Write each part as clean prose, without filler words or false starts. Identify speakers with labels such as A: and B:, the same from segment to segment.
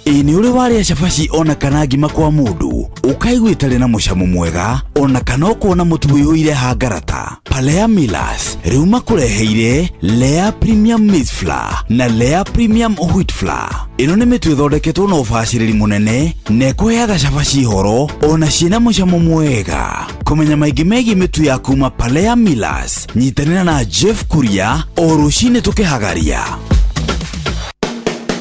A: Ĩ nĩ ũrĩ warĩa cabaci ona kana ngima kwa mũndũ ũkaigua ĩtarĩ na mũcamo mwega ona kana ũkona mũtu ũiyũire hangarata? Palea Millers rĩu makũreheire Lea Premium Maize Flour na Lea Premium Wheat Flour. Ĩno nĩ mĩtu ĩthondeketwo na ũbacĩrĩri mũnene na ĩkũheaga cabaci horo ona ciĩna mũcamo mwega. Kũmenya maingĩ megiĩ mĩtu ya kuma Palea Millers, nyitanĩra na Jeff Kuria o rũcinĩ tũkĩhagaria.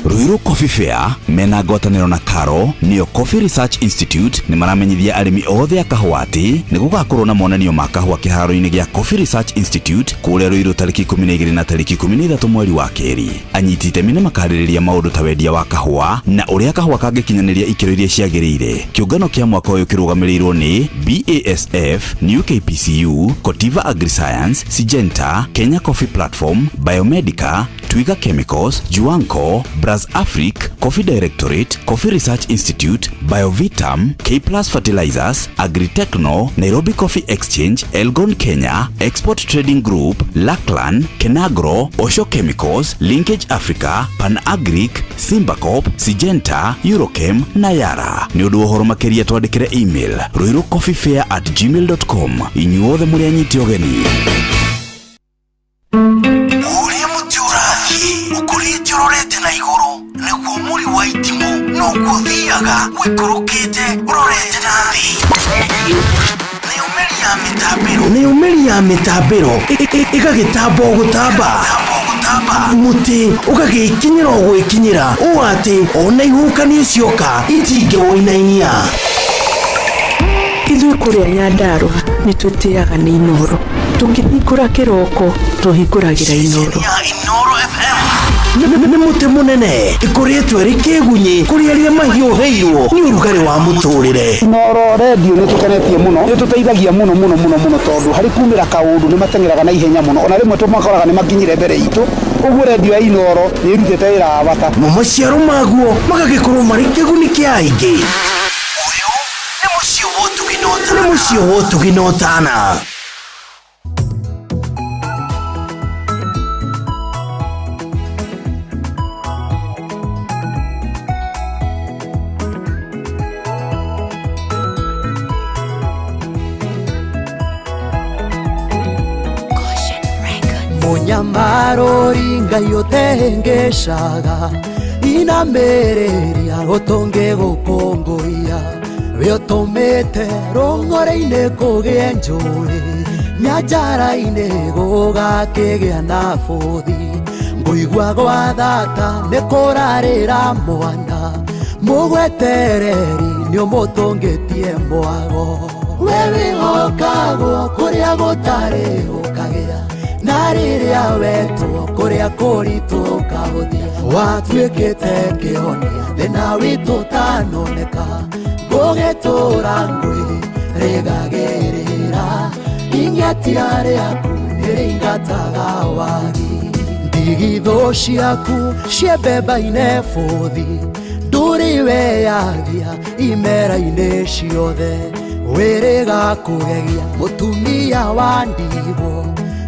A: Ruiru Coffee Fair mena ngwatanĩro na Karo nĩyo Coffee Research Institute nĩ maramenyithia arĩmi othe a kahũa atĩ nĩ gũgakorwo na monanio ma kahũa kĩharo-inĩ gĩa Coffee Research Institute kũrĩa Ruiru tarĩki 12 na tarĩki 13 mweri wa kerĩ. Anyiti itemi nĩ makarĩrĩria maũndũ ta wendia wa kahũa na ũrĩa kahũa kangĩkinyanĩria ikĩro iria ciagĩrĩire. Kĩũngano kĩa mwaka ũyũ kĩrũgamĩrĩirwo nĩ BASF, New KPCU, Cotiva AgriScience, Syngenta, Kenya Coffee Platform, Biomedica, Twiga Chemicals, Juanco, Braz Afric, Coffee Directorate, Coffee Research Institute, Biovitam, K Plus Fertilizers, Agritechno, Nairobi Coffee Exchange, Elgon Kenya, Export Trading Group, Laklan, Kenagro, Osho Chemicals, Linkage Africa, Pan Agric, Simbacop, Syngenta, Eurochem na Yara. Nĩ ũndũ wa ũhoro makĩria twandĩkĩre email ruirucoffeefair@gmail.com. Inyuothe mũrĩ anyiti ũgeni.
B: Ũrĩa mũtĩ ũrathiĩ ũkũrĩte ũrorete na igũrũ nĩguo mũri wa itimũ noguo ũthiaga ũikũrũkĩte ũrorete na thĩ. Nayo mĩri ya mĩtambĩro, nayo mĩri ya mĩtambĩro ĩgagĩtamba o gũtamba, mũtĩ ũgagĩkinyĩra o gwĩkinyĩra ũũ atĩ ona ihuhũkanio cioka itingĩwũinainia.
C: Ithuĩ kũrĩa Nyandarũa nĩ tũtĩaga nĩ Inooro. Tũkĩhingũra kĩroko tũhingũragĩra Inooro.
B: Ya Inooro FM nĩ mũtĩ mũnene ĩkũrĩtwo ĩrĩ kĩgunyĩ kũrĩ arĩa mahiũhĩirwo nĩ ũrugarĩ wa mũtũrĩre.
D: Inooro redio nĩ tũkenetie mũno, nĩ tũteithagia mũno mũno mũno mũno tondũ harĩ kumĩra kaũndũ nĩ mateng'eraga na ihenya mũno, ona rĩmwe tũmakoraga nĩ makinyire mbere itũ, ũguo redio ya Inooro nĩ ĩrutĩte wĩra wa bata.
B: Mo maciaro maguo magagĩkorwo marĩ kĩguni kĩa aingĩ. Ũyũ nĩ mũciĩ wa ũtugi na ũtana. Nĩ mũciĩ wa ũtugi na ũtana.
E: Mũnyamarũri Ngai ũtehĩngĩcaga inamĩrĩria ũtũngĩgũkũngũiya we ũtũmĩte rũng'ũrĩ-inĩ kũgĩe njũĩ nyanjara-inĩ gũgakĩgĩa na bũthi ngũigua gwa thata nĩ kũrarĩra mwana mũgwetereri nĩ ũmũtũngĩtie mwago we wĩhokagwo kũrĩa gũtarĩ ũkagĩa na rĩrĩa wetwo kũrĩa kũritũ ũkahũthia watuĩkĩte kĩhonia thĩna witũ ũtanoneka ngũgĩtũra ngwĩ rĩgagĩrĩra ing'etia rĩaku nĩrĩingataga wagi ndigithũ ciaku ciembemba-inĩ bũthi ndũrĩ weyagia imera-inĩ ciothe wĩrĩga kũgegia mũtumia wa ndigwo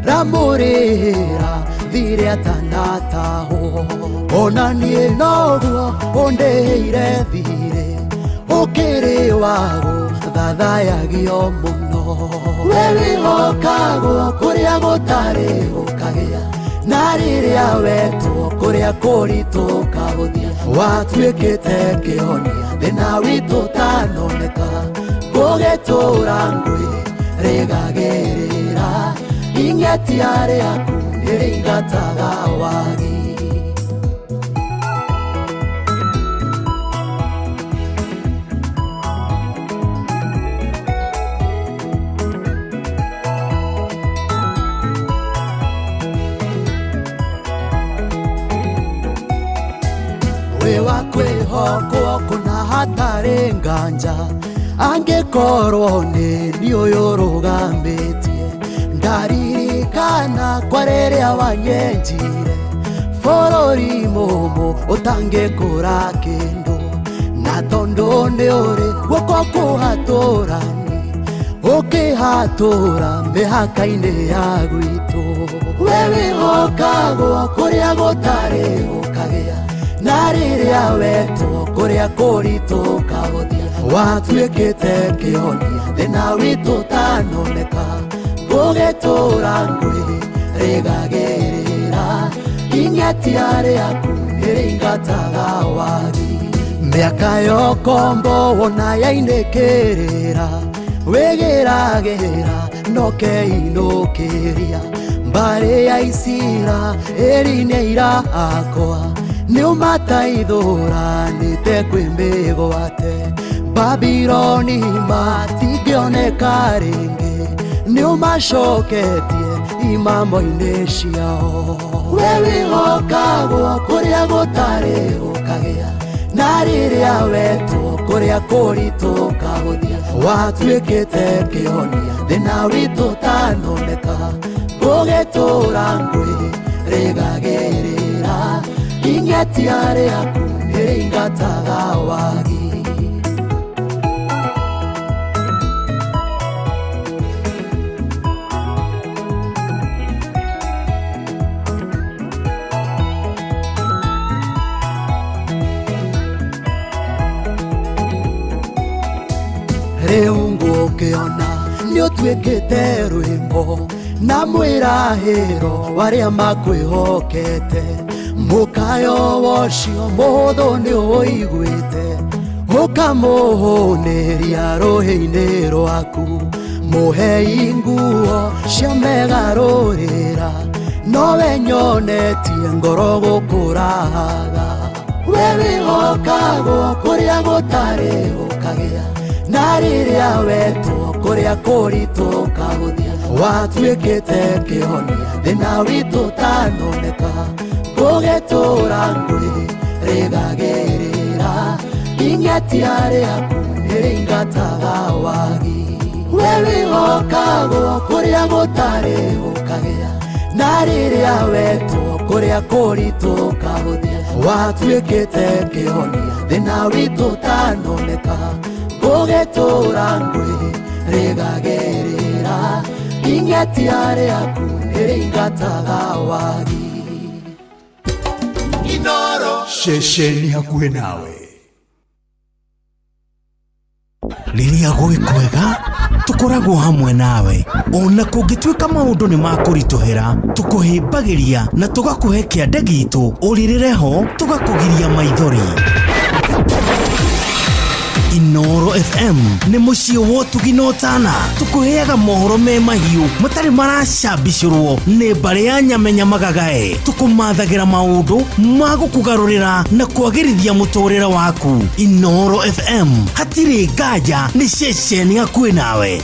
E: ramũrĩhĩra thirĩ atanatahwo ona niĩ noguo ũndĩhĩire thirĩ ũkĩrĩ wago thathayagio mũno we wĩhokagwo kũrĩa gũtarĩ ũkagĩa na rĩrĩa wetwo kũrĩa kũritũ ũkahũthia watuĩkĩte kĩhonia thĩna witũ ũtanoneka ngũgĩtũra ngwĩ rĩgagĩrĩra ing'etia rĩaku nĩrĩingataga wagi. Wĩ wa kwĩhokwo kũna hatarĩ nganja angĩkorwo nĩ niĩ ũyũ ũrũgamĩtie ndaririkana kwa rĩrĩa wanyenjire bũrũri mũmũ ũtangĩkũra kĩndũ na tondũ nĩ ũrĩ guoko kũhatũrani ũkĩhatũra mĩhaka-inĩ ya gwitũ we wĩhokagwo kũrĩa gũtarĩ ũkagĩa Na rĩrĩa wetwo kũrĩa kũritũ ũkahũthia watuĩkĩte kĩhonia thĩna witũ ũtanoneka gũgĩtũra ngũĩ rĩgagĩrĩra ing'etia rĩaku nĩrĩingataga wagi mĩaka yokombo wona yainĩkĩrĩra wĩgĩragĩra nokeinũkĩria mbarĩ ya Isiraeli nĩ aira akwa nĩũmataithũranĩte kwĩ mĩgwate Babiloni matingĩoneka rĩngĩ nĩũmacoketie imamo-inĩ ciao we wĩhokagwo kũrĩa gũtarĩ gũkagĩa na rĩrĩa wetwo kũrĩa kũritũ ũkahũthia watuĩkĩte kĩhonia thĩna witũ ũtanoneka gũgĩtũra ngũĩ rĩgagĩrĩra ing'etia rĩaku nĩrĩingataga wagi. Rĩu ngũkĩona nĩũtuĩkĩte rwĩmbo na mwĩrahĩro warĩa makwĩhokete mũkayo wocio mũhũthũ nĩũiguĩte ũkamũhũnĩria rũhĩ-inĩ rwaku mũhei nguo cia megarũrĩra nowe nyonetie ngoro gũkũraga we wĩhokagwo kũrĩa gũtarĩ gũkagĩa na rĩrĩa wetwo kũrĩa kũritũ ũkahũthia watuĩkĩte kĩhonia thĩna witũ ũtanoneka gũgĩtũra ngũĩ rĩgagĩrĩra ing'etia rĩaku nĩrĩingataga wagi we wĩhokagwo kũrĩa gũtarĩ gũkagĩa na rĩrĩa wetwo kũrĩa kũritũ ũkahũthia watuĩkĩte kĩhonia thĩna witũ ũtanoneka gũgĩtũra ngũĩ rĩgagĩrĩra ing'etia rĩaku nĩrĩingataga wagi.
B: Inoro ceceni hakuhĩ nawe. Rĩrĩa gwĩ kwega tũkoragwo hamwe nawe ona kũngĩtuĩka maũndũ nĩ makũritũhĩra tũkũhĩmbagĩria na tũgakũhe kĩande gitũ ũrĩrĩre ho tũgakũgiria maithori. Inoro FM nĩ mũciĩ wa ũtugi na ũtana tũkũheaga mohoro me mahiũ matarĩ maracambicũrwo nĩ mbarĩ ya nyamenya magagae tũkũmathagĩra maũndũ ma gũkũgarũrĩra na kwagĩrithia mũtũrĩre waku. Inoro FM hatirĩ nganja nĩ ceceni hakuhĩ nawe.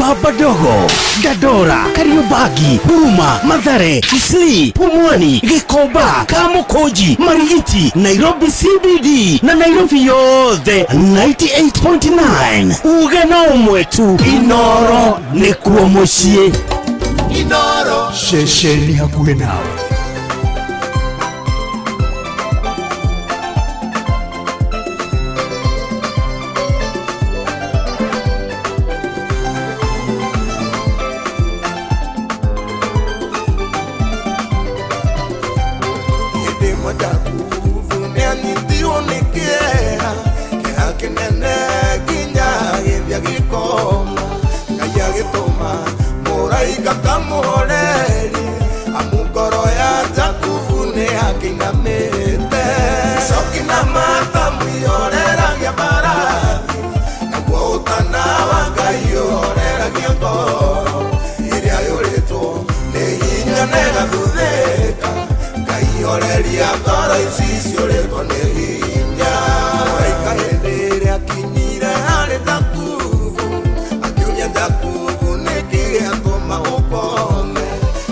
B: Baba Dogo, Dandora, Kariobangi, Huruma, Mathare, Eastleigh, Pumwani, Gikomba, Kamukunji, Marigiti, Nairobi CBD na Nairobi yothe 98.9. Uge na ũmwe tu, Inoro nĩkuo mũciĩ.
F: Inoro
G: ceceni hakuhĩ nawe.
F: Hĩndĩ ĩmwe Jakubu nĩanyitirwo nĩ kĩeha, kĩeha kĩnene nginya agĩthiĩ agĩkoma. Ngai agĩtũma mũraika kamũhorerie, amu ngoro ya Jakubu nĩakĩinamĩte. Icoki na matamu ihoreragia mbarathi, naguo ũtana wa Ngai ũhoreragia ngoro ĩrĩa yũrĩtwo nĩ hinya na ĩgathuthĩka. Ngai horeria ngoro ici ciũrĩtwo nĩ hinya. Mũraika hĩndĩ ĩrĩa akinyire harĩ Jakubu, akĩũria Jakubu nĩkĩ gĩatũma ũkome.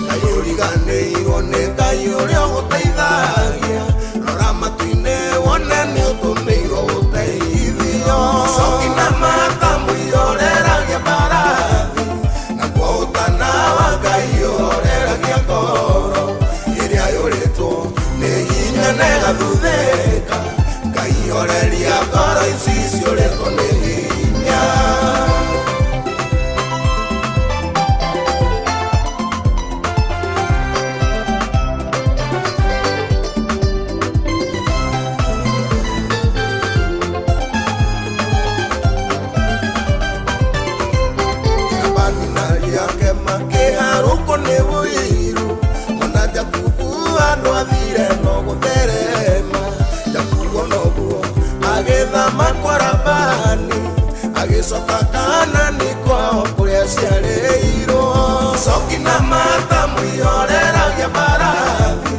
F: Ngai ũriganĩirwo nĩ Ngai ũrĩa ũgũteithagia, rora matu-inĩ wone nĩ ũtũmĩirwo ũteithio. Icoki na matamu ihoreragia mbarathi, naguo ũtana wa Ngai ũhoreragia ngoro ĩrĩa yũrĩtwo nĩ hinya na ĩgathuthĩka. Ngai horeria ngoro ici ciũrĩtwo nĩ hinya. Labani na ariake makĩharũkwo nĩ ũiru, mona Jakubu handũ athire no gũtherema. Jakubu noguo agĩthama kwa Labani, agĩcoka Kanani kwao kũrĩa aciarĩirwo. Icoki na matamu ihoreragia mbarathi,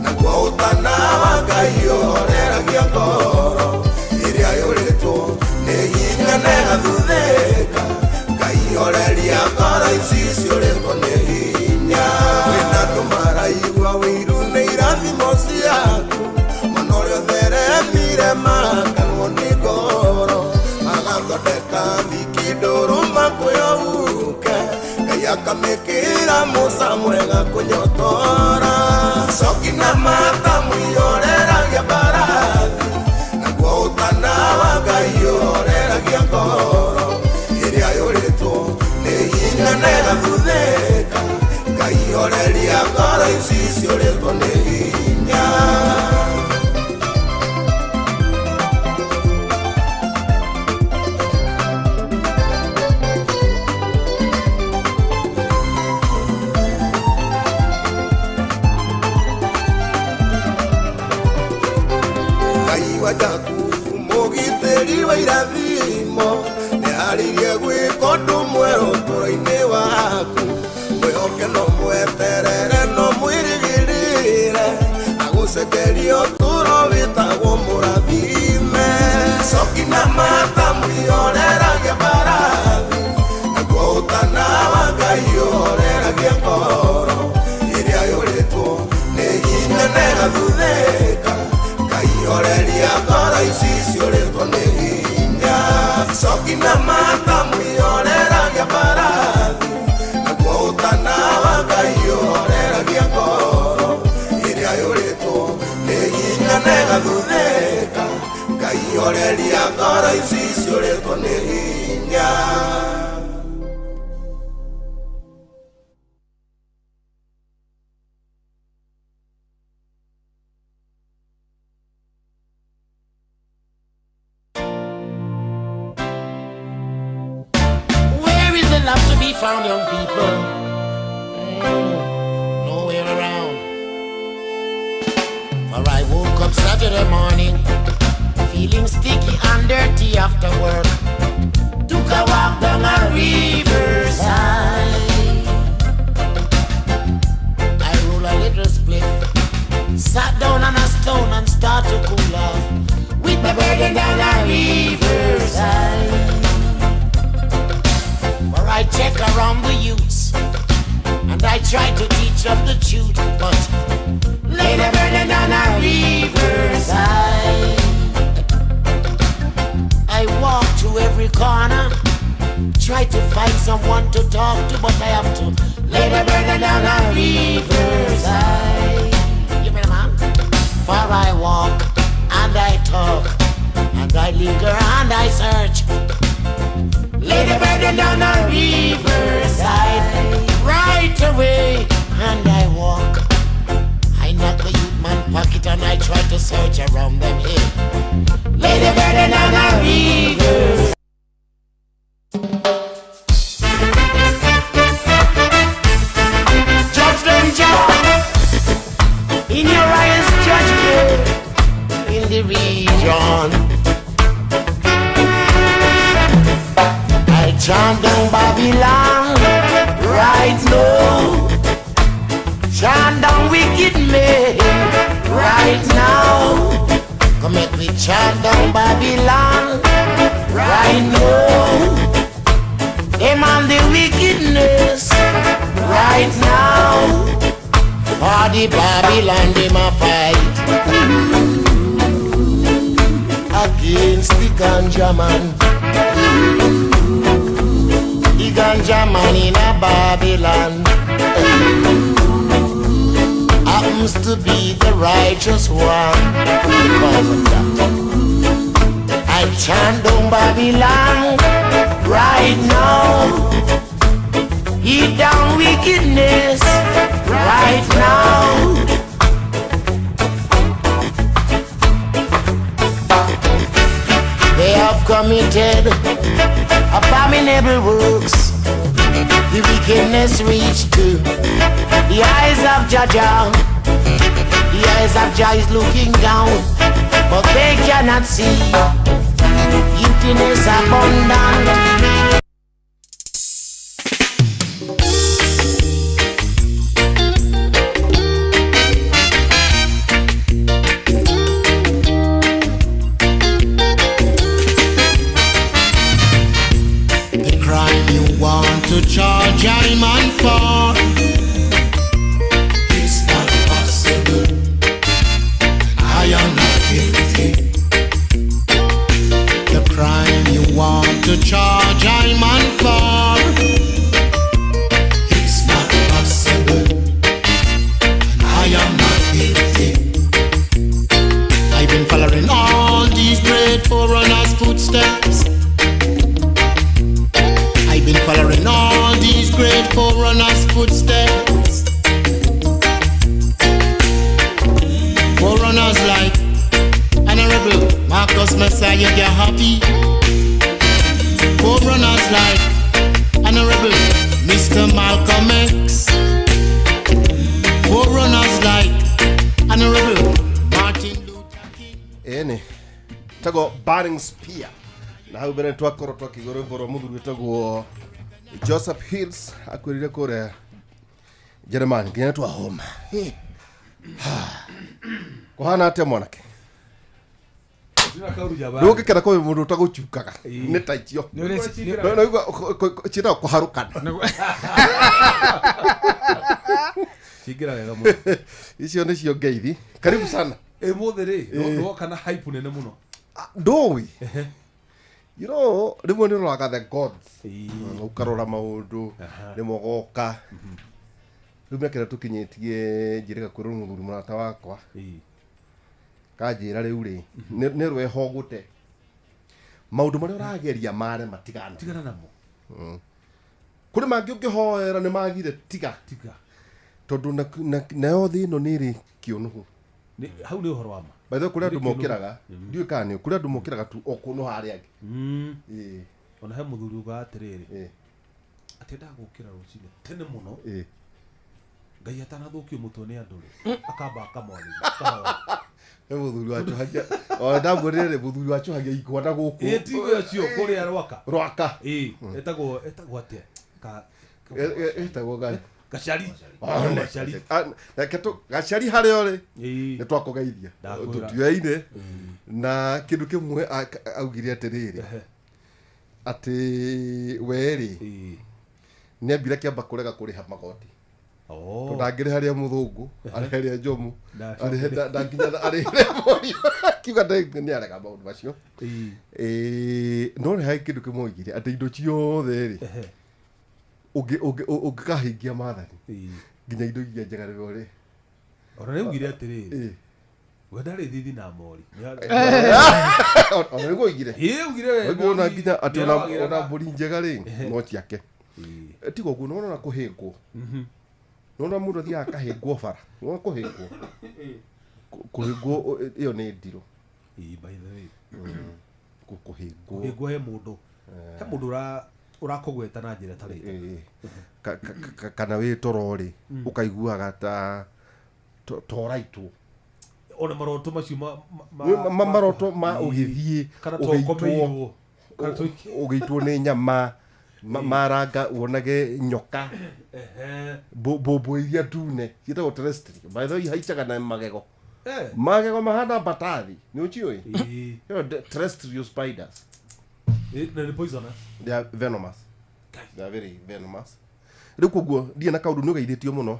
F: naguo ũtana wa Ngai ũhoreragia ngoro ĩrĩa yũrĩtwo nĩ hinya na ĩgathuthĩka. Ngai horeria ngoro ici ciũrĩtwo nĩ hinya. Kwĩna andũ maraigua ũiru nĩ irathimo ciaku, mũno ũrĩa ũtheremire makanwo nĩ ngoro, magathondeka thiki ndũrũ makwĩyouke. Ngai akamĩkĩra mũca mwega kũnyotora. Icoki na matamu ihoreragia mbarathi, naguo ũtana wa Ngai ũhoreragia ngoro ĩrĩa yũrĩtwo nĩ hinya na ĩgathuthĩka. Ngai horeria ngoro ici ciũrĩtwo nĩ hinya. Ngai wa Jakubu mũgitĩri wa irathimo, nĩarĩirie gwĩka ũndũ mwerũ ũtũũro-inĩ waku. Mwĩhoke no mweterere no mwĩrĩgĩrĩre, agũcenjerie ũtũũro wĩtagwo mũrathime. Icoki na matamu ihoreragia mbarathi, naguo ũtana wa Ngai ũhoreragia ngoro ĩrĩa yũrĩtwo nĩ hinya na ĩgathuthĩka. Ngai horeria ngoro ici ciũrĩtwo nĩ hinya. Icoki na matamu ihoreragia mbarathi, naguo ũtana wa Ngai ũhoreragia ngoro ĩrĩa yũrĩtwo nĩ hinya na ĩgathuthĩka. Ngai horeria ngoro ici ciũrĩtwo nĩ hinya.
H: Where is the love to be found, young people? Nowhere around. For I woke up Saturday morning, feeling sticky and dirty after work. Took a walk down a riverside. I roll a little spliff, sat down on a stone and start to cool off with my burden down a riverside. For I Check around the youths, and I try to teach them the truth, but lay the burden on a riverside. I walk to every corner, try to find someone to talk to, but I have to lay the burden on a riverside. You mean, man? For I walk and I talk, and I linger and I search. Lay the burden down a riverside, right away, and I walk. I knock the youth man pocket and I try to search around them here. Lay the burden on a riverside. Judge them, judge. In your eyes, judge them. In the region. I chant down Babylon right now. Chant down wicked men right now. Come make me chant down Babylon right now. Them and the wickedness right now. For the Babylon them a fight against the ganja man. The ganja man in a Babylon happens to be the righteous one. Because of that, I chant down Babylon right now. Heat down wickedness right now. They have committed abominable works. The wickedness reached to the eyes of Jah. The eyes of Jah is looking down, but they cannot see. Guiltiness abundant. The crime you want to charge a man for, it's not possible. I am not guilty. The crime you want to charge a man for, it's not possible. I am not guilty. I've been following all these great forerunners' footsteps. I've been following all these great forerunners' footsteps. Forerunners like Honorable Marcus Messiah Garvey. Forerunners like Honorable Mr. Malcolm X. Forerunners like Honorable Martin Luther King.
F: Ene tago Burning Spear na hau mbere twakorwo twakĩigua rwĩmbo rwa mũthuri wĩtagwo Joseph Hills akwĩrire kũrĩa Jeremani nginya twahoma. Kũhana atĩa mwanake? Ndũngĩkena kwĩ mũndũ ũtagũcukaga nĩ ta icio ciĩtagwo kũharũkana.
I: Cingĩra wega mũno.
F: Icio nĩcio ngeithi. Karibu sana.
I: Ũmũthĩ rĩ ndoka na hype nene mũno.
F: Ndũĩ. You know, rĩmwe nĩ ũroraga the gods. Ũkarora maũndũ, rĩmwe ũgoka. Rĩu mĩaka ĩrĩa tũkinyĩtie njĩrĩga kwĩrwo nĩ mũthuri mũrata wakwa. Kanjĩra rĩu rĩ, nĩ rwehogũte. Maũndũ marĩa ũrageria mare matigana.
I: Tigana namo.
F: Kũrĩ mangĩ ũngĩhoera nĩ magire tiga.
I: Tiga.
F: Tondũ nayo thĩ ĩno nĩ ĩrĩ kĩũnũhu.
I: Hau nĩ ũhoro wa ma.
F: By the way, kũrĩ andũ mokĩraga, ndiũĩ kana nĩ kũrĩ andũ mokĩraga tu o kũnũha harĩa angĩ.
I: Ona he mũthuri ugaga atĩrĩrĩ, atĩ endaga gũkĩra rũcinĩ tene mũno, Ngai atanathũkio mũtwe nĩ andũ rĩ, akamba akamwarĩria, akahoya.
F: He mũthuri wacohagia, ona ndamwĩrire rĩ, mũthuri wacohagia ikwa na gũkũ.
I: Ĩ tiwe ũcio kũrĩa Rwaka.
F: Rwaka.
I: Ĩ, etagwo atĩa?
F: Etagwo ngai.
I: Gacari.
F: Gacari. Reke tu Gacari harĩa ũrĩ nĩ twakũgeithia. Tũtioyaine na kĩndũ kĩmwe augire atĩrĩrĩ, atĩ we rĩ Nĩ ambire kĩamba kũrega kũrĩha magoti.
I: Oh.
F: Tondũ ndangĩrĩha rĩa mũthũngũ, arĩhe rĩa njomu,
I: Ndacoka.
F: arĩhe ndanginya arĩhe rĩa mũriũ. Akiuga nĩ arega maũndũ macio.
I: Ĩĩ.
F: No nĩ harĩ kĩndũ kĩmwe oigire atĩ indo ciothe rĩ ũngĩkahingia maathani
I: Ĩĩ.
F: nginya indo iria njega rĩrĩa ũrĩ
I: Ona nĩ augire atĩrĩrĩ,
F: Ĩĩ.
I: we ndarĩ thithi na mori.
F: Ona nĩguo oigire.
I: Ĩĩ, augire we
F: Oigire ona
I: mori
F: nginya atĩ
I: nĩaragĩra
F: ona
I: na-
F: mbũri njega rĩ no ciake.
I: Ĩĩ.
F: Tiga ũguo nĩwona ona kũhĩngwo. Nĩwona mũndũ athiaga akahĩngwo bara. Nĩwona kũhĩngwo. Kũhĩngwo ĩyo nĩ ndirũ.
I: Ĩĩ, by the way.
F: Kũhĩngwo.
I: Kũhĩngwo he mũndũ. He mũndũ ũrakũgweta na njĩra ĩtarĩ.
F: Ĩĩ. Kana wĩ toro rĩ ũkaiguaga ta toraitwo.
I: Ona maroto macio
F: Maroto ma ũgĩthiĩ
I: Kana
F: ũgĩitwo
I: tũkomeirwo. Kana
F: ũgĩitwo nĩ nyama maranga wonage nyoka.
I: Ehe.
F: Mbũmbũ iria ndune ciĩtagwo terrestrial. By the way ihaicaga na magego.
I: Eh.
F: Magego mahana mbatathi. Nĩ ũciũĩ?
I: Ĩĩ.
F: You know, terrestrial spiders.
I: Ĩĩ, na nĩ poisonous.
F: They are venomous. They are very venomous. Rĩu koguo ndirĩ na kaũndũ nĩ ũgeithĩtio mũno.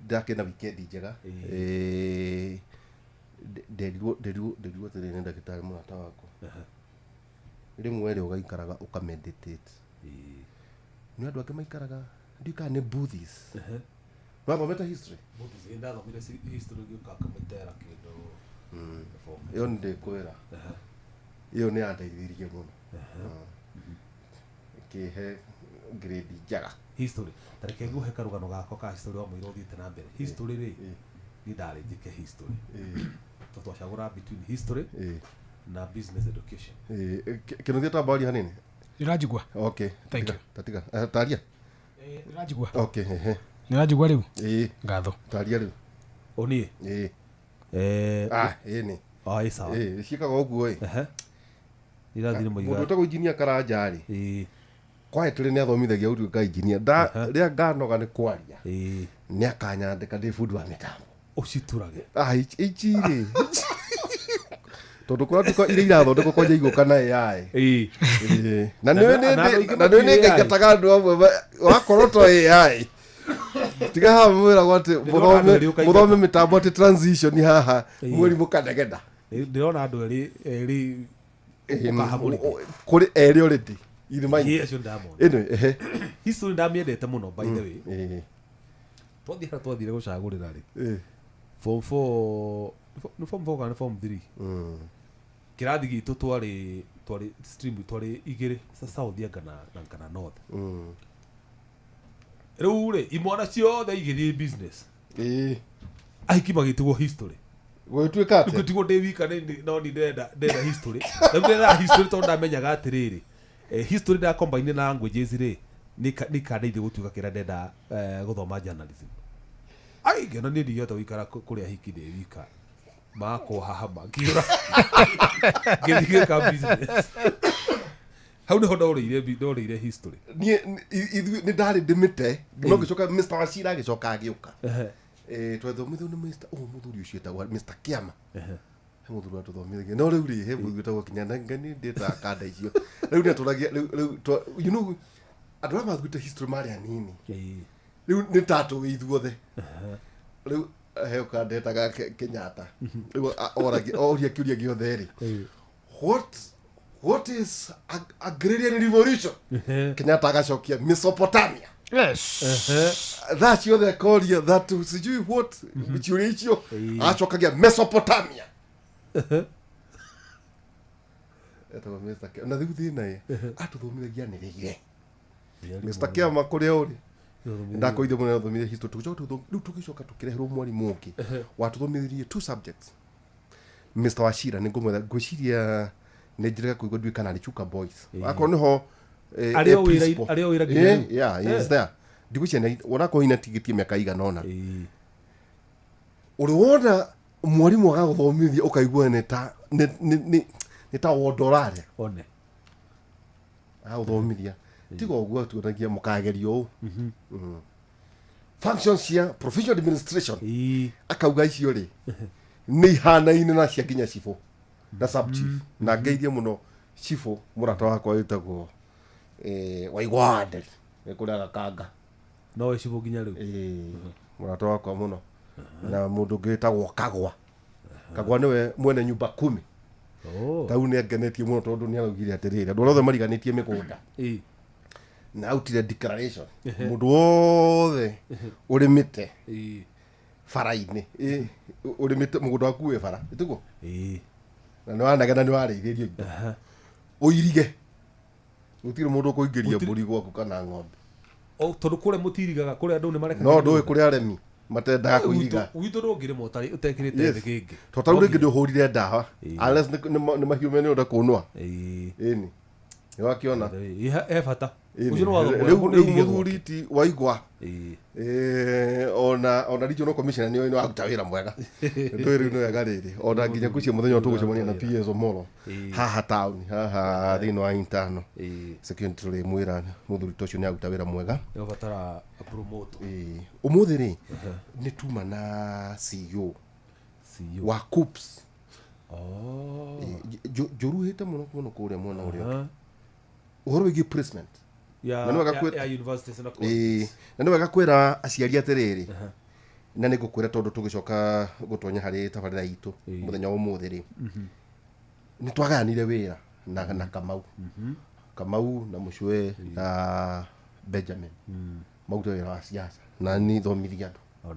F: Ndakĩna weekend njega. Nderirwo atĩrĩrĩ nĩ ndagĩtarĩ mũrata wakwa. Rĩmwe rĩ ũgaikaraga ũkameditate. Nĩ andũ angĩ maikaraga ndiũĩ kana nĩ Buddhist. Wathomete history?
I: Buddhist, ĩĩ, ndathomire history ngĩũka kamĩtera kĩndũ. Form.
F: Ĩyo nĩ ndĩkwĩra. Ĩyo nĩ yandeithirie mũno. Ĩkĩhe grade njega.
I: History. Ta reke ngũhe karũgano gakwa ka history wa mũira ũthiĩte na mbere. History rĩ, niĩ ndarĩ njĩke history. Tondũ twacagũra between history na business education.
F: Kĩnuthia ta mbaria hanini?
J: Nĩũranjigua?
F: Okay.
J: Thank you.
F: Tatiga. Taria.
J: Nĩũranjigua?
F: Okay, ehe.
J: Nĩũranjigua rĩu?
F: Ĩĩ.
J: Ngatho.
F: Taria rĩu.
I: O niĩ?
F: Ĩĩ.
I: Eh.
F: Ĩĩ nĩ.
I: Ah, ĩĩ sawa.
F: Ĩĩ, ciĩkaga ũguo ĩ.
I: Ehe. Irathire mũiga.
F: Mũndũ ũtagwo engineer Karanja rĩ.
I: Ĩĩ.
F: Quietly nĩ athomithagia gũtuĩka engineer. Rĩrĩa nganoga nĩ kwaria.
I: Ĩĩ.
F: Nĩ akanyandĩka ndĩ bundi wa mĩtambo.
I: Ũciturage.
F: Ah, ici rĩ. Tondũ kũrĩa tuka iria irathondekwo kwanja igũka na AI.
I: Ĩĩ.
F: Ĩĩ. Na
I: Na
F: nĩ
I: na andũ aingĩ
F: na nĩ
I: matiũĩ AI.
F: ngaingataga andũ amwe wakorwo to AI. Tiga haha mwĩragwo atĩ
I: Ndĩrona andũ erĩ ũkaingata.
F: mũthome mĩtambo atĩ transition haha
I: Ĩĩ.
F: mweri mũkanegena.
I: Ndĩrona andũ erĩ
F: Ĩĩ,
I: ũkahamũrithia.
F: kũrĩ erĩ already. In mind.
I: Ĩĩ, acio ndamona.
F: Anyway, ehe.
I: History ndamĩendete mũno by the way.
F: Ĩĩ.
I: Twathiĩ harĩa twathire gũcagũrĩra rĩ.
F: Ĩĩ.
I: Form 4, nĩ form 4 kana nĩ form 3? Kĩrathi gitũ twarĩ stream twarĩ igĩrĩ, South anga na kana North. Rĩu rĩ, imwana ciothe igĩthiĩ business.
F: Ĩĩ.
I: Ahiki magĩtigwo history.
F: Gũgĩtuĩka atĩa?
I: Ngĩtigwo ndĩ wika no nĩ ndĩrenda history. Rĩu ndĩrenda history tondũ ndamenyaga atĩrĩrĩ, history nda combine na languages rĩ, nĩ ikandeithia gũtuĩka kĩrĩa ndenda gũthoma journalism. Ai, ngĩona niĩ ndingĩhota gũikara kũrĩa hiki ndĩ wika. Makũhahama, ngĩũra. Ngĩthiĩ gwĩka business. Hau nĩho ndorĩire history.
F: Niĩ ithuĩ nĩ ndarĩ ndĩmĩte, no ngĩcoka Mr. Wachira agĩcoka agĩũka. Twathomithirio nĩ Mr. ũyũ mũthuri ũcio etagwo Mr. Kiama. He mũthuri watũthomithagia. No rĩu rĩ, he mũthuri wetagwo Kinyana, Ngai nĩ ndĩtaga kanda icio. Rĩu nĩatũragia, rĩu you know, andũ arĩa mathuĩte history marĩ anini. Rĩu nĩ tatũĩ ithuothe. Rĩu heo kanda etaga Kenyatta. Rĩu oragia, oria kĩũria gĩothe rĩ. What is agrarian revolution? Kenyatta agacokia Mesopotamia.
J: Yes.
F: Thaa ciothe akoria that sijui what ciũria icio acokagia Mesopotamia. Etagwo Mr. Kiama. Na rĩu thĩna ĩ, atũthomithagia anĩrĩire. Mr. Kiama kũrĩa ũrĩ. Ndakoithe mũno athomire history. Tũgĩcoka rĩu tũgĩcoka tũkĩreherwo mwarimũ ũngĩ watũthomithirie two subjects. Mr. Wachira nĩ ngũmwetha, ngwĩciria nĩ njĩrĩga kũigua ndiũĩ kana nĩ Chuka Boys. Akorwo nĩho
I: Arĩ o wĩra-
F: principal.
I: arĩ o wĩra nginya rĩu?
F: Yeah, he is there. Ndigwĩciria onakorwo inatigĩtie mĩaka igana ũna. Ũrĩ wona mwarimũ agagũthomithia ũkaigua nĩ ta wondorarĩa.
I: One.
F: Agagũthomithia. Tiga ũguo tuonagia mũkagerio ũũ. Functions cia provincial administration. Akauga icio rĩ, nĩ ihanaine na cia nginya cibũ na sub chief. Na ngeithie mũno cibũ mũrata wakwa wĩtagwo Waigwa Wanderi. Kũrĩa Gakanga.
I: No ĩcibũ nginya rĩu.
F: Mũrata wakwa mũno. Na mũndũ ũngĩ wĩtagwo Kagwa. Kagwa nĩwe mwene nyumba 10. Tau nĩ angenetie mũno tondũ nĩ araugire atĩrĩrĩ andũ arĩa othe mariganĩtie mĩgũnda. Na autire declaration. Mũndũ wothe ũrĩmĩte bara-inĩ, ũrĩmĩte mũgũnda waku wĩ bara, ĩtiguo? Na nĩ wanegena nĩ warĩithĩrio indo. Ũirige. Gũtirĩ mũndũ ũkũingĩria mbũri gwaku kana ng'ombe.
I: Tondũ kũrĩa mũtirigaga, kũrĩa andũ nĩ marekaga.
F: No ndũĩ kũrĩa arĩmi matendaga kũiriga.
I: Gwitũ ndũngĩrĩma ũtekĩrĩte thĩgĩngĩ.
F: To tarĩu rĩngĩ nĩ ũhũrire ndawa. Unless nĩ mahiũ mene ũrenda kũnũa. Ĩni. Nĩ wakĩona.
I: He bata.
F: Ĩni.
I: Ũcio nĩ watho mwega,
F: Rĩu
I: mũndũ
F: rĩu
I: airige
F: mũthuri ti waigwa. Ona regional commissioner nĩ nĩ waruta wĩra mwega. Ndũĩ rĩu nĩ wega rĩrĩ. Ona nginya kwĩcia mũthenya ũyũ tũgũcemania na PS Omolo. Haha town, haha thĩinĩ wa intano. Security tũrĩmwĩra mũthuri ta ũcio nĩ aruta wĩra mwega.
I: Nĩ ũbatara promote.
F: Ũmũthĩ rĩ nĩ tuma na CEO wa KUCCPS. Njũruhĩte mũno mũno kũrĩa mwena ũrĩa ũngĩ. Ũhoro wĩgiĩ placement.
I: Ya
F: Na nĩ wega
I: ya universities na colleges.
F: Na nĩ wega kwĩra aciari atĩrĩrĩ na nĩ ngũkwĩra tondũ tũgĩcoka gũtonya harĩ tabarĩra itũ mũthenya wa ũmũthĩ rĩ nĩ twagayanire wĩra na Kamau. Kamau na Mũcwe na Benjamin marute wĩra wa siasa na niĩ thomithia andũ.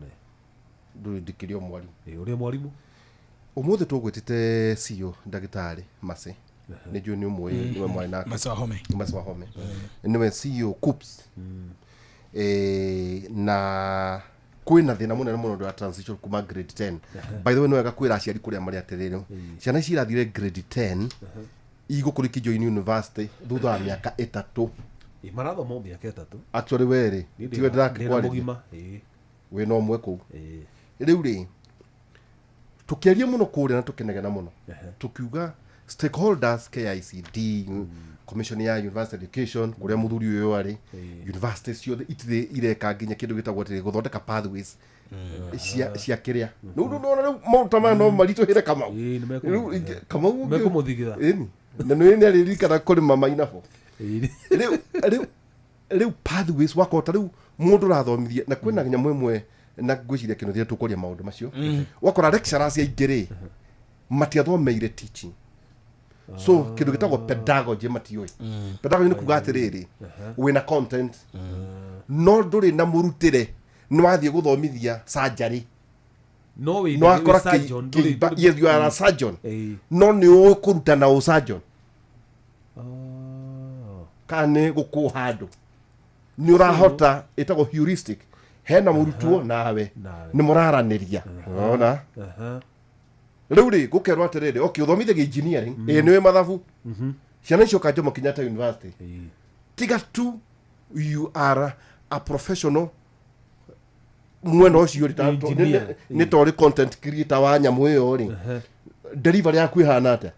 F: Ndũrĩ ndikĩrĩ o mwarimũ.
I: Ũrĩa mwarimũ.
F: Ũmũthĩ tũgwĩtĩte CEO ndagĩtarĩ Mase. Nĩ njũĩ nĩ ũmũĩ nĩwe mwarĩ nake.
J: Mase Wahome.
F: Mase Wahome. Nĩwe CEO KUCCPS. Na kwĩna thĩna mũnene mũno ũndũ wa transition kuma grade 10. By the way nĩ wega kwĩra aciari kũrĩa marĩ atĩrĩrĩ ciana ici irathire grade 10 igũkũrĩ ikijoin university thutha wa mĩaka 3.
I: Marathoma o mĩaka 3.
F: Actually we rĩ
I: Niĩ
F: tiwe
I: ndĩna
F: ndĩrakĩkwarĩria.
I: mũgima.
F: Wĩna ũmwe kũu. Rĩu rĩ tũkĩaria mũno kũrĩa na tũkĩnegena mũno tũkiuga stakeholders KICD Commission ya University Education kũrĩa mũthuri ũyũ arĩ university ciothe itirĩ ireka nginya kĩndũ gĩtagwo atĩrĩ gũthondeka pathways cia kĩrĩa. Rĩu nĩwona rĩu maũndũ ta maya no maritũhĩre Kamau. Rĩu Kamau
I: Mekũmũthigitha.
F: Ĩni. Na nĩ nĩaririkana kũrĩma mainabo. Rĩu pathways wakorwo ta rĩu mũndũ ũrathomithia na kwĩna nyamũ ĩmwe na ngwĩciria kĩnũthia tũkwaria maũndũ macio. Wakora lecturers aingĩ rĩ matiathomeire teaching. So kĩndũ gĩtagwo pedagogy matiũĩ. Pedagogy nĩ kuga atĩrĩrĩ wĩna content no ndũrĩ na mũrutĩre nĩ wathiĩ gũthomithia surgery.
I: No wĩ
F: No akora
I: surgeon,
F: yes you are a surgeon. No nĩ ũĩ kũruta na ũ surgeon. Kana nĩ gũkũ handũ nĩ ũrahota ĩtagwo heuristic. Hena mũrutwo nawe nĩ mũraranĩria. Ũrona? Rĩu rĩ gũkerwo atĩrĩrĩ okay ũthomithagia engineering ĩĩ nĩ wĩ mathabu. Ciana icio ka Jomo Kenyatta University. Tiga tu you are a professional mwena ũcio rĩ nĩ ta ũrĩ content creator wa nyamũ ĩyo rĩ delivery yaku ĩhana atĩa?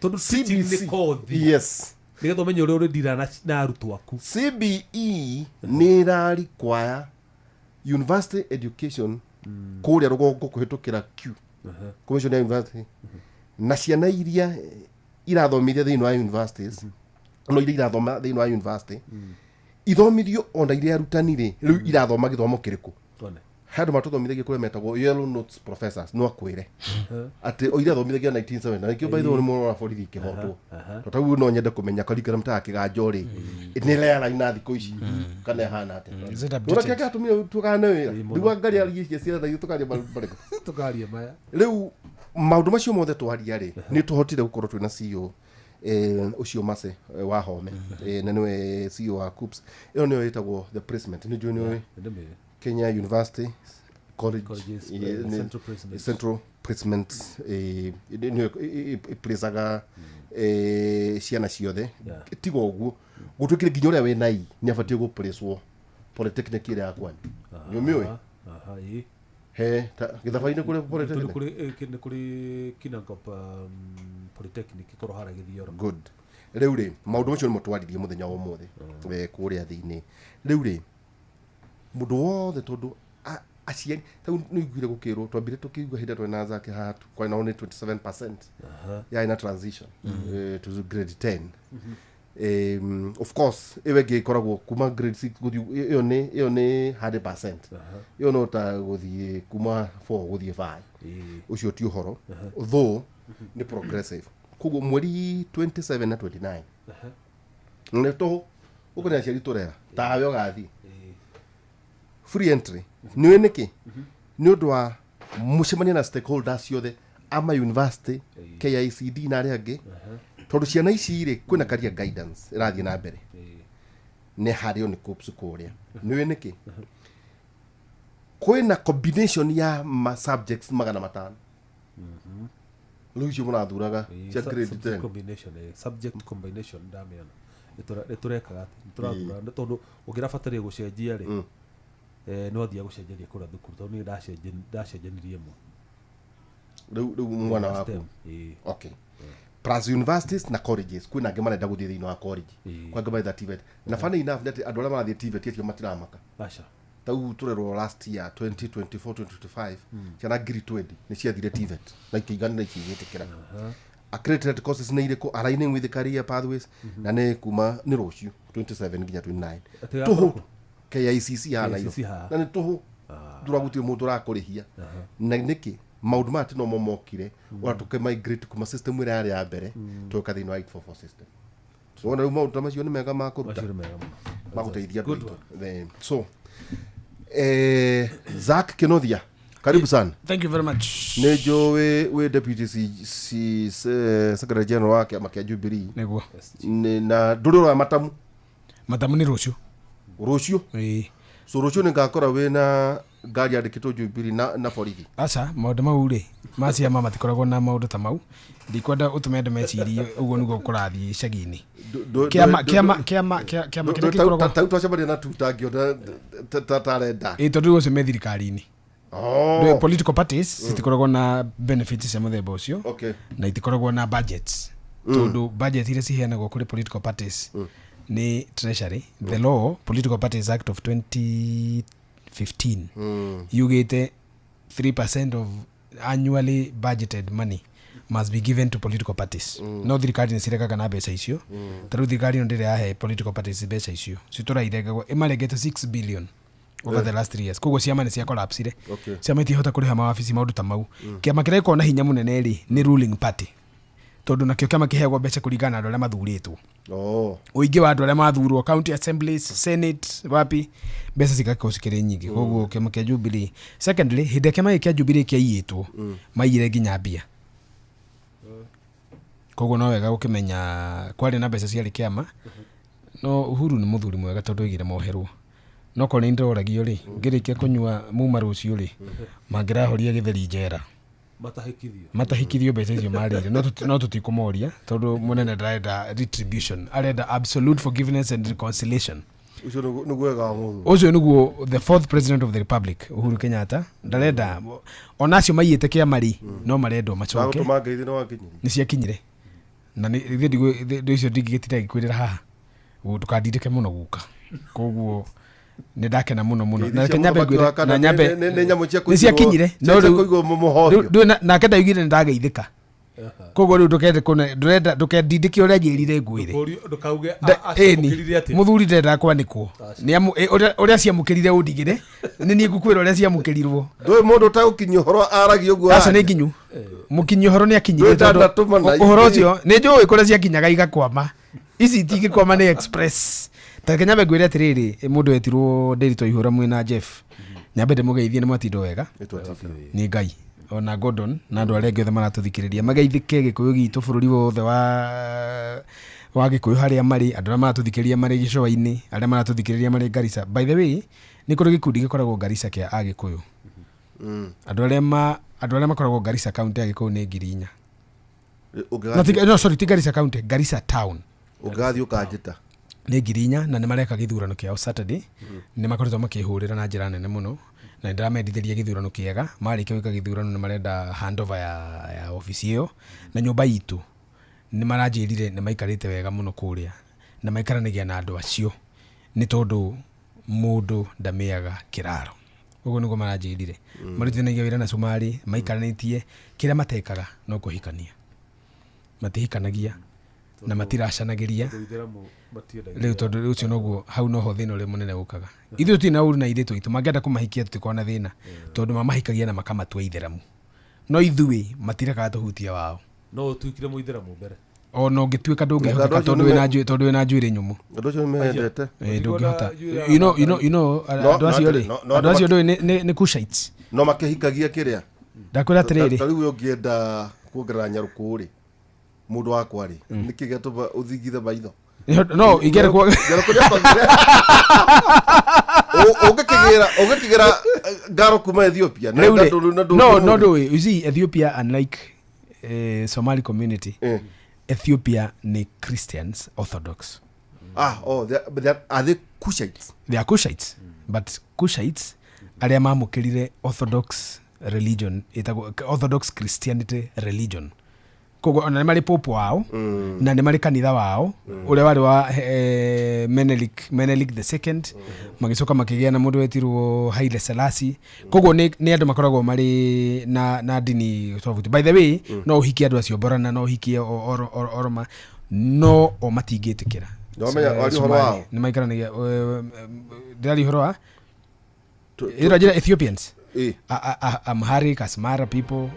I: Tondũ teaching nĩ kothi.
F: Yes.
I: Nĩgetha ũmenye ũrĩa ũrĩndira na arutwo aku.
F: CBE nĩ ĩra require university education kũrĩa rũgongo kũhĩtũkĩra Q Commission ya University na ciana iria irathomithia thĩinĩ wa universities no iria irathoma thĩinĩ wa university ithomithio ona iria arutani rĩ rĩu irathoma gĩthomo kĩrĩkũ. He andũ matũthomithagia kũrĩa metagwo yellow notes professors no akwĩre atĩ o iria athomithagia 1970 na nĩkĩo by the way nĩ mũrona borithi ikĩhotwo. To tau no nyende kũmenya curriculum ta ya kĩganjo rĩ nĩ ĩreana na thikũ ici kana ĩhana atĩa.
J: Is it
F: Nĩwona
J: updated?
F: kĩrĩa kĩratũmire tũgane wĩra rĩu angaria arie ciana itũ tũkaria marĩkũ
I: Tũkaria maya.
F: Rĩu maũndũ macio mothe twaria rĩ nĩ tũhotire gũkorwo twĩna CEO ũcio Mase Wahome na nĩwe CEO wa KUCCPS. Ĩyo nĩyo ĩtagwo the placement nĩ njũĩ nĩũĩ Kenya University College
I: Colleges, Central Placement.
F: Central Placement nĩyo ĩplacaga ciana ciothe. Tiga ũguo gũtuĩkire nginya ũrĩa wĩna I nĩ abatiĩ gũplacwo polytechnic ĩrĩa ya kwanyu. Nĩ ũmĩũĩ? He gĩthaba-inĩ kũrĩ polytechnic?
I: Nĩ kũrĩ Kinangop Polytechnic ĩkorwo harĩa Gĩthioro.
F: Good. Rĩu rĩ maũndũ macio nĩmo twaririe mũthenya wa ũmũthĩ kũrĩa thĩinĩ. Rĩu rĩ mũndũ wothe tondũ aciari tau nĩ iguire gũkĩrwo twambire tũkĩigua hĩndĩ ĩrĩa twarĩ na Zake haha kwarĩ na only 27% yarĩ na transition to grade 10. Of course ĩyo ĩngĩ ĩkoragwo kuma grade 6 gũthiĩ, ĩyo nĩ 100%. Ĩyo no ta gũthiĩ kuma 4 gũthiĩ 5. Ũcio ti ũhoro, though nĩ progressive. Koguo mweri 27 na 29 nĩ tũhũ ũguo, nĩ aciari tũrera tawe ũgathiĩ free entry. Nĩ nĩkĩ? Nĩ ũndũ wa mũcemania na stakeholders ciothe ama university, KICD na arĩa angĩ, tondũ ciana ici rĩ, kwĩna career guidance ĩrathiĩ na mbere nĩ harĩ nĩ KUCCPS kũrĩa. Nĩ nĩkĩ kwĩna combination ya ma subjects 500 rĩu icio mũrathuraga cia grade
I: Subject
F: 10.
I: Combination, subject combination ndamĩona. Nĩ tũrekaga atĩ nĩ tũrathura, nĩ tondũ ũngĩrabataria gũcenjia rĩ, nĩ wathiaga gũcenjeria kũrĩa thukuru, tondũ niĩ ndacenjanirie ĩmwe.
F: Rĩu mwana waku?
I: STEM, ĩĩ.
F: Okay, plus universities na colleges, kwĩna angĩ marenda gũthiĩ thĩinĩ wa college, kwĩ angĩ marenda TVET, na funny enough nĩ atĩ andũ arĩa marathiĩ TVET acio matiramaka.
I: Aca.
F: Tau tũrerwo last year 2024 2025 ciana 20,000 nĩ ciathire TVET na ikĩiganĩra, ikĩgĩtĩkĩra. Accredited courses nĩ irĩkũ aligning with the career pathways? Na nĩ kuma nĩ rũciũ 27 nginya 29.
I: Atĩ
F: tũhũ.
I: gakorwo kũ?
F: KICC haha.
I: KICC
F: Nairobi.
I: haha.
F: Na nĩ tũhũ, ndũra gũtirĩ mũndũ ũrakũrĩhia. Na nĩkĩ maũndũ maya ti nomo mokire ũra tũke migrate kuma system ĩrĩa yarĩ ya mbere tũka thĩinĩ wa 844 system. Wona rĩu maũndũ ta macio nĩ mega ma kũruta.
I: Macio nĩ mega mũno.
F: Magũteithia andũ
I: Good.
F: aitũ. So Zack Kinothia, karibu sana.
J: Thank you very much.
F: Nĩ njũĩ wĩ deputy secretary general wa kĩama kĩa Jubilee.
J: Nĩguo.
F: Na ndũrĩ ũroya matamu?
J: Matamu nĩ rũciũ.
F: Rũciũ?
J: Ĩĩ.
F: So rũciũ nĩ ngakora wĩna ngari yandĩkĩtwo Jubilee na borithi?
J: Aca, maũndũ mau rĩ, ma ciama matikoragwo na maũndũ ta mau. Ndikwenda ũtũme andũ mecirie ũguo nĩguo kũrathiĩ icagi-inĩ. Kĩama kĩama kĩama kĩama kĩrĩa gĩkoragwo
F: Tau twacemania na tuta ngĩona tarenda.
J: Ĩ, tondũ rĩu ũcio me thirikari-inĩ.
F: Oh.
J: Political parties citikoragwo na benefits cia mũthemba ũcio na itikoragwo na budgets, tondũ budget iria ciheanagwo kũrĩ political parties nĩ treasury. The law, Political Parties Act of 2015, yugĩte 3% of annually budgeted money must be given to political parties. No thirikari nĩ ciregaga na mbeca icio. Ta rĩu thirikari ĩno ndĩrĩ yahe political parties mbeca icio, citũra iregagwo, ĩmarengete 6 billion over the last 3 years. Koguo ciama nĩ cia collapsire. Ciama itihota kũrĩha mawabici, maũndũ ta mau. Kĩama kĩrĩa gĩkoragwo na hinya mũnene rĩ, nĩ ruling party, tondũ nakĩo kĩama kĩheagwo mbeca kũringana na andũ arĩa mathurĩtwo. Ũingĩ wa andũ arĩa mathurwo, county assemblies, senate, wapi, mbeca cigakorwo cikĩrĩ nyingĩ. Koguo kĩama kĩa Jubilee, secondly, hĩndĩ ĩrĩa kĩama gĩkĩ kĩa Jubilee kĩaiyĩtwo, maiyire nginya mbia. Koguo no wega gũkĩmenya kwarĩ na mbeca ciarĩ kĩama. No Uhuru nĩ mũthuri mwega, tondũ oigire moherwo. No korwo nĩ ndoragio rĩ, ngĩrĩkia kũnyua muma rũciũ rĩ, mangĩrahoria gĩtheri njera.
I: Matahĩkithio.
J: Matahikithio mbeca icio marĩire. No tũtikũmoria, tondũ mũnene ndarenda retribution, arenda absolute forgiveness and reconciliation.
F: Ũcio nĩguo wega wa mũthuri.
J: Ũcio nĩguo the fourth president of the republic, Uhuru Kenyatta, ndarenda ona acio maiyĩte kĩama rĩ, no marendwo macoke.
F: Ndagũtũma ngeithi nĩ wakinyire?
J: Nĩ ciakinyire, na ithuĩ icio ndingĩgĩtinda ngĩkwĩrĩra haha. Ndũkandindĩke mũno guka. Koguo nĩ ndakena mũno mũno.
F: Ngeithi
J: Na
F: cia
J: reke nyambe
F: mũthamaki
J: ngwĩre
F: wa kana
J: na nyambe
F: nĩ nyamũ cia
J: nĩ
F: kũigwo-
J: ciakinyire. No
F: cia
J: rĩu
F: kũigwo mũhorio.
J: nake ndaugire nĩ ndageithĩka. Koguo rĩu ndũkende ndũrenda ndũkendindĩke ũrĩa njĩrire ngwĩre.
I: Ndũkauge
J: Ĩni
I: acamũkĩrire atĩa.
J: Mũthuri ndendaga kwanĩkwo nĩ amu ũrĩa ciamũkĩrire ũndigĩre nĩ niĩ ngũkwĩra ũrĩa ciamũkĩrirwo.
F: Ndũĩ mũndũ ũtagũkinyia ũhoro aragia ũguo.
J: Aca, nĩ nginyu mũkinyi ũhoro nĩ akinyire.
F: Ndũĩ
J: Tondũ
F: ndanatũmana
J: ũhoro
F: ingĩ.
J: ũcio nĩ njũĩ kũrĩa ciakinyaga igakwama, ici itingĩkwama, nĩ express. Ta reke nyambe ngwĩre atĩrĩrĩ, mũndũ wetirwo Ndĩritũ Ihũra mwĩna Jeff, nyambe ndĩmũgeithie. Nĩ mwatindwo wega nĩ Ngai ona Gordon na andũ arĩa angĩ othe maratũthikĩrĩria mageithĩke, gĩkũyũ gitũ bũrũri wothe wa gĩkũyũ harĩa marĩ, andũ arĩa maratũthikĩrĩria marĩ gĩcũa-inĩ, arĩa maratũthikĩrĩria marĩ Garissa. By the way, nĩ kũrĩ gĩkundi gĩkoragwo Garissa kĩa agĩkũyũ. Andũ arĩa makoragwo Garissa county, agĩkũyũ nĩ 4,000. No, no, sorry, ti Garissa county, Garissa town.
F: Ũngĩgathiĩ ũkanjĩta.
J: Nĩ 4,000, na nĩ mareka gĩthurano kĩao Saturday. Nĩ makoretwo makĩhũrĩra na njĩra nene mũno, na nĩ ndĩramendithĩria gĩthurano kĩega. Marĩkia gwĩka gĩthurano, nĩ marenda handover ya obici ĩyo na nyũmba itũ. Nĩ maranjĩrire nĩ maikarĩte wega mũno kũrĩa na maikaranagia na andũ acio, nĩ tondũ mũndũ ndamĩaga kĩraro. Ũguo nĩguo maranjĩrire. Marutithanagia wĩra na cumarĩ, maikaranĩtie. Kĩrĩa matekaga no kũhikania, matihikanagia. Na matiracanagĩria.
I: Tondũ itheramu matiendagia.
J: Rĩu tondũ ũcio noguo hau noho thĩna ũrĩa mũnene ũkaga. Ithuĩ tũtirĩ na ũru na airĩtu aitũ, mangĩenda kũmahikia tũtikoragwo na thĩna, tondũ mamahikagia na makamatua itheramu, no ithuĩ matirekaga tũhutie wao.
I: No ũtuĩkire mũitheramu mbere.
J: Ona ũngĩtuĩka ndũngĩhoteka,
F: Andũ acio
J: tondũ wĩna njuĩrĩ nyũmũ.
F: Andũ acio nĩ mendete.
J: Ndũngĩhota.
I: Njuĩrĩ
J: You know, andũ acio rĩ, andũ acio ndũĩ nĩ Cushites.
F: No makĩhikagia kĩrĩa.
J: Ndakwĩra atĩrĩrĩ.
F: Ta rĩu we ũngĩenda kuongerera nyarũkũ rĩ, mũndũ wakwa rĩ, nĩkĩ gĩatũma ũthingithe maitho?
J: No ingĩenda kuo.
F: Nyarũkũ nĩakwagĩrĩra. Ũngĩkĩgĩra ngaro kuma Ethiopia na
J: Rĩu rĩ, no ndũĩ, you see, Ethiopia, unlike Somali community, Ethiopia nĩ Christians Orthodox.
F: Ah, oh, but are they Cushites?
J: They are Cushites, but Cushites arĩa mamũkĩrire Orthodox religion, ĩtagwo Orthodox Christianity religion. Koguo ona nĩ marĩ pope wao, na nĩ marĩ kanitha wao ũrĩa warĩ wa Menelik the second, magĩcoka makĩgĩa na mũndũ wetirwo Haile Selassie. Koguo nĩ andũ makoragwo marĩ na ndini tofauti. By the way, no ũhikie andũ acio Borana, no ũhikie Oroma, no o matingĩtĩkĩra.
F: No menya waria ũhoro wao.
J: Nĩ maikaranagia, ndĩraria ũhoro wa ĩra njĩra Ethiopians. Amharic, Asmara people,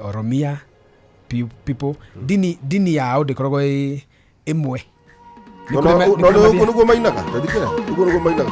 J: Oromia people. Dini yao ndĩkoragwo ĩ ĩmwe.
F: No no nĩguo mainaga, tathikĩra, ũguo nĩguo mainaga.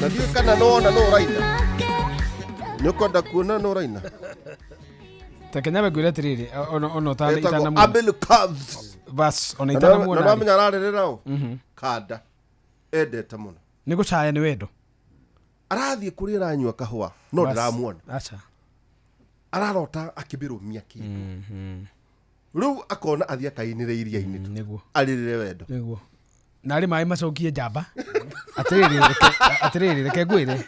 F: Na ndiũĩ kana nĩwona nũ ũraina. Nĩ ũkwenda kuona nũ ũraina?
J: Ta Kenya ngwĩre atĩrĩrĩ, ona
F: Etagwo
J: itanamuona.
F: Abel Cubs.
J: Bas, ona
F: Na
J: itanamuona.
F: na wamenya ararĩrĩra ũ? Kanda. Endete mũno.
J: Nĩ gũcaya nĩ wendo.
F: Arathiĩ kũrĩa aranyua kahũa, no
J: Bas,
F: ndĩramuona.
J: Aca.
F: Ararota akĩmĩrũmia kĩndũ. Rĩu akona athiĩ akainĩre iria-inĩ tu.
J: Nĩguo.
F: Arĩrĩre wendo.
J: Nĩguo. Na arĩ maĩ macokie njamba. Atĩrĩrĩ, reke ngwĩre.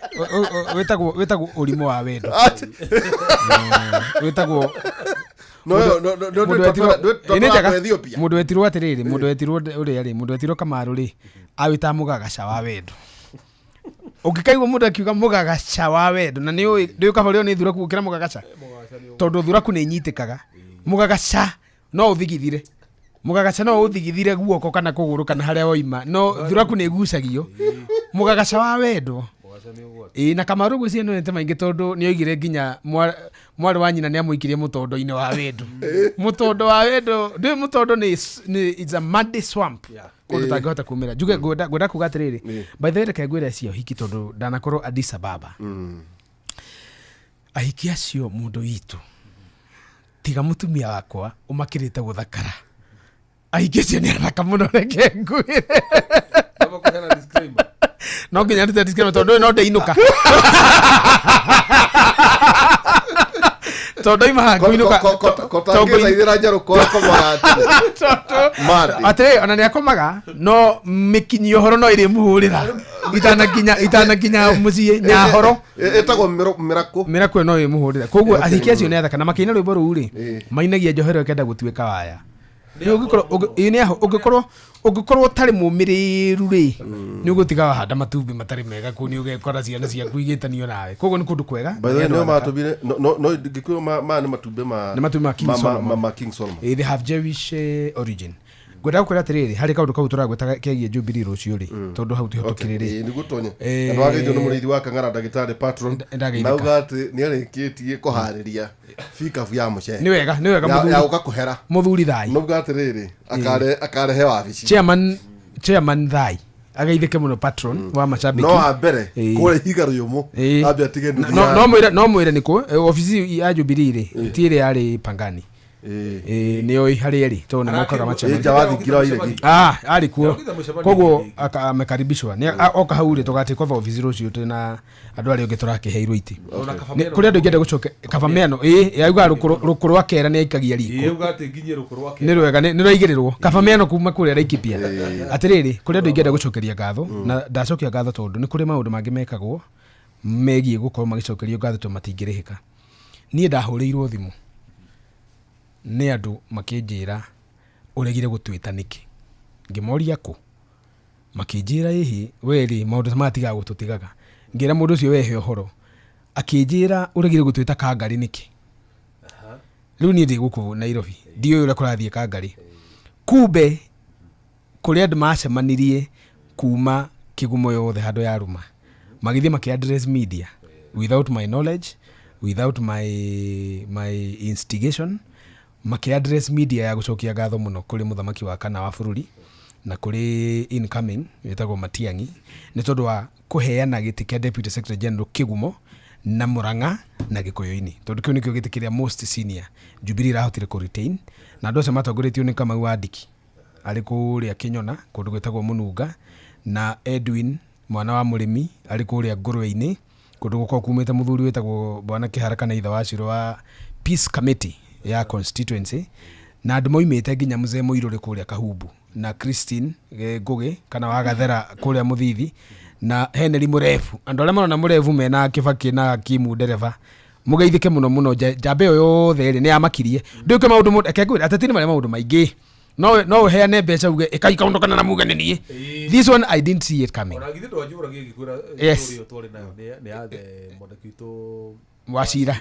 J: Wĩtagwo ũrimũ wa wendo. Wĩtagwo
F: Ethiopia.
J: Mũndũ wetirwo atĩrĩrĩ, mũndũ wetirwo ũrĩa rĩ, mũndũ wetirwo Kamaru rĩ, awĩtaga mũgagaca wa wendo. Ũngĩkaigua mũndũ akiuga mũgagaca wa wendo, na nĩũĩ ndũĩ kaba ũrĩo nĩ thuraku gũkĩra mũgagaca, tondũ thuraku nĩ inyitĩkaga. Mũgagaca no ũthigithire. Mũgagaca no ũthigithire guoko kana kũgũrũ kana harĩa woima, no thuraku nĩ ĩgucagio. Mũgagaca wa wendo. Ĩĩ, na Kamaru ngwĩciria nĩonete maingĩ tondũ nĩoigire nginya mwarĩ wa nyina nĩamũikirie mũtondo-inĩ wa wendo. Mũtondo wa wendo, ndũĩ mũtondo nĩ it's a muddy swamp. Kũndũ ũtangĩhota kumĩra. Njuge ngwenda kuga atĩrĩrĩ, by the way reke ngwĩre cia ũhiki tondũ ndanakorwo Addis Ababa. Ahiki acio mũndũ witũ, tiga mũtumia wakwa ũmakĩrĩte gũthakara. Ahiki acio nĩ athaka mũno, reke ngwĩre. No nginya ndute disclaimer tondũ no ndeinũka. Tondũ ndoima haha ngũinũka.
F: Kotangĩthaithĩra njarũkũ akomaga atĩrĩ.
J: Atĩrĩ, ona nĩakomaga, no mĩkinyio horo no ĩrĩmũhũrĩra. Itanakinya mũciĩ, nyahoro.
F: Ĩtagwo mĩrakũ.
J: Mĩrakũ ĩyo no ĩmũhũrĩra. Koguo ahiki acio nĩ athaka, na makĩina rwĩmbo rũu rĩ, mainagia njohero ĩkenda gũtuĩka waya. Ũngĩkorwo ũngĩkorwo ũtarĩ mũmĩrĩru rĩ, nĩ ũgũtiga wahanda matumbĩ matarĩ mega kũu, nĩ ũgekora ciana ciaku igĩtanio nawe. Koguo nĩ kũndũ kwega.
F: By the way, nĩo matũmbire, no ngĩkwĩrwo maya nĩ matumbĩ ma
J: Nĩ matumbĩ ma King Solomon.
F: ma King Solomon.
J: They have Jewish origin. Ngwenda gũkwĩra atĩrĩrĩ, harĩ kaũndũ kau tũragwetaga kegiĩ Jubilee rũciũ rĩ, tondũ hau tiho tũkĩrĩ rĩ.
F: Nĩguo tonye. Na nĩwageithio nĩ mũrĩithi wa Kang'ara ndagĩtarĩ patron. Nauga atĩ nĩarĩkĩtie kũharĩria bikabu ya mũcere.
J: Nĩ wega, nĩ wega
F: mũthuri. Ya gũka kũhera.
J: Mũthuri thai.
F: Nauga atĩrĩrĩ, akarehe wabici.
J: Chairman thai. Ageithĩke mũno patron wa macambĩki.
F: No wa mbere kũrĩa ihiga rĩũmũ ambe atige nuthu.
J: No mwĩre nĩkũ obici ya Jubilee rĩ ti ĩrĩa yarĩ Pangani. Nĩoĩ harĩa ĩrĩ tondũ nĩmokaga macemania. Arĩ kuo koguo amekaribishwa oka hau rĩ tũgatake over obici rũciũ twĩna andũ arĩa angĩ tũrakĩheirwo itĩ. Kũrĩ andũ ingĩenda gũcoka Kabamiano yauga rũkũ rwa kera nĩ aikagia riko. Nĩ rwega nĩ rwaigĩrĩrwo Kabamiano kuma kũrĩa Laikipia. Atĩrĩrĩ kũrĩ andũ ingĩenda gũcokeria ngatho na ndacokia ngatho tondũ nĩ kũrĩ maũndũ mangĩ mekagwo megiĩ gũkorwo magĩcokerio ngatho tondũ matingĩrĩhĩka. Niĩ ndahũrĩirwo thimũ nĩ andũ makĩnjĩra ũregire gũtwĩta nĩkĩ. Ngĩmoria kũ, makĩnjĩra ĩhĩ we rĩ maũndũ maya tigaga gũtũtigaga. Ngĩra mũndũ ũcio wehe ũhoro, akĩnjĩra ũregire gũtwĩta Kangarĩ nĩkĩ. Rĩu niĩ ndĩ gũkũ Nairobi ndiũĩ ũrĩa kũrathiĩ Kangarĩ. Kumbe kũrĩ andũ macemanirie kuma kĩgumo yothe handũ ya rũma, magĩthiĩ makĩ address media without my knowledge, without my instigation, makĩ address media ya gũcokia ngatho mũno kũrĩ mũthamaki wa kana wa bũrũri na kũrĩ incoming wĩtagwo Matiang'i nĩ tondũ wa kũheana gĩtĩ kĩa Deputy Secretary General Kĩgumo na Murang'a na Gĩkũyũ-inĩ, tondũ kĩu nĩkĩo gĩtĩ kĩrĩa most senior Jubilee ĩrahotire kũ retain. Na andũ acio matongoretio nĩ Kamau wa Ndiki arĩ kũrĩa Kĩnyona kũndũ gwĩtagwo Mũnunga, na Edwin mwana wa mũrĩmi arĩ kũrĩa Ngũrwe-inĩ kũndũ gũkoragwo kumĩte mũthuri wĩtagwo Bwana Kĩhara kana ithe wa Ciro wa Peace Committee ya constituency, na andũ moimĩte nginya Mzee Mũirũrĩ kũrĩa Kahumbu na Christine Ngũgĩ kana wa Gathera kũrĩa Mũthithi na Henry Mũrebu. Andũ arĩa marona Mũrebu mena Kĩbakĩ na Kimu ndereba mũgeithĩke mũno mũno. Njamba ĩyo yothe rĩ nĩ yamakirie. Ndũĩ maũndũ reke ngwĩre ateti nĩ marĩ maũndũ maingĩ, no ũheane mbeca uge ĩkai kaũndũ kana na muge nĩ niĩ. This one I didn't see it coming.
I: Ona githĩ ndwanjũragia ngĩkwĩra story ĩyo twarĩ nayo nĩ ya the mwandĩki witũ
J: Wachira.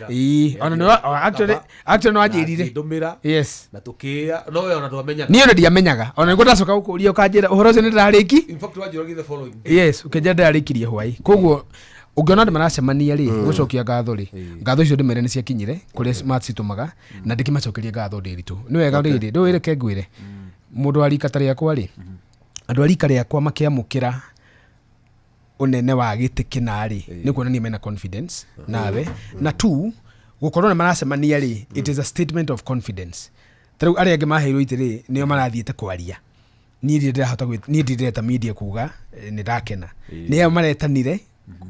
J: Ona no actually no anjĩrire. Yes.
I: Na tukia no we ona ndwamenyaga.
J: Niĩ ona ndiamenyaga. Ona nĩguo ndacoka gũkũria ũkanjĩra ũhoro ũcio nĩ ndĩrarĩki.
I: In fact wanjũragia the following.
J: Yes, ũkĩnjĩra ndĩrarĩkirie hwaĩ. Koguo ũngĩona andũ maracemania rĩ gũcokia ngatho rĩ, ngatho icio ndĩmere nĩ ciakinyire kũrĩa macitũmaga na ndĩkĩmacokeria ngatho ndĩritũ. Nĩ wega rĩrĩ ndũĩ reke ngwĩre. Mũndũ wa rika ta rĩakwa rĩ, andũ a rika rĩakwa makĩamũkĩra unene wa gĩtĩ kĩna rĩ nĩ kuonania mena confidence nawe, na two gũkorwo nĩ maracemania rĩ it is a statement of confidence. Ta rĩu arĩa angĩ maheirwo itĩ rĩ nĩo marathiĩte kwaria, niĩ ndirahota niĩ ndireta media kuga nĩ ndakena, nĩo maretanire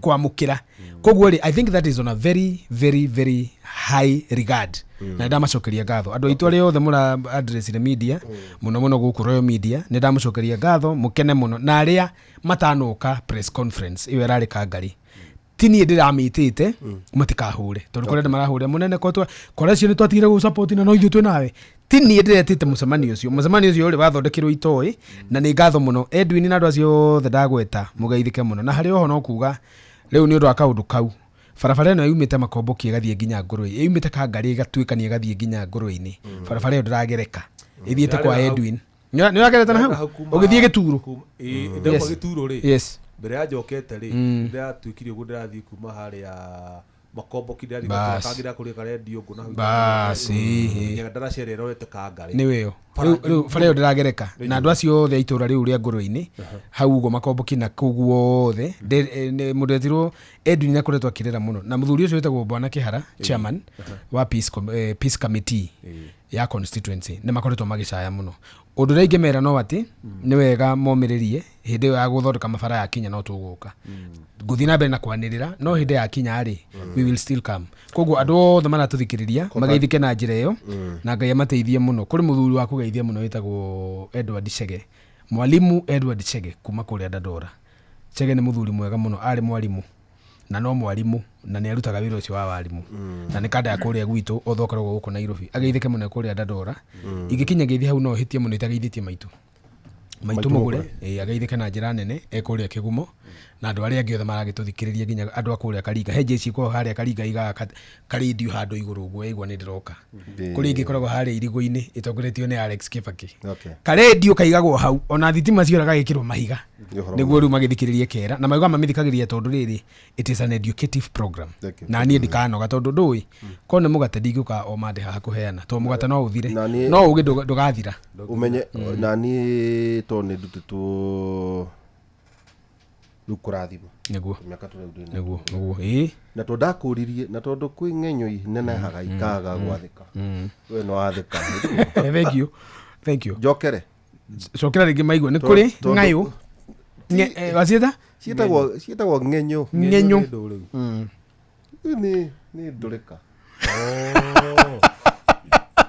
J: kwamũkĩra. Koguo rĩ I think that is on a very very very high regard na ndamacokeria ngatho andũ aitũ arĩa othe mũra address media mũno mũno gũkũ Royal Media, nĩ ndamũcokeria ngatho mũkene mũno, na arĩa matanoka press conference ĩyo ĩrarĩ Kangarĩ ti niĩ ndĩramĩtĩte matikahũre tondũ kũrĩa andũ marahũrĩra mũnene kora cio nĩ twatigire gũ support na no ithuĩ twĩ nawe. Ti niĩ ndĩretĩte mũcemanio ũcio, mũcemanio ũcio ũrĩ wathondekirwo itoĩ na nĩ ngatho mũno Edwin na andũ acio othe ndagweta mũgeithĩke mũno. Na harĩ oho no kuga rĩu nĩ ũndũ wa kaũndũ kau barabara ĩno yumĩte Makomboki ĩgathiĩ nginya Ngũrwe-inĩ, yumĩte Kangarĩ ĩgatuĩkania ĩgathiĩ nginya Ngũrwe-inĩ, barabara ĩyo ndĩragereka ĩthiĩte kwa Edwin. Nĩ ũragerete na hau ũgĩthiĩ Gĩturo?
I: Ndauma Gĩturo rĩ,
J: yes,
I: mbere ya njokete rĩ ndĩratuĩkire ũguo ndĩrathiĩ kuma harĩa Makomboki ndĩrathiĩ Kangarĩ kũrĩa karendio ngũ na hau
J: basi
I: ndaracerera ĩrorete Kangarĩ
J: nĩ wĩyo rĩu bara ĩyo ndĩragereka na andũ acio othe a itũra rĩu rĩa Ngũrwe-inĩ hau ũguo Makomboki na kũu guothe mũndũ etirwo Edwin akoretwo akĩrĩra mũno, na mũthuri ũcio wĩtagwo Bwana Kĩhara chairman wa Peace Committee ya constituency nĩ makoretwo magĩcaya mũno. Ũndũ ũrĩa ingĩmera no atĩ nĩ wega momĩrĩrie hĩndĩ ĩyo ya gũthondeka mabara ya kinya no tũgũka ngũthiĩ na mbere na kwanĩrĩra, no hĩndĩ ya kinya rĩ we will still come. Koguo andũ othe maratũthikĩrĩria mageithĩke na njĩra ĩyo na Ngai amateithie mũno. Kũrĩ mũthuri wa kũgeithia mũno wĩtagwo Edward Chege, mwalimu Edward Chege kuma kũrĩa Dandora. Chege nĩ mũthuri mwega mũno, arĩ mwalimu na no mwalimu na nĩ arutaga wĩra ũcio wa warimu na nĩ kanda ya kũrĩa gwitũ othe ũkoragwo gũkũ Nairobi. Ageithĩke mũno kũrĩa Dandora. Ingĩkinya ngeithi hau no hĩtie mũno itageithĩtie maitũ. Maitũ Mũgũre, ĩĩ, ageithĩke na njĩra nene e kũrĩa Kĩgumo, na andũ arĩa angĩ othe maragĩtũthikĩrĩria, nginya andũ a kũrĩa Karinga. He jeshi ĩkoragwo harĩa Karinga, igaga karindio handũ igũrũ ũguo, yaigua nĩ ndĩroka. Kũrĩ ĩngĩ ĩkoragwo harĩa Irigũ-inĩ ĩtongoretio nĩ Alex Kibaki. Karendio kaigagwo hau, ona thitima ciora gagĩkĩrwo mahiga.
F: Nĩ ũhoro.
J: Nĩguo rĩu magĩthikĩrĩrie kera na mauga mamĩthikagĩrĩria tondũ rĩrĩ, it is an educative program.
F: Thank you.
J: Na niĩ ndikanoga tondũ ndũĩ korwo nĩ mũgate, ndingĩũka o mande haha kũheana, tondũ mũgate no ũthire,
F: Na niĩ-
J: no ũgĩ ndũgathira.
F: Ũmenye na niĩ tondũ nĩ ndutĩtwo rĩu kũrathima mĩaka tũrĩ rĩu ndĩ
J: Nĩguo, ĩĩ.
F: Na tondũ ndakũririe, na tondũ kwĩ ng'enyũ inenehaga ikaga gwathĩka, we no wathĩka.
J: Thank you, thank you.
F: Njokere.
J: Cokera rĩngĩ maigua nĩ kũrĩ ng'ayũ. Waciĩta?
F: Ciĩtagwo ng'enyũ.
J: Ng'enyũ.
F: Nĩ ndũrĩka.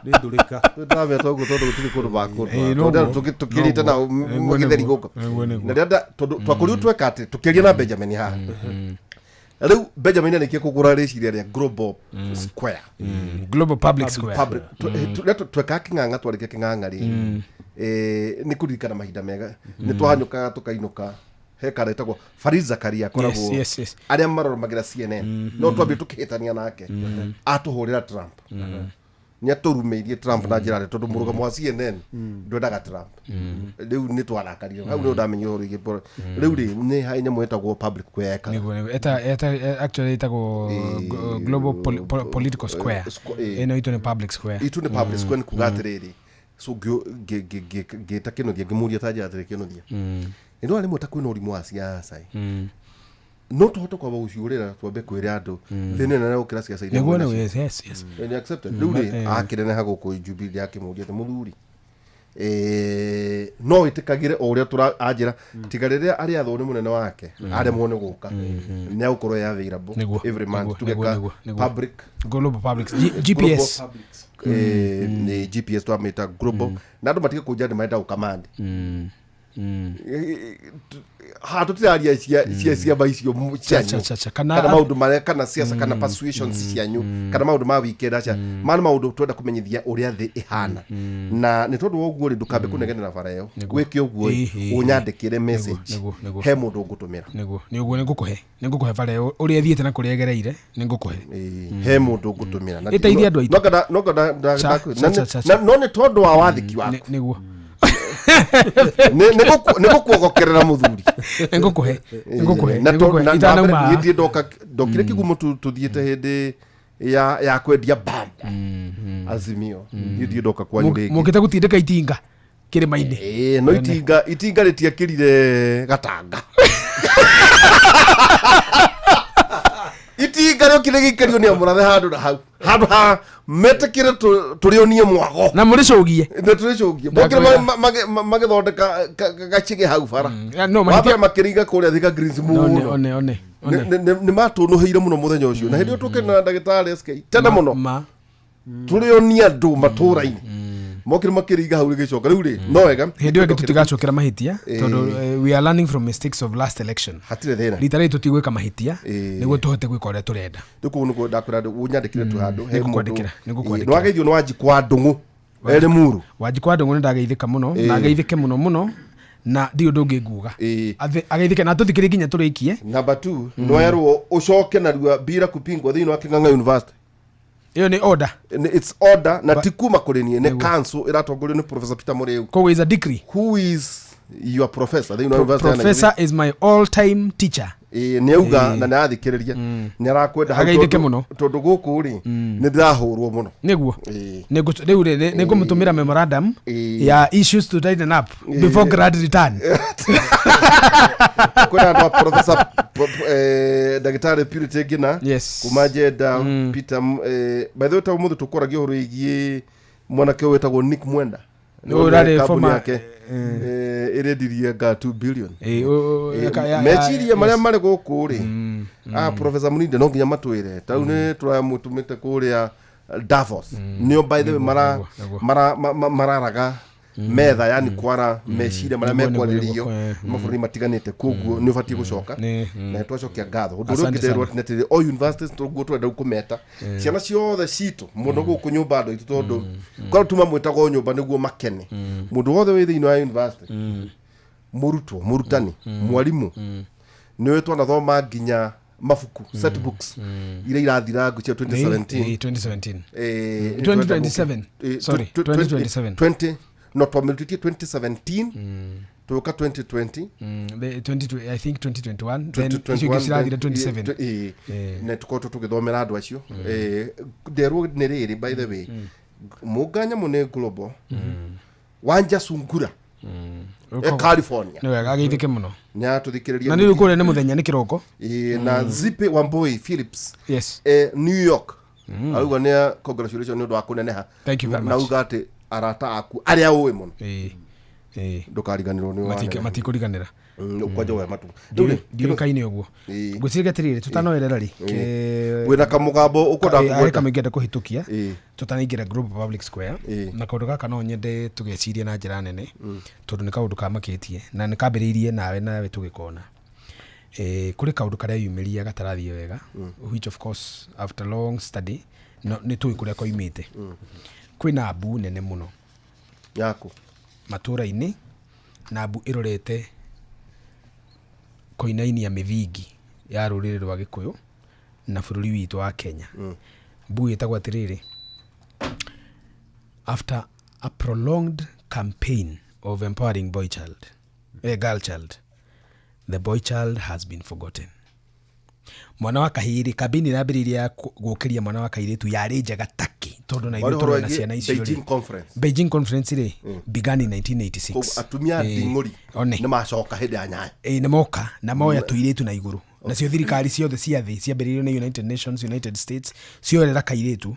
I: Nĩ ndũrĩka.
F: Ndameta ũguo tondũ gũtirĩ kũndũ
J: Ĩĩ, noguo.
F: bakũtũkĩrĩte na
J: Noguo.
F: gĩtheri
J: Nĩguo,
F: gũkũ.
J: nĩguo.
F: Na rĩrĩa tondũ twakũrio tweka atĩ tũkĩaria na Benjamin haha rĩu, Benjamin arĩkia kũgũra rĩciria rĩa Global Square.
J: Global Public Square.
F: Public. Rĩrĩa twekaga kĩng'ang'a, twarĩkia kĩng'ang'a rĩ, nĩ kũririkana mahinda mega, nĩ twahanyũkaga tũkainũka he kana ĩtagwo Farid Zakaria akoragwo
J: Yes.
F: arĩa maroromagĩra CNN, no twambire tũkĩhĩtania nake, atũhũrĩra Trump, nĩ atũrumĩirie Trump na njĩra nene tondũ mũrũgamo wa CNN ndwendaga Trump. Rĩu nĩ twarakarire hau, nĩ ndamenyire ũhoro wĩgiĩ rĩu rĩ, nĩ harĩ nyamũ ĩtagwo Public Square ekaga.
J: Nĩguo. Actually ĩtagwo Global Political Square. Ĩno itũ nĩ Public Square.
F: Itu nĩ Public Square, nĩ kuga atĩrĩrĩ, so ngĩta Kĩnuthia, ngĩmũria ta njĩra atĩrĩ, Kĩnuthia, nĩ ndona rĩmwe ta kwĩna ũrimũ wa siasa ĩ. No tũhote kwamba gũciũrĩra, twambe kwĩra andũ thĩna ĩno gũkĩra ciaca iria
J: Nĩguo
F: mwĩnacio.
J: nĩguo, yes.
F: Nĩ accepted rĩu rĩ, akĩneneha gũkũ Jubilee, akĩmũria atĩ mũthuri, no ĩtĩkagĩre o ũrĩa tũra anjĩra, tiga rĩrĩa arĩathwo nĩ mũnene wake aremwo nĩ gũka, nĩ agũkorwo e available every month tugeka
J: Nĩguo.
F: public
J: Global Public GPS.
F: Global, nĩ GPS twamĩta global, na andũ matige kũnja nĩ marenda gũkamandi haha, tũtiraria cia ciama icio cianyu
J: Cha, cha, cha.
F: kana maũndũ marĩa, kana siasa, kana persuasions cianyu, kana maũndũ ma weekend, aca ma nĩ maũndũ twenda kũmenyithia ũrĩa thĩ ĩhana. Na nĩ tondũ wa ũguo rĩ, ndũkambe kũnegenera bara ĩyo, wĩke ũguo ĩ, ũnyandĩkĩre message
J: Nĩguo, nĩguo.
F: he mũndũ ngũtũmĩra.
J: Nĩguo, nĩ ũguo, nĩ ngũkũhe bara ĩyo ũrĩa ĩthiĩte na kũrĩa ĩgereire, nĩ ngũkũhe.
F: He mũndũ ngũtũmĩra.
J: Ĩteithie andũ aitũ.
F: No anga
J: Cha, cha, cha, cha, cha.
F: no nĩ tondũ wa wathĩki waku.
J: Nĩguo.
F: Nĩ gũkuogokerera mũthuri.
J: Nĩ ngũkũhe, nĩ ngũkũhe,
F: Na
J: nĩ ngũkũhe.
F: na mbere
J: Itanauma.
F: niĩ ndiĩ ndoka, ndokire Kĩgumo tũthiĩte hĩndĩ ya kwendia band Azimio, niĩ ndiĩ ndoka kwanyu rĩngĩ.
J: Mũkĩte gũtindĩka itinga kĩrĩma-inĩ.
F: Ĩĩ, no itinga rĩtiakĩrire gatanga, itinga rĩokire gĩikario nĩ amũrathe handũ na hau handũ ha metĩkĩre tũrĩonie mwago.
J: Na mũrĩcũgie.
F: Na tũrĩcũgie, mokire magĩthondeka gacĩgĩ hau bara.
J: No,
F: wambere makĩringa kũrĩa Thika Greens
J: One,
F: mũno.
J: one, one, one.
F: Nĩ matũnũhĩire mũno mũthenya ũcio, na hĩndĩ ĩyo tũkĩrĩ na ndagĩtarĩ SK tene mũno,
J: Ma.
F: tũrĩonia andũ matũra-inĩ, mokire makĩringa hau rĩgĩcoka rĩu rĩ, no wega.
J: Hĩndĩ ĩyo ĩngĩ tũtigacokera mahĩtia tondũ we are learning from mistakes of last election.
F: Hatirĩ thĩna.
J: Rita rĩrĩ tũtigwĩka mahĩtia nĩguo tũhote gwĩka ũrĩa tũrenda.
F: Rĩu kũu nĩkuo ndakwĩra andũ ũnyandĩkĩre tu handũ he mũndũ.
J: Nĩngũkwandĩkĩra, nĩngũkwandĩkĩra.
F: Nĩwageithio nĩ Wanjikũ wa Ndũng'ũ erĩ muru.
J: Wanjikũ wa Ndũng'ũ nĩ ndageithĩka mũno na ageithĩke mũno mũno, na ndirĩ ũndũ ũngĩ nguga. Ageithĩke na tũthikĩrĩrie nginya tũrĩkie.
F: Number 2, nĩwerwo ũcoke narua bila kupingwa thĩinĩ wa Kĩng'ang'a University.
J: Ĩyo nĩ order.
F: It's order, na ti kuma kũrĩ niĩ, nĩ council ĩratongorio nĩ Professor Peter Mũrĩu.
J: Koguo is a decree.
F: Who is your professor thĩinĩ wa university ya Nairobi?
J: Professor is my all time teacher.
F: Ĩĩ, nĩ auga na nĩ arathikĩrĩria, nĩ arakwenda hau
J: Ageithĩke
F: tondũ
J: mũno.
F: Tondũ gũkũ rĩ, nĩ ndĩrahũrwo mũno.
J: Nĩguo. Rĩu rĩ, nĩ ngũmũtũmĩra memorandum ya issues to tighten up before grad return.
F: Kwĩna andũ a professor ndagĩtarĩ Purity Ngina kuma Jenda Peter, by the way, ta ũmũthĩ tũkwaragia ũhoro wĩgiĩ mwanake ũyũ wĩtagwo Nick Mwenda.
J: Ũyũ ũrarĩ
F: Kambuni yake ĩrendirie nga 2 billion. Meciria marĩa marĩ gũkũ rĩ, professor Muninde no nginya matwĩre, tarĩu nĩ tũramũtũmĩte kũrĩa Davos, nĩo by the way mararaga metha, yani kwara meciria marĩa mekwarĩrĩrio mabũrũri matiganĩte, koguo nĩ ũbatiĩ gũcoka na nĩ twacokia ngatho. Ũndũ ũrĩa
J: Asante
F: ũngĩ nderwo
J: sana.
F: atĩ nĩ atĩrĩ, o universities tũguo tũrenda rĩu kũmeta ciana ciothe citũ mũno gũkũ nyũmba, andũ aitũ, tondũ korwo tuma mwĩtagwo nyũmba nĩguo makene, mũndũ wothe wĩ thĩinĩ wa university. Mũrutwo, mũrutani, mwarimũ, nĩwe twanathoma nginya mabuku, set books iria irathira ngwĩciria 2017.
J: 2017.
F: Eh,
J: 2027. Sorry, 2027.
F: 20, no twamĩrutĩtie 2017, tũka 2020.
J: The 20, I think 2021, then
F: 2021,
J: icio ingĩ cirathira
F: then-
J: 27.
F: Na tũkoretwo tũgĩthomera andũ acio. Nderwo nĩ rĩrĩ, by the way, mũnga nyamũ nĩ global wanja sungura e California.
J: Nĩ wega, ageithĩke mũno.
F: Nĩ atũthikĩrĩria.
J: Na nĩ rĩu kũrĩa nĩ mũthenya, nĩ kĩroko.
F: Na Zipe Wambui Phillips
J: Yes.
F: New York arauga nĩ congratulation nĩ ũndũ wa kũneneha.
J: Thank you very
F: Na
J: much.
F: auga atĩ arata aku arĩa ũĩ mũno,
J: Ĩĩ. Ĩĩ.
F: ndũkariganĩrwo nĩ
J: Matikũriganĩra.
F: Kwanja we matu.
J: Ndiũkaine ũguo.
F: Ĩĩ.
J: Ngwĩciria atĩrĩrĩ, tũtanoerera rĩ,
F: Wĩna kamũgambo ũkwenda
J: harĩ
F: kũgweta?
J: kamwe ingĩenda kũhĩtũkia
F: Ĩĩ.
J: tũtanaingĩra Global Public Square.
F: Ĩĩ.
J: Na kaũndũ gaka no nyende tũgecirie na njĩra nene, tondũ nĩ kaũndũ kamakĩtie na nĩ kambĩrĩirie nawe tũgĩkona. Kũrĩ kaũndũ kareyumĩria gatarathiĩ wega, which of course after long study no, nĩ tũĩ kũrĩa koimĩte. Kwĩna mbu nene mũno
F: yaku
J: matũra-inĩ, na mbu ĩrorete kũinainia mĩthingi ya rũrĩrĩ rwa Gĩkũyũ na bũrũri witũ wa Kenya. Mbu ĩtagwo atĩrĩrĩ, after a prolonged campaign of empowering boy child, girl child, the boy child has been forgotten. Mwana wa kahĩĩ, kambĩini ĩrambĩrĩirie ya gũkĩria mwana wa kairĩtu yarĩ njega taki, tondũ na ithuĩ
F: Warĩ
J: tũrĩ
F: ũhoro
J: na
F: wĩgiĩ
J: ciana icio rĩ.
F: Beijing Conference.
J: Beijing Conference rĩ, began in 1986.
F: Koguo atumia nding'ũri
J: One.
F: nĩ macoka hĩndĩ ya Nyayo.
J: Ĩ, nĩ moka na moya tũirĩtu na igũrũ, nacio thirikari ciothe cia thĩ ciambĩrĩirio nĩ United Nations, United States, cioerera kairĩtu,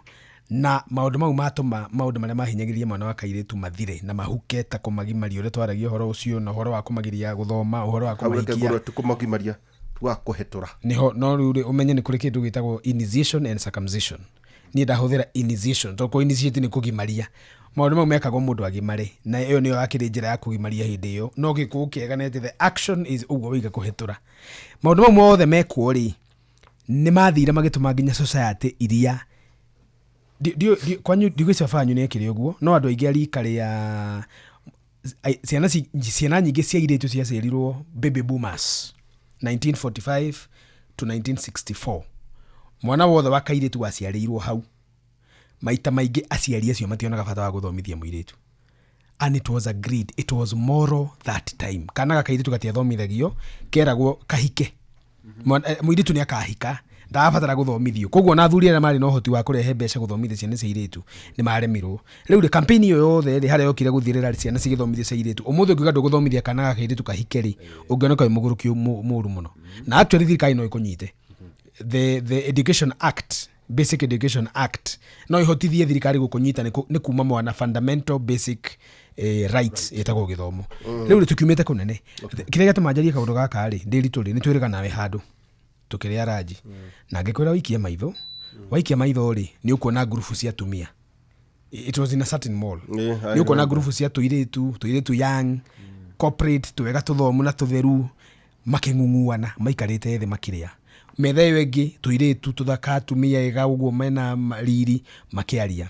J: na maũndũ mau matũma maũndũ marĩa mahinyagĩrĩria mwana wa kairĩtu mathire na mahuke, ta kũmagimaria ũrĩa twaragia ũhoro ũcio, na ũhoro wa kũmagiria gũthoma, ũhoro wa
F: Hau reke
J: kũmahikia.
F: ngũrwe, tũkũmagimaria, tuga kũhetũra.
J: Niho no rĩu rĩ, ũmenye nĩ kũrĩ kĩndũ gĩtagwo initiation and circumcision. Niĩ ndahũthĩra initiation tondũ kũ initiate nĩ kũgimaria. Maũndũ mau mekagwo mũndũ agimare, na ĩyo nĩyo yakĩrĩ njĩra ya kũgimaria hĩndĩ ĩyo, no gĩkũũ kĩega nĩ atĩ the action is ũguo wĩiga kũhetũra. Maũndũ mau mothe mekwo rĩ, nĩ mathire magĩtũma nginya society iria kwanyu ndigwĩciria baba wanyu nĩ ekĩre ũguo, no andũ aingĩ a rika rĩa ciana nyingĩ cia airĩtu ciaciarirwo baby boomers 1945 to 1964, mwana wothe wa kairĩtu waciarĩirwo hau, maita maingĩ aciari acio mationaga bata wa gũthomithia mũirĩtu, and it was agreed, it was moral that time. Kana ga kairĩtu gatiathomithagio, keragwo kahike. Mũirĩtu nĩ akahika, ndarabatara gũthomithio. Koguo na athuri arĩa marĩ na ũhoti wa kũrehe mbeca gũthomithia ciana cia airĩtu nĩ maremirwo. Rĩu rĩ, campaign ĩyo yothe rĩ, harĩa yokire gũthirĩra rĩ, ciana cigĩthomithio cia airĩtu, ũmũthĩ ũngiuga ndũgũthomithia kana ga kairĩtu kahike rĩ, ũngĩoneka wĩ mũgũrũki mũru mũno, na actually thirikari no ĩkũnyite. The Education Act, Basic Education Act, no ihotithie thirikari gũkũnyita nĩ kuma mwana fundamental basic rights ĩtagwo gĩthomo. Rĩu rĩ, tũkiumĩte kũnene, kĩrĩa gĩatũma njarie kaũndũ gaka rĩ, ndĩritũ rĩ, nĩ twĩrĩga nawe handũ tũkĩrĩa ranji, na ngĩkwĩra waikia maitho, waikia maitho rĩ, nĩ ũkuona ngurubu cia atumia. It was in a certain mall.
F: Yeah, I
J: Nĩ ũkuona
F: remember.
J: ngurubu cia tũirĩtu young corporate, twega tũthomu na tũtheru, makĩng'ung'uana maikarĩte thĩ makĩrĩa. Metha ĩyo ĩngĩ tũirĩtu tũthaka, atumia ega ũguo mena riri makĩaria.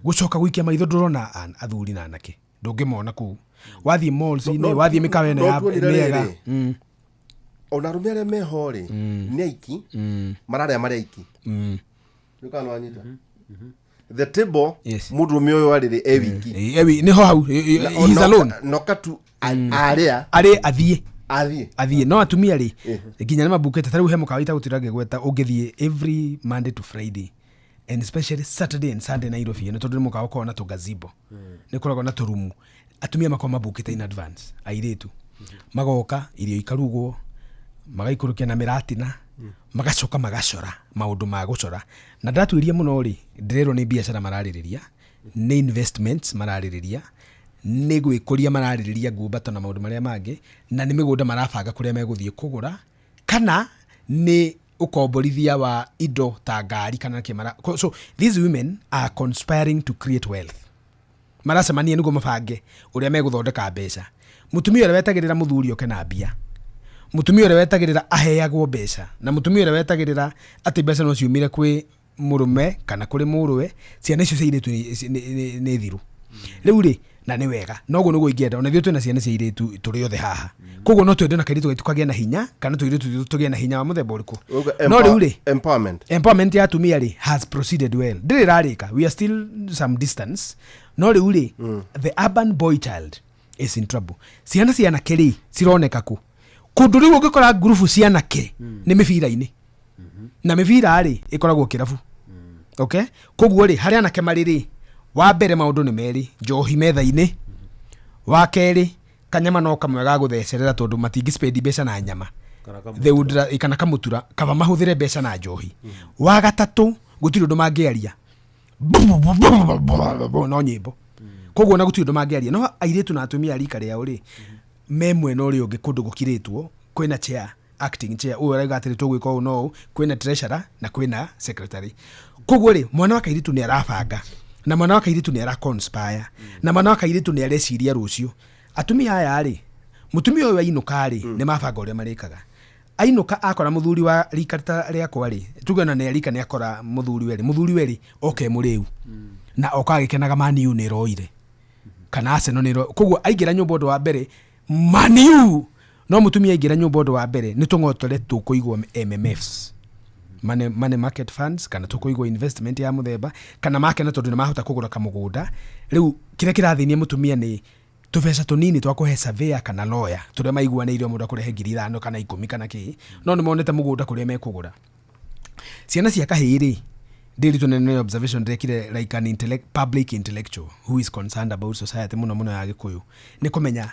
J: Gũcoka gũikia maitho ndũrona athuri na anake, ndũngĩmona kũu. Wathiĩ malls-inĩ, wathiĩ mĩkawa ĩno
F: no
J: ya
F: tuonire
J: mĩega.
F: rĩrĩ. Ona arũme arĩa meho rĩ, nĩ aiki mararĩa, marĩ aiki. Rĩu kana nĩwanyita the table?
J: Yes.
F: Mũndũrũme ũyũ arĩrĩ e wiki.
J: Ewi nĩho hau,
F: Na-
J: he is
F: no-
J: alone.
F: No katu arĩa
J: arĩ athiĩ
F: athiĩ.
J: Athiĩ no atumia rĩ, nginya nĩ mabukĩte. Ta rĩu he mũkawa itagũtira ngĩgweta, ũngĩthiĩ every Monday to Friday and especially Saturday and Sunday Nairobi ĩno, tondũ nĩ mũkawa ũkoragwo na tũgazebo, nĩ ũkoragwo na tũrumu, atumia makoragwo mabukĩte in advance. Airĩtu magoka, irio ikarugwo, magaikũrũkia na mĩratina, magacoka magacora maũndũ ma gũcora. Na ndatuĩria mũno rĩ, ndĩrerwo nĩ biacara mararĩrĩria, nĩ investments mararĩrĩria, nĩ gwĩkũria mararĩrĩria, ngumbato na maũndũ marĩa mangĩ, na nĩ mĩgũnda marabanga kũrĩa megũthiĩ kũgũra, kana nĩ ũkomborithia wa indo ta ngari kana kĩ mara. So these women are conspiring to create wealth. Maracemania nĩguo mabange ũrĩa megũthondeka mbeca. Mũtumia ũrĩa wetagĩrĩra mũthuri oke na mbia, mũtumia ũrĩa wetagĩrĩra aheagwo mbeca, na mũtumia ũrĩa wetagĩrĩra atĩ mbeca no ciumire kwĩ mũrũme kana kũrĩ mũrũwe, ciana icio cia airĩtu nĩ thiru. Rĩu rĩ, Na nĩ wega noguo nĩguo ingĩenda ona ithuĩ twĩna ciana cia airĩtu tũrĩ othe haha, koguo no twende na kairĩtu gaitũ kagĩe na hinya kana tũirĩtu twitũ tũgĩe na hinya wa mũthemba ũrĩkũ. No rĩu rĩ,
F: empowerment.
J: Empowerment ya atumia rĩ has proceeded well, ndĩrĩ ĩrarĩka, we are still some distance. No rĩu rĩ, the urban boy child is in trouble. Ciana cia anake rĩ cironeka kũ kũndũ rĩu ũngĩkora ngurubu cia anake nĩ mĩbira-inĩ, na mĩbira rĩ ĩkoragwo kĩrabu. Okay, koguo rĩ harĩa anake marĩ rĩ, wa mbere maũndũ nĩ merĩ, njohi metha-inĩ, wa kerĩ kanyama no kamwe ga gũthecerera tondũ matingĩ spend mbeca na nyama.
I: Kana kamũtura.
J: They would kana kamũtura kaba mahũthĩre mbeca na njohi. Wa gatatũ gũtirĩ ũndũ mangĩaria, no nyĩmbo, koguo ona gũtirĩ ũndũ mangĩaria. No airĩtu na atumia a rika rĩao rĩ me mwena ũrĩa ũngĩ kũndũ gũkirĩtwo, kwĩna chair, acting chair, ũyũ arauga atĩrĩ tũgwĩka ũũ no ũũ, kwĩna treasurer na kwĩna secretary. Koguo rĩ mwana wa kairĩtu nĩ arabanga, na mwana wa kairĩtu nĩ ara conspire, na mwana wa kairĩtu nĩ areciria rũciũ. Atumia aya rĩ, mũtumia ũyũ ainũka rĩ nĩ mabanga ũrĩa marĩkaga. Ainũka akora mũthuri wa rika ta rĩakwa rĩ, tuge ona nĩ arika, nĩ akora mũthuri we rĩ, mũthuri we rĩ oke mũrĩu na oka agĩkenaga Man U nĩ ĩroire kana Arsenal nĩ ĩro, koguo aingĩra nyũmba ũndũ wa mbere Man U. No mũtumia aingĩra nyũmba ũndũ wa mbere nĩ tũng'otore tũkũigwo MMFs, money market funds, kana tũkũigwo investment ya mũthemba kana makena tondũ nĩ mahota kũgũra kamũgũnda. Rĩu kĩrĩa kĩrathĩnia mũtumia nĩ tũbeca tũnini twa kũhe surveyor kana lawyer tũrĩa maiguanĩire o mũndũ akũrehe 5,000 kana 10 kana kĩ, no nĩ monete mũgũnda kũrĩa mekũgũra. Ciana cia kahĩĩ rĩ, ndĩritũ nĩ observation ndekire like an public intellectual who is concerned about society mũno mũno ya Gĩkũyũ, nĩ kũmenya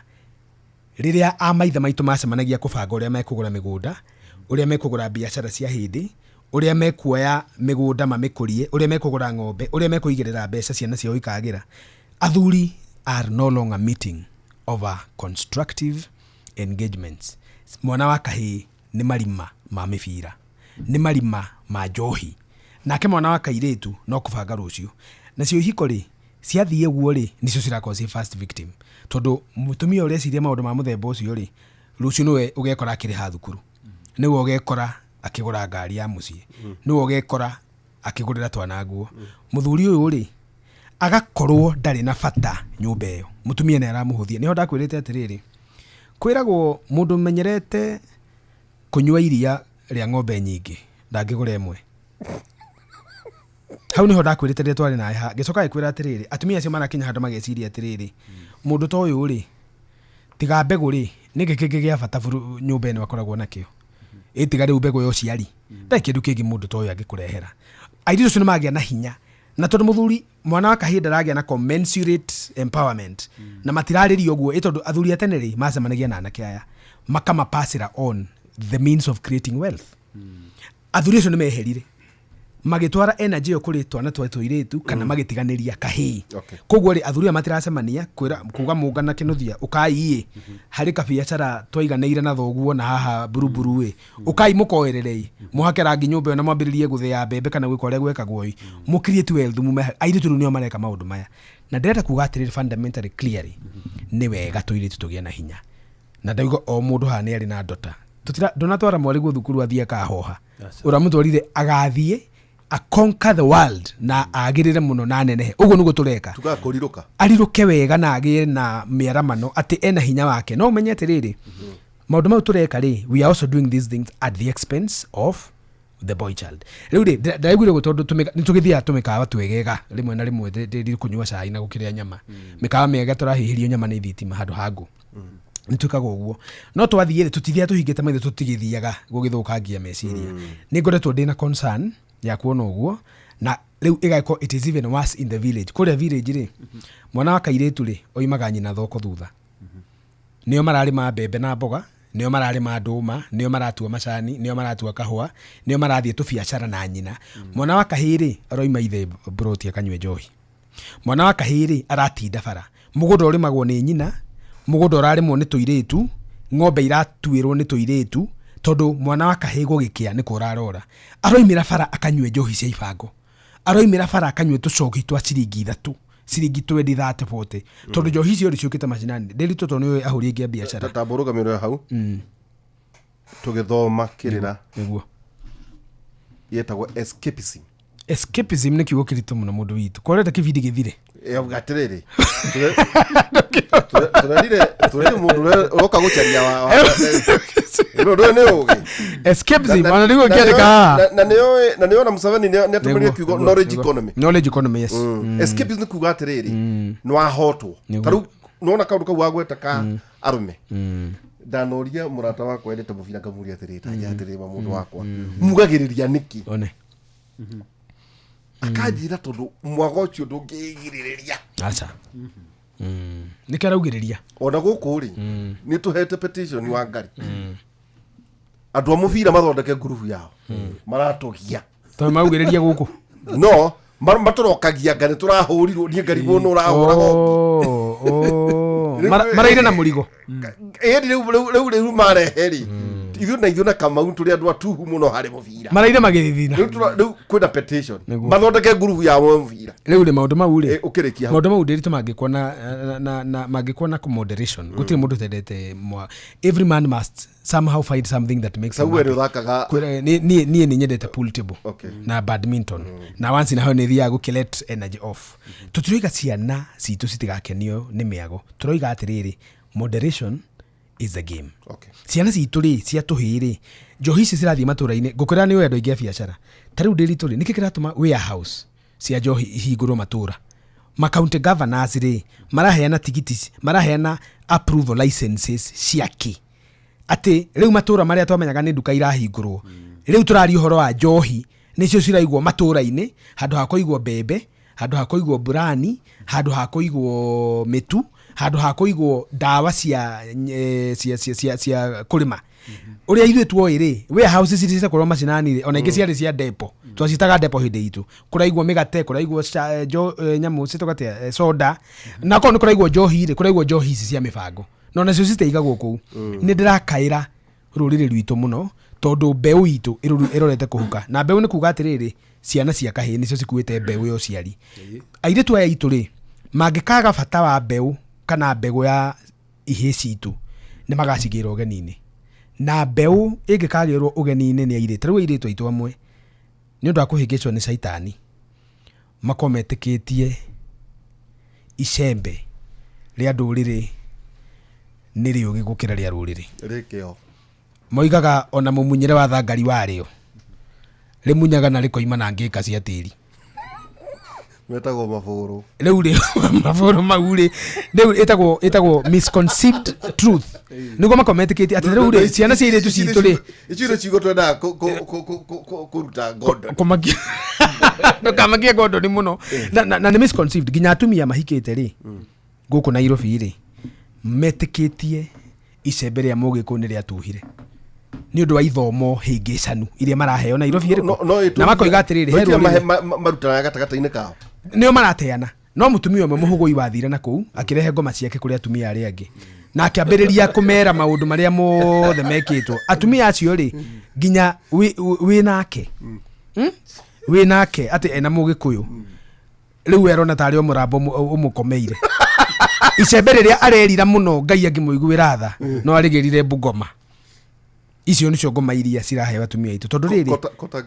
J: rĩrĩa a maithe maitũ macemanagia kũbanga ũrĩa mekũgũra mĩgũnda, ũrĩa mekũgũra biacara cia hĩndĩ, ũrĩa mekuoya mĩgũnda mamĩkũrie, ũrĩa mekũgũra ng'ombe, ũrĩa mekũigĩrĩra mbeca ciana ciao ikagĩra. Athuri are no longer meeting over constructive engagements. Mwana wa kahĩĩ nĩ marima ma mĩbira, nĩ marima ma njohi, nake mwana wa kairĩtu no kũbanga rũciũ. Nacio ihiko rĩ ciathiĩ ũguo rĩ, nĩcio cirakorwo ciĩ first victim, tondũ mũtumia ũreciria maũndũ ma mũthemba ũcio rĩ, rũciũ nĩwe ũgekora akĩrĩha thukuru, nĩwe ũgekora akĩgũra ngari ya mũciĩ, nĩwe ũgekora akĩgũrĩra twana nguo. Mũthuri ũyũ rĩ agakorwo ndarĩ na bata nyũmba ĩyo, mũtumia nĩ aramũhũthia. Nĩho ndakwĩrĩte atĩrĩrĩ, kwĩragwo mũndũ ũmenyerete kũnyua iria rĩa ng'ombe nyingĩ ndangĩgũra ĩmwe. Hau nĩho ndakwĩrĩte rĩrĩa twarĩ nawe haha, ngĩcoka ngĩkwĩra atĩrĩrĩ, atumia acio marakinya handũ mageciria atĩrĩrĩ, mũndũ ta ũyũ rĩ tiga mbegũ rĩ nĩkĩ kĩngĩ gĩa bata nyũmba ĩno akoragwo nakĩo, ĩ tiga rĩu mbegũ ya ũciari, ndarĩ kĩndũ kĩngĩ mũndũ ta ũyũ angĩkũrehera. Airĩtu acio nĩ magĩa na hinya, na tondũ mũthuri mwana wa kahĩĩ ndaragĩa na commensurate empowerment na matirarĩrio ũguo, ĩ tondũ athuri a tene rĩ macemanagia na anake aya makamapasĩra on the means of creating wealth. Athuri acio nĩ meherire magĩtwara energy ĩyo kũrĩ twana twa tũirĩtu kana magĩtiganĩria kahĩĩ. Koguo rĩ athuri aya matiracemania kwĩra kuga mũngana kĩnuthia ũkai ĩ harĩ kabiacara twaiganĩire na thoguo na haha buruburu ĩ ũkai mũkoererei mũhake rangi nyũmba ĩyo na mwambĩrĩrie gũthĩa mbembe kana gwĩka ũrĩa gwĩkagwo ĩ mũ create wealth mume. Airĩtu rĩu nĩo mareka maũndũ maya, na ndĩrenda kuga atĩrĩrĩ, fundamentally clearly nĩ wega tũirĩtu tũgĩe na hinya, na ndauga o mũndũ haha nĩ arĩ na ndota. Tutira ndũnatwara mwarĩguo thukuru athiĩ akahoha, ũramũtwarire agathiĩ a conquer the world na agĩrĩre mũno na anenehe. Ũguo nĩguo tũreka.
F: Tugaga kũrirũka.
J: Arirũke wega na agĩe na mĩaramano atĩ ena hinya wake. No ũmenye atĩrĩrĩ, maũndũ mau tũreka rĩ, we are also doing these things at the expense of the boy child. Rĩu rĩ ndaiguire ũguo tondũ nĩ tũgĩthiaga tũmĩkawa twegega rĩmwe na rĩmwe kũnyua cai na gũkĩrĩa nyama, mĩkawa mĩega tũrahĩhĩrio nyama nĩ thitima handũ ha ngũ, nĩ twĩkaga ũguo. No twathiĩ rĩ tũtithiaga tũhingĩte maitho, tũtigĩthiaga gũgĩthũkangia meciria. Nĩ ngoretwo ndĩna concern ya kuona ũguo, na rĩu ĩgagĩkorwo it is even worse in the village. Kũrĩa village rĩ, mwana wa kairĩtu rĩ oimaga nyina thoko thutha, nĩo mararĩma mbembe na mboga, nĩo mararĩma ndũma, nĩo maratua macani, nĩo maratua kahũa, nĩo marathiĩ tũbiacara na nyina. Mwana wa kahĩĩ rĩ aroima ithe mburoti akanyue njohi. Mwana wa kahĩĩ rĩ aratinda bara, mũgũnda ũrĩmagwo nĩ nyina, mũgũnda ũrarĩmwo nĩ tũirĩtu, ng'ombe iratuĩrwo nĩ tũirĩtu, tondũ mwana wa kahĩĩ gũgĩkĩa nĩ kũrarora. Aroimĩra bara akanyue njohi cia ibango, aroimĩra bara akanyue tũcoki twa ciringi 3, ciringi 20, 30, 40, tondũ njohi icio rĩ ciũkĩte macinani. Ndĩritũ tondũ nĩũĩ ahũri aingĩ a biacara.
F: Ta mbũrũgamĩrĩro hau tũgĩthoma kĩrĩra
J: nĩguo
F: yetagwo escapism.
J: Escapism nĩ kiugo kĩritũ mũno mũndũ witũ, korenda kĩbindi gĩthire.
F: Atĩrĩrĩ, tũrerire tũrerire mũndũ ũrĩa ũroka gũcaria wa ũndũ ũyũ nĩ ũgĩ.
J: Escapism,
F: Na-
J: ona nĩguo
F: na-
J: ngĩandĩka haha.
F: na- na nĩyo ona Museveni nĩatũmĩrire
J: Nĩguo,
F: kiugo
J: nĩguo,
F: knowledge
J: nĩguo.
F: economy.
J: Knowledge economy, yes.
F: Escapism nĩ kuga atĩrĩrĩ, nĩwahotwo.
J: Nĩguo.
F: Ta rĩu nĩwona kaũndũ kau wagweta ka arũme, ndanoria mũrata wakwa endete mũbira, ngamũria atĩrĩrĩ, tanja atĩrĩrĩ, ma mũndũ wakwa mugagĩrĩria nĩkĩ?
J: One.
F: Akanjĩra tondũ mwaga ũcio ndũngĩgirĩrĩria.
J: Aca, nĩkĩo araugĩrĩria.
F: Ona gũkũ rĩ, nĩ tũhete petition wa ngari andũ a mũbira mathondeke ngurubu yao maratũgia.
J: Tondũ maugĩrĩria gũkũ.
F: No matũrokagia nga nĩ tũrahũrirwo, niĩ ngarigwo nĩ ũrahũraga.
J: Oh, oh. Maraire na mũrigo.
F: Ĩni rĩu marehe rĩ, ithuĩ na ithuĩ na Kamau tũrĩ andũ atuhu mũno harĩ mũbira.
J: Maraire magĩthithina.
F: Rĩu kwĩna petition
J: Nĩguo.
F: mathondeke ngurubu yao ya mũbira.
J: Rĩu rĩ, maũndũ mau rĩ,
F: Eh, ũkĩrĩkia hau.
J: Maũndũ mau ndĩritũ mangĩkwo na mangĩkwo na moderation, gũtirĩ mũndũ ũtendete every man must somehow find something that makes him
F: Sau we nĩ
J: happy.
F: ũthakaga?
J: Niĩ nĩ nyendete pool table na badminton, na once in a while nĩ thiaga gũkĩ let energy off. Tũtiroiga ciana citũ citigakenio nĩ mĩago, tũroiga atĩrĩrĩ, moderation is the game. Ciana citũ rĩ, cia tũhĩĩ rĩ, njohi ici cirathiĩ matũra-inĩ, ngũkwĩra nĩ ũĩ andũ aingĩ a biacara ta rĩu ndĩritũ rĩ, nĩkĩ kĩratũma warehouse cia njohi ihingũrwo matũra? Ma county governors rĩ, maraheana tigiti, maraheana approval licenses cia kĩ? Atĩ rĩu matũra marĩa twamenyaga nĩ nduka irahingũrwo, rĩu tũraria ũhoro wa njohi nĩcio ciraigwo matũra-inĩ, handũ ha kũigwo mbembe, handũ ha kũigwo burani, handũ ha kũigwo mĩtu, handũ ha kũigwo ndawa cia kũrĩma. Ũrĩa ithuĩ tuoĩ rĩ, warehouse ici ciakorwo macinani rĩ, ona ingĩ ciarĩ cia depo, twacitaga depo hĩndĩ itũ, kũraigwo mĩgate, kũraigwo nyamũ citagwo atĩa, soda, na korwo nĩ kũraigwo njohi rĩ, kũraigwo njohi ici cia mĩbango, no nacio citaigagwo kũu. Nĩ ndĩrakaĩra rũrĩrĩ rwitũ mũno, tondũ mbeũ itũ ĩrorete kũhuka. Na mbeũ nĩ kuga atĩrĩrĩ, ciana cia kahĩĩ nĩcio cikuĩte mbeũ ya ũciari. Airĩtu aya aitũ rĩ, mangĩkaga bata wa mbeũ kana mbegũ ya ihĩĩ citũ, nĩ magacigĩra ũgeni-inĩ, na mbeũ ĩngĩkagĩrwo ũgeni-inĩ nĩ airĩtu, rĩu airĩtu aitũ amwe nĩ ũndũ wa kũhĩngĩcwo nĩ caitani, makorwo metĩkĩtie icembe rĩa ndũrĩrĩ nĩ rĩũgĩ gũkĩra rĩa rũrĩrĩ.
F: Rĩkĩo.
J: Moigaga ona mũmunyĩre wa thangari warĩo rĩmunyaga na rĩkoima na ngĩka cia tĩri.
F: Metagwo mabũrũ.
J: Rĩu rĩ, mabũrũ mau rĩ, rĩu ĩtagwo misconceived truth, nĩguo makorwo metĩkĩtie atĩ rĩu rĩ, ciana cia airĩtu citũ rĩ.
F: Icio nĩ ciugo twendaga kũruta ngondo.
J: Kũmakia, ndũkamakie ngondoni mũno. Na nĩ misconceived, nginya atumia mahikĩte rĩ, gũkũ Nairobi rĩ, metĩkĩtie icembe rĩa mũgĩkũyũ nĩ rĩatuhire nĩ ũndũ wa ithomo hĩngĩcanu iria maraheo Nairobi ĩrĩkũ. Na makoiga atĩrĩrĩ, he rũrĩrĩ
F: Marutanaga gatagatĩ-inĩ kao.
J: Nĩo marateana, no mũtumia ũmwe mũhũgũi wathire na kũu akĩrehe ngoma ciake kũrĩ atumia arĩa angĩ, na akĩambĩrĩria kũmera maũndũ marĩa mothe mekĩtwo atumia acio rĩ, nginya wĩ nake? Wĩ nake atĩ ena mũgĩkũyũ, rĩu erona tarĩ o mũrambo ũmũkomeire. Icembe rĩrĩa arerira mũno Ngai angĩmũiguĩra tha, no arĩgĩrire Bungoma. Icio nĩcio ngoma iria ciraheo atumia aitũ, tondũ rĩrĩ,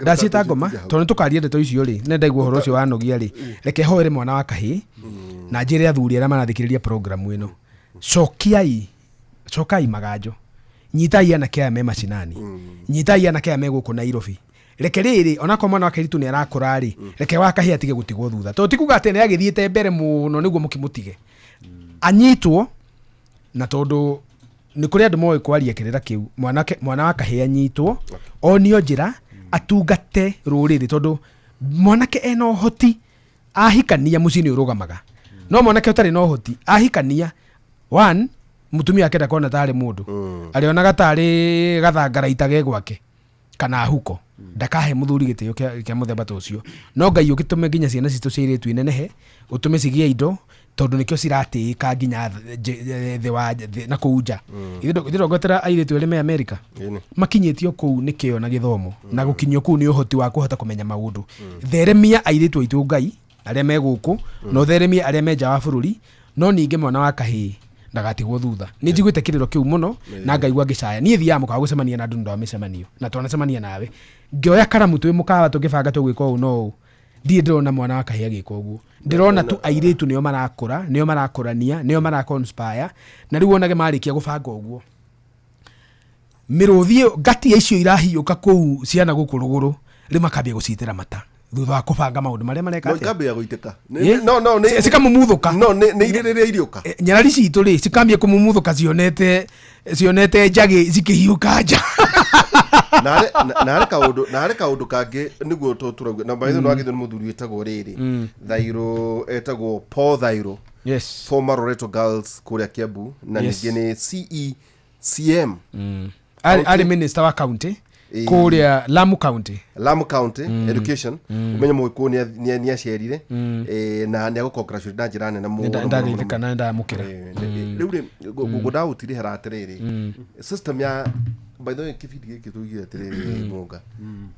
J: ndaciĩta ngoma tondũ nĩtũkaria ndeto icio rĩ, nĩ ndaigua ũhoro ũcio wanogia rĩ, reke hoere mwana wa kahĩĩ na njĩre athuri arĩa marathikĩrĩria programu ĩno, cokiai, cokai maganjo, nyitai anake aya me macinani, nyitai anake aya me gũkũ Nairobi. Reke rĩrĩ, onakorwo mwana wa kairĩtu nĩ arakũra rĩ, reke wa kahĩĩ atige gũtigwo thutha, tondũ ti kuga atĩ nĩ agĩthiĩte mbere mũno nĩguo mũkĩmũtige anyitwo. Na tondũ nĩ kũrĩ andũ moĩ kwaria kĩrĩra kĩu, mwanake, mwana wa kahĩĩ anyitwo, onio njĩra, atungate rũrĩrĩ, tondũ mwanake ena ũhoti ahikania mũciĩ nĩ ũrũgamaga. No mwanake ũtarĩ na ũhoti ahikania, one, mũtumia akenda kuona tarĩ mũndũ arĩonaga tarĩ gathangaraita ge gwake kana huko, ndakahe mũthuri gĩtĩo kĩa mũthemba ta ũcio. No Ngai ũgĩtũme nginya ciana citũ cia airĩtu inenehe, ũtũme cigĩe indo, tondũ nĩkĩo ciratĩĩka nginya thĩ wa na kũu nja. Ithuĩ ndongotera airĩtu erĩ me Amerika. Makinyĩtio kũu nĩ kĩo na gĩthomo, na gũkinyio kũu nĩ ũhoti wa kũhota kũmenya maũndũ. Theremia airĩtu aitũ Ngai arĩa me gũkũ, na ũtheremie arĩa me nja wa bũrũri, no ningĩ mwana wa kahĩĩ ndagatigwo thutha. Nĩ njiguĩte kĩrĩro kĩu mũno na ngaigua ngĩcaya. Niĩ thiaga mũkawa gũcemania na andũ nĩ ũndũ wa mĩcemanio, na twanacemania nawe ngĩoya karamu twĩ mũkawa tũgĩbanga tũgwĩka ũũ no ũũ. Ndirĩ ndĩrona mwana wa kahĩĩ agĩka ũguo. Ndĩrona tu airĩtu nĩo marakũra, nĩo marakũrania, nĩo maraconspire, na rĩu wonage marĩkia gũbanga ũguo, mĩrũthi ĩyo, ngatia icio irahiũka kũu ciana gũkũ rũgũrũ, rĩu makambia gũcitĩra mata thutha wa kũbanga maũndũ marĩa mareka
F: No
J: atĩa.
F: ikambia gũitĩka.
J: Ĩ?
F: No no nĩ
J: Cikamumuthũka.
F: No nĩ irĩ rĩrĩa iriũka.
J: Nyarari citũ rĩ, cikambia kũmumuthũka cionete njagĩ cikĩhiũka nja.
F: Na harĩ kaũndũ, na harĩ kaũndũ kangĩ nĩguo tũrauga na by the way nĩwagĩthio nĩ mũthuri wĩtagwo rĩrĩ Thairũ, etagwo Paul Thairũ, former Loreto Girls kũrĩa Kiambu, na ningĩ nĩ CECM.
J: Arĩ minister wa county kũrĩa Lamu County.
F: Lamu County Education. Umenye mũgĩkũyũ nĩ acerire na nĩ agũcongratulate na njĩra nene mũno, mũno, mũno.
J: Ndageithĩka na ndamũkĩra.
F: Rĩu rĩ, ngũndagũtirihĩra atĩrĩrĩ, system ya, by the way, kĩbindi gĩkĩ tũigire atĩrĩrĩ, Mũnga,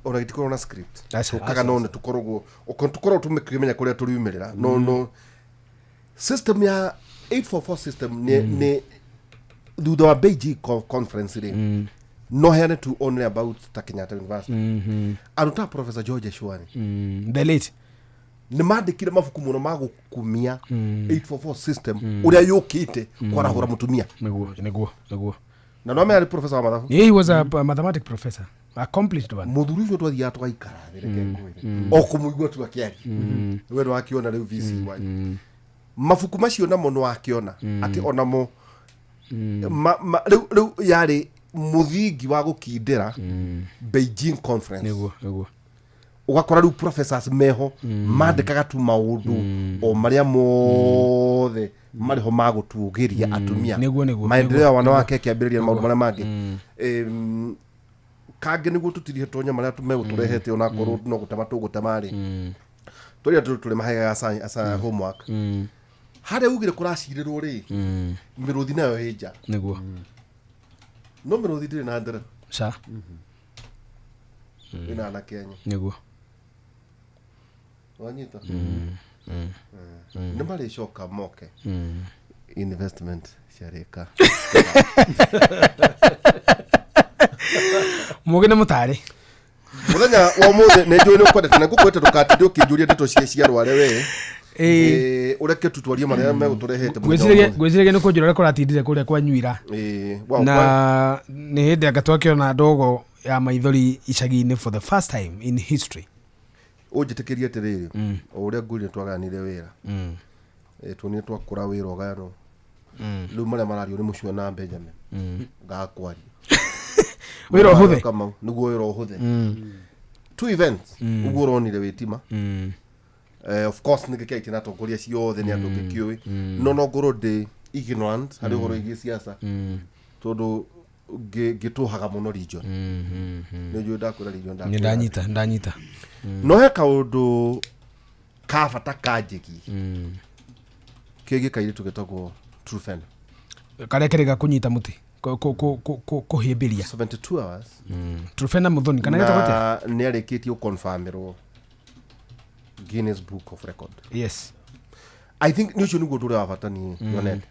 F: ona gĩtikoragwo na script.
J: Aca.
F: Tũkaga no nĩ tũkoragwo tũkoragwo tũmĩkĩmenya kũrĩa tũriumĩrĩra, no system ya 844 system nĩ thutha wa Beijing conference rĩ, no heane tu only about ta Kenyatta University, andũ ta Professor George Eshuani,
J: The late,
F: nĩ mandĩkire mabuku mũno ma gũkumia 844 system ũrĩa yũkĩte kwarahũra mũtumia.
J: Nĩguo.
F: Na no arĩ professor wa mathabu.
J: Yeah, he was a mathematic professor, accomplished one.
F: Mũthuri ũcio twathiaga tũgaikara thĩ, reke ngwĩre, o kũmũigua tu akĩaria, we nĩwakĩona rĩu VC wanyu mabuku macio namo nĩwakĩona atĩ onamo rĩu yarĩ mũthingi wa gũkindĩra Beijing conference.
J: Nĩguo.
F: Ũgakora rĩu professors meho mandĩkaga tu maũndũ o marĩa mothe marĩ ho ma gũtũgĩria atumia,
J: Nĩguo,
F: maendeleo ya wanawake, akĩambĩrĩria na maũndũ marĩa mangĩ. Kangĩ nĩguo tũtirihe tonya marĩa megũtũrehete, onakorwo no gũtema tũgũtema rĩ, tũrĩa tũrĩ maheaga asa homework harĩa ugire kũracirĩrwo rĩ, mĩrũthi nayo ĩ nja. No mĩrũthi ndĩrĩ na ndere.
J: Ca.
F: Ĩna anake anyu. Wanyita nĩ marĩcoka moke investment ciarĩka.
J: Mũgĩ nĩ mũtarĩ.
F: Mũthenya wa ũmũthĩ nĩ njũĩ nĩ ũkwendete na ngũkwĩte ndũkatinde ũkĩnjũria ndeto cia rware we. Ũreke tu twarie marĩa megũtũrehete mũthenya wa ũmũthĩ.
J: Ngwĩciragia nĩ kũnjũra ũrĩa kũratindire kũrĩa kwanyuira.
F: Wow,
J: Na nĩ hĩndĩ anga twakĩona ndogo ya maithori icagi-inĩ for the first time in history.
F: Ũnjĩtĩkĩrie atĩrĩrĩ, o ũrĩa ngwĩrire twagayanire wĩra, tuonire twakũra wĩra ũgayanwo, rĩu marĩa marario nĩ mũcio na Benjamin ngakwaria.
J: Wĩra ũhũthe.
F: Kamau, nĩguo wĩra ũhũthe. Two events ũguo ũronire wĩtima. Of course nĩ gĩkĩaitie na atongoria ciothe nĩ andũ ngĩkĩũĩ, no ngorwo ndĩ ignorant harĩ ũhoro wĩgiĩ siasa, tondũ ngĩtũhaga mũno region, nĩ njũĩ ndakwĩra region
J: Nĩ
F: ndakwĩra.
J: ndanyita.
F: No he kaũndũ ka bata kanjĩgi kĩgiĩ kairĩtu getagwo Truphena.
J: Karĩa kĩrĩga kũnyita mũtĩ kũhĩmbĩria.
F: 72 hours.
J: Truphena Muthoni kana getagwo atĩa?
F: Na nĩ arĩkĩtie gũconfirmĩrwo Guinness Book of Record. I think nĩ ũcio nĩguo ũndũ ũrĩa wa bata niĩ nyonete.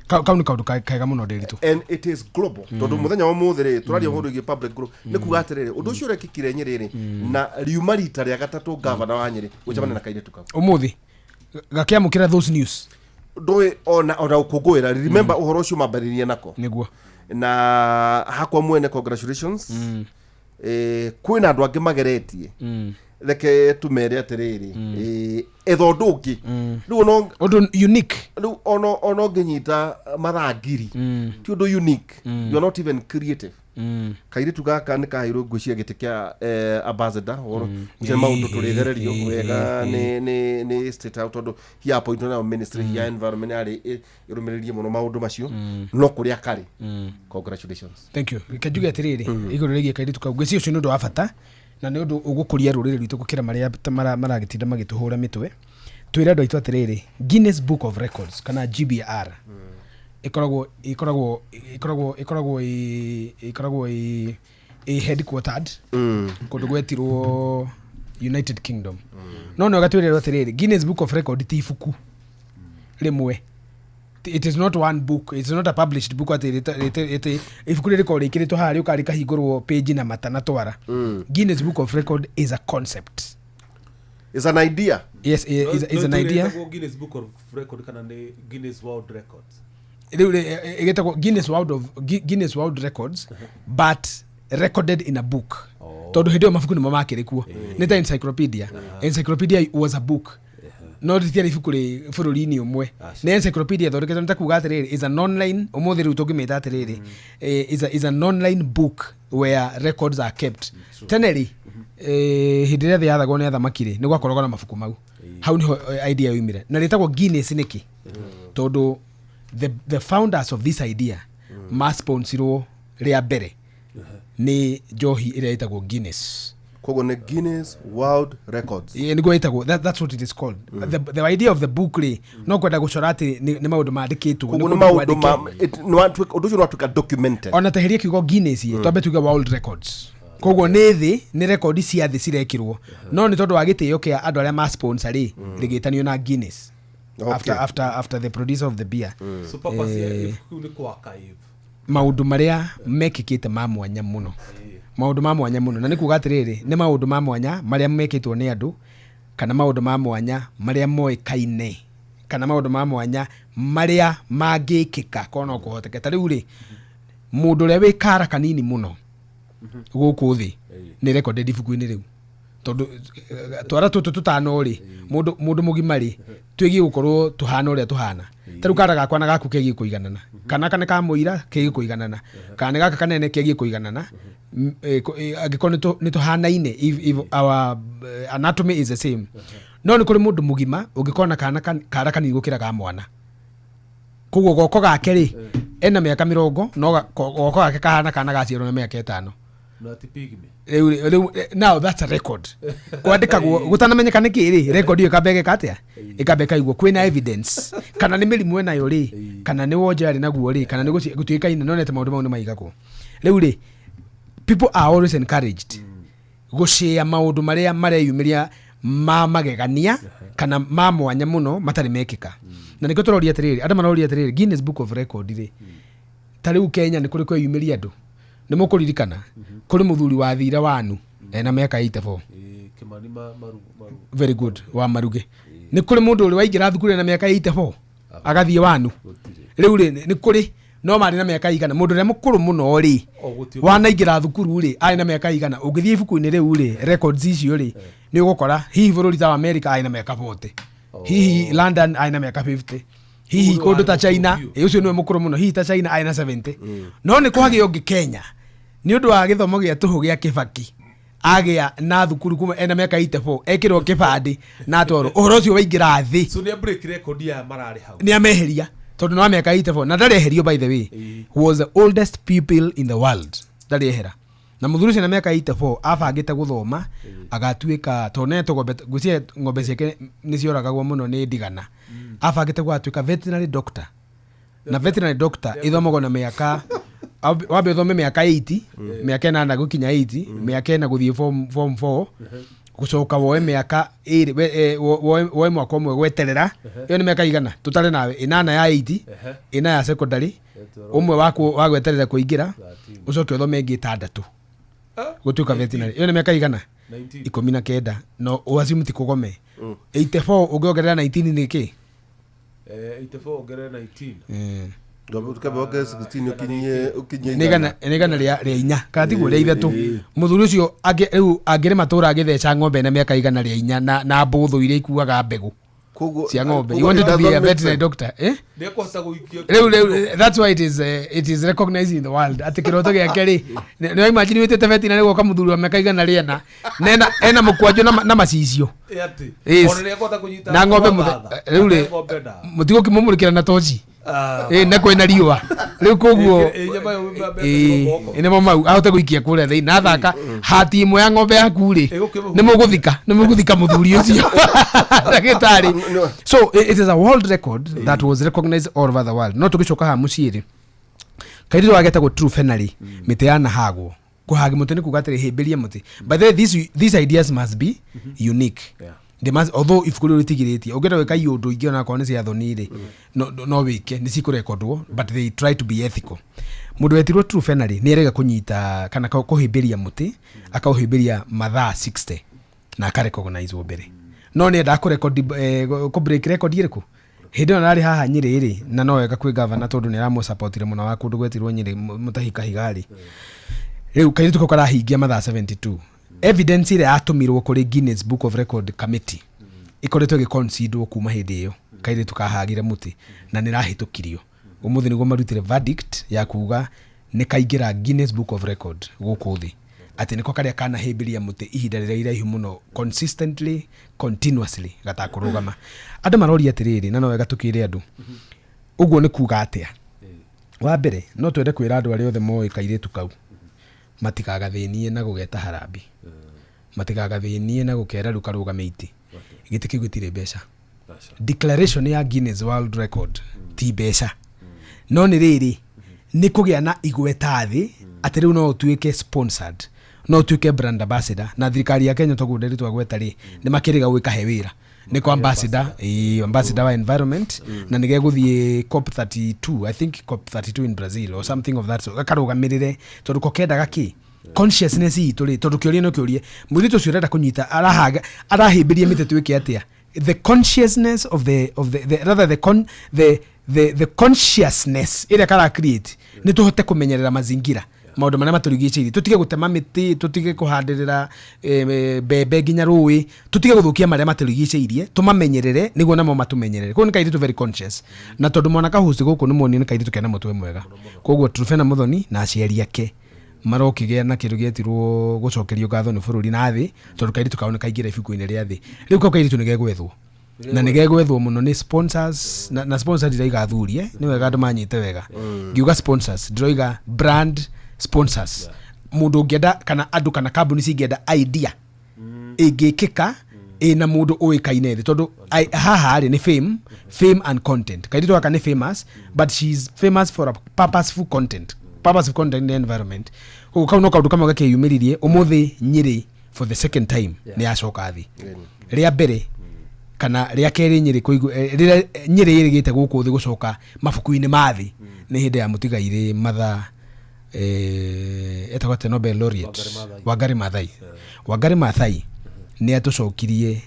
J: Kau nĩ kaũndũ kega mũno ndĩritũ.
F: And it is global, tondũ mũthenya wa ũmũthĩ rĩ, tũraria ũhoro wĩgiĩ public group, nĩ kuga atĩrĩrĩ, ũndũ ũcio ũrekĩkire Nyĩrĩ rĩ, na riuma rita rĩa gatatũ gavana wa Nyĩrĩ gũcemania na kairĩtu kau.
J: Ũmũthĩ gakĩamũkĩra those news.
F: Ndũĩ ona ũkũngũĩra, remember ũhoro ũcio mambĩrĩria nako. Na hakwa mwene, congratulations. Kwĩna andũ angĩ mageretie, reke tũmere atĩrĩrĩ, etha ũndũ ũngĩ rĩu ono
J: Ũndũ unique.
F: Rĩu ona ũngĩnyita mathaa ngiri, ti ũndũ unique, you are not even creative. Kairĩtu gaka nĩ kaheirwo ngwĩciria gĩtĩ kĩa ambassador ũhoro ngwĩciria maũndũ tũrĩthererio wega nĩ State House, tondũ he appointed na ministry ya environment yarĩ ĩrũmĩrĩrie mũno maũndũ macio, no kũrĩa karĩ, congratulations.
J: Thank you. Reke njuge atĩrĩrĩ igũrũ rĩgiĩ kairĩtu kau, ngwĩciria ũcio nĩ ũndũ wa bata na nĩ ũndũ ũgũkũria rũrĩrĩ rwitũ gũkĩra marĩa maragĩtinda magĩtũhũra mĩtwe. Twĩre andũ aitũ atĩrĩrĩ, Guinness Book of Records kana GBR ĩkoragwo ĩ headquartered kũndũ gwetirwo United Kingdom, no nĩ ũgatwĩrĩrwo atĩrĩrĩ, Guinness Book of Record ti ibuku rĩmwe. It is not one book, it's not a published book atĩ ibuku rĩrĩ rĩkoragwo rĩkĩrĩtwo haha rĩũkaga rĩkahingũrwo page na mata na twara. Guinness Book of Record is a concept.
F: Is an idea.
J: Yes, is an idea.
I: Ĩtagwo Guinness Book of Record kana nĩ Guinness World Records?
J: Rĩu rĩ, ĩgĩtagwo Guinness World Records, but recorded in a book, tondũ hĩndĩ ĩyo mabuku nĩmo makĩrĩ kuo, nĩ ta encyclopedia. Encyclopedia was a book, no rĩtiarĩ ibuku rĩ bũrũri-inĩ ũmwe. Nĩ encyclopedia ĩthondeketwo, nĩ ta kuga atĩrĩrĩ, is an online, ũmũthĩ rĩu tũngĩmĩta atĩrĩrĩ, is an online book where records are kept. Tene rĩ, hĩndĩ ĩrĩa thĩ yathagwo nĩ athamaki rĩ, nĩ gwakoragwo na mabuku mau. Hau nĩho idea yoimire. Na rĩtagwo Guinness nĩkĩ? Tondũ the founders of this idea masponsirwo rĩa mbere nĩ njohi ĩrĩa ĩtagwo Guinness.
F: Koguo nĩ Guinness World Records.
J: Ĩĩ, nĩguo ĩtagwo. That's what it is called. The idea of the book rĩ, no kwenda gũcora atĩ nĩ maũndũ mandĩkĩtwo.
F: Koguo
J: nĩ
F: nĩ
J: kũndũ
F: maũndũ ma
J: kwandĩke.
F: ũndũ ũcio nĩ watuĩka documented.
J: Ona teheria kiugo Guinness, twambe tuge world records. Koguo nĩ thĩ, nĩ rekondi cia thĩ cirekĩrwo, no nĩ tondũ wa gĩtĩo kĩa andũ arĩa ma sponsor rĩ, rĩgĩtanio na Guinness after the producer of the beer.
I: So purpose ya ibuku nĩ kũ-archive.
J: Maũndũ marĩa mekĩkĩte ma mwanya mũno, maũndũ ma mwanya mũno. Na nĩ kuga atĩrĩrĩ, nĩ maũndũ ma mwanya marĩa mekĩtwo nĩ andũ, kana maũndũ ma mwanya marĩa moĩkaine, kana maũndũ ma mwanya marĩa mangĩkĩka korwo no kũhoteke. Ta rĩu rĩ, mũndũ ũrĩa wĩ kara kanini mũno gũkũ thĩ nĩ recorded ibuku-inĩ rĩu, tondũ twara tũtũ tũtano rĩ, mũndũ mũgima rĩ, twĩgiĩ gũkorwo tũhana ũrĩa tũhana. Ta rĩu kara gakwa na gaku kegiĩ kũiganana, kana kana ka mũira kegiĩ kũiganana, kana nĩ gaka kanene kegiĩ kũiganana. Angĩkorwo nĩ tũhanaine, if our anatomy is the same. No nĩ kũrĩ mũndũ mũgima ũngĩkorwo na kana kara kanini gũkĩra ga mwana. Koguo goko gake rĩ, ena mĩaka 40, no goko gake kahana kana gaciarwo na mĩaka 5.
I: No ti pygmy.
J: Rĩu now that's a record kwandĩkagwo gũtanamenyeka nĩ kĩ rĩ. Record ĩyo ĩkamba ĩgeka atĩa? Ĩkamba ĩkaigwo kwĩna evidence, kana nĩ mĩrimũ enayo rĩ, kana nĩ wonje arĩ naguo rĩ, kana nĩ gũtuĩkaine. Nonete maũndũ mau nĩ maigagwo. Rĩu rĩ, people are always encouraged gũcĩa maũndũ marĩa mareyumĩria ma magegania kana ma mwanya mũno matarĩ mekĩka. Na nĩkĩo tũroria atĩrĩrĩ, andũ maroria atĩrĩrĩ, Guinness Book of Record rĩ, ta rĩu Kenya nĩ kũrĩ kweyumĩria andũ. Nĩ mũkũririkana kũrĩ mũthuri wathire wanu ena mĩaka 84?
I: Kimani Maru, Maru.
J: Very good, wa Maruge. Nĩ kũrĩ mũndũ ũrĩ waingĩra thukuru ena mĩaka 84 agathiĩ wanu? Rĩu rĩ, nĩ kũrĩ, no marĩ na mĩaka igana? Mũndũ ũrĩa mũkũrũ mũno rĩ,
I: O gũtiũ.
J: wanaingĩra thukuru rĩ, arĩ na mĩaka igana? Ũngĩthiĩ ibuku-inĩ rĩu rĩ, records icio rĩ, nĩ ũgũkora hihi bũrũri ta wa America arĩ na mĩaka 40, hihi London arĩ na mĩaka 50, hihi
I: Ũguo
J: kũndũ ta
I: warĩ
J: China
I: mũkũrũ biũ.
J: Ũcio nĩwe mũkũrũ mũno. Hihi ta China arĩ na 70. No nĩ kwagĩa ũngĩ Kenya nĩ ũndũ wa gĩthomo gĩa tũhũ gĩa Kĩbaki, agĩa na thukuru kuma ena mĩaka 84, ekĩrwo kĩbandĩ na atwarwo. Ũhoro ũcio waingĩra thĩ.
I: So nĩ break record ya mararĩ hau.
J: Nĩ ameheria, tondũ nĩ wa mĩaka 84 na ndarĩ eherio. By the way, was the oldest pupil in the world. Ndarĩ ehera. Na mũthuri ũcio na mĩaka 84 abangĩte gũthoma agatuĩka, tondũ nĩ tũgombe, ngwĩciria ng'ombe ciake nĩ cioragagwo mũno nĩ ndigana, abangĩte gũgatuĩka veterinary doctor. Na veterinary doctor ĩthomagwo na mĩaka, wambe ũthome mĩaka 80, mĩaka 8 gũkinya 80, mĩaka 4 gũthiĩ form 4, gũcoka woe mĩaka 2, woe mwaka ũmwe gweterera. Ĩyo nĩ mĩaka igana? Tũtare nawe, 8 ya 80, 4 ya secondary, ũmwe wa gweterera kũingĩra, ũcoke ũthome ĩngĩ 6 gũtuĩka veterinary. Ĩyo nĩ mĩaka igana?
I: 19.
J: 19. No ũassume ti kũgome. 84 ũngĩongerera 19 nĩ kĩ?
I: 84 ongerera 19.
F: Ukamba wongerere 16 ũkinyie
J: Nĩ 104, kana tiguo? 300. Mũthuri ũcio rĩu angĩrĩma tũra agĩtheca ng'ombe na mĩaka 104 na mbũthũ iria ikuaga mbegũ
F: Koguo
J: cia ng'ombe.
F: Koguo
J: You wanted
F: it
J: to
F: does
J: be a
F: not make
J: veterinary
F: sense.
J: doctor, eh?
I: Nĩ ekũhota gũikia.
J: Rĩu that's why it is recognized in the world atĩ kĩroto gĩake rĩ, nĩ imagine wĩtĩte veterinary, gwoka mũthuri wa mĩaka 104 na ena mũkwanjũ na macicio.
I: Ĩ atĩ
J: Yes.
I: ona nĩ ekũhota kũnyita
J: Na ng'ombe
I: mathatha.
J: rĩu rĩ,
I: Ng'ombe ndawa.
J: mũtigũkĩmũmũrĩkĩra na toci.
I: Ah.
J: Ĩ na kwĩna riũa rĩu, koguo
I: Ĩ, nyama ĩyo
J: ĩ
I: moko.
J: Nĩmo mau ahote gũikia kũrĩa thĩinĩ na thaka hati ĩmwe ya ng'ombe yaku rĩ,
I: Ĩgũkĩmũhutia.
J: nĩ mũgũthika mũthuri ũcio ndagĩtarĩ. So it is a world record that was recognized all over the world. No tũgĩcoka haha mũciĩ rĩ, kairĩtu wagetagwo True Fennery, mĩtĩ yanahagwo. Kũhagi mũtĩ nĩ kuga atĩrĩ, hĩmbĩria mũtĩ. By the way, these ideas must be unique. They must, although ibuku rĩu rĩtigirĩtie ũngĩenda gwĩka iũndũ ingĩ onakorwo nĩ cia thoni rĩ, no wĩke, nĩ cikũrekondwo, but they try to be ethical. Mũndũ wetirwo True Fennery nĩ erega kũnyita kana kũhĩmbĩria mũtĩ, akaũhĩmbĩria mathaa 60 na akarecognizwo mbere. No nĩ endaga kũrekondi kũ break record ĩrĩkũ hĩndĩ ĩyo narĩ haha Nyĩrĩ rĩ, na no wega kwĩ gavana tondũ nĩ aramũsapotire mũno wa kũndũ gwetirwo Nyĩrĩ, Mũtahi Kahiga rĩ. Rĩu kairĩtu kau karahingia mathaa 72. Evidence ĩrĩa yatũmirwo kũrĩ Guinness Book of Record Committee ĩkoretwo ĩgĩconsiderwo kuma hĩndĩ ĩyo kairĩtu kahagire mũtĩ, na nĩ rahĩtũkirio. Ũmũthĩ nĩguo marutire verdict ya kuga nĩ kaingĩra Guinness Book of Record gũkũ thĩ, atĩ nĩko karĩa kanahĩmbĩria mũtĩ ihinda rĩrĩa iraihu mũno, consistently, continuously, gatakũrũgama. Andũ maroria atĩrĩrĩ, na no wega tũkĩre andũ ũguo nĩ kuga atĩa. Wa mbere, no twende kwĩra andũ arĩa othe moĩ kairĩtu kau matikagathĩnie na gũgeta harambi, matikagathĩnie na gũkera rĩu karũgame itĩ. Gĩtĩ kĩu gĩtirĩ mbeca. Declaration ya Guinness World Record ti mbeca, no nĩ rĩrĩ, nĩ kũgĩa na igweta thĩ atĩ rĩu no ũtuĩke sponsored, no ũtuĩke brand ambassador. Na thirikari ya Kenya, toguo ndĩrĩtwa gweta rĩ, nĩ makĩrĩga gwĩkahe wĩra nĩ kwa ambassador, ambassador wa environment, na nĩ gegũthiĩ COP 32, I think COP 32 in Brazil or something of that sort, gakarũgamĩrĩre, tondũ ko kendaga kĩ consciousness itũ rĩ. Tondũ kĩũria no kĩũrie, mũirĩtu ũcio ũrenda kũnyita arahaga arahĩmbĩria mĩtĩ, twĩke atĩa? The consciousness of the rather the con the the the consciousness ĩrĩa kara create nĩ tũhote kũmenyerera mazingira, maũndũ marĩa matũrigicĩirie, tũtige gũtema mĩtĩ, tũtige kũhandĩrĩra mbembe nginya rũĩ, tũtige gũthũkia marĩa matũrigicĩirie, tũmamenyerere nĩguo namo matũmenyerere. Koguo nĩ kairĩtu very conscious, na tondũ mwana kahuci gũkũ nĩ muonio nĩ kairĩtu kena mũtwe mwega. Koguo Truphena Muthoni na aciari ake marokĩgĩa na kĩndũ gĩetirwo gũcokerio ngatho nĩ bũrũri na thĩ, tondũ kairĩtu kao nĩ kaingĩra ibuku-inĩ rĩa thĩ. Rĩu kau kairĩtu nĩ gegwethwo, na nĩ gegwethwo mũno nĩ sponsors, na sponsors ndiraiga athuri, nĩ wega andũ manyite wega. Ngiuga sponsors ndiroiga brand sponsors, mũndũ ũngĩenda kana andũ kana kambuni cingĩenda idea ĩngĩkĩka ĩna mũndũ ũĩkaine thĩ, tondũ haha rĩ nĩ fame and content. Kairĩtu gaka nĩ famous, but she is famous for a purposeful content, purposeful content in the environment. Koguo kau no kaũndũ kamwe gakĩyumĩririe ũmũthĩ. Nyĩrĩ for the second time nĩ yacoka thĩ. Rĩa mbere kana rĩa kerĩ Nyĩrĩ kũigu rĩrĩa Nyĩrĩ ĩrĩgĩte gũkũ thĩ gũcoka mabuku-inĩ ma thĩ nĩ hĩndĩ ya mũtigairĩ matha etagwo atĩa, Nobel laureate Wangari Maathai. Wangari Maathai nĩ atũcokirie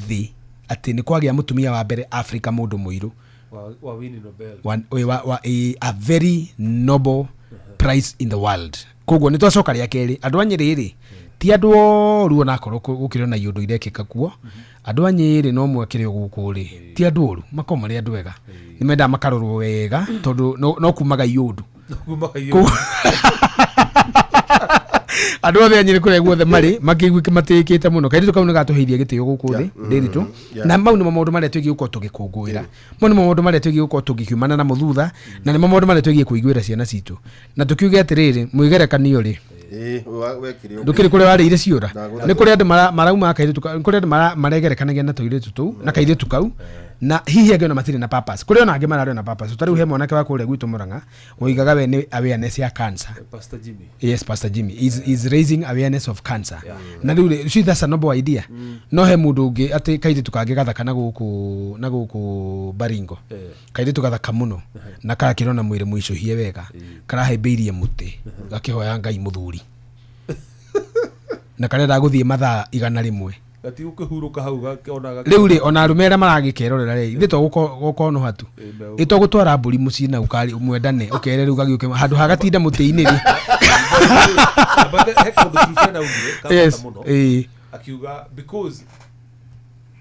J: thĩ atĩ nĩ kwagĩa mũtumia wa mbere Africa, mũndũ mũirũ
I: wa win Nobel.
J: Wa a very noble prize in the world. Koguo nĩ twacoka rĩa kerĩ. Andũ a Nyĩrĩ rĩ, ti andũ oru, onakorwo gũkĩrĩ ona iũndũ irekĩka kuo. Andũ a Nyĩrĩ no mwekĩre gũkũ rĩ, ti andũ oru, makorwo marĩ andũ ega, nĩ mendaga makarorwo wega, tondũ no kumaga iũndũ.
I: Kumaga iũndũ.
J: Andũ othe a Nyĩrĩ kũrĩa guothe marĩ makĩiguĩke matĩĩkĩte mũno. Kairĩtu kau nĩ gatũheirie gĩtĩo gũkũ thĩ ndĩritũ. Na mau nĩmo maũndũ marĩa twĩgiĩ gũkorwo tũgĩkũngũĩra, mau nĩmo maũndũ marĩa twĩgiĩ gũkorwo tũgĩkiumana namo thutha, na nĩmo maũndũ marĩa twĩgiĩ kũiguĩra ciana citũ. Na tũkiuge atĩrĩrĩ, mwĩgerekanio rĩ,
F: Wekire ũguo.
J: Ndũkĩrĩ kũrĩa warĩire ciũra.
F: Ndagũtha-
J: Nĩ kũrĩ andũ marauma kairĩtu nĩ kũrĩ andũ maregerekanagia na tũirĩtu tũu na kairĩtu kau, na hihi angĩ ona matirĩ na purpose, kũrĩ ona angĩ mararĩ na purpose. Ta rĩu he mwanake wa kũrĩa gwitũ Mũrang'a woigaga we nĩ awareness ya cancer.
I: Pastor Jimmy.
J: Yes, Pastor Jimmy is raising awareness of cancer. Na rĩu rĩ, see, that's a noble idea. No he mũndũ ũngĩ atĩ kairĩtu kangĩ gathaka na gũkũ Baringo, kairĩtu gathaka mũno na karakĩrwo na mwĩrĩ mũicũhie wega, karahĩmbĩirie mũtĩ gakĩhoya Ngai mũthuri, na karenda gũthiĩ mathaa 101.
I: Gatigũkĩhurũka hau ona
J: Rĩu rĩ, ona arũme arĩa maragĩkerorera rĩ, ithuĩ to gũkonoha tu, ĩ to gũtwara mbũri mũciĩ na ũkari mwendane, ũkere rĩu gagĩũke handũ ha gatinda mũtĩ-inĩ rĩ.
I: But he kaũndũ Truphena augire ka bata mũno. Akiuga because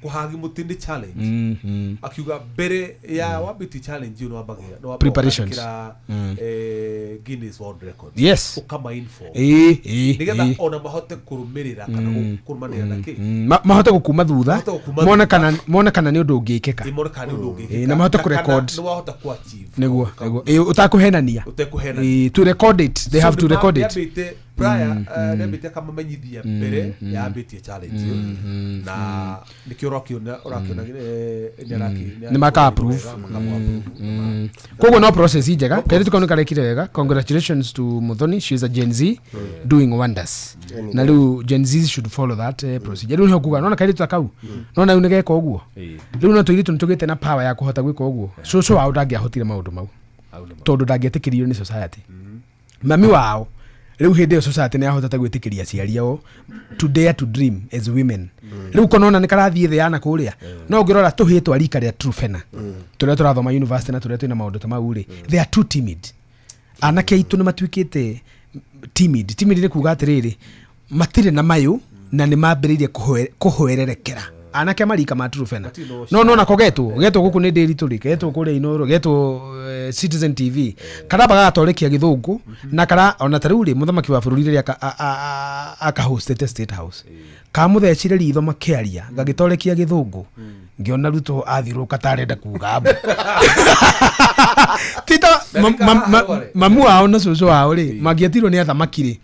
I: kũhagi mũtĩ nĩ challenge. Akiuga mbere ya wambĩtie challenge ĩyo nĩwambagia nĩwambaga
J: Preparations.
I: ũkandĩkĩra, Guinness World Records, ũkama inform nĩgetha ona mahote kũrũmĩrĩra kana kũrũmanĩrĩra na kĩ.
J: Mahote gũkuma thutha.
I: Mahote gũkuma
J: mone
I: thutha.
J: Kana mone kana nĩ ũndũ ũngĩkĩka.
I: Ĩ, mone kana nĩ ũndũ ũngĩkĩka.
J: Na mahote
I: Na kana
J: kũrecord.
I: nĩ wahota kũ-achieve
J: Nĩguo.
I: kau.
J: Nĩguo. Ũtakũhenania.
I: Ũtekũhenania.
J: To record it, they
I: So
J: have to record it.
I: nĩambĩte prior, nĩambĩte akamamenyithia mbere ya ambĩtie challenge ĩyo, na nĩkĩo ũrakĩona
J: Nĩ maka approve. Koguo no process njega. Kairĩtu kau nĩ karekire wega. Congratulations to Muthoni, she is a Gen Z doing wonders, na rĩu Gen Z should follow that procedure. Rĩu nĩho kuga nona kairĩtu ta kau nona rĩu nĩ geka ũguo. Rĩu no tũirĩtu nĩ tũgĩte na power ya kũhota gwĩka ũguo. Cũcũ wao ndangĩahotire maũndũ mau tondũ ndangĩetĩkĩririo nĩ society. Mami wao Rĩu hĩndĩ ĩyo society nĩ yahotete gwĩtĩkĩria aciari ao to dare to dream as women. Rĩu konona nĩ karathiĩ thĩ yana kũrĩa, no ũngĩrora tũhĩĩ twa rika rĩa Trufena tũrĩa tũrathoma university na tũrĩa twĩna maũndũ ta mau rĩ, they are too timid. Anake aitũ nĩ matuĩkĩte timid. Timid nĩ kuga atĩrĩrĩ, matirĩ na mayũ na nĩ mambĩrĩirie kũhwererekera. Anake marika ma Trufena no nona ko getwo getwo gũkũ nĩ ndĩritũ rĩ, getwo kũrĩa Inoro, getwo Citizen TV, karamba gagatorekia gĩthũngũ na kara ona ta rĩu rĩ, mũthamaki wa bũrũri rĩrĩa akahostete State House, kamũthecire ritho makĩaria gagĩtorekia gĩthũngũ, ngĩona Ruto athiũrũka tarenda kuga mbu. Tita mamu wao na cũcũ wao rĩ, mangĩetirwo nĩ athamaki rĩ,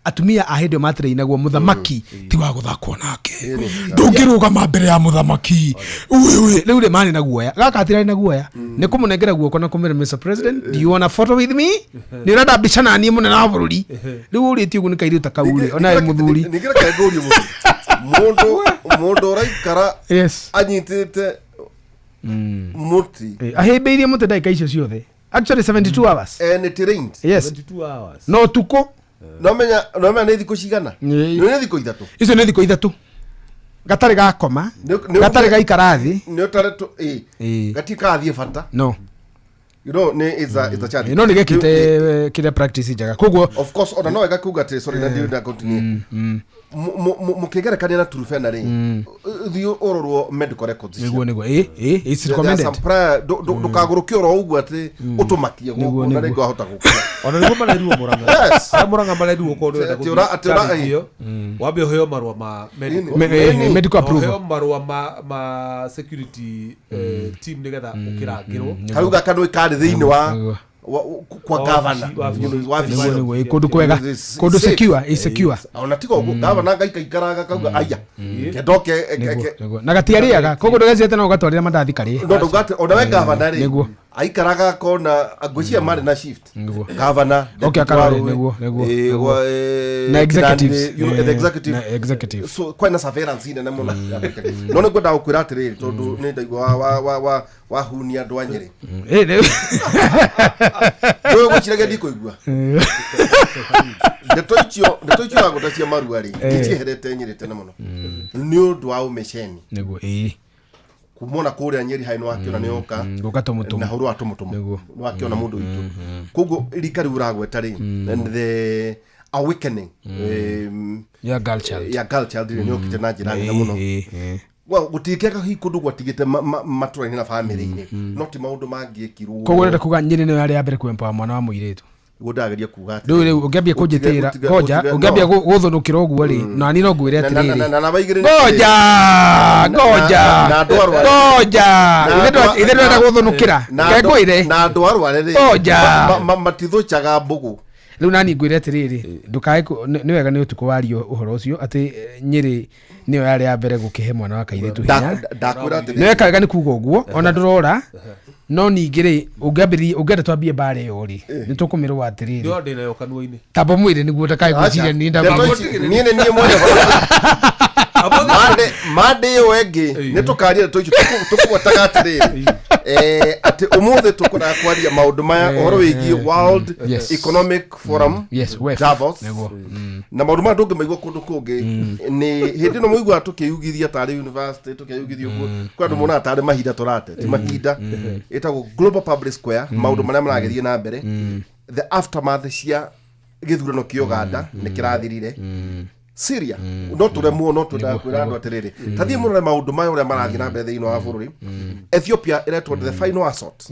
J: atumia a hĩndĩ ĩyo matireinagwo mũthamaki ti wa gũthakwo nake, ndũngĩrũgama mbere ya mũthamaki. Uĩ, rĩu rĩ, marĩ na guoya. Gaka hatirarĩ na guoya, nĩ kũmũnengera guoko na kũmwĩra, "Mr President, do you want a photo with me? Nĩ ũrenda mbica na niĩ, mũnene wa bũrũri?" Rĩu ũrĩtie ũguo nĩ kairĩtu ta kau rĩ, ona we mũthuri.
F: Ningĩ reke ngũrie, mũndũ ũraikara anyitĩte mũtĩ.
J: Ahĩmbĩirie mũtĩ ndagĩka icio ciothe, actually 72 hours.
F: Nĩ trained.
J: Yes.
I: 72 hours.
J: No ũtukũ.
F: Nomenya nĩ thikũ cigana? Nĩ thikũ 3.
J: Icio nĩ thikũ 3 gatarĩ gakoma, gatarĩ gaikara thĩ.
F: Nĩ ũtare gati karathiĩ bata.
J: No.
F: Nĩ it's a challenge.
J: No nĩ gekĩte kĩrĩa practice njega, koguo
F: Of course, ona no wega kuga atĩ, sorry, na ndiũĩ continue, mũkĩgerekania na Turufena rĩ, thiĩ ũrorwo medical records.
J: Nĩguo, ĩ, it's
F: There are
J: recommended.
F: some prior, ndũkagũrũke oro ũguo atĩ ũtũmakie
J: Nĩguo,
F: gũkũ na
J: nĩguo.
F: rĩngĩ wahota gũkua.
I: Ona nĩguo marerirwo Mũrang'a.
F: Yes.
I: Arĩa Mũrang'a marerirwo korwo nĩũrenda
F: Atĩ atĩ
I: gũthiĩ challenge ĩyo, wambe ũheo marũa ma medical.
J: Medical approval.
I: Ũheo marũa ma security team nĩgetha ũkĩrangĩrwo.
F: Kau gaka nĩ karĩ thĩinĩ wa
J: Nĩguo.
F: kwa
I: Wabici-
F: governor.
I: wabici.
F: Wabici.
J: Nĩguo, kũndũ kwega, kũndũ
F: Safe.
J: secure, ĩ secure.
F: Ona tiga ũguo, governor ngaikaikaraga kauga aya kendoke.
J: Nĩguo. Na gatiarĩaga, koguo ndũgeciete no ũgatwarĩra mandathi karĩe.
F: No ndauga atĩ ona we governor rĩ,
J: Nĩguo.
F: aikaraga kona ngwĩciria marĩ na shift.
J: Nĩguo.
F: Governor,
J: Okay,
F: deputy
J: akarore,
F: wa Rũĩ,
J: nĩguo, nĩguo. Na
F: Kĩrani,
J: executives.
F: the executive.
J: Na executive.
F: So kwĩna surveillance nene mũno. No nĩ ngwendaga gũkwĩra atĩrĩrĩ, tondũ nĩ ndaigua wa wahunia andũ a Nyĩrĩ. Ndũĩ gwĩciragia ndikũigua ndeto icio wagũta cia marua rĩ, nĩcieherete Nyĩrĩ tene mũno nĩ ũndũ wa ũmĩceni.
J: Nĩguo, ĩ.
F: Kumona kũrĩa Nyĩrĩ harĩ nĩwakĩona nĩoka
J: Gũka tũmũtũmũ.
F: Na hũrũ wa tũmũtũmũ.
J: Nĩguo.
F: Nĩwakĩona mũndũ witũ, koguo rika rĩu ũragweta rĩ, and the awakening
J: ya girl child.
F: Ya girl child rĩ, nĩokĩte na njĩra nene mũno. Well, gũtingĩaga hihi kũndũ gwatigĩte matũra-inĩ na bamĩrĩ-inĩ, no ti maũndũ mangĩekirwo.
J: Koguo ũrenda kuga Nyĩrĩ nĩyo yarĩ ya mbere kwempower mwana wa mũirĩtu?
F: Nĩguo ndageria kuga atĩ
J: Rĩu ũngĩambia kũnjĩtĩra, ngoja, ũngĩambia
F: no.
J: gũthũnũkĩra ũguo rĩ, na niĩ no ngwĩre atĩrĩrĩ,
F: Na namba 2 nĩ
J: ngoja, ngoja,
F: na andũ arwaru.
J: Ngoja.
F: Na
J: Ithe ndwenda gũthũnũkĩra.
F: Na
J: Ke ngwĩre.
F: Na andũ arware rĩ,
J: Ngoja.
F: matithũcaga mbũgũ.
J: Rĩu nani ngwĩre atĩrĩrĩ, ndũkae nĩ wega nĩ ũtukũ wario ũhoro ũcio atĩ Nyĩrĩ nĩyo yarĩ ya mbere gũkĩhe mwana wa kairĩtu hinya.
F: Ndakwĩra atĩrĩrĩ.
J: Nĩ weka wega nĩ kuga ũguo, ona ndũrora, no ningĩ rĩ, ũngĩambĩrĩria ũngĩenda twambie mbara ĩyo rĩ, nĩ tũkũmĩrũa atĩrĩrĩ.
I: Ndio ndĩ nayo kanua-inĩ.
J: Tamba mwĩrĩ nĩguo ndakae gwĩciria nĩ
F: Ndeto
J: ndamba.
F: niĩ nĩ niĩ mwene mande ĩyo ĩngĩ nĩ tũkaria ndeto icio tũkũgwetaga atĩrĩrĩ, atĩ ũmũthĩ tũkwendaga kwaria maũndũ maya, ũhoro wĩgiĩ World Economic Forum,
J: Yes, WEF.
F: Davos,
J: Nĩguo.
F: Na maũndũ maya ndũngĩmaigua kũndũ kũngĩ. Nĩ hĩndĩ ĩno mũiguaga tũkĩyugithia tarĩ university, tũkĩyugithia ũguo, kwĩ andũ monaga tarĩ mahinda tũrate, ti mahinda. Ĩtagwo Global Public Square, maũndũ marĩa maragĩthiĩ na mbere, the aftermath cia gĩthurano kĩa Uganda nĩ kĩrathirire, Syria no tũremwo, no twendaga kwĩra andũ atĩrĩrĩ, ta thiĩ mũrore maũndũ maya ũrĩa marathiĩ na mbere thĩinĩ wa bũrũri. Ethiopia ĩretwo the final assault.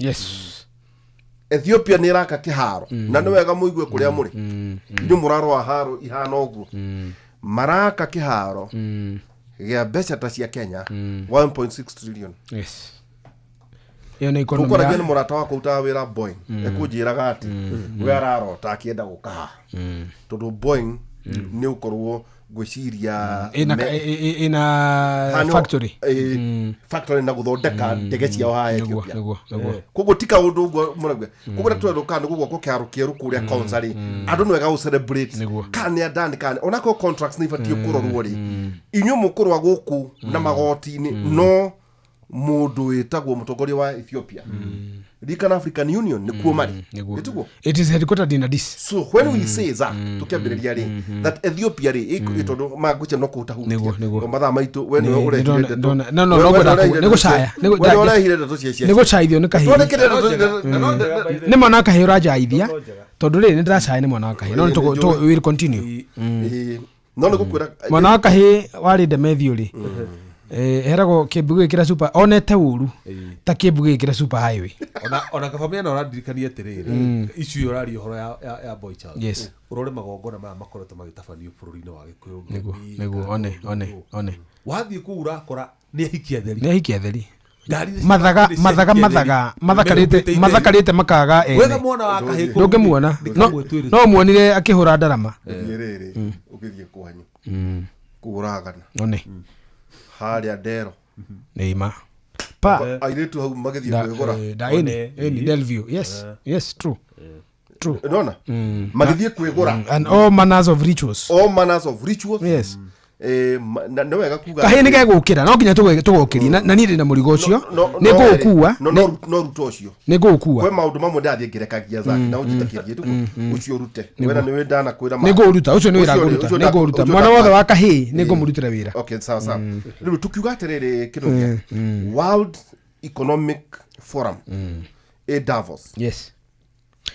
F: Ethiopia nĩ ĩraka kĩharo, na nĩ wega mũigue kũrĩa mũrĩ inyuĩ mũrarũa haro ihana ũguo. Maraka kĩharo gĩa mbeca ta cia Kenya 1.6 trillion.
J: Yes, ĩyo nĩ economy
F: Tũkwaragia nĩ mũrata wakwa utaga wĩra Boeing, ekũnjĩraga atĩ we ararota akĩenda gũka haha, tondũ Boeing nĩ ũkorwo ngwĩciria
J: ĩna factory.
F: Factory na gũthondeka ndege ciao haha Ethiopia.
J: Nĩguo.
F: Koguo ti kaũndũ ũguo mũraigua, koguo rĩrĩa twerũka nĩ gũgwakwo kĩharo kĩerũ kũrĩa Konza rĩ, andũ nĩ wega gũ celebrate kana nĩ andani kana onakorwo contracts nĩ ibatiĩ kũrorwo rĩ, inyuĩ mũkũrwa gũkũ na magoti-inĩ no Mũndũ wĩtagwo mũtongoria wa Ethiopia, ririkana African Union nĩkuo marĩ.
J: Nĩguo.
F: Ĩtiguo?
J: It is headquartered in Addis.
F: So when we say that, tũkĩambĩrĩria rĩ, that Ethiopia rĩ tondũ mangũcia no kũhutahutia.
J: Nĩguo.
F: Mathaa maitũ, we nĩwe ũrehire ndeto.
J: No,
F: We-
J: no,
F: we
J: ngwenda
F: nĩwe ũrehire
J: nĩ gũcaya.
F: ndeto we nĩwe ũrehire ndeto cia
J: Nĩ gũcaithio nĩ kahĩĩ.
F: Twandĩkĩre ndeto.
J: Nĩ mwana wa kahĩĩ ũranjaithia, tondũ rĩrĩ nĩ ndĩracaya nĩ mwana wa kahĩĩ, no nĩ we will continue.
F: Ĩĩ. No nĩ gũkwĩra
J: Mwana wa kahĩĩ warĩ ndemethio rĩ, heragwo kĩmbu gĩkĩra super onete ũru ta kĩmbu gĩkĩra super highway.
I: Ona kaba mĩena ũrandirikania atĩrĩrĩ, issue ĩyo ũraria ũhoro ya boy child.
J: Yes.
I: Ũrore magongona maya makoretwo magĩtabanio bũrũri-inĩ wa Gĩkũyũ.
J: Nĩguo.
I: Ngemi,
J: Nĩguo.
I: kana
J: One
I: ũndũ
J: one
I: ũyũ.
J: one.
I: Wathiĩ kũu ũrakora nĩ ahiki atheri.
J: Nĩ ahiki atheri.
I: Ngari nĩ
J: Mathaga
I: nĩ cia
J: mathaga
I: ahiki atheri.
J: mathaga mathakarĩte
I: Mehumbĩte
J: mathakarĩte makaga ene.
I: Wetha mwana wa kahĩĩ kũu
J: Ndũngĩmuona.
I: nĩ
J: No
I: kamwe twĩrĩ.
J: no muonire akĩhũra ndarama.
F: Ũthiĩ rĩrĩ, ũgĩthiĩ kwanyu kũragana
J: One.
F: harĩa ndero.
J: Nĩ ima pa.
F: Airĩtu hau magĩthiĩ kwĩgũra.
J: Da
I: One,
J: ĩni Delview, yes, true.
F: Nona magĩthiĩ kwĩgũra.
J: And all manners of rituals.
F: All manners of rituals.
J: Yes.
F: Na nĩ wega kuga
J: Kahĩĩ nĩ gegũkĩra, no nginya tũgũkĩrie na niĩ ndĩ na mũrigo ũcio.
F: No-
J: Nĩ
F: no-
J: ngũũkua.
F: no ruta ũcio.
J: Nĩ ngũũkua.
F: Kwĩ maũndũ mamwe ndathiĩ ngĩrekagia zaki na ũnjĩtĩkĩrie tugu ũcio ũrute wena nĩwe ndanakwĩra
J: Nĩ ngũũruta ũcio, nĩ wĩra
F: Ũcio rĩ,
J: ngũruta.
F: ũcio
J: Nĩ ngũũruta
F: ũcio
J: mwana wothe wa kahĩĩ, nĩ ngũmũrutĩra wĩra.
F: Okay, sawa sawa. Rĩu tukiuga atĩrĩrĩ, kĩnũthia, World Economic Forum ĩ Davos.
J: Yes.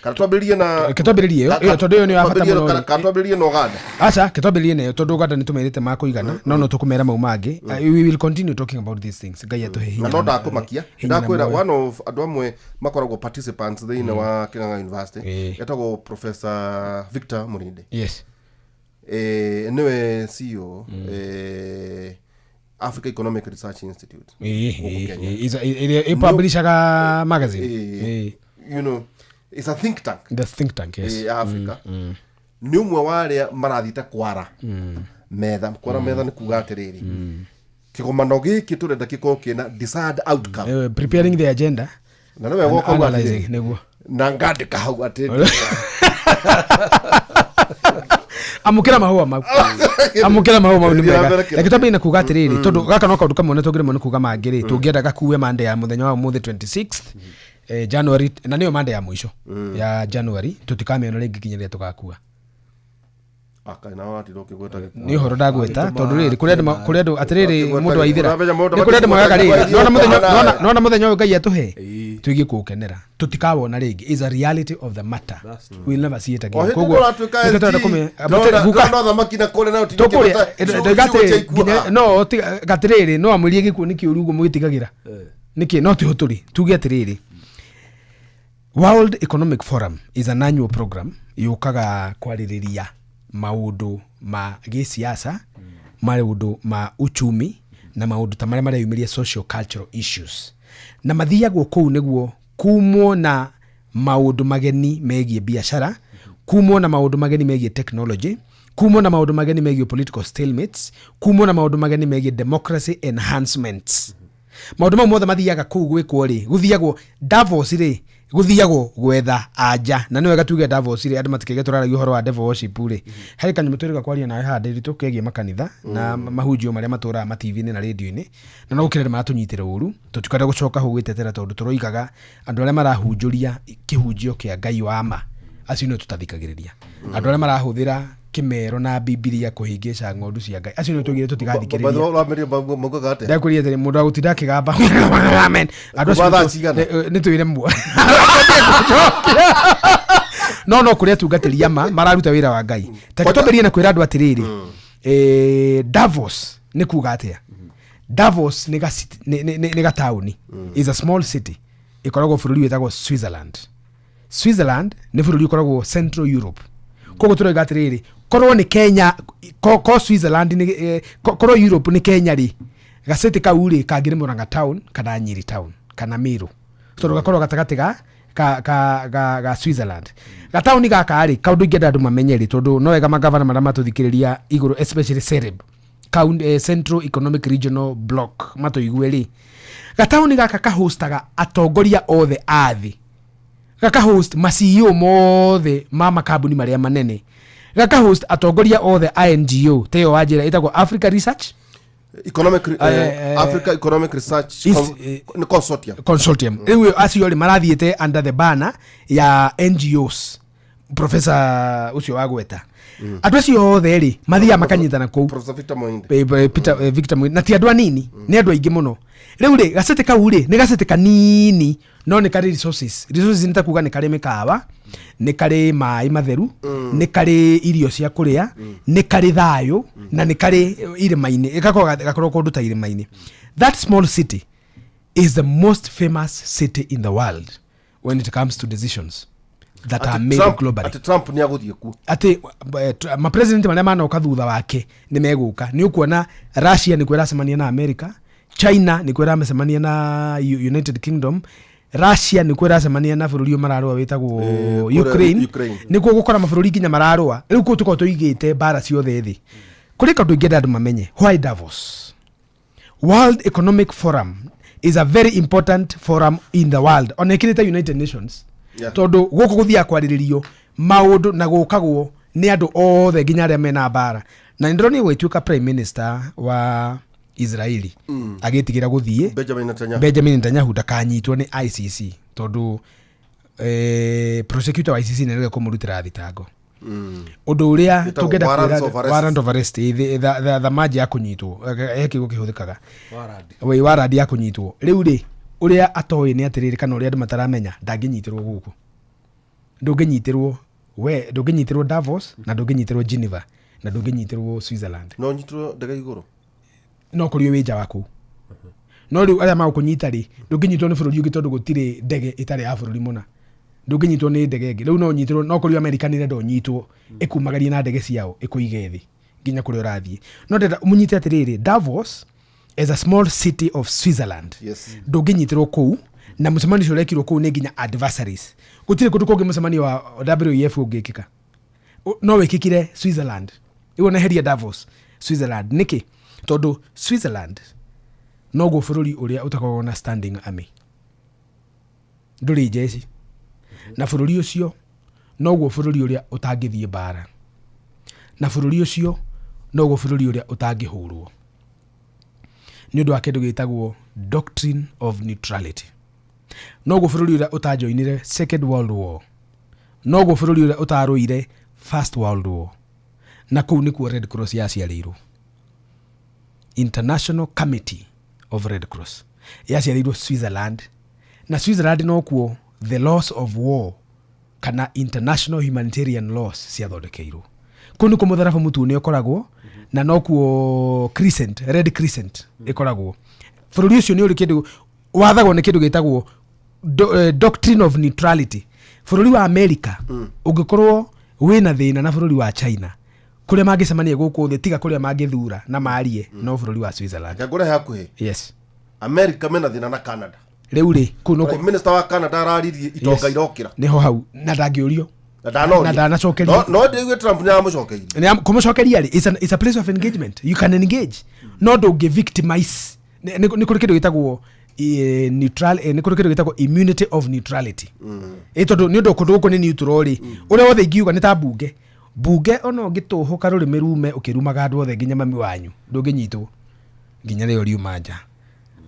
F: Kana twambĩrĩrie na
J: Reke twambĩrĩrie ĩyo, tondũ ĩyo nĩ ya bata mũno
F: Kana
J: rĩ.
F: kana twambĩrĩrie na Uganda?
J: Aca, ketwambĩrĩrie nayo, tondũ Uganda nĩ tũmerĩte makũigana, no tũkũmera mau mangĩ. We will continue talking about these things. Ngai atũhe hinya
F: Na no ndakũmakia
J: hinya na
F: ndakwĩra
J: muoyo.
F: one of andũ amwe makoragwo participants thĩinĩ wa Kĩng'ang'a University etagwo Professor Victor Mũrinde. Nĩwe CEO Africa Economic Research Institute gũkũ Kenya.
J: Ĩrĩa ĩpublishaga magazine.
F: It's a think tank.
J: The think tank, yes.
F: Ya Africa. Nĩ ũmwe wa arĩa marathiĩte kwara metha. Kwara metha nĩ kuga atĩrĩrĩ, kĩgomano gĩkĩ tũrenda gĩkorwo kĩna desired outcome.
J: Preparing the agenda
F: Na nĩ wega
J: and
F: ũkauga
J: analyzing
F: atĩrĩrĩ,
J: nĩguo.
F: Na ngandĩka hau atĩ
J: Amũkĩra mahũa mau, amũkĩra mahũa mau, nĩ
F: Thiĩ na
J: mega.
F: mbere kĩra.
J: Reke twambĩrĩrie na kuga atĩrĩrĩ, tondũ gaka no kaũndũ kamwe na tũngĩremwo nĩ kuga mangĩ rĩ, tũngĩenda gakue mande ya mũthenya wa ũmũthĩ 26th January, na nĩyo mande ya mũico ya January, tũtikamĩona rĩngĩ nginya rĩrĩa tũgakua.
F: Akai na watinda ũkĩgweta gĩkuũ.
J: Nĩ ũhoro ndagweta, tondũ rĩrĩ kũrĩ andũ kũrĩ andũ atĩrĩrĩ
F: Ũkĩgweta
J: mũndũ wa ithĩra
F: ũramenya mũndũ
J: nĩ kũrĩ andũ moyaga rĩrĩ
F: ũkĩgweta
J: nona mũthenya
F: nawe.
J: nona mũthenya ũyũ Ngai atũhe tũigie kũũkenera, tũtikawona rĩngĩ. Is a reality of the matter, we'll never see it
F: O
J: again.
F: hĩndĩ ũratuĩka
J: nĩkĩo tũrenda
F: SG,
J: guka
F: ndĩrona thamaki na kũrĩa nayo ũtinde
J: tũkũrĩa
F: ũkĩgweta ciugo cia ikuũ haha.
J: no gatirĩrĩ, no amwĩrie gĩkuũ nĩ kĩũru ũguo mũgĩtigagĩra nĩkĩ, no tiho tũrĩ. Tuge atĩrĩrĩ, World Economic Forum is an annual program yũkaga kwarĩrĩria maũndũ ma gĩsiasa, maũndũ ma uchumi na maũndũ ta marĩa mareyumĩria, social cultural issues, na mathiagwo kũu nĩguo kumwo na maũndũ mageni megiĩ biacara, kumwo na maũndũ mageni megiĩ technology, kumwo na maũndũ mageni megiĩ political stalemates, kumwo na maũndũ mageni megiĩ democracy enhancements. Maũndũ mau mothe mathiaga kũu gwĩkwo rĩ, gũthiagwo Davos rĩ, gũthiagwo gwetha anja. Na nĩ wega tuge Davos rĩ, andũ matikige tũraragia ũhoro wa devil worship rĩ, harĩ kanyamũ twĩrĩga kwaria nawe haha ndĩritũ kegiĩ makanitha na mahunjio marĩa matũraga ma-TV-inĩ na radio-inĩ, na no gũkĩra maratũnyitĩra ũru. Tũtikwenda gũcoka hau gwĩtetera, tondũ tũroigaga andũ arĩa marahunjũria kĩhunjio kĩa Ngai wa ma, acio nĩo tũtathikagĩrĩria. Andũ arĩa marahũthĩra kĩmero na Bibilia kũhĩngĩca ng'ondu cia Ngai, acio nĩo tũgire
F: By the way,
J: tũtigathikĩrĩria.
F: ũramĩria maugaga atĩa?
J: Ndakwĩria atĩrĩ, mũndũ agũtinda akĩgamba amen, andũ acio
F: Kuma thaa cigana?
J: Nĩ twĩre muo no kũrĩ atungatĩri ama mararuta wĩra wa Ngai. Take twambĩrĩrie na kwĩra andũ atĩrĩrĩ, Davos nĩ kuga atĩa? Davos nĩ nĩ gataũni, is a small city ĩkoragwo bũrũri wĩtagwo Switzerland. Switzerland nĩ bũrũri ũkoragwo Central Europe. Koguo tũroiga atĩrĩrĩ, korwo nĩ Kenya, ko Switzerland nĩ korwo Europe nĩ Kenya rĩ, gacĩtĩ kau rĩ kangĩrĩ Murang'a town kana Nyeri town kana Meru, tondũ gakorwo gatagatĩ ga Switzerland. Gataũni gaka rĩ, kaũndũ ingĩenda andũ mamenye rĩ, tondũ no wega magavana marĩa matũthikĩrĩria igũrũ, especially Sereb County, Central Economic Regional Block, matũigue rĩ, gataũni gaka kahostaga atongoria othe a thĩ, gaka host ma CEO mothe ma makambuni marĩa manene, gaka host atongoria othe a NGO, ta ĩyo wanjĩra ĩtagwo Africa Research.
F: Economic, Africa Economic Research nĩ Consortium.
J: Consortium. Rĩu acio rĩ marathiĩte under the banner ya NGOs. Professor ũcio wa gweta andũ acio othe rĩ mathiaga makanyitana kũu.
F: Professor Victor Moinde.
J: Peter, Victor Mwini. Na ti andũ anini, nĩ andũ aingĩ mũno. Rĩu rĩ gacĩtĩ kau rĩ nĩ gacĩtĩ kanini no nĩ karĩ resources. Resources nĩ ta kuga nĩ karĩ mĩkawa, nĩ karĩ maĩ matheru, nĩ karĩ irio cia kũrĩa, nĩ karĩ thayũ, na nĩ karĩ irĩma-inĩ. Gakoragwo gakoragwo kũndũ ta irĩma-inĩ. That small city is the most famous city in the world when it comes to decisions that are
F: Atĩ
J: made globally.
F: Atĩ Trump nĩ agũthiĩ kuo.
J: Atĩ mapresident marĩa manoka thutha wake nĩ megũka. Nĩ ũkuona Russia nĩkuo ĩracemania na America, China nĩkuo ĩramecemania na United Kingdom, Russia nĩkuo ĩracemania na bũrũri ũyũ mararũa wĩtagwo
F: Kũrĩa
J: Ukraine.
F: Ukraine.
J: Nĩkuo gũkora mabũrũri nginya mararũa. Rĩu kũu tũkoragwo tũigĩte mbara ciothe thĩ. Kũrĩ kaũndũ ingĩenda andũ mamenye. Why Davos? World Economic Forum is a very important forum in the world, ona ĩkĩrĩte United Nations, tondũ gũkũ gũthiaga kwarĩrĩrio maũndũ na gũkagwo nĩ andũ othe nginya arĩa mena mbara. Na nĩ ndĩronire gwĩtuĩka prime minister wa Israeli agĩtigĩra gũthiĩ.
F: Benjamin Netanyahu.
J: Benjamin Netanyahu ndakanyitwo nĩ ICC, tondũ prosecutor wa ICC nĩ kũmũrutĩra thitango. Ũndũ ũrĩa
F: Ĩtagwo
J: tũngĩenda
F: warrants
J: kwĩra
F: of arrest.
J: Warrant of arrest, thamaji ya kũnyitwo, he kiugo kĩhũthĩkaga wĩ warrant ya kũnyitwo. Rĩu rĩ ũrĩa atoĩ nĩ atĩrĩrĩ, kana ũrĩa andũ mataramenya, ndangĩnyitĩrwo gũkũ, ndũngĩnyitĩrwo we, ndũngĩnyitĩrwo Davos, na ndũngĩnyitĩrwo Geneva, na ndũngĩnyitĩrwo Switzerland.
F: No nyitwo ndege igũrũ.
J: No kũrĩ wĩ nja wa kũu. No rĩu arĩa magũkũnyita rĩ, ndũngĩnyitwo nĩ bũrũri ũngĩ tondũ gũtirĩ ndege ĩtarĩ ya bũrũri mũna. Ndũngĩnyitwo nĩ ndege ĩngĩ. Rĩu no ũnyitĩrwo no kũrĩ America nĩ ĩrenda ũnyitwo, ĩkumagarie na ndege ciao ĩkũige thĩ nginya kũrĩa ũrathiĩ. No ndĩrenda mũnyite atĩrĩrĩ, Davos is a small city of Switzerland. Ndũngĩnyitĩrwo kũu, na mũcemanio ũcio ũrekirwo kũu nĩ nginya adversaries. Gũtirĩ kũndũ kũngĩ mũcemanio wa WEF ũngĩkĩka. No wĩkĩkire Switzerland. Ĩyo neheria Davos, Switzerland. Nĩkĩ? Tondũ Switzerland noguo bũrũri ũrĩa ũtakoragwo na standing army, ndũrĩ njeci, na bũrũri ũcio noguo bũrũri ũrĩa ũtangĩthiĩ mbara, na bũrũri ũcio noguo bũrũri ũrĩa ũtangĩhũrwo nĩ ũndũ wa kĩndũ gĩtagwo doctrine of neutrality, noguo bũrũri ũrĩa ũtajoinire Second World War, noguo bũrũri ũrĩa ũtarũire First World War. Na kũu nĩkuo Red Cross yaciarĩirwo. International Committee of Red Cross yaciarĩirwo Switzerland, na Switzerland nokuo the laws of war kana international humanitarian laws ciathondekeirwo. Kũu nĩkuo mũtharaba mũtune ũkoragwo, na nokuo crescent, red crescent ĩkoragwo. Bũrũri ũcio nĩ ũrĩ kĩndũ wathagwo nĩ kĩndũ gĩtagwo doctrine of neutrality. Bũrũri wa America ũngĩkorwo wĩna thĩna na bũrũri wa China, kũrĩa mangĩcemania gũkũ thĩ tiga kũrĩa mangĩthura na marie no bũrũri wa Switzerland.
F: Reke ngũrehe hakuhĩ.
J: Yes.
F: America mena thĩna na Canada.
J: Rĩu rĩ kũu
F: Prime Minister wa Canada araririe itonga irokĩra.
J: Nĩho hau na ndangĩũrio.
F: Na ndanoria.
J: Na ndanacokerio.
F: No ndĩigue Trump nĩ aramũcokeirie.
J: Kũmũcokeria rĩ, it's a place of engagement, you can engage, no ndũngĩ victimize. Nĩ kũrĩ kĩndũ gĩtagwo neutral, nĩ kũrĩ kĩndũ gĩtagwo immunity of neutrality. Ĩ tondũ nĩ ũndũ kũndũ gũkũ nĩ neutral rĩ, ũrĩa wothe ingiuga nĩ ta mbunge. Mbunge ona ũngĩtũhũka rũrĩmĩ rume ũkĩrumaga andũ othe nginya mami wanyu, ndũngĩnyitwo nginya rĩo riuma nja.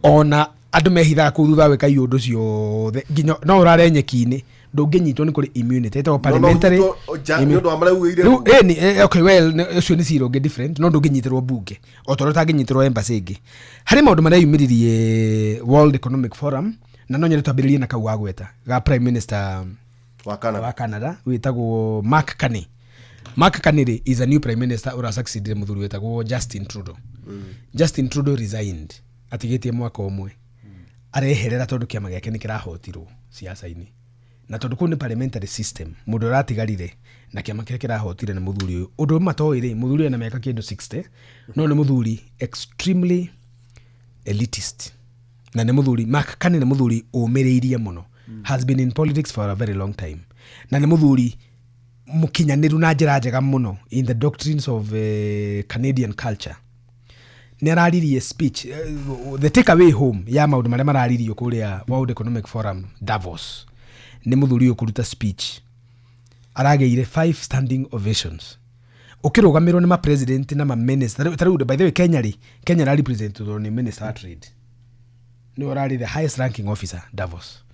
J: Ona andũ mehithaga kũu thutha wa gwĩka iũndũ ciothe, nginya no ũrare nyeki-inĩ, ndũngĩnyitwo, nĩ kũrĩ immunity ĩtagwo
F: No, no
J: parliamentary
F: ũnyitwo nja nĩ ũndũ wa marĩa ugĩire.
J: Rĩu, ĩni, okay, well, ũcio nĩ cira ũngĩ different, no ndũngĩnyitĩrwo mbunge o ta ũrĩa ũtangĩnyitĩrwo embassy ĩngĩ. Harĩ maũndũ marĩa yumĩririe World Economic Forum, na no nyende twambĩrĩrie na kau wagweta ga prime minister
F: wa Canada,
J: wa Canada wĩtagwo Mark Carney. Mark Carney rĩ is a new prime minister ũrasucceedire mũthuri wĩtagwo Justin Trudeau. Justin Trudeau resigned atigĩtie mwaka ũmwe, areherera tondũ kĩama gĩake nĩ kĩrahotirwo siasa-inĩ, na tondũ kũu nĩ parliamentary system, mũndũ ũratigarire na kĩama kĩrĩa kĩrahotire nĩ mũthuri ũyũ. Ũndũ ũmwe matoĩ rĩ, mũthuri ũyũ ena mĩaka kĩndũ 60, no nĩ mũthuri extremely elitist, na nĩ mũthuri, Mark Carney nĩ mũthuri ũmĩrĩirie mũno, has been in politics for a very long time, na nĩ mũthuri mũkinyanĩru na njĩra njega mũno in the doctrines of Canadian culture. Nĩ araririe speech, the take away home ya maũndũ marĩa mararirio kũrĩa World Economic Forum Davos, nĩ mũthuri ũyũ kũruta speech aragĩire 5 standing ovations. Ũkĩrũgamĩrwo nĩ ma-president na ma-minister. Ta rĩu, by the way, Kenya rĩ, Kenya ĩra representwo nĩ minister wa trade, nĩwe ũrarĩ the highest ranking officer Davos,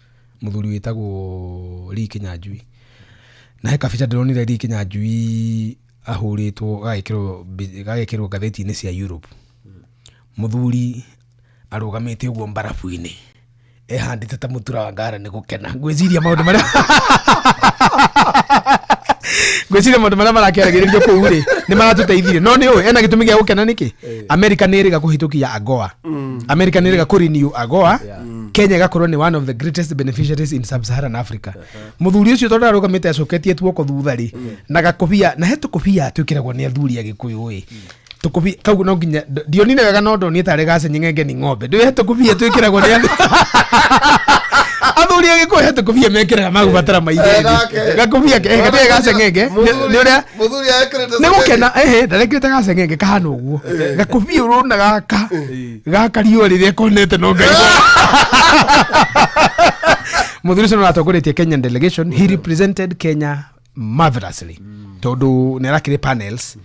J: mũthuri wĩtagwo Lee Kinyanjui. Na he kabica ndĩronire Lee Kinyanjui ahũrĩtwo, gagekĩrwo ngathĩti-inĩ cia Europe, mũthuri arũgamĩte ũguo mbarabu-inĩ, ehandĩte ta mũtura wa ngara nĩ gũkena. Ngwĩciria maũndũ marĩa marakĩaragĩrĩrio kũu rĩ, nĩ maratũteithirie. No nĩ ũĩ ena gĩtũmi gĩa gũkena nĩkĩ? America nĩ ĩrĩga kũhĩtũkia AGOA, America nĩ ĩrĩga kũrenew AGOA. Kenya ĩgakorwo nĩ one of the greatest beneficiaries in sub-Saharan Africa. Mũthuri ũcio tondũ arũgamĩte acoketie tuoko thutha rĩ, na gakobia, na he tũkobia twĩkĩragwo nĩ athuri a Gĩkũyũ ĩ, tũkobia kau no nginya ndionire wega, no ndonire tarĩ gacenyeng'enge ni ng'ombe. Ndũĩ he tũkobia twĩkĩragwo nĩ athuri a Gĩkũyũ, he tũkobia mekĩraga magũbatara mairĩthi.
F: Gake.
J: Gakobia gatirĩ gaceng'enge nĩ ũrĩa
F: Mũthuri ekĩrĩte
J: nĩ gũkena, ehe, ndarekĩrĩte gaceng'enge kahana ũguo, gakobia ũrona gaka gaka riũa rĩrĩa konete no Ngai. Mũthuri ũcio nĩaratongoretie Kenyan delegation. He represented Kenya marvelously tondũ nĩ arakĩrĩ panels.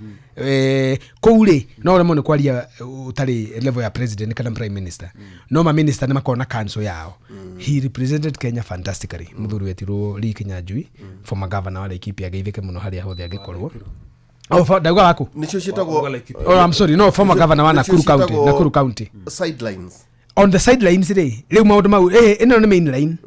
J: Kũu rĩ, no ũremwo nĩ kwaria ũtarĩ level ya president kana prime minister, no ma minister nĩ makoragwo na council yao. He represented Kenya fantastically. Mũthuri wetirwo Lee Kinyanjui, former governor wa Laikipia, ageithĩke mũno harĩa hothe angĩkorwo. Oh, ndauga waku.
F: Nĩcio ciĩtagwo
J: Oh, I'm sorry, no, former governor wa
F: nĩcio
J: Nakuru County.
F: ciĩtagwo
J: Nakuru County.
F: Sidelines.
J: On the sidelines rĩ, rĩu maũndũ mau ĩno nĩ main line,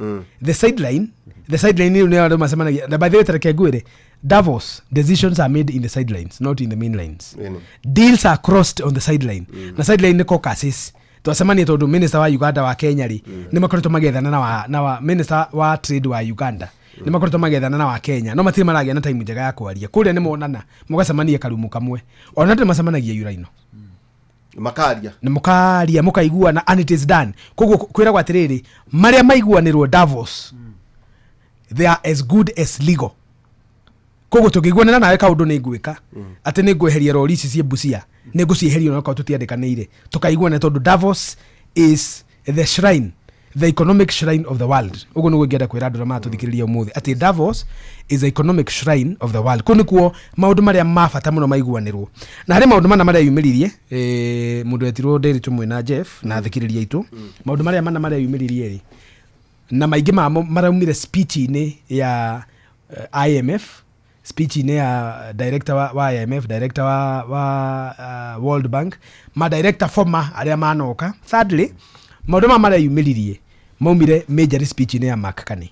J: the sideline rĩu nĩ andũ macemanagia. Na by the way, tareke ngwĩre, Davos decisions are made in the sidelines, not in the main lines.
F: Ĩni.
J: Deals are crossed on the sideline, na sideline nĩ caucuses twacemania, tondũ minister wa Uganda, wa Kenya rĩ, nĩ makoretwo magethana na wa minister wa trade wa Uganda, nĩ makoretwo magethana na wa Kenya, no matirĩ maragĩa na time njega ya kwaria. Kũrĩa nĩ monana mũgacemania karumu kamwe, ona ndĩ macemanagia uraino.
F: Makaria.
J: Na mũkaria, mũkaiguana, and it is done. Koguo kwĩragwo atĩrĩrĩ, marĩa maiguanĩrwo Davos, they are as good as legal. Koguo tũngĩiguanĩra nawe kaũndũ nĩ ngwĩka atĩ nĩ ngweheria rori ici ciĩ Busia, nĩ ngũcieheria onakorwo tũtiandĩkanĩire, tũkaiguana, tondũ Davos is the shrine, the economic shrine of the world. Ũguo nĩguo ingĩenda kwĩra andũ arĩa maratũthikĩrĩria ũmũthĩ, atĩ Davos is the economic shrine of the world. Kũu nĩkuo maũndũ marĩa ma bata mũno maiguanĩrwo. Na harĩ maũndũ mana marĩa yumĩririe, mũndũ etirwo Ndĩritũ mwĩna Jeff na athikĩrĩria aitũ, maũndũ marĩa mana marĩa yumĩririe rĩ, na maingĩ mamo maraumire speech-inĩ ya IMF, speech-inĩ ya director wa IMF, director wa World Bank, ma director former arĩa manoka. Thirdly, maũndũ maya marĩa yumĩririe maumire major speech-inĩ ya Mark Carney.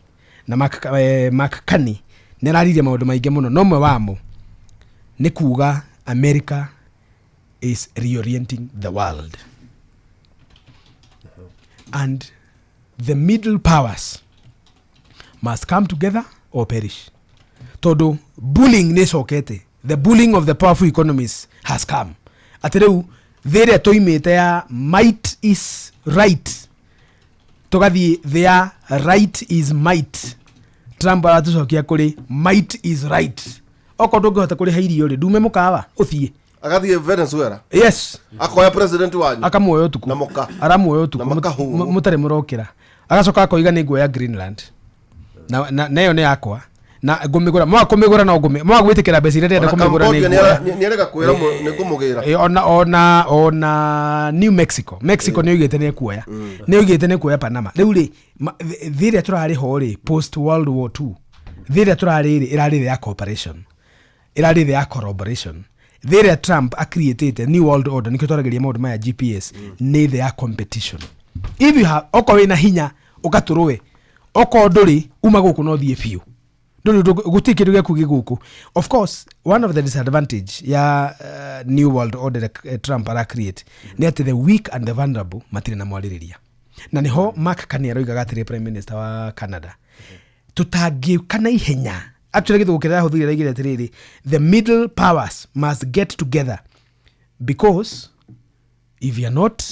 J: Na Mark Carney nĩ araririe maũndũ maingĩ mũno, no mwe wamo nĩ kuga America is reorienting the world and the middle powers must come together or perish, tondũ bullying nĩ ĩcokete. The bullying of the powerful economies has come, atĩ rĩu thĩ ĩrĩa tũimĩte ya might is right, tũgathiĩ thĩ ya right is might. Trump aratũcokia kũrĩ might is right. Okorwo ndũngĩhota kũrĩha irio rĩ, ndume mũkawa ũthiĩ.
F: Agathiĩ Venezuela.
J: Yes.
F: Akoya president wanyu.
J: Akamuoya ũtukũ.
F: Na mũka.
J: Aramuoya ũtukũ.
F: Na makahũrwo.
J: Mũtarĩ mũrokĩra, agacoka akoiga nĩ nguoya Greenland na ĩyo nĩ yakwa na ngũmĩgũra, mwaga kũmĩgũra no ngũmĩ mwaga gwĩtĩkĩra mbeca iria ndĩrenda
F: Ona
J: kũmĩgũra nĩ
F: Cambodia
J: nguoya.
F: nĩarega kwĩra nĩ ngũmũgĩra.
J: Ona New Mexico, Mexico nĩ oigĩte nĩ ekuoya, nĩ oigĩte nĩ ekuoya Panama. Rĩu rĩ, thĩ ĩrĩa tũrarĩ ho rĩ, post World War II, thĩ ĩrĩa tũrarĩ rĩ, ĩrarĩ thĩ ya cooperation, ĩrarĩ thĩ ya collaboration. Thĩ ĩrĩa Trump acreatĩte, new world order, nĩkĩo twarageria maũndũ maya GPS, nĩ thĩ ya competition. If you have, okorwo wĩna hinya ũgatũrũe, okorwo ndũrĩ, uma gũkũ no thiĩ biũ. Ndũrĩ gũtirĩ kĩndũ gĩaku gĩ gũkũ. Of course, one of the disadvantage ya new world order Trump ara create nĩ atĩ the weak and the vulnerable matirĩ na mwarĩrĩria. Na nĩho Mark Carney aroigaga atĩrĩ, prime minister wa Canada, tũtangĩũka na ihenya. Actually, gĩthũngũ kĩrĩa arahũthĩrire, araigire atĩrĩrĩ, the middle powers must get together because if you are not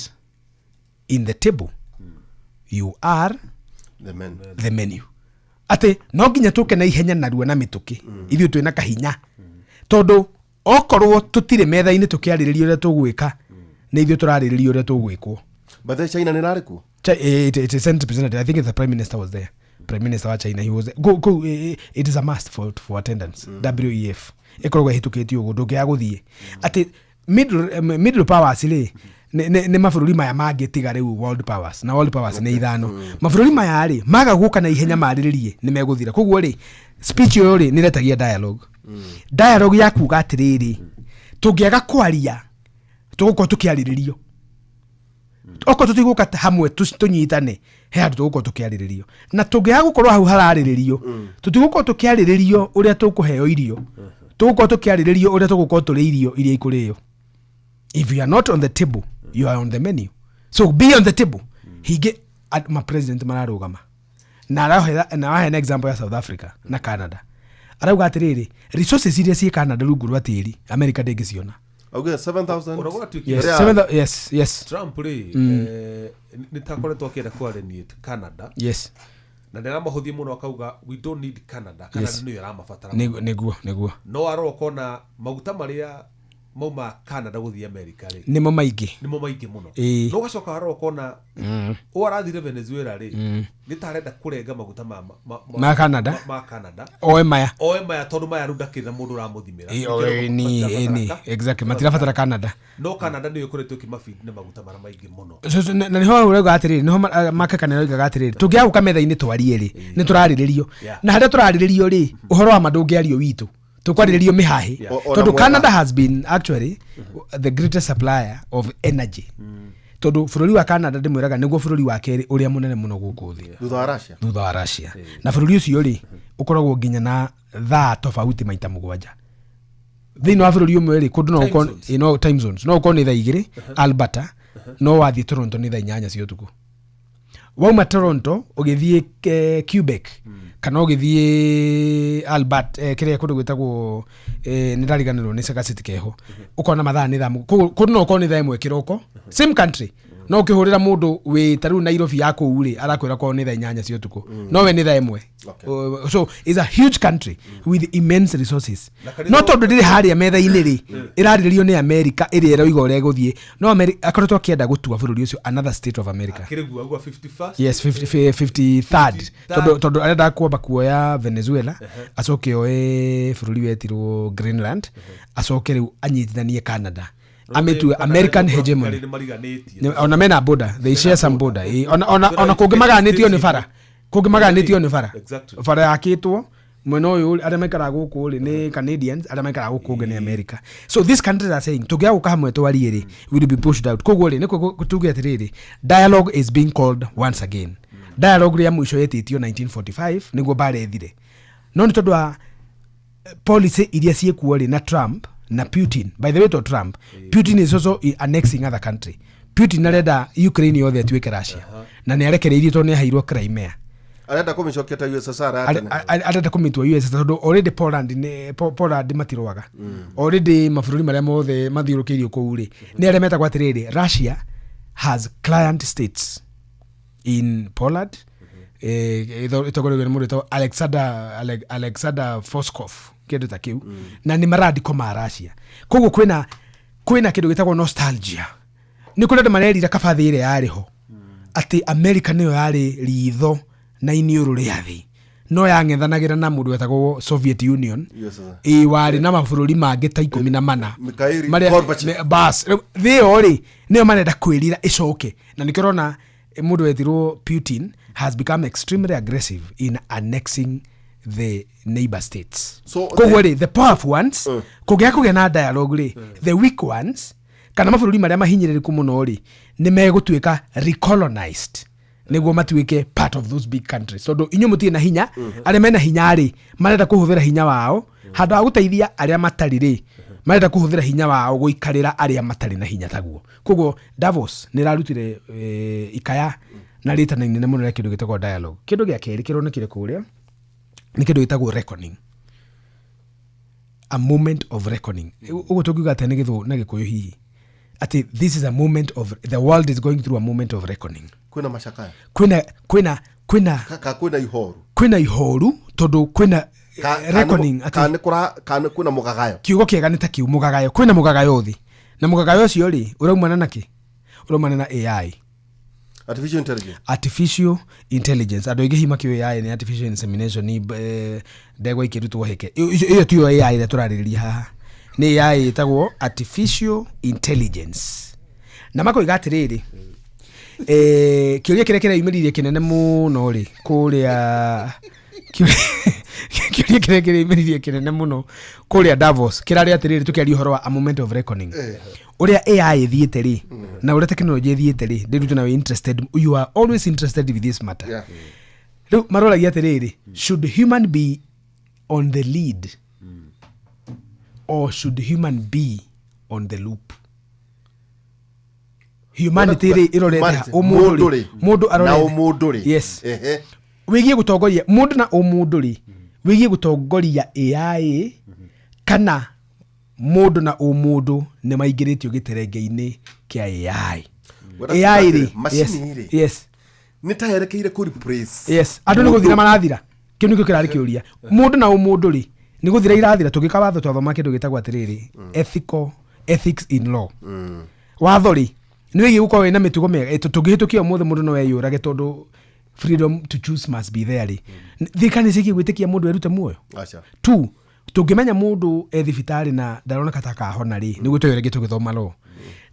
J: in the table, you are
F: the men
J: the menu. Atĩ no nginya tũke na ihenya, narua na mĩtũkĩ, ithuĩ twĩna kahinya, tondũ okorwo tũtirĩ metha-inĩ tũkĩarĩrĩria ũrĩa tũgwĩka, nĩ ithuĩ tũrarĩrĩria ũrĩa tũgwĩkwo.
F: But the China nĩ rarĩ kuo.
J: It is sent representative. I think the prime minister was there. Prime minister wa China, he was there. Go, go, it is a must for attendance. WEF. Ĩkoragwo ĩhĩtũkĩtio ũguo, ndũngĩaga gũthiĩ atĩ middle powers rĩ, nĩ mabũrũri maya mangĩ tiga rĩu world powers, na world powers nĩ ithano. Mabũrũri maya rĩ, maga gũka na ihenya marĩrĩrie, nĩ megũthira. Koguo rĩ, speech ĩyo rĩ, nĩ ĩretagia dialogue ya kuga atĩrĩrĩ, tũngĩaga kwaria tũgũkorwo tũkĩarĩrĩrio, okorwo tũtigũka hamwe tũnyitane, he handũ tũgũkorwo tũkĩarĩrĩrio, na tũngĩaga gũkorwo hau hararĩrĩrio, tũtigũkorwo tũkĩarĩrĩrio ũrĩa tũkũheo irio, tũgũkorwo tũkĩarĩrĩrio ũrĩa tũgũkorwo tũrĩ irio iria ikũrĩo. If you are not on the table, you are on the menu, so be on the table. Hingĩ ma president mararũgama na na araheana example ya South Africa na Canada. Arauga atĩrĩrĩ, resources iria ciĩ Canada rungu rwa tĩri, America ndĩngĩciona.
F: Augire 7000.
I: Ona gwatuĩkire-
J: Yes,
F: Rĩa-
J: yes.
I: Trump rĩ, nĩ takoretwo akĩenda kũalienate Canada na nĩ aramahũthia mũno, akauga, "We don't need Canada." Canada nĩyo ĩramabatara.
J: Nĩguo.
I: No arora ũkona maguta marĩa mauma Canada gũthiĩ America rĩ,
J: nĩmo maingĩ.
I: Nĩmo maingĩ mũno. No ũgacoka warora ũkona ũũ arathire Venezuela rĩ, nĩ ta arenda kũrenga maguta
J: Ma Canada.
I: ma Canada.
J: Oe maya.
I: Oe maya, tondũ maya rĩu ndakĩrĩ na mũndũ ũramũthimĩra.
J: Ĩ, ni exactly, matirabatara Canada.
I: No Canada nĩyo ĩkoretwo ĩkĩmafeed na maguta marĩa maingĩ mũno.
J: So, na nĩho ũrauga atĩrĩrĩ, nĩho makakana oigaga atĩrĩrĩ, tũngĩaga gũka metha-inĩ twarie rĩ, nĩ tũrarĩrĩrio. Na harĩa tũrarĩrĩrio rĩ, ũhoro wa ma ndũngĩario witũ, tũkwarĩrĩrio mĩhahi.
F: Ona
J: Tondũ
F: mwega.
J: Canada has been actually the greatest supplier of energy, tondũ bũrũri wa Canada, ndĩmwĩraga, nĩguo bũrũri wa kerĩ ũrĩa mũnene mũno gũkũ thĩ.
F: Thutha wa Russia.
J: Thutha wa Russia. Na bũrũri ũcio rĩ, ũkoragwo nginya na thaa tofauti maita 7 thĩinĩ wa bũrũri ũmwe rĩ, kũndũ no
I: Time
J: ũkorwo
I: zones.
J: ĩ, no time zones, no ũkorwo nĩ thaa 2 Alberta, no wathiĩ Toronto nĩ thaa 8 cia ũtukũ. Wauma Toronto ũgĩthiĩ Quebec kana ũgĩthiĩ Albert, kĩrĩa kũndũ gwĩtagwo, nĩ ndariganĩrwo nĩ gacity keho, ũkona mathaa nĩ thaa koguo kũndũ no ũkorwo nĩ thaa 1 kĩroko, same country, no ũkĩhũrĩra mũndũ wĩ ta rĩu Nairobi ya kũu rĩ, arakwĩra korwo nĩ thaa 8 cia ũtukũ, no we nĩ thaa 1. So it's a huge country with immense resources.
I: Na kanitha-
J: No tondũ ndĩrĩ harĩa metha-inĩ rĩ, ĩrarĩrĩrio nĩ America ĩrĩa ĩroiga ũrĩa ĩgũthiĩ, no akoretwo akĩenda gũtua bũrũri ũcio another state of America.
I: Akĩrĩgua auga 51st.
J: Yes, 50, 53rd, tondũ arenda kwamba kuoya Venezuela, acoke oe bũrũri wetirwo Greenland, acoke rĩu anyitithanie Canada, amĩtue American hegemony.
I: Nĩ mariganĩtie.
J: Ona mena border, they share some border. Ĩ, ona kũngĩ maganĩtio nĩ bara, kũngĩ maganĩtio nĩ bara. Bara yakĩtwo mwena ũyũ, arĩa maikaraga gũkũ rĩ nĩ Canadians, arĩa maikaraga gũkũ ũngĩ nĩ America. So these countries are saying, tũngĩaga gũka hamwe twarie rĩ, we will be pushed out. Koguo rĩ, nĩkuo tuge atĩrĩrĩ, dialogue is being called once again. Dialogue rĩa mũico yetĩtio 1945 nĩguo bara ĩthire, no nĩ tondũ wa policy iria ciĩkuo rĩ, na Trump na Putin. By the way, to Trump, Putin is also annexing other country. Putin arenda Ukraine yothe ĩtuĩke Russia, na nĩ arekereirie tondũ nĩ aheirwo Crimea.
F: Arenda kũmĩcokia ta USSR ya tene.
J: Arenda kũmĩtua US, tondũ already Poland nĩ Poland matirũaga already. Mabũrũri marĩa mothe mathiũrũkĩirio kũu rĩ, nĩ arĩa metagwo atĩrĩrĩ, Russia has client states in Poland, ĩtongorerio nĩ mũndũ wĩtagwo Alexander Foskov, kĩndũ ta kĩu, na nĩ marandiko ma Russia. Koguo kwĩna kĩndũ gĩtagwo nostalgia, nĩ kũrĩ andũ marerira kaba thĩ ĩrĩa yarĩ ho, atĩ America nĩyo yarĩ ritho na iniũrũ rĩa thĩ, no yang'ethanagĩra na mũndũ wetagwo Soviet Union.
F: USSR.
J: Ĩ, warĩ na mabũrũri mangĩ ta 14.
F: Mikhail Gorbachev.
J: Bas rĩu, thĩ ĩyo rĩ, nĩyo marenda kwĩrira ĩcoke, na nĩkĩo ũrona mũndũ wetirwo Putin has become extremely aggressive in annexing the neighbor states.
F: So
J: Koguo rĩ, the powerful ones, kũngĩaga kũgĩa na dialogue rĩ, the weak ones kana mabũrũri marĩa mahinyĩrĩrĩku mũno rĩ, nĩ megũtuĩka recolonized nĩguo matuĩke part of those big countries, tondũ inyuĩ mũtirĩ na hinya. Arĩa mena hinya rĩ, marenda kũhũthĩra hinya wao handũ ha gũteithia arĩa matarĩ rĩ, marenda kũhũthĩra hinya wao gũikarĩra arĩa matarĩ na hinya taguo. Koguo Davos nĩ ĩrarutire ikaya na rĩtana inene mũno rĩa kĩndũ gĩtagwo dialogue. Kĩndũ gĩa kerĩ kĩronekire kũrĩa nĩ kĩndũ gĩtagwo reckoning, a moment of reckoning. Ũguo tũngiuga atĩa nĩ gĩthũ na gĩkũyũ hihi, atĩ this is a moment of, the world is going through a moment of reckoning?
F: Kwĩna macakaya.
J: Kwĩna
F: Ka kwĩna ihoru.
J: Kwĩna ihoru, tondũ kwĩna reckoning.
F: Ka
J: atĩ
F: nĩ kũra ka nĩ kwĩna mũgagayo.
J: Kiugo kĩega nĩ ta kiu, mũgagayo. Kwĩna mũgagayo thĩ, na mũgagayo ũcio rĩ, ũraumana na kĩ? Ũraumana na AI.
F: Artificial intelligence.
J: Artificial intelligence, andå aingä hihi makä AI nä artificial insemination, nĩ ndegwa ikĩrutwo heke. Ĩyo tiyo AI ĩrĩa tũrarĩrĩria haha, nĩ AI ĩtagwo artificial intelligence. Na makoiga atĩrĩrĩ, kĩũria kĩrĩa kĩreyumĩririe kĩnene mũno rĩ kũrĩa, kĩũria kĩrĩa kĩreyumĩririe kĩnene mũno kũrĩa Davos kĩrarĩ atĩrĩrĩ, tũkĩaria ũhoro wa a moment of reckoning, ũrĩa AI ĩthiĩte rĩ na ũrĩa technology ĩthiĩte rĩ, ndĩrute nawe interested, you are always interested with this matter. Rĩu maroragia atĩrĩrĩ, should human be on the lead or should human be on the loop? Humanity rĩ ĩrorete ha?
F: Humanity.
J: Ũmũndũ
F: Mũndũ
J: rĩ,
F: rĩ.
J: mũndũ
F: Na
J: arorete
F: ũmũndũ rĩ.
J: Yes. Wĩgiĩ gũtongoria mũndũ na ũmũndũ rĩ, wĩgiĩ gũtongoria AI kana mũndũ na ũmũndũ nĩ maingĩrĩtio gĩterenge-inĩ kĩa AI.
F: Wenda
J: AI
F: kuga
J: rĩ
F: atĩrĩ, macini rĩ.
J: Yes.
F: Nĩ ta yerekeire kũ replace.
J: Yes, andũ nĩ gũthira marathira. Kĩu nĩkĩo kĩrarĩ kĩũria, mũndũ na ũmũndũ rĩ nĩ gũthira irathira. Tũgĩka watho, twathoma kĩndũ gĩtagwo atĩrĩrĩ, ethical ethics in law. Watho rĩ nĩ wĩgiĩ gũkorwo wĩna mĩtugo mĩega. Tũngĩhĩtũkia ũmũthĩ, mũndũ no eyũrage tondũ freedom to choose must be there rĩ, thirikari nĩ ciĩgiĩ gwĩtĩkia mũndũ erute muoyo?
F: Aca.
J: Tu tũngĩmenya mũndũ e thibitarĩ na ndaroneka ta akahona rĩ, nĩguo tũyũ rĩngĩ tũgĩthoma law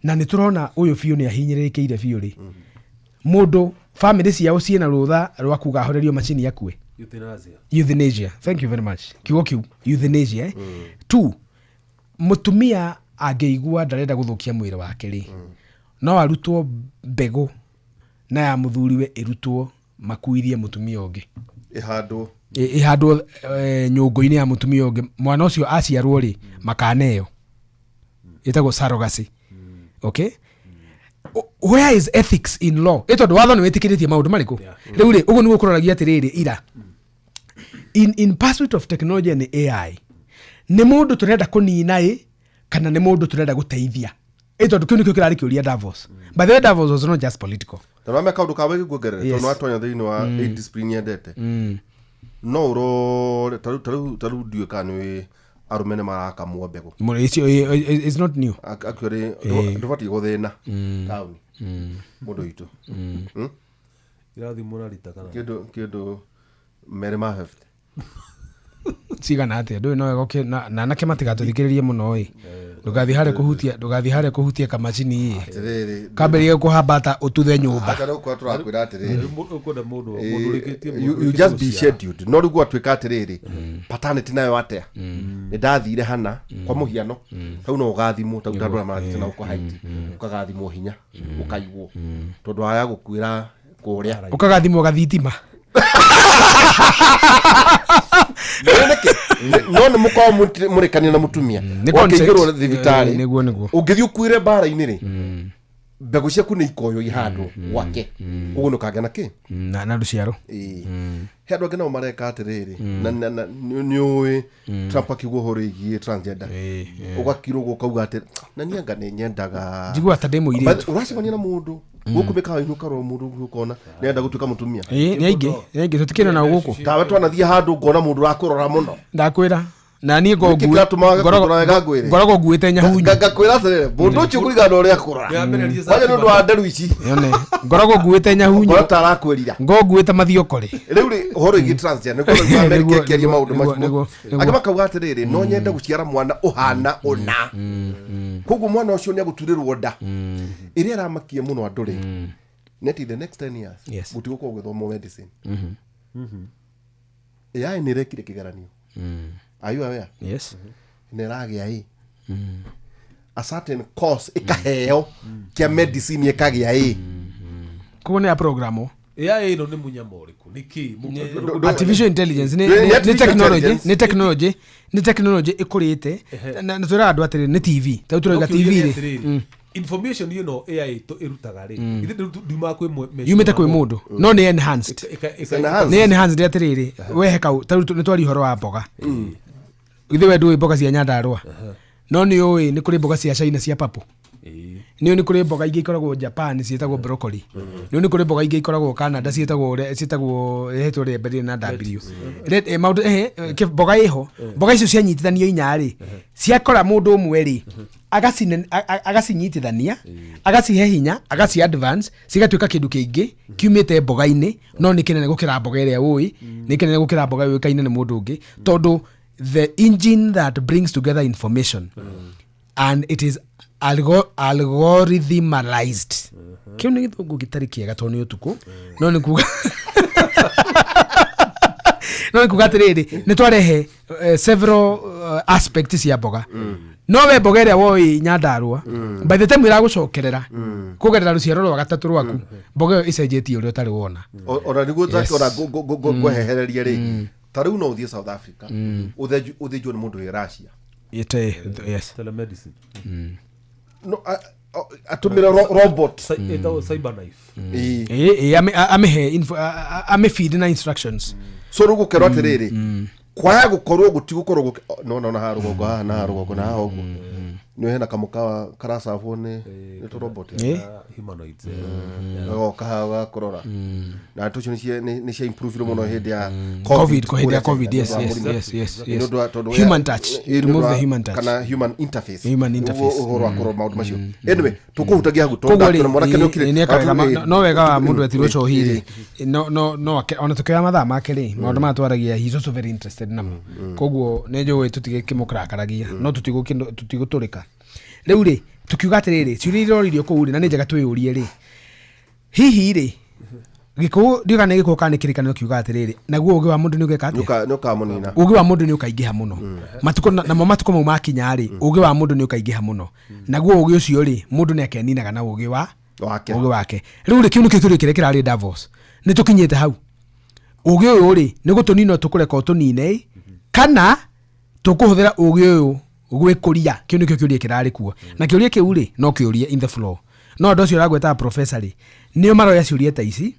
J: na nĩ tũrona ũyũ biũ nĩ ahinyĩrĩrĩkĩire biũ rĩ, mũndũ famĩlĩ ciao ciĩna rũtha rwa kuga ahorerio macini akue?
I: Euthanasia.
J: Euthanasia, thank you very much, kiugo kiu euthanasia, eh? Tu mũtumia angĩigua ndarenda gũthũkia mwĩrĩ wake rĩ, no arutwo mbegũ na ya mũthuriwe ĩrutwo makuithie mũtumia ũngĩ.
F: Ĩhandwo.
J: Ĩhandwo nyũngũ-inĩ ya mũtumia ũngĩ, mwana ũcio aciarwo rĩ makaneo, ĩtagwo surrogacy. Okay, where is ethics in law? Ĩ tondũ watho nĩ wĩtĩkĩrĩtie maũndũ marĩkũ rĩu rĩ, ũguo nĩguo kũroragia atĩrĩrĩ, ira in pursuit of technology and AI, nĩ mũndũ tũrenda kũnina ĩ kana nĩ mũndũ tũrenda gũteithia? Ĩ tondũ kĩu nĩkĩo kĩrarĩ kĩũria Davos. By the way, Davos was not just political.
F: Na wame kaũndũ ka wĩgiĩ nguongerere,
J: Yes.
F: tondũ watonya thĩinĩ wa ĩ discipline nyendete, no ũrore tarĩu ndiũĩ kana nĩ arũme nĩ marakamwo mbegũ.
J: It's not new.
F: Actually ndũbatiĩ gũthĩna taũni mũndũ witũ.
I: Irathimwo na rita kana?
F: Kĩndũ merĩ ma 50.
J: Cigana atĩa? Ndũĩ no wega na anake matigatũthikĩrĩrie mũno ĩ, ndũgathiĩ harĩa kũhutia, ndũgathiĩ harĩa kũhutia kamacini ĩ.
F: Atĩrĩrĩ.
J: Kambĩrĩrie kũhambata ũtuthe nyũmba.
F: Acha rĩu kwa tũrakwĩra atĩrĩrĩ.
I: Ũkwenda mũndũ ũrĩkĩtie
F: You just be scheduled, no rĩu gwatuĩka atĩrĩrĩ, paternity nayo atĩa? Nĩ ndathire hana kwa mũhiano, hau no ũgathimwo ta andũ arĩa marathiĩte na gũkũ Haiti, ũkagathimwo hinya ũkaigwo tondũ waya gũkuĩra kũrĩa.
J: Ũkagathimwo gathitima.
F: Nĩkĩ? No nĩ mũkorwo mũrĩkania na mũtumia
J: Nĩ consent.
F: wakĩingĩrwo thibitarĩ.
J: Nĩguo.
F: Ũngĩthiĩ ũkuĩre mbara-inĩ rĩ, mbegũ ciaku nĩ ikoywo ihandwo gwake, ũguo nĩ ũkagĩa na kĩ?
J: Na rũciaro.
F: Ĩĩ. He andũ angĩ nao mareka atĩrĩrĩ, na nĩ ũĩ Trump akiuga ũhoro ĩgiĩ transgender, ũgakirwo ũguo ũkauga atĩ na niĩ anga nĩ nyendaga.
J: Njiguaga ta ndĩ mũirĩtu.
F: But ũracemania na mũndũ gũkũ mĩkawa-inĩ, ũkarora mũndũ ũguo ũkona nĩenda gũtuĩka mũtumia.
J: Ĩĩ, nĩ aingĩ tũtikĩrĩ nao gũkũ.
F: Tawe twanathiĩ handũ ngona mũndũ ũrakũrora mũno.
J: Ndakwĩra na niĩ
F: Nĩkĩ kĩratũmaga kũrora wega ngwĩre?
J: ngoragwo nguĩte nyahunyu.
F: Ngakwĩra atĩrĩrĩ, mũndũ ũcio kũringana na ũrĩa akũrora,
I: Nĩambĩrĩrie.
F: kwanja nĩ ũndũ wa nderu ici,
J: Yone, ngoragwo nguĩte nyahunyu.
F: ngora ta arakwĩrira.
J: Ngoragwo nguĩte mathiokore.
F: Rĩu rĩ ũhoro ĩgiĩ transgender nĩkuo rĩu Amerika ĩkĩaria maũndũ macio.
J: Nĩguo.
F: Angĩ makauga atĩrĩrĩ, no nyende gũciara mwana ũhana ũna, koguo mwana ũcio nĩ agũturĩrwo nda. Ĩrĩa ĩramakia mũno andũ rĩ, nĩ atĩ the next 10 years gũtigũkorwo gũgĩthomwo medicine. AI nĩ ĩrekire kĩgeranio. Are you aware?
J: Yes.
F: Nĩ ĩragĩa ĩ a certain course ĩkaheo kĩa medicine ĩkagĩa ĩ.
J: Koguo nĩ ya programũ.
I: AI ĩno nĩ mũnyama ũrĩkũ? Nĩ kĩ?
J: Artificial intelligence nĩ
F: Nĩ
J: nĩ
F: artificial
J: technology.
F: intelligence.
J: Nĩ technology ĩkũrĩte na twĩraga andũ atĩrĩ, nĩ TV ta rĩu tũrauga TV rĩ.
I: Information ĩno AI ĩrutaga rĩ, ithe ndiumaga kwĩ
J: Yumĩte kwĩ mũndũ no nĩ enhanced.
F: Enhanced.
J: Nĩ enhanced atĩrĩrĩ, wehe kau ta rĩu nĩ twaria ũhoro wa mboga, ithe we ndũĩ mboga cia Nyandarũa, no nĩ ũĩ nĩ kũrĩ mboga cia China cia papo, nĩ ũĩ nĩ kũrĩ mboga ingĩ ikoragwo Japan ciĩtagwo broccoli, nĩ ũĩ nĩ kũrĩ mboga ingĩ ikoragwo Canada ciĩtagwo ciĩtagwo ĩhetwo rĩembe rĩrĩ na W. Maũndũ mboga ĩho, mboga icio cianyitithanio inya rĩ, ciakora mũndũ ũmwe rĩ. Agacinyitithania, agacihe hinya, agaci advance, cigatuĩka kĩndũ kĩingĩ kiumĩte mboga-inĩ, no nĩ kĩnene gũkĩra mboga ĩrĩa ũĩ, nĩ kĩnene gũkĩra mboga yũĩkaine nĩ mũndũ ũngĩ, tondũ the engine that brings together information and it is algorithmalized. Kĩu nĩ gĩthũngũ gĩtarĩ kĩega tondũ nĩ ũtukũ, no nĩ kuga atĩrĩrĩ, nĩ twarehe several aspects cia mboga, no we mboga ĩrĩa woĩ Nyandarũa, by the time ĩragũcokerera kũgerera rũciaro rwa gatatũ rwaku, mboga ĩyo ĩcenjetie ũrĩa ũtarĩ wona.
F: Ona nĩguo
J: Yes.
F: ona ngwehereria rĩ, ta rĩu no ũthiĩ South Africa, ũthĩnjwo nĩ mũndũ wĩ Russia.
J: Ĩte, yes.
I: Telemedicine.
F: No atũmĩre robot.
I: Ĩtagwo cyber knife.
F: Ĩĩ.
J: Ĩ, amĩhe amĩfeed na instructions.
F: So rĩu gũkerwo atĩrĩrĩ, kwaya gũkorwo gũtigũkorwo no no na haha rũgongo, haha na haha rũgongo na haha ũguo nĩ hena kamũkawa karacabwo nĩ tũrobot.
I: Humanoids.
F: Gagoka haha gakũrora na tũcio nĩ cia improve mũno hĩndĩ ya
J: Covid, hĩndĩ ya
F: kũrĩa
J: COVID,
F: China,
J: yes,
F: nĩ ũndũ wa
J: yes,
F: mũrimũ.
J: yes.
F: Nĩ ũndũ tondũ
J: Human touch.
F: Nĩ ũndũ
J: Remove the human touch.
F: Kana human interface.
J: Human interface.
F: Ũhoro wa kũrora maũndũ macio. Anyway, tũkũhutagia hau tondũ
J: Koguo rĩ,
F: ndakĩona mwanake nĩ okire.
J: ĩ, nĩ eka wega. No wega wa mũndũ etirwo cohi rĩ, no ona tũkĩoya mathaa make rĩ, maũndũ maya twaragia, he's also very interested namo, koguo nĩ njũĩ tũtige kĩmũkarakaragia, no tũtigũtũrĩka. Rĩu rĩ, tukiuga atĩrĩrĩ, ciũria iroririo kũu rĩ, na nĩ njega twĩyũrie rĩ, hihi rĩ, gĩkũyũ ndiũka nĩ gĩkũyũ kana nĩ kĩrĩkanĩro kiuga atĩrĩrĩ, naguo ũgĩ wa mũndũ nĩ ũgeka atĩa?
F: Nĩ ũkamũnina.
J: Ũgĩ wa mũndũ nĩ ũkaingĩha mũno matukũ namo matukũ mau makinya rĩ, ũgĩ wa mũndũ nĩ ũkaingĩha mũno, naguo ũgĩ ũcio rĩ, mũndũ nĩ akeninaga na ũgĩ wa
F: wake.
J: Ũgĩ wake. Rĩu rĩ, kĩu nĩkĩo kĩũria kĩrĩa kĩrarĩ Davos. Nĩ tũkinyĩte hau ũgĩ ũyũ rĩ, nĩ gũtũnina tũkũreka ũtũnine, kana tũkũhũthĩra ũgĩ ũyũ gwĩkũria? Kĩu nĩkĩo kĩũria kĩrarĩ kuo, na kĩũria kĩu rĩ, no kĩũria in the floor. No andũ acio ũragwetaga professor rĩ, nĩo maroya ciũria ta ici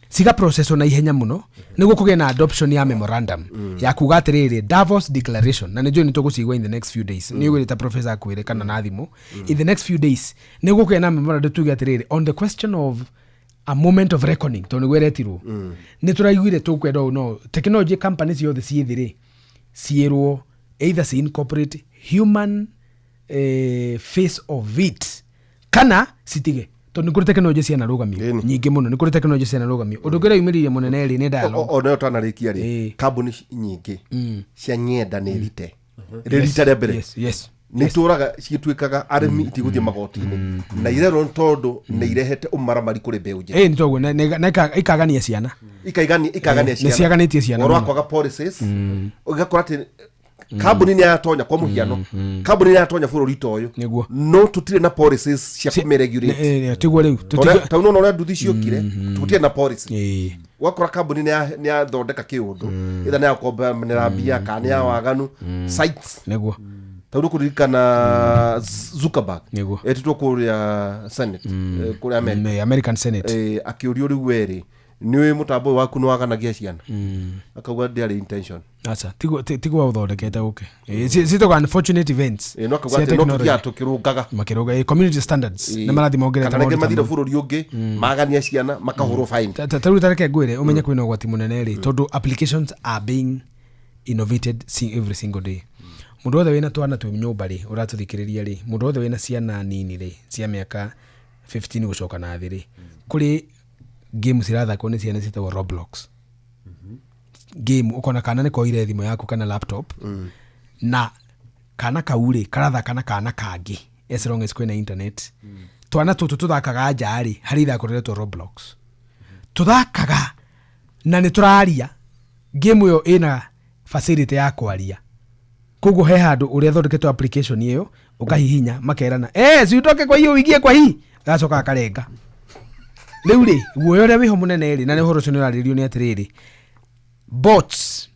J: ciga processwo na ihenya mũno nĩguo kũgĩe na adoption ya memorandum ya kuga atĩrĩrĩ, Davos Declaration, na nĩ njũĩ nĩ tũgũcigua in the next few days. Nĩ ũgwĩrĩta professor akwĩre kana na thimũ, in the next few days nĩ gũkũgĩa na memorandum tuge atĩrĩrĩ, on the question of a moment of reckoning, tondũ nĩguo ĩretirwo, nĩ tũraiguire tũkwenda ũũ, no technology company ciothe ciĩ thĩ rĩ, ciĩrwo either ci incorporate human face of it kana citige, tondũ nĩ kũrĩ tekinoronjĩ cianarũgamio nyingĩ mũno, nĩ kũrĩ tekinoronjĩ cianarũgamio. Ũndũ ũngĩ ũrĩa mũnene rĩ, nĩ dialogue.
F: O nayo twanarĩkia rĩ, kambuni nyingĩ cia nyenda nĩ rite rĩ rita rĩa mbere nĩ itũraga cigĩtuĩkaga arĩmi itigũthiĩ magoti-inĩ na irerwo nĩ tondũ nĩ irehete ũmaramari kũrĩ mbeũ njĩthĩ.
J: Ĩ nĩ toguo na ikagania ciana.
F: Ikaigania
J: Nĩ
F: ciana.
J: ciaganĩtie ciana
F: Ũhoro wa
J: mũno.
F: kwaga policies, ũgakora atĩ kambuni nĩ yatonya, kwa mũhiano kambuni nĩ yatonya bũrũri ta ũyũ, no tũtirĩ na policies cia kũmĩregulate.
J: Tiguo rĩu.
F: Ta nona ũrĩa nduthi ciokire, tũtirĩ na policy, ũgakora kambuni nĩ yathondeka kĩũndũ, ĩtha nĩ ya gũkombanĩra mbia kana nĩ ya waganu sites. Ta rĩu kũririkana Zuckerberg etĩtwo kũrĩa Senate, kũrĩa America.
J: American Senate.
F: Akĩũrio rĩu werĩ nĩ ũĩ mũtambo ũyũ waku nĩ waganagia ciana, akauga ndĩarĩ intention.
J: Aca, tiguo ũthondekete ũke. Citagwo unfortunate events
F: No akauga
J: cia
F: atĩ no
J: technology.
F: tũthiaga tũkĩrũngaga.
J: Makĩrũnga, community standards nĩ marathiĩ mongerete
F: Kana rĩngĩ
J: maũndũ ta
F: mathire
J: mau.
F: bũrũri ũngĩ magania ciana makahũrwo fine.
J: Ta rĩu tareke ngwĩre ũmenye kwĩna ũgwati mũnene rĩ, tondũ applications are being innovated every single day. Mũndũ wothe wĩna twana twĩ nyũmba rĩ, ũratũthikĩrĩria rĩ, mũndũ wothe wĩna ciana nini rĩ, cia mĩaka 15 gũcoka na thĩ rĩ, kũrĩ game cirathakwo nĩ ciana ciĩtagwo Roblox game. Ũkona kana nĩ koire thimũ yaku kana laptop, na kana kau rĩ, karathaka na kana kangĩ as long as kwĩna internet. Twana tũtũ tũthakaga nja rĩ, harĩ ithako rĩretwo Roblox tũthakaga na nĩ tũraria. Game ĩyo ĩna facility ya kwaria, koguo he handũ ũrĩa thondeketwo application ĩyo, ũkahihinya makerana, si utoke kwa hiyo uingie kwa hii, gacoka akarenga. Rĩu rĩ, guoya ũrĩa wĩho mũnene rĩ, na nĩ ũhoro ũcio nĩ ũrarĩrĩrio, nĩ atĩrĩrĩ, bots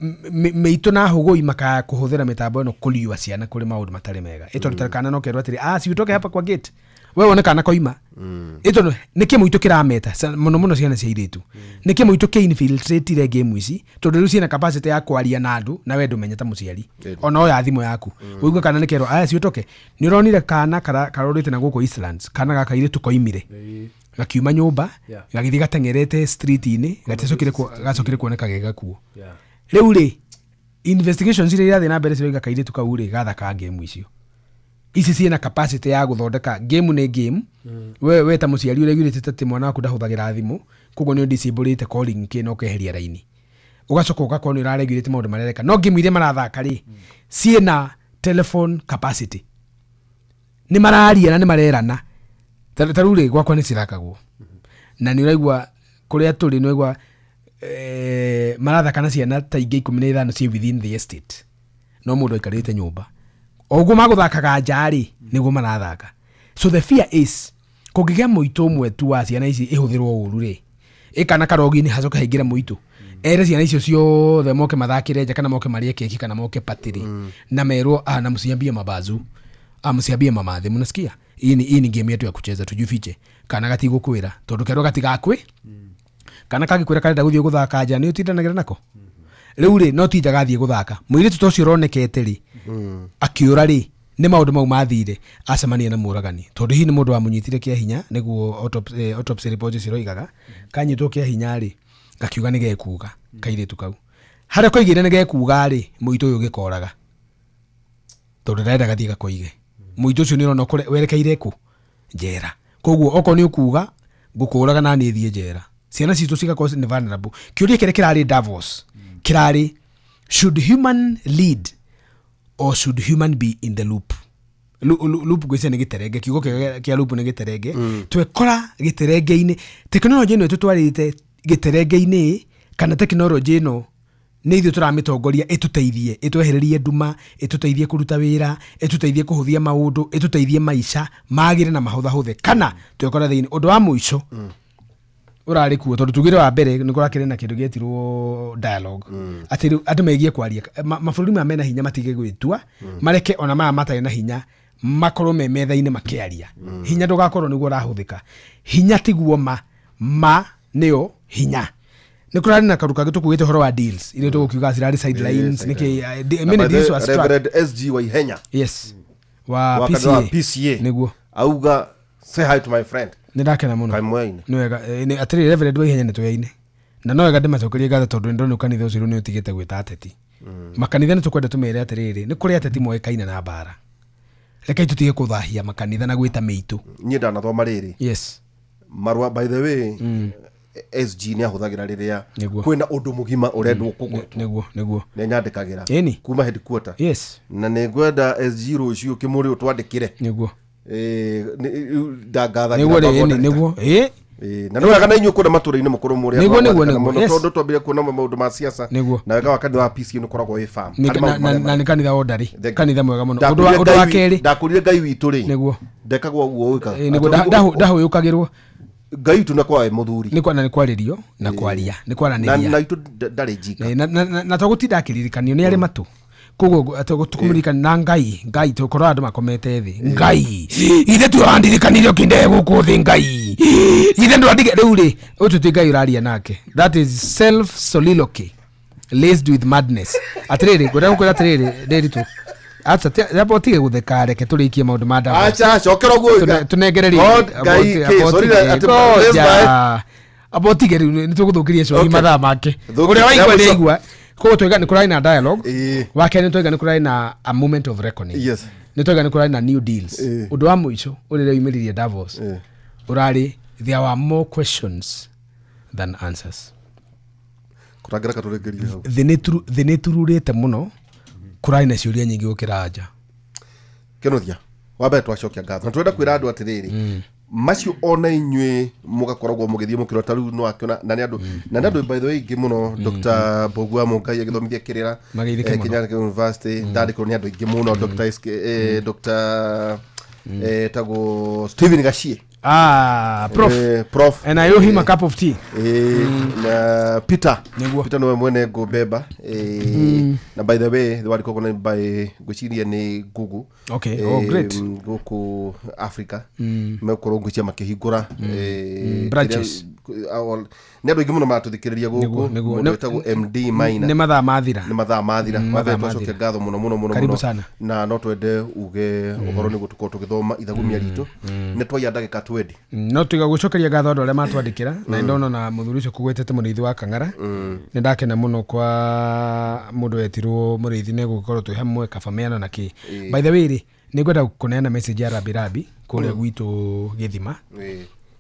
J: mĩitũ na hũgũi makaya kũhũthĩra mĩtambo ĩno kũriũa ciana kũrĩ maũndũ matarĩ mega. Ĩ tondũ ta kana no kerwo atĩrĩ, si utoke hapa kwa gate, we wone kana koima. Ĩ tondũ nĩ kĩmũitũ kĩrameta mũno mũno ciana cia airĩtu, nĩ kĩmũitũ kĩ infiltrate game ici, tondũ rĩu ciĩna capacity ya kwaria na andũ na we ndũmenye ta mũciari. Ona oya thimũ yaku ũigue kana nĩ kerwo, aya si utoke. Nĩ ũronire kana karorĩte na gũkũ Eastlands, kana gaka airĩtu koimire gakiuma nyũmba, gagĩthiĩ gateng'erete street-inĩ, gaticokire gacokire kuoneka ge gakuo. Rĩu rĩ, investigations iria irathiĩ na mbere ciroiga kairĩtu kau rĩ, gathakaga game icio. Ici ciĩna capacity ya gũthondeka game. Nĩ game we ta mũciari ũregurĩte atĩ mwana waku ndahũthagĩra thimũ, koguo nĩ ũdisableĩte calling kĩ na ũkeheria raini, ũgacoka ũgakorwo nĩ ũraregurĩte maũndũ marĩa areka. No game iria marathaka rĩ, ciĩna telephone capacity, nĩ mararia na nĩ marerana. Ta rĩu rĩ, gwakwa nĩ cithakagwo na nĩ ũraigua kũrĩa tũrĩ, nĩ ũraigua marathaka na ciana ta ingĩ 15 ciĩ within the estate, no mũndũ aikarĩte nyũmba o ũguo magũthakaga nja rĩ, nĩguo marathaka. So the fear is kũngĩgĩa mũitũ ũmwe tu wa ciana ici ĩhũthĩrwo ũru rĩ, ĩkana karogi-inĩ hacoke haingĩre mũitũ ere ciana icio ciothe moke mathakĩre nja kana moke marĩe keki kana moke party rĩ, na merwo, "Ah, na msiambie mabazu, ah, msiambie mamathe, mnasikia? Hii ni game yetu ya kucheza, tujifiche." Kana gatigũkwĩra tondũ kerwo gatigakwĩ kana kangĩkwĩra karenda gũthiĩ gũthaka nja, nĩ ũtindanagĩra nako rĩu rĩ, no tinja gathiĩ gũthaka. Mũirĩtu ta ũcio ũronekete rĩ akĩũra rĩ, nĩ maũndũ mau mathire acemania na mũragani, tondũ hihi nĩ mũndũ wamũnyitire kĩa hinya, nĩguo autopsy report ciroigaga. Kanyitwo kĩa hinya rĩ, gakiuga nĩ gekuga. Kairĩtu kau harĩa koigire nĩ gekuga rĩ, mũitũ ũyũ gĩkoraga tondũ ndarenda gathiĩ gakoige. Mũitũ ũcio nĩ ũrona werekeire kũ njera. Koguo okorwo nĩ ũkuga ngũkũraga na niĩ thiĩ njera, ciana citũ cigakorwo nĩ vulnerable. Kĩũria kĩrĩa kĩrarĩ Davos kĩrarĩ, should human lead or should human be in the loop? Loop ngwĩciria nĩ gĩterenge, kiugo kĩega kĩa loop nĩ gĩterenge. Twekora gĩterenge-inĩ, tekinoronjĩ ĩno ĩtũtwarĩte gĩterenge-inĩ, kana tekinoronjĩ ĩno nĩ ithuĩ tũramĩtongoria ĩtũteithie, ĩtwehererie nduma, ĩtũteithie kũruta wĩra, ĩtũteithie kũhũthia maũndũ, ĩtũteithie maica magĩre na mahũthahũthe, kana twekora thĩinĩ? Ũndũ wa mũico ũrarĩ kuo, tondũ tugire wa mbere nĩ kũrakĩrĩ na kĩndũ gĩetirwo dialogue, atĩ rĩu andũ megie kwaria, mabũrũri maya mena hinya matige gwĩtua, mareke ona maya matarĩ na hinya makorwo me metha-inĩ makĩaria. Hinya ndũgakorwo nĩguo ũrahũthĩka, hinya tiguo ma nĩyo hinya. Nĩ kũrarĩ na kaũndũ kangĩ tũkugĩte ũhoro wa deals iria tũgũkiuga cirarĩ sidelines nĩkĩ,
F: Na
J: many
F: by the
J: deals
F: way,
J: were struck.
F: Reverend SG Waihenya
J: Yes, wa
F: wa kanitha wa
J: PCA.
F: PCA
J: Nĩguo.
F: Auga, "Say hi to my friend."
J: Nĩ ndakena mũno.
F: Kaimwaine.
J: Nĩ wega. Atĩrĩrĩ, Reverend Waihenya, nĩ tũyaine na no wega ndĩmacokerie ngatho, tondũ nĩndona kanitha ũcio rĩu nĩ ũtigĩte gwĩta ateti makanitha. Nĩ tũkwenda tũmere atĩrĩrĩ, nĩ kũrĩ ateti moĩkaine na mbara. Rekei tũtige kũthahia makanitha na gwĩta mĩitũ.
F: Niĩ ndanathoma rĩrĩ marũa, by the way, SG nĩ ahũthagĩra rĩrĩa kwĩna ũndũ mũgima ũrendwo kũgwetwo.
J: Nĩguo.
F: Nĩ nyandĩkagĩra kuma headquarter. Na nĩ ngwenda SG rũciũ kĩmũrĩ ũtwandĩkĩre. Ndangathagĩra.
J: Nĩguo rĩ, ĩni, nĩguo ĩ.
F: Na nĩ wega na inyuĩ kũrĩa matũra-inĩ mũkorwo mũrĩ andũ a
J: Nĩguo,
F: mũno, tondũ twambire kuona maũndũ ma siasa. Na wega wa kanitha wa PCA nĩ ũkoragwo wĩ firm
J: Nĩ-
F: harĩ
J: na-
F: maũndũ
J: na
F: marĩa
J: na nĩ kanitha wondarĩ.
F: Thank you.
J: Kanitha mwega mũno. Ũndũ wa kerĩ.
F: Ndakũrire Ngai witũ rĩ, ndekagwo ũguo wĩkaga.
J: Nĩguo ndahũyũkagĩrwo.
F: Ngai witũ nakoragwo e mũthuri.
J: Nĩ na nĩ kwarĩrio na kwaria, nĩ
F: na
J: kwaranĩria.
F: Na witũ ndarĩ njika.
J: Na tũgũtinda akĩririkanio nĩ arĩ matũ, koguo tũkũmũririkana na Ngai. Ngai tũkorwo andũ makomete thĩ, Ngai ithe turandirikanirie ũkinde gũkũ thĩ, Ngai ithe ndwandige rĩu rĩ, ũcio ti Ngai ũraria nake. That is self soliloquy laced with madness. Atĩrĩrĩ, ngwenda gũkwĩra atĩrĩrĩ, Ndĩritũ, acha, amba ũtige gũtheka, reke tũrĩkie maũndũ ma Davos.
F: Acha, cokera ũguo ũiga.
J: Tũnengererie.
F: God, Ngai, kĩ, sorry, atĩ-
J: Amba ũtige rĩu, nĩ tũgũthũkĩria cohi mathaa make.
F: Thũkia.
J: Ũrĩa waigua
F: Ya
J: nĩ
F: mũico.
J: aigua. Koguo twaiga nĩ kũrarĩ na dialogue. Wa kerĩ, nĩ twaiga nĩ kũrarĩ na a moment of reckoning. Nĩ twaiga nĩ kũrarĩ na new deals. Ũndũ wa mũico ũrĩa ũreyumĩririe Davos ũrarĩ, there were more questions than answers.
F: Kũrangĩra katũrĩngĩrie hau.
J: Thĩ nĩ ĩtururĩte mũno, kũrarĩ na ciũria nyingĩ gũkĩra anja.
F: Kĩnuthia wa mbere, twacokia ngatho na twenda kwĩra andũ atĩrĩrĩ, macio ona inyuĩ mũgakoragwo mũgĩthiĩ mũkĩrora ta rĩu nĩwakĩona na nĩ andũ by the way aingĩ mũno, Dr. Mbũgua Mũngai agĩthomithia kĩrĩra
J: Mageithĩke mũno.
F: Kenyatta University, ndandĩkĩrwo nĩ andũ aingĩ mũno, Dr. SK, Dr. Tagwo Stephen Gachie.
J: Ah, prof.
F: Prof.
J: And I owe him a cup of tea.
F: Na Peter.
J: Nĩguo.
F: Peter nĩwe mwene ngũmbemba. Na by the way warikogwo na by ngwĩciria nĩ Google.
J: Okay. Oh, great.
F: Gũkũ Africa megũkorwo ngwĩciria makĩhingũra
J: Branches.
F: Nĩ andũ aingĩ mũno maratũthikĩrĩria gũkũ.
J: Nĩguo.
F: Mũndũ wĩtagwo MD Maina.
J: Nĩ mathaa mathira.
F: Nĩ mathaa mathira.
J: Mathaa
F: Wambere twacokia
J: mathira.
F: ngatho mũno mũno mũno
J: Karibu
F: mũno.
J: sana.
F: Na no twende uge ũhoro nĩguo tũkorwo tũgĩthoma ithagumia ritũ, nĩ twaiya ndagĩka 20.
J: No tiga gũcokeria ngatho andũ arĩa matwandĩkĩra, na nĩndona na mũthuri ũcio kũgwetete mũrĩithi wa Kang'ara, nĩ ndakena mũno kwa mũndũ wetirwo mũrĩithi nĩ gũgĩkorwo twĩ hamwe kaba meana na kĩ. By the way rĩ, Nĩ ngwenda kũneana message ya Rabirabi kũrĩa gwitũ Gĩthima.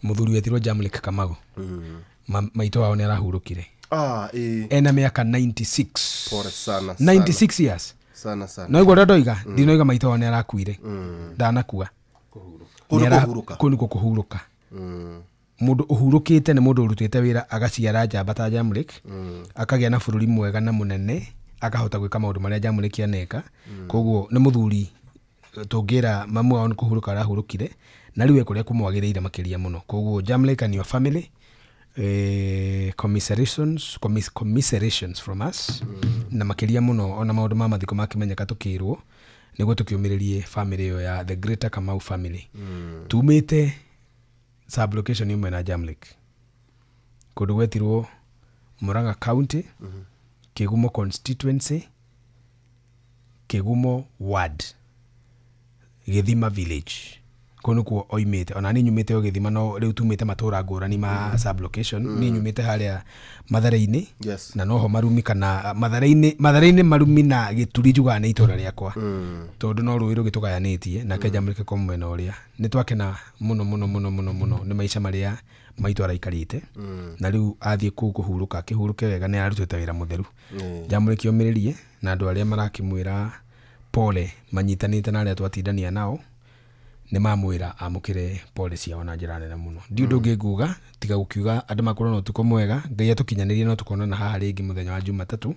J: Mũthuri wetirwo Jamlek Kamau. Maitũ wao nĩ arahurũkire. Ena mĩaka 96.
F: Pole sana.
J: 96 years.
F: Sana sana.
J: No igua ndoiga, ndinoiga maitũ wao nĩ arakuire. Ndanakua.
F: Kũu nĩ kũhurũka.
J: Kũu nĩkuo kũhurũka. Mũndũ ũhurũkĩte nĩ mũndũ ũrutĩte wĩra agaciara njamba ta Jamlek, akagĩa na bũrũri mwega na mũnene, akahota gwĩka maũndũ marĩa Jamlek aneka. Koguo nĩ mũthuri tũngĩra mamu wao nĩ kũhurũka arahurũkire, na rĩu e kũrĩa kũmwagĩrĩire makĩria mũno. Koguo Jamlek and your family, commiserations from us. Na makĩria mũno ona maũndũ ma mathiko makĩmenyeka tũkĩrwo nĩguo tũkĩũmĩrĩrie family ĩyo ya the Greater Kamau family. Tumĩte sublocation imwe na Jamlek kũndũ gwetirwo Murang'a County, Kĩgumo constituency, Kĩgumo ward, Gĩthima village. Kũu nĩkuo oimĩte. Ona niĩ nyumĩte o Gĩthima, no rĩu tumĩte matũra ngũrani ma sublocation. Niĩ nyumĩte harĩa Mathare-inĩ.
F: Yes.
J: Na noho Marumi kana Mathare-inĩ Marumi na Gĩturi njugaga nĩ itũra rĩakwa. Tondũ no rũĩ rũgĩtũgayanĩtie nake Jamlek ko mwena ũrĩa. Nĩ twakena mũno mũno mũno mũno mũno nĩ maica marĩa maitũ araikarĩte. Na rĩu athiĩ kũu kũhurũka, akĩhurũke wega, nĩ ararutĩte wĩra mũtheru. Jamlek omĩrĩrie na andũ arĩa marakĩmwĩra pole manyitanĩte na arĩa twatindania nao nĩ mamwĩra amũkĩre pole ciao na njĩra nene mũno. Ndi ũndũ ũngĩ nguga tiga gũkiuga andũ makorwo na ũtukũ mwega, Ngai atũkinyanĩrie no tũkonana haha rĩngĩ mũthenya wa Jumatatũ.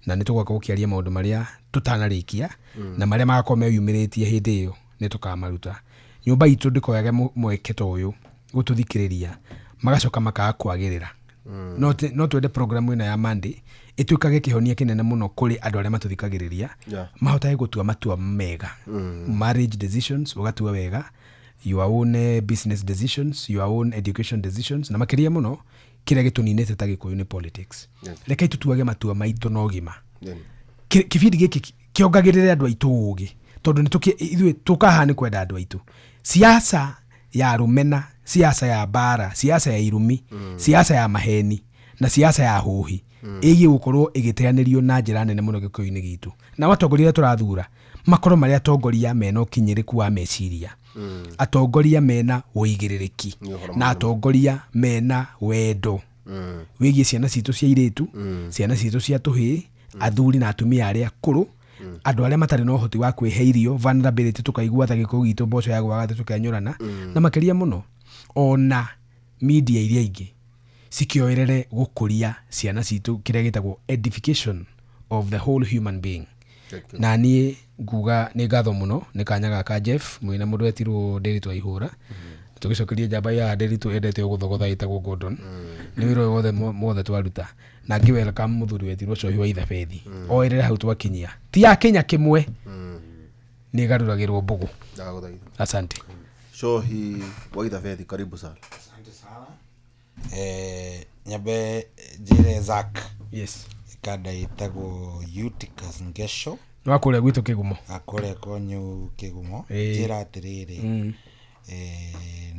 J: Na nĩ tũgoka gũkĩaria maũndũ marĩa tũtanarĩkia na marĩa magakorwo meyumĩrĩtie hĩndĩ ĩyo nĩ tũkamaruta. Nyũmba itũ ndĩkoyage mweke ta ũyũ gũtũthikĩrĩria magacoka makaga kwagĩrĩra. No twende programu ĩno ya Monday ĩtuĩkage kĩhonia kĩnene mũno kũrĩ andũ arĩa matũthikagĩrĩria, mahotage gũtua matua mega. Marriage decisions ũgatua wega, your own business decisions, your own education decisions, na makĩria mũno kĩrĩa gĩtũninĩte ta Gĩkũyũ nĩ politics. Rekei tũtuage matua maitũ na ũgima. Kĩbindi gĩkĩ kĩongagĩrĩre andũ aitũ ũgĩ, tondũ ithuĩ tũkaha nĩ kwenda andũ aitũ. Siasa ya rũmena, siasa ya mbara, siasa ya irumi, siasa ya maheni na siasa ya hũhi ĩgiĩ gũkorwo ĩgĩteanĩrio na njĩra nene mũno gĩkũyũ-inĩ gitũ. Na atongoria arĩa tũrathura makorwo marĩ atongoria mena ũkinyĩrĩku wa meciria, atongoria mena ũigĩrĩrĩki, na atongoria mena wendo wĩgiĩ ciana citũ cia airĩtu, ciana citũ cia tũhĩĩ, athuri na atumia arĩa akũrũ, andũ arĩa matarĩ na ũhoti wa kwĩhe irio, vulnerability tũkaigua ta gĩkũyũ gitũ mboco ya gwaga tũkenyũrana, na makĩria mũno ona media iria ingĩ cikĩoerere gũkũria ciana citũ kĩrĩa gĩtagwo edification of the whole human being. Na niĩ nguga nĩ ngatho mũno nĩ kanya gaka Jeff mwĩna mũndũ wetirwo Ndĩritũ Aihũra. Tũgĩcokeria njamba ya Ndĩritũ endete gũthogotha ĩtagwo Gordon. Nĩ wĩra ũyũ wothe mothe twaruta. Na ngĩ welcome mũthuri wetirwo Cohi wa Ithabethi. Oerere hau twakinyia. Ti ya Kenya kĩmwe. Nĩ ĩgarũragĩrwo mbũgũ. Asante.
F: Cohi wa Ithabethi, karibu sana.
H: Asante sana. Nyambe njĩre Zack.
J: Yes.
H: Kanda ĩtagwo Eutychus Ngesho.
J: Nĩ wa kũrĩa gwitũ Kĩgumo.
H: Kũrĩa kwanyu Kĩgumo. Njĩra atĩrĩrĩ.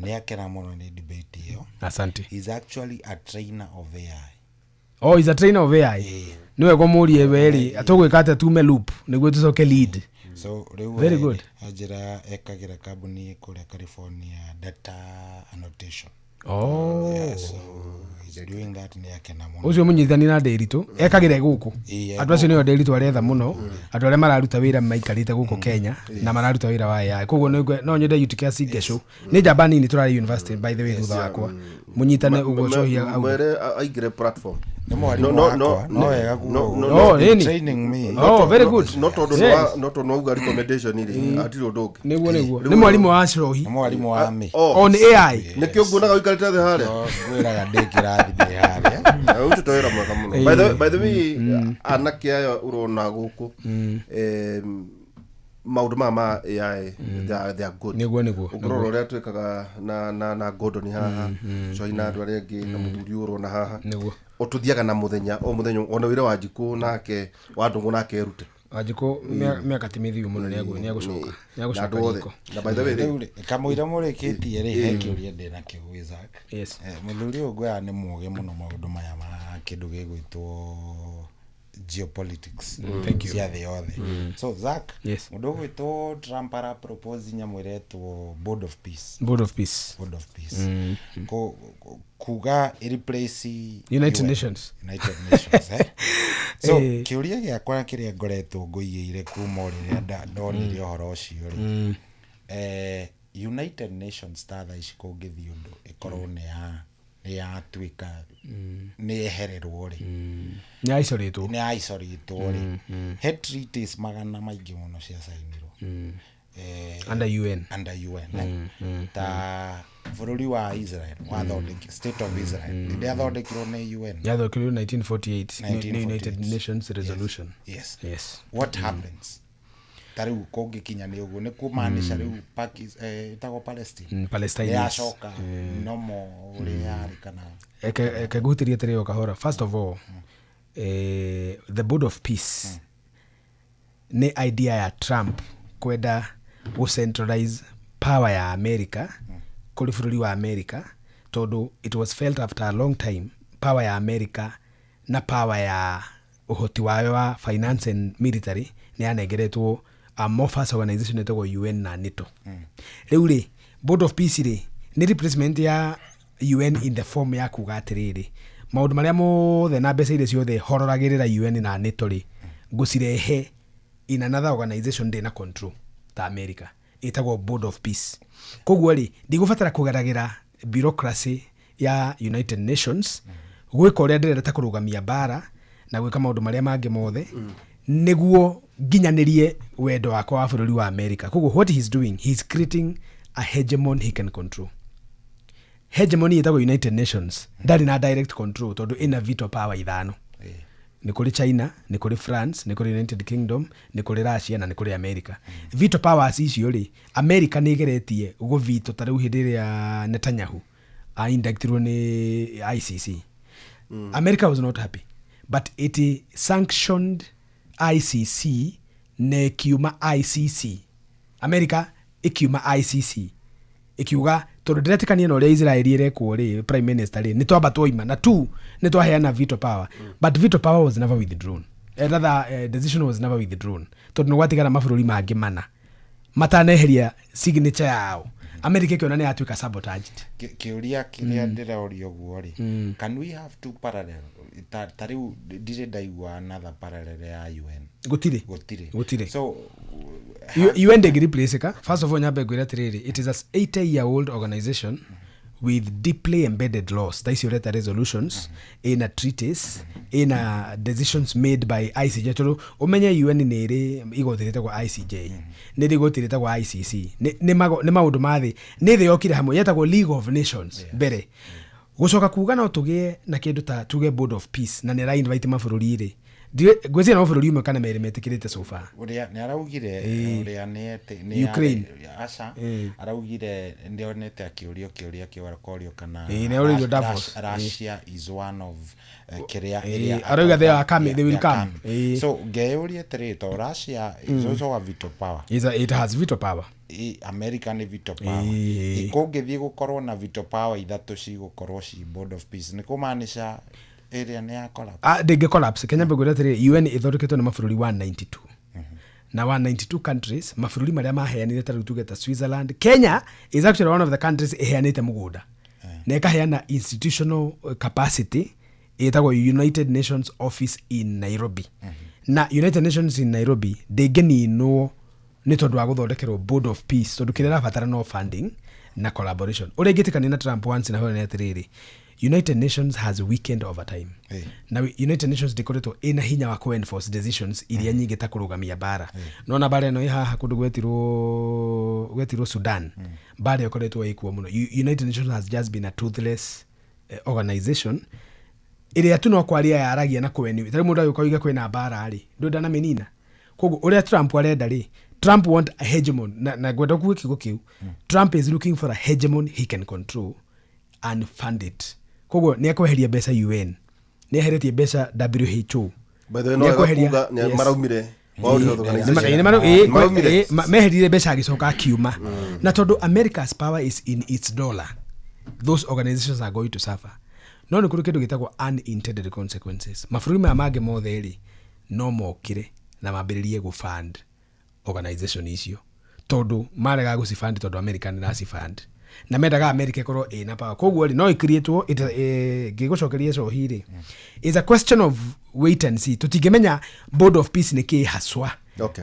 H: Nĩ akena mũno nĩ debate ĩyo.
J: Asante.
H: He's actually a trainer of AI.
J: Oh, he's a trainer of AI. Nĩ wega mũrie werĩ atũgwĩka atĩa tume loop nĩguo tũcoke lead.
H: So rĩu
J: very good.
H: Njĩra ekagĩra kambuni kũrĩa California data annotation.
J: Oh.
H: Yeah, so he's doing that nĩ akena mũno.
J: Ũcio mũnyitithani na Ndĩritũ ekagĩre gũkũ. Andũ acio nĩo Ndĩritũ aretha mũno, andũ arĩa mararuta wĩra maikarĩte gũkũ Kenya na mararuta wĩra wa AI. Koguo no nyende Eutychus Ngesho. Nĩ njamba nini tũrarĩ university by the way thutha wakwa. Mũnyitane ũguo Cohi auga.
F: Mwere aingĩre platform.
H: Nĩ mwarimũ wakwa, no wega kuga.
J: Oh, nini?
H: Training me.
J: Oh, very good.
F: No tondũ no auga recommendation rĩ, hatirĩ ũndũ ũngĩ.
J: Nĩguo. Nĩ mwarimũ wa Cohi.
H: Nĩ mwarimũ wa me.
J: On AI.
F: Nĩkĩo nguonaga ũikarĩte thĩ harĩa.
H: Ngwĩraga ndĩ kĩrathi ndĩ harĩa.
F: Ũrutĩte wĩra mwega mũno. By the way, anake aya ũrona gũkũ, maũndũ maya ma AI, they are good.
J: Nĩguo.
F: Ũngĩrora ũrĩa twĩkaga na Gordon haha, Cohi na andũ arĩa angĩ, na mũthuri ũyũ ũrona haha.
J: Nĩguo.
F: Ũtũthiaga na mũthenya o mũthenya, ona wĩra wa Njikũ nake wa Ndũng'ũ nake erute.
J: Wanjikũ mĩaka ti mĩthiu mũno nĩegũcoka. Nĩegũcoka riko.
F: Na by the way
H: rĩ, kamũira mũrĩkĩtie rĩ, he kĩũria ndĩ nakĩo gwĩ Zack.
J: Yes.
H: Mũthuri ũyũ ngwĩraga nĩ mũũgĩ mũno maũndũ maya ma kĩndũ gĩgwĩtwo
K: Geopolitics
J: Thank you.
K: Cia thĩ yothe. So Zack,
J: Yes.
K: mũndũ ũgwĩtwo Trump ara propose nyamũ ĩretwo Board of Peace.
J: Board of Peace.
K: Board of Peace. Kuga ĩreplace
J: United
K: UN.
J: Nations.
K: United Nations, eh? So kĩũria gĩakwa kĩrĩa ngoretwo ngũigĩire kuma o rĩrĩa ndonire ũhoro ũcio rĩ, United Nations ta thaa ici kũngĩthiĩ ũndũ ĩkorwo nĩ yatuĩka nĩ yehererwo rĩ,
J: Nĩ aicoretwo.
K: Nĩ aicoretwo rĩ, he treaties magana maingĩ mũno ciacainirwo
J: Under UN.
K: Under UN, eh? Ta bũrũri wa Israel wathondeki, State of Israel ndĩathondekirwo nĩ UN.
J: Yathondekirwo 1948 nĩ United
K: 1948.
J: Nations resolution.
K: Yes.
J: Yes.
K: What happens ta rĩu kũngĩkinya nĩ ũguo, nĩ kũmaanisha rĩu ĩtagwo Palestine?
J: Palestine,
K: nĩ
J: yes.
K: yacoka nomo ũrĩa yarĩ kana?
J: Eke ngũhutĩrie atĩrĩ o kahora. First of all, the Board of Peace nĩ idea ya Trump kwenda gũcentralize power ya America kũrĩ bũrũri wa America, tondũ it was felt after a long time power ya America na power ya ũhoti wayo wa finance and military nĩ yanengeretwo amorphous organization ĩtagwo UN na NATO. Rĩu rĩ, Board of Peace rĩ nĩ replacement ya UN in the form ya kuga atĩrĩrĩ, maũndũ marĩa mothe na mbeca iria ciothe hororagĩrĩra UN na NATO rĩ, ngũcirehe in another organization ndĩna control ta America, ĩtagwo Board of Peace. Koguo rĩ, ndigũbatara kũgeragĩra bureaucracy ya United Nations gwĩka ũrĩa ndĩrenda, ta kũrũgamia mbara na gwĩka maũndũ marĩa mangĩ mothe nĩguo nginyanĩrie wendo wakwa wa bũrũri wa America. Koguo what he's doing, he's creating a hegemon he can control. Hegemony ĩtagwo United Nations ndarĩ na direct control tondũ ĩna veto power ithano. Nĩ kũrĩ China, nĩ kũrĩ France, nĩ kũrĩ United Kingdom, nĩ kũrĩ Russia na nĩ kũrĩ America. Veto powers icio rĩ, America nĩ ĩgeretie gũvito. Ta rĩu hĩndĩ ĩrĩa Netanyahu aindactirwo nĩ ICC, America was not happy, but it sanctioned ICC na ĩkiuma ICC. America ĩkiuma ICC ĩkiuga tondũ ndĩretĩkania na ũrĩa Israeli ĩrekwo rĩ, prime minister rĩ, nĩ twamba twoima na tu nĩ twaheana veto power. But veto power was never withdrawn, rather, decision was never withdrawn, tondũ nĩ gwatigara mabũrũri mangĩ mana mataneheria signature yao. America ĩkĩona nĩ yatuĩka sabotaged.
K: Kĩũria kĩrĩa ndĩroria ũguo rĩ, can we have two parallel? Ta rĩu ndirĩ ndaigua another parallel ya UN.
J: Gũtirĩ.
K: Gũtirĩ.
J: Gũtirĩ.
K: So
J: UN ndĩngĩreplaceka. First of all, nyambe ngwĩre atĩrĩrĩ, it is a 80-year old organization with deeply embedded laws, ta icio ũreta resolutions, ĩna treaties, ĩna decisions made by ICJ, tondũ ũmenye UN nĩ ĩrĩ igoti rĩtagwo ICJ, nĩ ĩrĩ igoti rĩtagwo ICC. Nĩ maũndũ ma thĩ, nĩ thĩ yokire hamwe yetagwo League of Nations mbere. Gũcoka kuga no tũgĩe na kĩndũ ta tuge Board of Peace na nĩ ĩra-invite mabũrũri rĩ, ngwĩciria no bũrũri ũmwe kana merĩ metĩkĩrĩte so far.
K: Ũrĩa nĩ araugire, ũrĩa nĩ nĩ
J: Ukraine.
K: Aca, araugire ndionete akĩũrio kĩũria kĩu, akorio kana
J: Ĩĩ, nĩ oririo Davos.
K: Russia is one of kĩrĩa ĩrĩa
J: Arauga they are coming, they will
K: they are
J: come.
K: Coming. So ngeyũria atĩrĩrĩ, to Russia is also a veto power.
J: It has veto power.
K: America nĩ veto power. Kũngĩthiĩ gũkorwo na veto power ithatũ cigũkorwo ci Board of Peace, nĩ kũmaanisha ĩrĩa nĩ ya collapse?
J: Ah, ndĩngĩ collapse. Kenya mbegũra atĩrĩrĩ, UN ĩthondeketwo nĩ mabũrũri 192 na 192 countries, mabũrũri marĩa maheanire, ta rĩu tuge ta Switzerland. Kenya is actually one of the countries ĩheanĩte mũgũnda na ĩkaheana institutional capacity ĩtagwo United Nations Office in Nairobi. Na United Nations in Nairobi ndĩngĩninwo nĩ tondũ wa gũthondekerwo Board of Peace, tondũ kĩrĩa ĩrabatara no funding na collaboration. Ũrĩa ingĩtĩkania na Trump once na while nĩ atĩrĩrĩ, United Nations has weakened over time. Na United Nations ndĩkoretwo ĩna hinya wa kũ-enforce decisions iria nyingĩ ta kũrũgamia mbara. Nona mbara ĩno ĩ haha kũndũ gwetirwo Sudan, mbara ĩkoretwo ĩkuo mũno. United Nations has just been a toothless organization ĩrĩa tu no kwaria yaragia na kweni. Tarĩ mũndũ agĩũka oige kwĩna mbara rĩ, ndwenda na mĩnina. Koguo ũrĩa Trump arenda rĩ, Trump want a hegemon na ngwenda kuga kiugo kĩu. Trump is looking for a hegemon he can control and fund it. Koguo nĩ ekweheria mbeca UN, nĩ eheretie mbeca WHO.
F: By the way, no wega kuga nĩ maraumire World Health Organization. Maraumire.
J: Meherire mbeca agĩcoka akiuma, na tondũ America's power is in its dollar, those organizations are going to suffer. No nĩ kũrĩ kĩndũ gĩtagwo unintended consequences. Mabũrũri maya mangĩ mothe rĩ No mokĩre na mambĩrĩrie gũ fund organization icio, tondũ marega gũcifund tondũ America nĩ ĩracifund na mendaga America ĩkorwo ĩna power. Koguo rĩ, no ĩcreatwo. Ngĩgũcokeria cohi rĩ, is a question of wait and see. Tũtingĩmenya Board of Peace nĩ kĩ haswa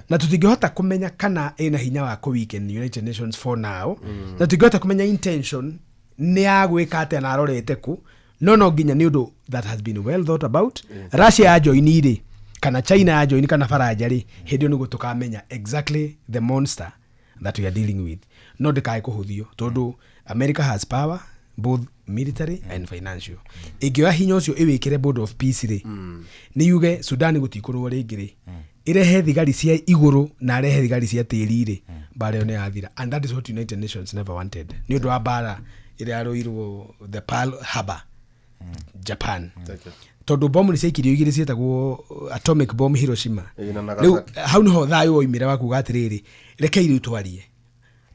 J: na tũtingĩhota kũmenya kana ĩna hinya wa kũ weaken United Nations for now, na tũtingĩhota kũmenya intention nĩ ya gwĩka atĩa na arorete kũ. No nginya nĩ ũndũ that has been well thought about. Russia ya join rĩ, kana China ya join, kana Faranja rĩ, hĩndĩ ĩyo nĩguo tũkamenya exactly the monster that we are dealing with. No ndĩkae kũhũthio, tondũ America has power, both military and financial. Ĩngĩoya hinya ũcio ĩwĩkĩre Board of Peace rĩ, nĩ yuge Sudan gũtikũrwo rĩngĩ rĩ, ĩrehe thigari cia igũrũ na arehe thigari cia tĩri rĩ, mbara ĩyo nĩ yathira. And that is what United Nations never wanted, nĩ ũndũ wa mbara ĩrĩa yarũirwo the Pearl Harbor, Japan, tondũ bomu nĩ ciaikirio igĩrĩ ciĩtagwo atomic bomb Hiroshima.
F: Ĩĩ, na
J: Rĩu
F: Nagasaki.
J: hau nĩho thayũ woimĩra wa kuga atĩrĩrĩ, rekei rĩu twarie.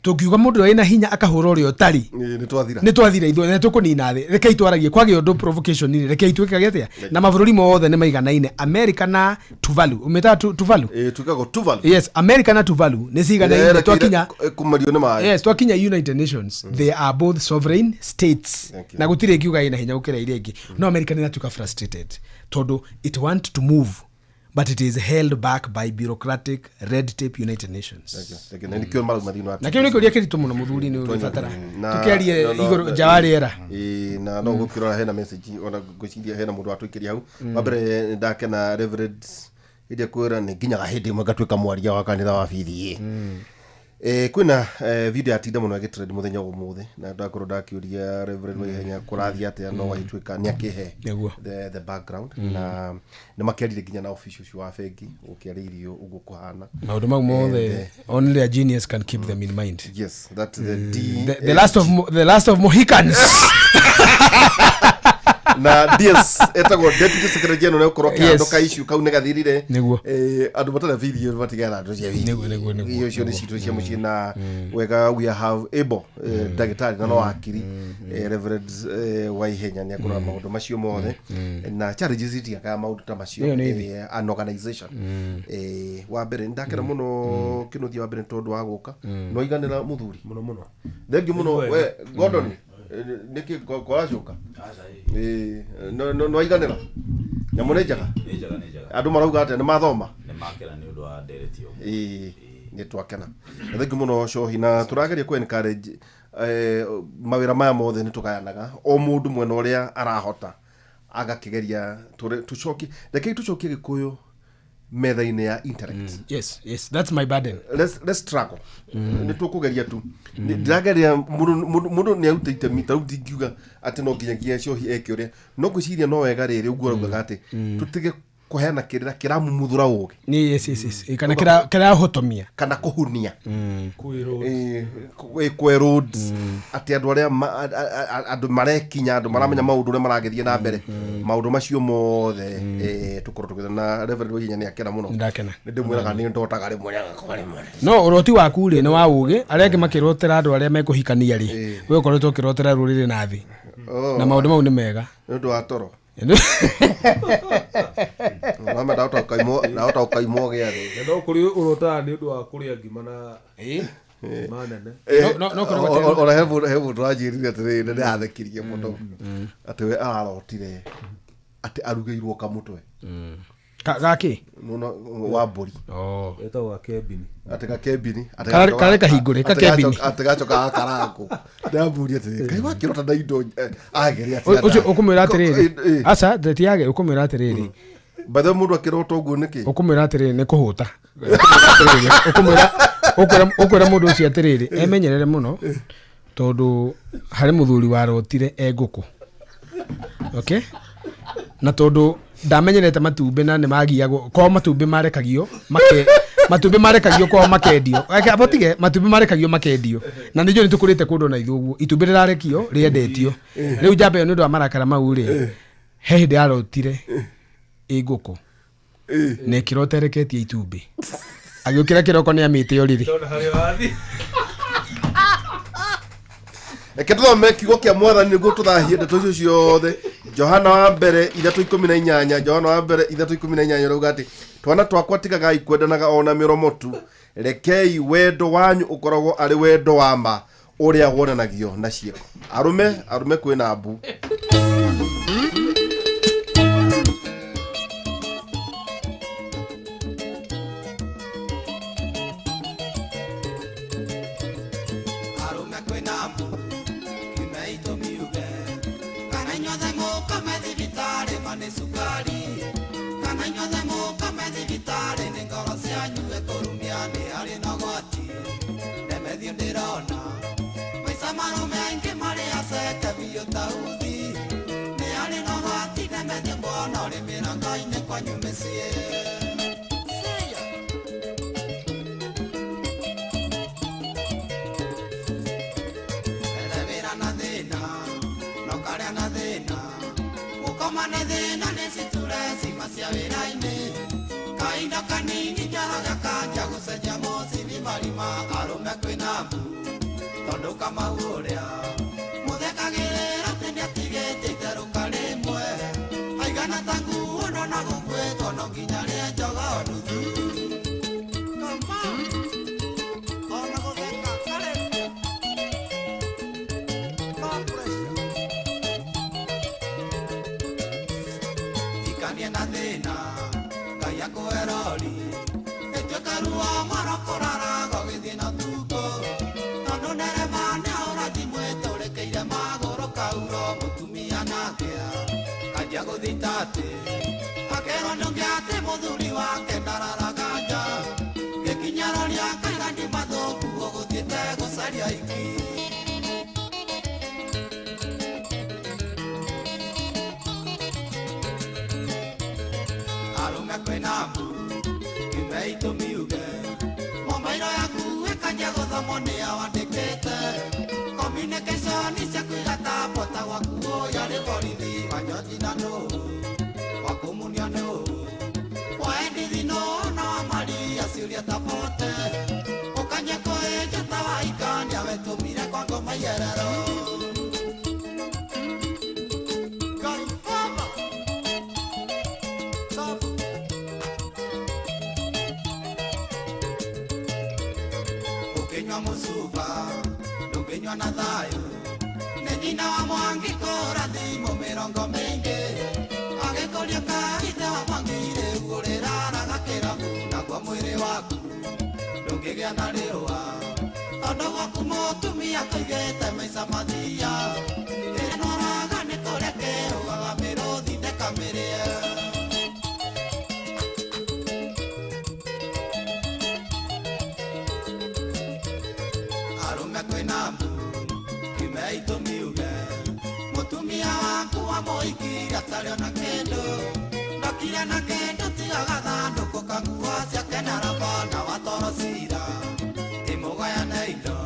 J: Tũngiuga mũndũ ũrĩa wĩna hinya akahũra ũrĩa ũtarĩ,
F: Nĩ twathira.
J: Nĩ twathira ithuĩ, nĩ tũkũnina thĩ. Rekei twaragie. Kwagĩa ũndũ provocation rĩ, rekei twĩkage atĩa na mabũrũri mothe nĩ maiganaine. America na Tuvalu, ũmĩtaga Tuvalu?
F: Ĩĩ, twĩkagwo Tuvalu.
J: Yes, America na Tuvalu nĩ ciganaine. Twakinya
F: Kũmario nĩ maĩ.
J: Yes, twakinya United Nations, they are both sovereign states.
F: Thank you.
J: Na gũtirĩ ngiuga ĩna hinya gũkĩra iria ingĩ. No America nĩ ĩratuĩka frustrated tondũ it want to move, but it is held back by bureaucratic red tape United Nations.
F: Thank you. Na nĩkĩo marauma thĩinĩ wa
J: Na kĩu nĩ kĩũria kĩritũ mũno, mũthuri, nĩ ũrĩbatara tũkĩarie igũrũ nja wa rĩera.
F: Ĩĩ, na no gũkĩrora hena message ona ngwĩciria hena mũndũ watũikĩria hau. Wa mbere ndakena, Reverend, ĩrĩa kwĩra nĩ nginyaga hĩndĩ ĩmwe ngatuĩka mwaria wa kanitha wa BDA. Kwĩna video yatinda mũno ĩgĩtrend mũthenya wa ũmũthĩ, na ndakorwo ndakĩũria Reverend Waihenya kũrathiĩ atĩa, no agĩtuĩka nĩ akĩhe the background, na nĩ makĩarire nginya na office ũcio wa bengi gũkĩarĩirio ũguo kũhana.
J: Maũndũ mau mothe, only a genius can keep them in mind.
F: Yes, that the D
J: The last of Mohicans.
F: Na DS etagwo Deputy Secretary General nĩ gũkorwo kĩhando ka issue kau nĩ gathirire.
J: Nĩguo.
F: Andũ matarĩ video matigana andũ cia video.
J: Nĩguo,
F: Icio cio nĩ citũ cia mũciĩ na wega. We have able ndagĩtarĩ na no wakiri Reverend Waihenya nĩ akũrora maũndũ macio mothe na challenges itiakaga maũndũ ta macio.
J: Ĩyo nĩ thĩ.
F: An organization. Wa mbere nĩ ndakena mũno kĩnuthia, wa mbere nĩ tondũ wa gũka no iganĩra mũthuri.
I: Mũno mũno.
F: Thengiũ mũno.
I: Nĩ
F: We Gordon, nĩkĩ koracoka no aiganĩra nyamũ nĩ njega.
A: Nĩ njega, nĩ njega.
F: Andũ marauga atĩa, nĩ mathoma?
A: Nĩ makena nĩ ũndũ wa ndereti ũguo.
F: Ĩĩ, nĩ twakena na thengiũ mũno cohi, na tũrageria kũ encourage mawĩra maya mothe nĩ tũgayanaga o mũndũ mwena ũrĩa arahota agakĩgeria tũcokie, rekei tũcokie gĩkũyũ metha-inĩ ya intellect.
J: Yes, that's my burden.
F: Let's struggle. Nĩ tũkũgeria tu. Ndĩrageria mũndũ nĩ arute itemi. Ta rĩu ndingiuga atĩ no nginyagia cohi eke ũrĩa, no ngwĩciria no wega rĩrĩ ũguo araugaga atĩ tũtige kũheana kĩrĩra kĩramumuthũra ũgĩ.
J: Nĩ yes, kana kĩrahotomia.
F: Kana kũhunia. Kwerod atĩ andũ arĩa andũ marekinya, andũ maramenya maũndũ ũrĩa maragĩthiĩ na mbere, maũndũ macio mothe tũkorwo tũgĩtha na Reverend Waihenya nĩ akena mũno.
J: Ndakena.
F: Nĩ ndĩmwĩraga nĩ ndotaga rĩmwe nĩagakorwo rĩmwe.
J: No ũroti waku rĩ nĩ wa ũgĩ. Arĩa angĩ makĩrotera andũ arĩa mekũhikania rĩ, we ũkoretwo ũkĩrotera rũrĩrĩ na thĩ.
F: Oh.
J: Na maũndũ mau nĩ mega.
F: Nĩ ũndũ wa toro. Mama ndahota gũkaimwo gĩathĩ.
I: Na no kũrĩ ũrotaga nĩ ũndũ wa kũrĩa ngima na ngima nene.
J: No kũrĩ
F: Ona he mũndũ wanjĩrire atĩrĩrĩ, na nĩathekirie mũno, atĩ we ararotire atĩ arugĩirwo kamũtwe.
J: Gakĩ?
F: Nĩwona, wa mbũri.
J: Oh.
I: Etagwo gakembini.
F: Atĩ gakembini, atĩ
J: Karĩ kahingũre, gakembini.
F: Atĩ gacoka gakarangwo. Ndamũria atĩrĩrĩ, kaĩ wakĩrota na indo agere atĩa?
J: Ũcio ũkũmwĩra atĩrĩrĩ, aca ndetiage, ũkũmwĩra atĩrĩrĩ.
F: By the way, mũndũ akĩrota ũguo nĩkĩ?
J: Ũkũmwĩra atĩrĩrĩ, nĩ kũhũta. Ũkũmwĩra ũkwĩra mũndũ ũcio atĩrĩrĩ, emenyerere mũno, tondũ harĩ mũthuri warotire e ngũkũ, okay, na tondũ ndamenyerete matumbĩ na nĩ magiagwo kwao, matumbĩ marekagio make, matumbĩ marekagio kwao makendio. Eke, abotige matumbĩ marekagio makendio, na nĩnjũĩ nĩ tũkũrĩte kũndũ na ithuĩ ũguo itumbĩ rĩrarekio rĩendetio. Rĩu njamba ĩyo, nĩ ũndũ wa marakara mau rĩ, he hĩndĩ yarotire ĩ ngũkũ na ĩkĩrota ĩreketie itumbĩ. Agĩũkĩra kĩroko nĩ amĩte ũrĩrĩ.
I: Ndona harĩa wathiĩ.
F: Reke tũthome kiugo kĩa mwathani nĩguo tũthahie ndeto icio ciothe. Johana wa mbere 3:18, Johana wa mbere 3:18 rauga atĩ twana twakwa tigagai kwendanaga ona mĩromo tu, rekei wendo wanyu ũkoragwo arĩ wendo wa ma ũrĩa wonanagio na ciĩko. Arũme, arũme kwĩna mbu.
H: Arũme kwĩna mbu kiume itũmiuge kana inyuothe mũkome thibitarĩ ma nĩ cukari, kana inyuothe mũkome thibitarĩ nĩ ngoro cianyu ĩkũrumia nĩ harĩ na ũgwati ndemethio ndĩrona maica marũme aingĩ marĩ aceke biũ ta uthi nĩ harĩ na ũgwati ndemethio kuona ũrĩ mĩrango-inĩ kwanyu mĩciĩ. Wĩra na thĩna no karĩa na thĩna gũkoma nĩ thĩna nĩ citure cima cia wĩra-inĩ kahinda kanini njaraga kanja gũcenjia mũcibi marima arũme kwĩna mbu tondũ Kamau ũrĩa mũthekagĩrĩra atĩ nĩatigĩte itherũka rĩmwe aigana ta nguo ndona gũkuĩtwo no nginya rĩe njogoo nuthu. Ona gũtheka karĩkia no pressure ikanie na thĩna Ngai akũhe rori ĩtuĩke ruo mwaro kũraraga ũgĩthiĩ na ũtukũ tondũ ndereba nĩahũra thimũ ĩtũrĩkĩire magũrũ kauro mũtumia nake kanjia gũthita atĩ akerwo nĩ ũngĩ atĩ mũthuri wake ndararaga nja gĩkinya roria akaiga ndi mathũku ũgũthiĩte gũcaria iki. Arũme kwĩna mbu kiume itũmiuge mobairo yaku ĩkanjia gũthomwo nĩ awandĩkĩte communication ciaku igatambwo ta gwaku ũyũ arĩ borithi wanjoji na nũ wakũmunia nũ waendithi nũ na wa Maria ciũria ta bote ũkanjia kũhĩnja ta waikania wetũmire kwa ngoma iyerero. Ngai Baba Sabu ũkĩnyua mũcuba ndũngĩnyua na thayũ nĩ nyina wa Mwangi kũra thimũ mĩrongo mĩingĩ agĩkũria kaithe wa Mwangi rĩu ũrĩraraga kĩrabu naguo mwĩrĩ waku ndũngĩgĩa na rĩũa tondũ gwaku mũtumia kũigĩte maica mathia ĩrĩa noraga nĩ kũrĩa kĩrũgaga mĩrũthi ndĩkamĩrĩe. Arũme kwĩna mbu kiume itũmiuge mũtumia waku wamũikirie atarĩ ona kĩndũ ndokire na kĩndũ tiga gathandũkũ kanguo ciake na raba na watoro cira timũgayane indo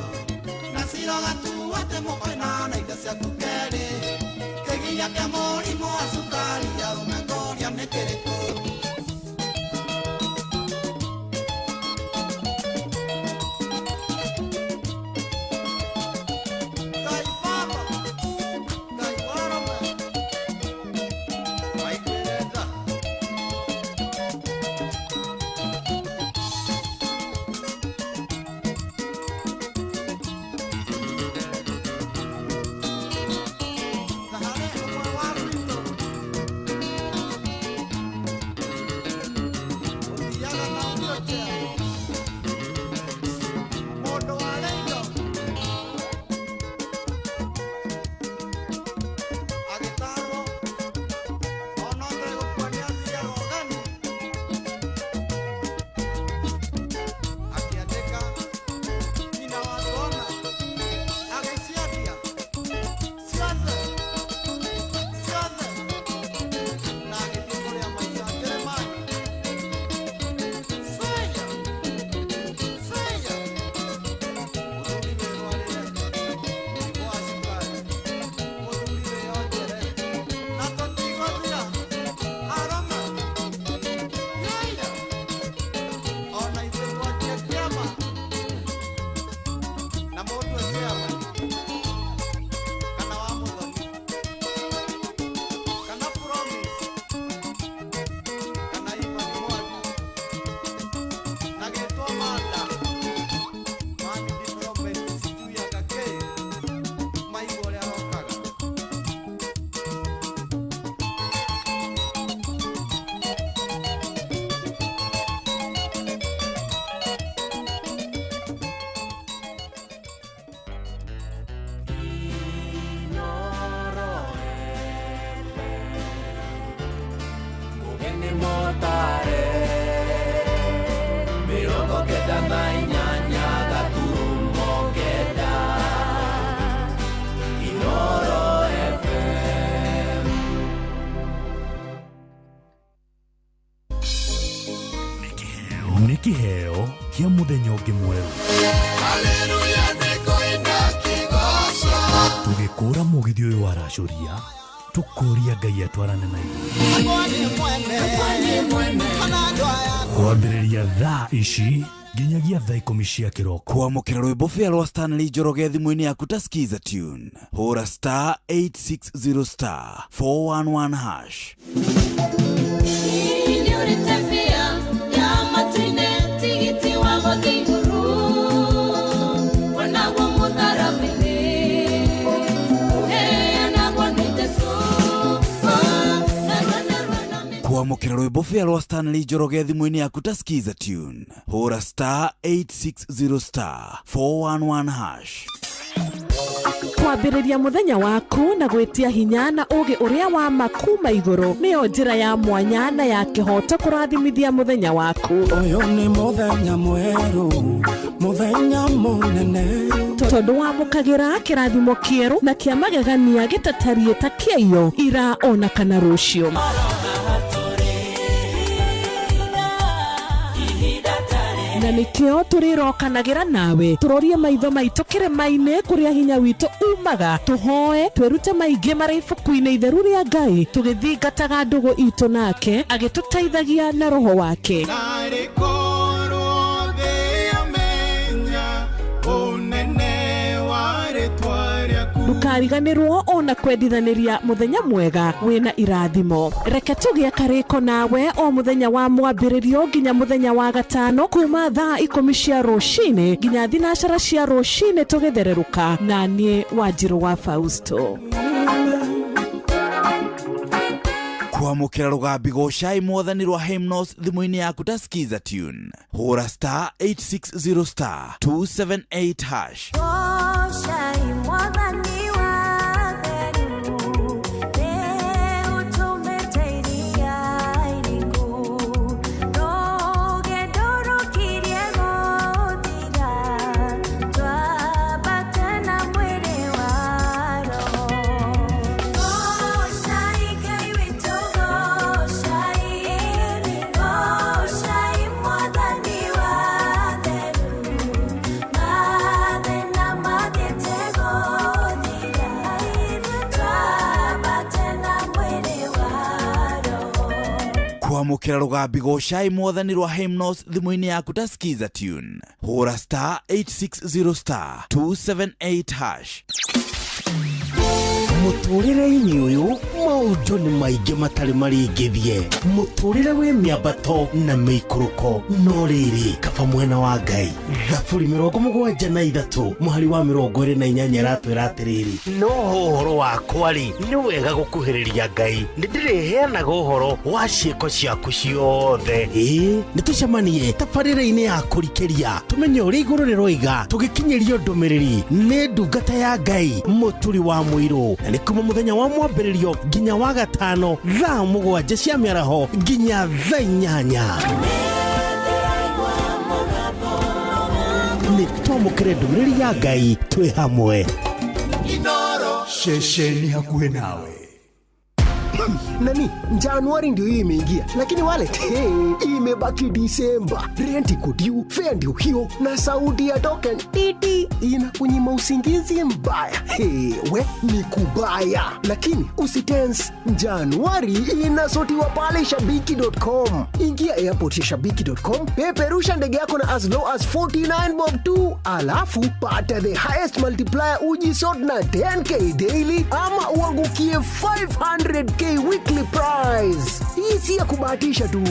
H: na cira ũgatua atĩ mũkoinana indo ciaku kerĩ kĩgiria kĩa mũrimũ wa cukari arũme ngũria nĩ kĩrĩkũ. Ngai Baba Ngai warũme maiguĩre tha. Na harĩ ũmwe wa gwitũ
E: Nĩ mũtare 98.9 Inoro FM.
L: Nĩ kĩheo kĩa mũthenya ũngĩ mwerũ. Tũgĩkũra mũgithi ũyũ waracũria, tũkũria Ngai atwarane na ithuĩ kwambĩrĩria thaa ici nginyagia thaa 10 cia kĩroko.
A: Kwamũkĩra rwĩmbo bĩa rwa Stanley Njoroge thimũ-inĩ yaku ta skiza tune, hũra star 860 star 411 hash. Kwamũkĩra rwĩmbo bĩa rwa Stanley Njoroge thimũ-inĩ yaku ta skiza tune, hũra star 860 star 411 hash.
C: Kwambĩrĩria mũthenya waku na gwĩtia hinya na ũũgĩ ũrĩa wa ma kuma igũrũ nĩyo njĩra ya mwanya na ya kĩhooto kũrathimithia mũthenya waku.
M: Ũyũ nĩ mũthenya mwerũ, mũthenya mũnene,
C: tondũ wamũkagĩra kĩrathimo kĩerũ na kĩa magegania gĩtatariĩ ta kĩaiyo ira ona kana rũciũ. Na nĩkĩo tũrĩrokanagĩra nawe tũrorie maitho maitũ kĩrĩma-inĩ kũrĩa hinya witũ umaga, tũhoe twĩrute maingĩ marĩ ibuku-inĩ itheru rĩa Ngai, tũgĩthingataga ndũgũ itũ nake agĩtũteithagia na roho wake.
M: Narĩ korwo thĩ yamenya ũnene wa rĩtwa rĩaku.
C: Ndũkariganĩrwo ona kwendithanĩria mũthenya mwega wĩna irathimo. Reke tũgĩe karĩko nawe o mũthenya wa mwambĩrĩrio nginya mũthenya wa gatano kuma thaa 10 cia rũcinĩ nginya 12 cia rũcinĩ tũgĩthererũka na niĩ Wanjirũ wa Fausto.
A: Kwamũkĩra rũgambi gocai mwathani rwa Hymnos thimũ-inĩ yaku ta skiza tune, hũra star 860 star 278 hash.
N: Gocai mwathani wa theru, nĩũtũmĩte iria iriku, rũgendo rũkirie gũthira, twambate na mwĩrĩ wa roho. Gocai Ngai witũ, gocai, gocai mwathani wa theru, mathĩna mathiĩte gũthira, twambate na mwĩrĩ wa roho.
A: Kwamũkĩra rũgambi gocai mwathani rwa Hymnos thimũ-inĩ yaku ta skiza tune, hũra star 860 star 278 hash.
B: Mũtũrĩre-inĩ ũyũ maũndũ nĩ maingĩ matarĩ marĩngĩthie, mũtũrĩre wĩ mĩambato na mĩikũrũko, no rĩrĩ kaba mwena wa Ngai. Thaburi 73 mũhari wa 28 ĩratwĩra atĩrĩrĩ, no ũhoro wakwa rĩ, nĩ wega gũkuhĩrĩria Ngai, nĩ ndĩrĩheanaga ũhoro wa ciĩko ciaku ciothe. Ĩĩ, nĩ tũcemanie tabarĩra-inĩ ya kũrikĩria tũmenye ũrĩa igũrũ rĩroiga, tũgĩkinyĩrio ndũmĩrĩri nĩ ndungata ya Ngai Mũturi wa Mũirũ, na nĩ kuma mũthenya wa mwambĩrĩrio nginya wa gatano thaa 7 cia mĩaraho nginya thaa 8. Nĩ twamũkĩre ndũmĩrĩri ya Ngai twĩ hamwe.
G: Ceceni hakuhĩ nawe.
O: Nani, Januari ndio hii imeingia, lakini wallet hey, imebaki Disemba. Rent iko due, fare ndio hiyo, na sauti ya token titi inakunyima usingizi mbaya. Hey, we ni kubaya, lakini usitense. Januari inasotiwa pale shabiki.com. Ingia airport ya shabiki.com, peperusha ndege yako na as low as 49 bob tu, alafu pata the highest multiplier ujisort na 10k daily ama uangukie 500k weekly prize. Hii si ya kubahatisha tu,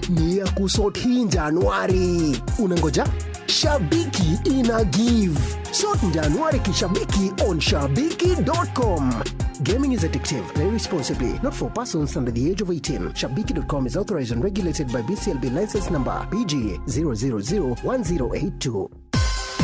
O: ni ya kusort hii Januari. Unangoja? Shabiki ina give. Sort Januari kishabiki on shabiki.com. Gaming is addictive. Play responsibly. Not for persons under the age of 18. Shabiki.com is authorized and regulated by BCLB license number BG 0001082.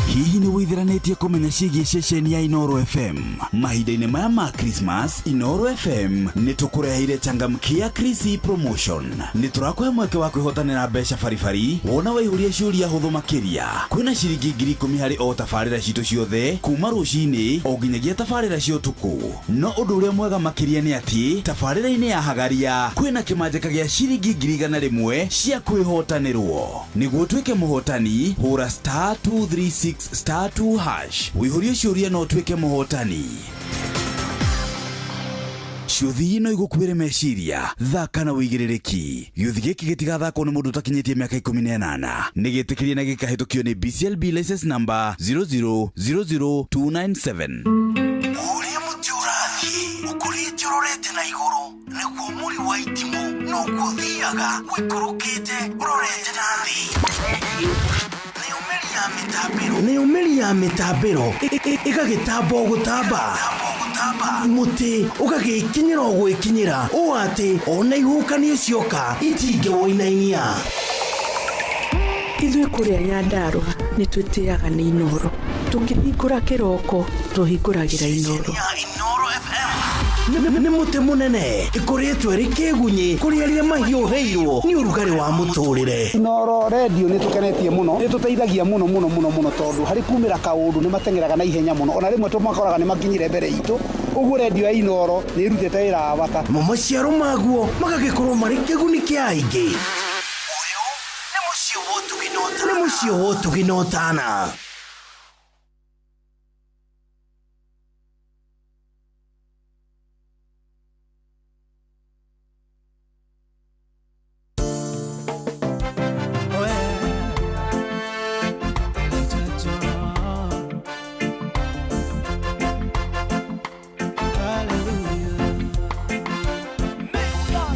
A: Hihi nĩ wĩitheranĩtie kũmenya ciĩgiĩ ceceni ya Inoro FM? Mahinda-inĩ maya ma Christmas, Inoro FM nĩ tũkũreheire changamkia Krisi promotion. Nĩ tũrakũhe mweke wa kwĩhotanĩra mbeca baribari wona waihũria ciũria hũthũ makĩria. Kwĩna ciringi 10,000 harĩ o tabarĩra citũ ciothe kuma rũcinĩ o nginyagia tabarĩra cia ũtukũ. No ũndũ ũrĩa mwega makĩria nĩ atĩ tabarĩra-inĩ ya Hagaria kwĩna kĩmanjĩka gĩa ciringi 100,000 cia kwĩhotanĩrwo. Nĩguo ũtuĩke mũhotani, hũra star 236 star 2 hash wĩihũrie ciũria na ũtuĩke mũhotani. Ciũthi no igũkuĩre meciria, thaka na wĩigĩrĩrĩki. Gĩũthi gĩkĩ gĩtigathakwo nĩ mũndũ ũtakinyĩtie mĩaka 18. Nĩ gĩtĩkĩrie na gĩkahĩtũkio nĩ BCLB license number 0000297.
B: Ũrĩa mũtĩ ũrathiĩ ũkũrĩte ũrorete na igũrũ nĩguo mũri wa itimũ noguo ũthiaga ũikũrũkĩte ũrorete na thĩ. Nayo mĩri ya mĩtambĩro ĩgagĩtamba o gũtamba, mũtĩ ũgagĩkinyĩra o gwĩkinyĩra ũũ atĩ ona ihuhũkanio cioka itingĩwũinainia.
C: Ithuĩ kũrĩa Nyandarũa nĩ twĩtĩaga nĩ Inoro. Tũkĩhingũra kĩroko tũhingũragĩra Inoro.
B: Nĩ mũtĩ mũnene ĩkũrĩtwo ĩrĩ kĩgunyĩ kũrĩ arĩa mahiũhĩirwo nĩ ũrugarĩ wa mũtũrĩre.
D: Inoro redio nĩ tũkenetie mũno, nĩ tũteithagia mũno mũno mũno mũno tondũ harĩ kumĩra kaũndũ nĩ mateng'eraga na ihenya mũno, ona rĩmwe tũmakoraga nĩ makinyire mbere itũ. Ũguo redio ya Inoro nĩ ĩrutĩte wĩra wa bata.
B: Namo maciaro maguo magagĩkorwo marĩ kĩguni kĩa aingĩ. Nĩ mũciĩ wa ũtugi na ũtana.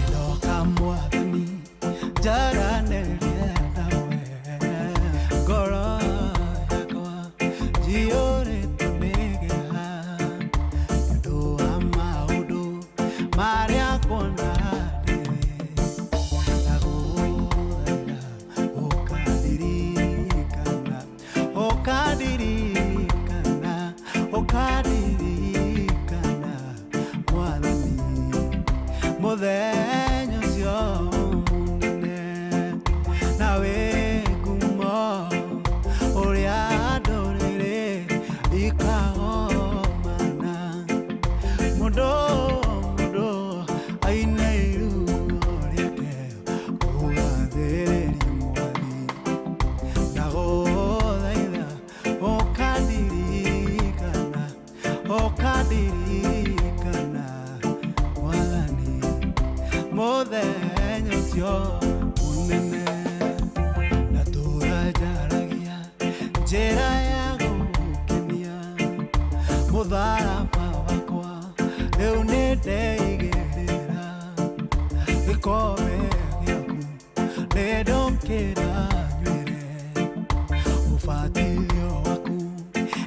M: Ndoka mwathani njaranĩrie nawe, ngoro yakwa njiyũrĩtwo nĩ kĩeha nĩ ũndũ wa maũndũ marĩa nguona ndĩ. Ndagũthaitha ũkandirikana, ũkandirikana, ũkandirikana mwathani mũthenya ũcio mũnene na wĩ ngumo ũrĩa ndũrĩrĩ ikagomana, mũndũ mũndũ aine iruo rĩake kũgathĩrĩria mwathi. Ndagũthaitha ũkandirikana, ũkandirikana mwathani mũthenya ũcio mũnene. Ndatũra njaragia njĩra ya gũkenia, mũtharaba wakwa rĩu nĩ ndeigĩrĩra, gĩkombe gĩaku nĩ ndũkĩranywĩre, ũbatithio waku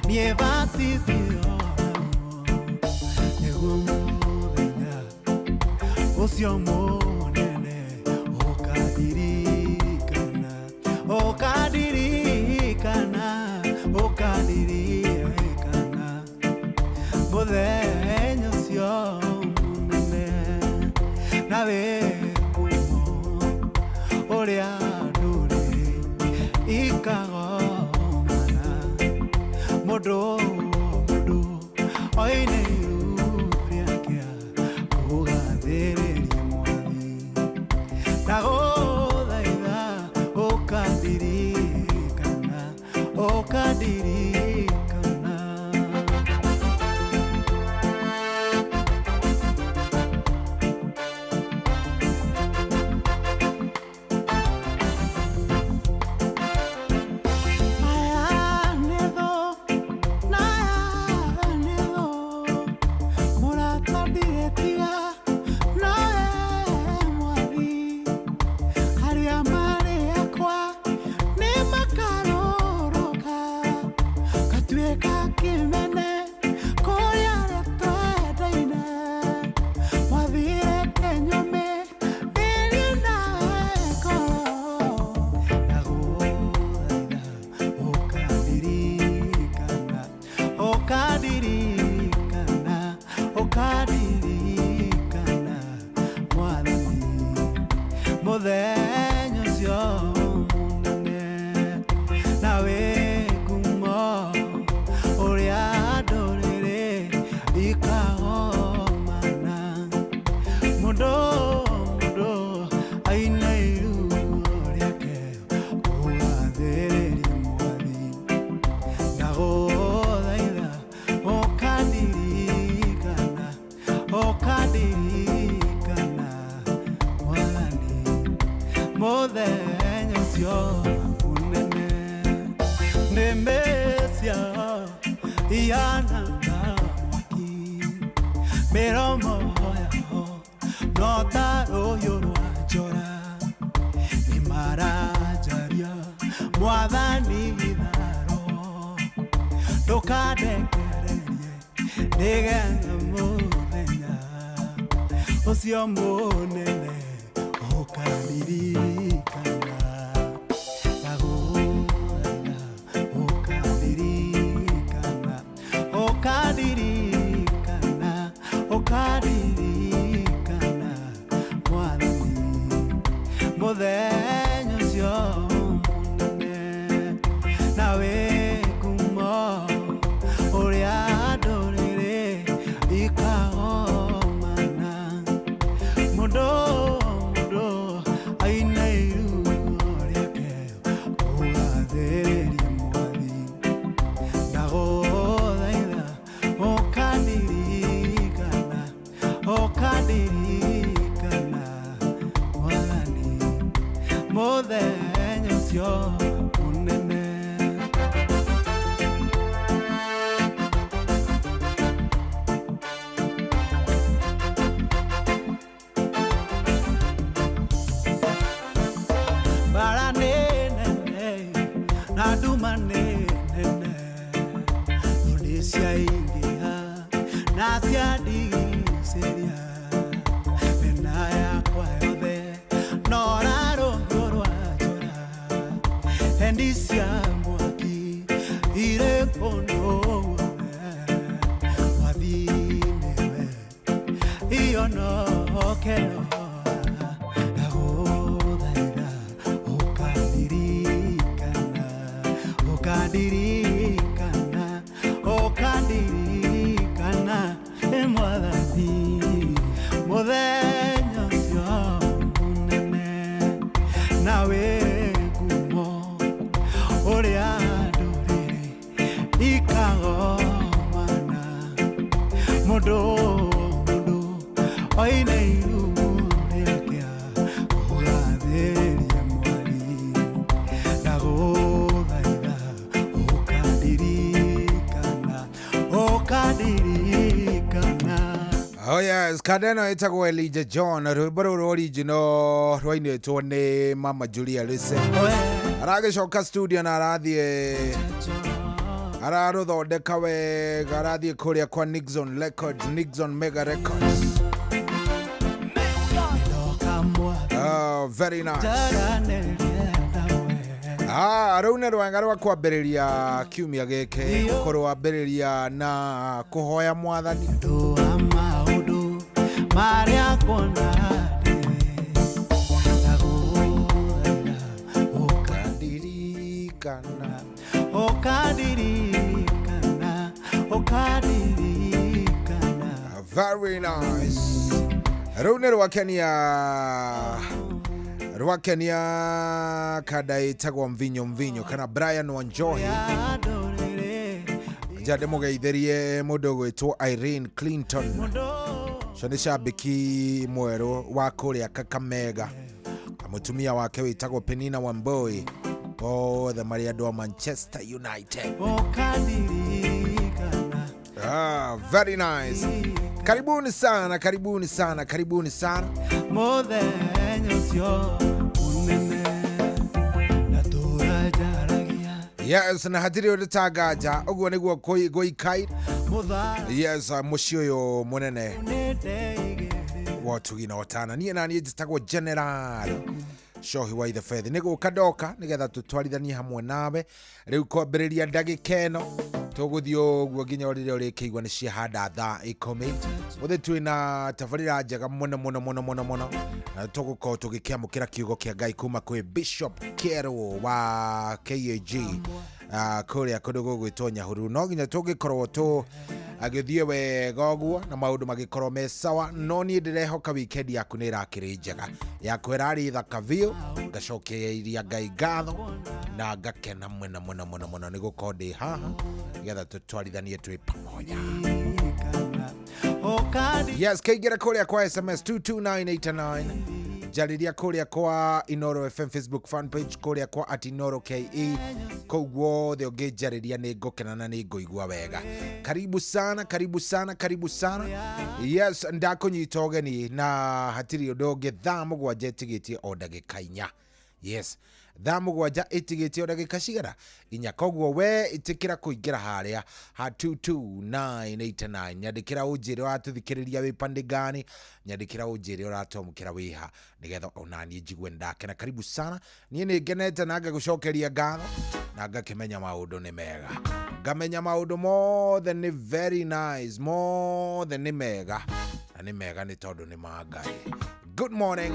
M: niĩ batithio naguo, nĩguo mũthenya ũcio mũnene ũkandirikana, ũkandirikana, ũkandirikana mũthenya ũcio mũnene na wĩ ngumo ũrĩa ndũrĩrĩ ikagomana, mũndũ mũndũ oine iru rĩake kũgathĩrĩria mwathi. Ndagũthaitha ũkandirikana, ũkandirikana. Aya nĩ thũ na Mũthenya ũcio mũnene na wĩ ngumo ũrĩa ndũrĩrĩ ikagomana mũndũ mũndũ aina iruo rĩake kũgathĩrĩria mwathi ndagũthaitha ũkandirikana ũkandirikana mwathani mũthenya ũcio mũnene nĩmĩ ciao ihana ta mwaki mĩromo yao no ta rũhiũ rwa njora nĩmaranjaria mwathani gĩtharo ndũkandekererie nĩgetha mũthenya ũcio mũnene ũkandirikana ndagũthaitha ũkandirikana ũkandirikana ũkandirikana mwathani mũthenya ũcio mũnene na wĩ ngumo ũrĩa ndũrĩrĩ ikagomana mũndũ mũndũ aina iruo rĩake kũgathĩrĩria mwathi ndagũthaitha ũkandirikana ũkandirikana mwathani mũthenya ũcio mũnene. Mbara nĩ nene na nduma nĩ nene thũ nĩ ciaingĩha na ciandigicĩria mĩena yakwa yothe nora rũhiũ rwa njora hendi cia mwaki irĩ kũndũ guothe mwathi nĩwe ionokero ndagũthaitha ũkandirikana ũkandirikana ũkandirikana ĩ mwathani mũthenya ũcio mũnene na wĩ ngumo ũrĩa ndũrĩrĩ ikagomana mũndũ mũndũ oine iruo rĩake kũgathĩrĩria mwathi ndagũthaitha ũkandirikana ũkandirikana.
K: Oh yes, kandeno ĩtagwo Elijah John, rwĩmbo rũrũ original rwainĩtwo nĩ Mama Julia Lise. Aragĩcoka studio na arathiĩ ararũthondeka wega, arathiĩ kũrĩa kwa Nixon Records, Nixon Mega Records. Oh, very nice. Ah, rũu nĩ rwega rwa kwambĩrĩria kiumia gĩkĩ, gũkorwo wambĩrĩria na kũhoya mwathani.
M: Maũndũ marĩa kuona
K: ũkandirikana
M: ũkandirikana ũkandirikana.
K: Very nice. Rũu nĩ rwakenia rwakenia kanda ĩtagwo mvinyo mvinyo kana Brian Wanjohi nja ndĩmũgeithĩrie mũndũ ũgwĩtwo Irene Clinton ũcio nĩ cambĩki mwerũ wa kũrĩa Kakamega na mũtumia wake wĩtagwo Penina Wambui othe marĩ andũ a Manchester United.
M: Ũkandirikana.
K: Ah, very nice. Karibuni sana, karibuni sana, karibuni sana.
M: Mũthenya ũcio mũnene na tũranjaragia.
K: Yes, na hatirĩ ũndũ tanganja ũguo nĩguo gũikaire. Yes, mũciĩ ũyũ mũnene wa ũtugi na ũtana. Niĩ na niĩ njĩtagwo General Shohi wa ithe Bethi. Nĩ gũka ndoka nĩgetha tũtwarithanie hamwe nawe rĩu kwambĩrĩria ndagĩka ĩno. Tũgũthiĩ ũguo nginya o rĩrĩa ũrĩkĩigua nĩ ciahanda thaa 10. Mũthĩ twĩna tabarĩra njega mũno mũno mũno mũno mũno. Na tũgũkorwo tũgĩkĩamũkĩra kiugo kĩa Ngai kuma kwĩ Bishop Kĩerũ wa KAG kũrĩa kũndũ gũgwĩtwo Nyahururu. No nginya tũngĩkorwo tũ agĩthiĩ wega ũguo na maũndũ magĩkorwo me sawa, no niĩ ndĩrehoka weekend yaku nĩ ĩrakĩrĩ njega, yakwa ĩrarĩ thaka biũ, ngacokeria Ngai ngatho na ngakena mũno mũno mũno mũno nĩ gũkorwo ndĩ haha nĩgetha tũtwarithanie twĩ pamoja. Yes, kaingĩra kũrĩa kwa SMS 22989, njarĩria kũrĩa kwa Inoro FM Facebook fan page, kũrĩa kwa at Inoro KE, kũu guothe ũngĩnjarĩria nĩ ngũkena na nĩ ngũigua wega. Karibu sana, karibu sana, karibu sana. Yes, ndakũnyita ũgeni na hatirĩ ũndũ ũngĩ. Thaa 7 ĩtigĩtie o ndagĩka 4. Yes, thaa 7 ĩtigĩtie o ndagĩka cigana? 4. Koguo we ĩtĩkĩra kũingĩra harĩa ha 22989, nyandĩkĩra ũnjĩre ũratũthikĩrĩria wĩ pande gani, nyandĩkĩra ũnjĩre ũratwamũkĩra wĩha, nĩgetha onaniĩ njigue ndakena. Karibu sana, niĩ nĩ ngenete na ngagũcokeria ngatho na ngakĩmenya maũndũ nĩ mega, ngamenya maũndũ mothe nĩ very nice, mothe nĩ mega, na nĩ mega nĩ tondũ nĩ ma Ngai. Good morning.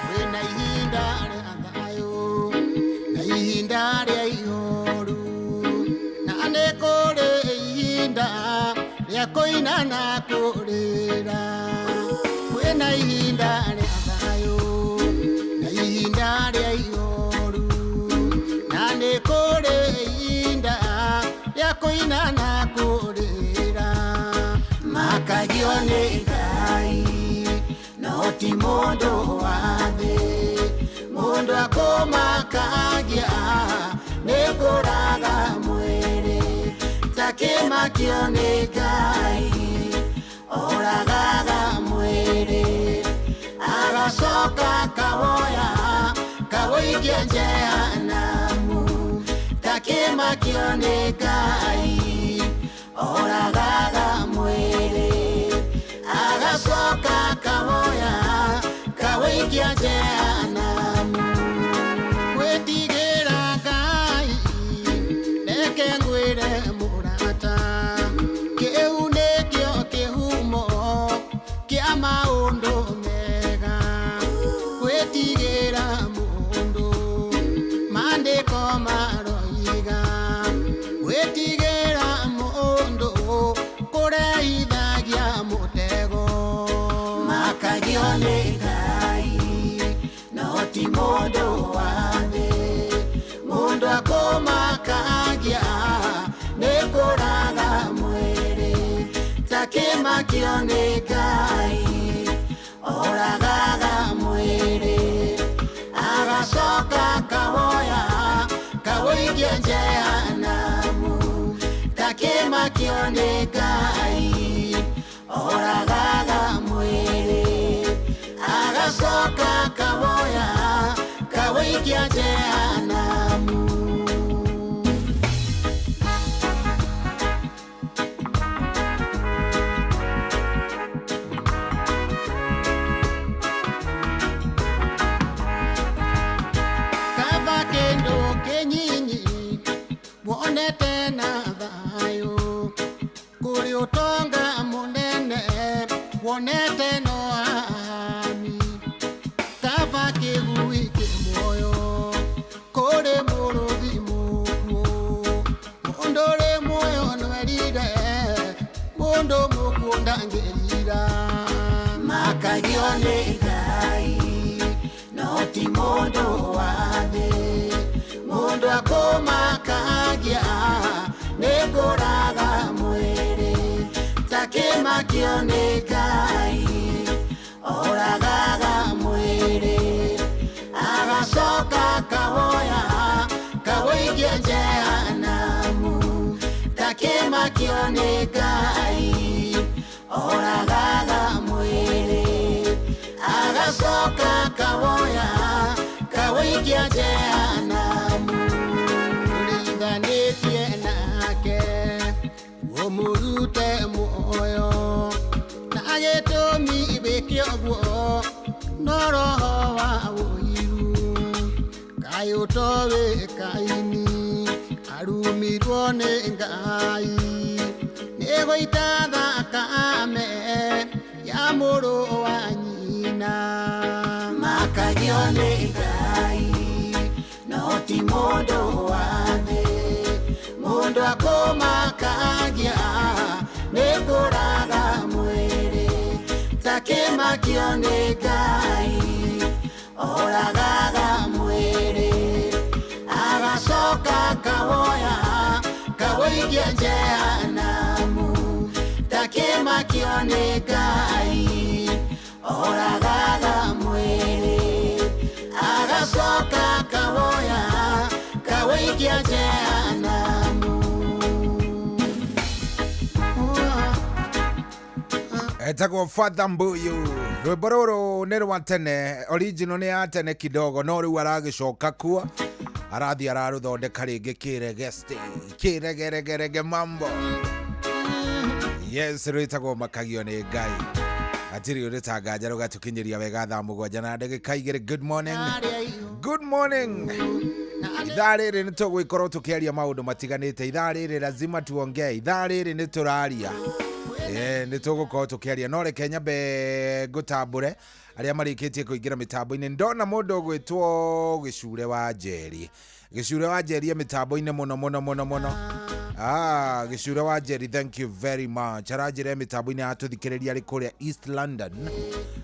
H: Kwĩna ihinda rĩa thayũ na ihinda rĩa ihoru, na nĩ kũrĩ ihinda rĩa kũina na kũrĩra. Kwĩna ihinda rĩa thayũ na ihinda rĩa ihoru, na nĩ kũrĩ ihinda rĩa kũina na kũrĩra. Makagio nĩ Ngai no ti mũndũ wa thĩ, mũndũ akũmakagia nĩ kũraga mwĩrĩ, takĩmakio nĩ Ngai oragaga mwĩrĩ, agacoka kawoya kawũikia Jehanamu, takĩmakio nĩ Ngai oragaga mwĩrĩ, agacoka kawoya kawũikia Jehanamu. Gwĩtigĩra Ngai reke ngwĩre mũrata, kĩu nĩkĩo kĩhumo kĩa maũndũ mega. Gwĩtigĩra mũndũ maandĩko maroiga, gwĩtigĩra mũndũ kũreithagia mũtego. Makagio nĩ Ngai no ti mũndũ wa thĩ, mũndũ akũmakagia nĩ kũraga mwĩrĩ, takĩmakio nĩ Ngai oragaga mwĩrĩ, agacoka kawoya kawũikia Jehanamu, takĩmakio nĩ Ngai oragaga mwĩrĩ, agacoka kawoya kawũikia Jehanamu. Kaba kĩndũ kĩnyinyi wonete na thayũ, kũrĩ ũtonga mũnene wonete no ami. Kaba kĩgui kĩ muoyo kũrĩ mũrũthi mũkuũ, mũndũ ũrĩ muoyo nĩwerire, mũndũ mũkuũ ndangĩrira. Makagio nĩ Ngai no ti mũndũ wa thĩ, mũndũ akũmakagia nĩ kũraga mwĩrĩ, takĩmakio nĩ Ngai oragaga mwĩrĩ, agacoka kawoya kawũikia Jehanamu, takĩmakio nĩ Ngai oragaga mwĩrĩ, agacoka kawoya kawũikia Jehanamu. Tũringithanĩtie nake ũmũrute muoyo, na gĩtũmi wĩke ũguo no roho wa
M: Ũtoĩ Kaini arumirwo nĩ Ngai nĩ gũita thakame ya mũrũ wa nyina.
H: Makagio nĩ Ngai no ti mũndũ wa thĩ, mũndũ akũmakagia nĩ kũraga mwĩrĩ, takĩmakio nĩ Ngai oragaga mwĩrĩ, agacoka kawoya kawoikia jehanamu, takĩmakio nĩ Ngai oragaga mwĩrĩ, agacoka kawoya kawoikia jehanamu.
K: Etagwo Father Mbuyu. Rwĩmbo rũrũ nĩ rwa tene, original nĩ ya tene kidogo, no rĩu aragĩcoka kuo arathiĩ ararũthondeka rĩngĩ kĩregeste kĩregeregerege mambo. Yes, rwĩtagwo Makagio nĩ Ngai. Hatirĩ ũrĩtanganja rũgatũkinyĩria wega thaa 7:02. Good morning, good morning. Ithaa rĩrĩ nĩ tũgũgĩkorwo tũkĩaria maũndũ matiganĩte. Ithaa rĩrĩ lazima tuongee, ithaa rĩrĩ nĩ tũraria, nĩ tũgũkorwo tũkĩaria. No reke nyambe ngũtambũre arĩa marĩkĩtie kũingĩra mĩtambo-inĩ. Ndona mũndũ ũgwĩtwo Gĩcure wa Njeri. Gĩcure wa Njeri e mĩtambo-inĩ mũno mũno mũno mũno. Gĩcure wa Njeri, thank you very much. Aranjĩra e mĩtambo-inĩ atũthikĩrĩria arĩ kũrĩa East London,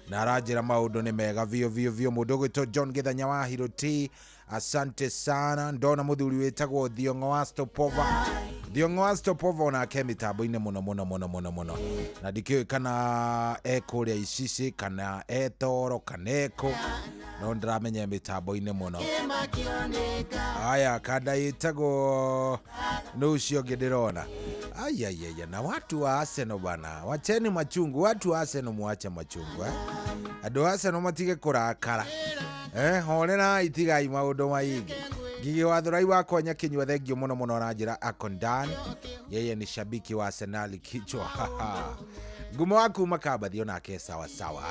K: na aranjĩra maũndũ nĩ mega biũ biũ biũ. Mũndũ ũgwĩtwo John Gĩthanya wa Hiroti, asante sana. Ndona mũthuri wĩtagwo Thiong'o wa Stopova. Thiong'o wa Stopova onake mĩtambo-inĩ mũno mũno mũno mũno mũno, na ndikĩũĩ kana e kũrĩa Icici kana e Toro kana ekũ, no ndĩramenya mĩtambo-inĩ mũno. Aya kanda ĩtagwo nũ ũcio ũngĩ ndĩrona. Ayayaya, na watu wa Arsenal bana, wacheni machungu. Watu wa Arsenal mwache machungu, eh? Andũ a Arsenal matige kũrakara, horerai, tigai maũndũ maingĩ. Ngigi wa Thurai wakwa Nyakinyua, thengio mũno mũno. Aranjĩra akondan, yeye ni shabiki wa Arsenal kichwa. Ngumo waku Makambathi onake sawa sawa,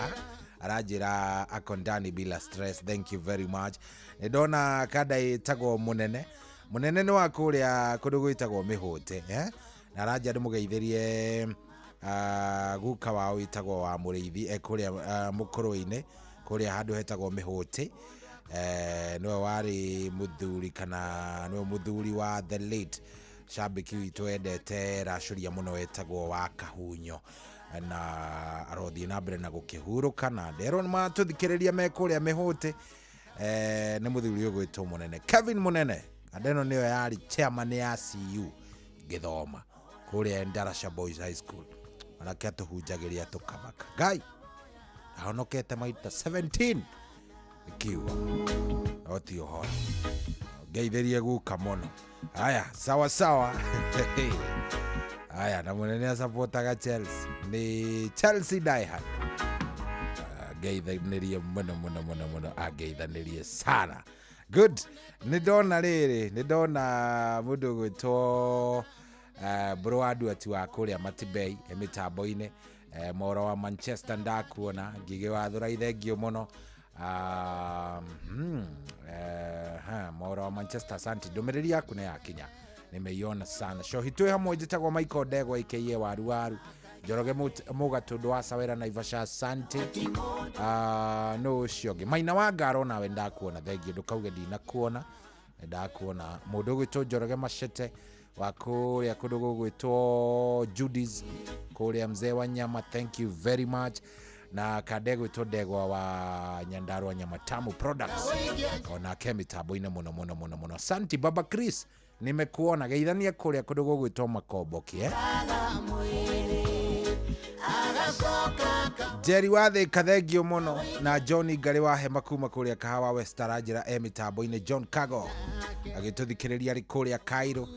K: aranjĩra akondani bila stress, thank you very much. Nĩ ndona kanda ĩtagwo Mũnene. Mũnene nĩ wa kũrĩa kũndũ gwĩtagwo Mĩhũte, eh? Na aranjĩra ndĩmũgeithĩrie guka wao wĩtagwo wa Mũrĩithi, e kũrĩa Mũkũrũ-inĩ kũrĩa handũ hetagwo Mĩhũte. Nĩwe warĩ mũthuri kana nĩwe mũthuri wa the late shabiki witũ endete racũria mũno wetagwo wa Kahunyo, na arothiĩ na mbere na gũkĩhurũka, na nderwo nĩmatũthikĩrĩria me kũrĩa Mĩhũte. Nĩ mũthuri ũgwĩtwo Mũnene Kevin Mũnene, kanda ĩno nĩyo yarĩ chairman ya CU ngĩthoma kũrĩa Ndarasha Boys High School, onake atũhunjagĩria tũkamaka. Ngai ahonokete maita 17 ikiuga no ti ũhoro, ngeithĩrie guka mũno. Aya, sawa sawa. Aya, na Mũnene asapotaga Chelsea, nĩ Chelsea diehard. Ngeithanĩrie mũno mũno mũno mũno, angeithanĩrie sana. Good. Nĩ ndona rĩrĩ, nĩ ndona mũndũ ũgwĩtwo bro wa Nduati wa kũrĩa Matibei e mĩtambo-inĩ, moro wa Manchester ndakuona. Ngigĩ wa Thurai, thengio mũno. Moro wa Manchester, asante, ndũmĩrĩri yaku nĩ yakinya, nimeiona sana. Cohi twĩ hamwe, njĩtagwo Michael Ndegwa aka Waru Waru Njoroge Mũgatũndũ wa Sawera Naivasha, asante. No ũcio ũngĩ Maina wa Ngaro, nawe ndakuona, thengio, ndũkauge ndinakuona, ndakuona. Mũndũ ũgwĩtwo Njoroge Machete wa kũrĩa kũndũ gũgwĩtwo Judy's kũrĩa mzee wa nyama, thank you very much. Na kande gwĩtwo Ndegwa wa Nyandarua Nyama Tamu Products onake mĩtambo-inĩ mũno mũno mũno mũno. Asante Baba Chris, nimekuona, geithania kũrĩa kũndũ gũgwĩtwo Makomboki, eh? Jerry wa Thika, thengio mũno. Na John Ngarĩ wa Hema kuma kũrĩa Kahawa West aranjĩra e mĩtambo-inĩ. John Kago agĩtũthikĩrĩria arĩ kũrĩa Cairo.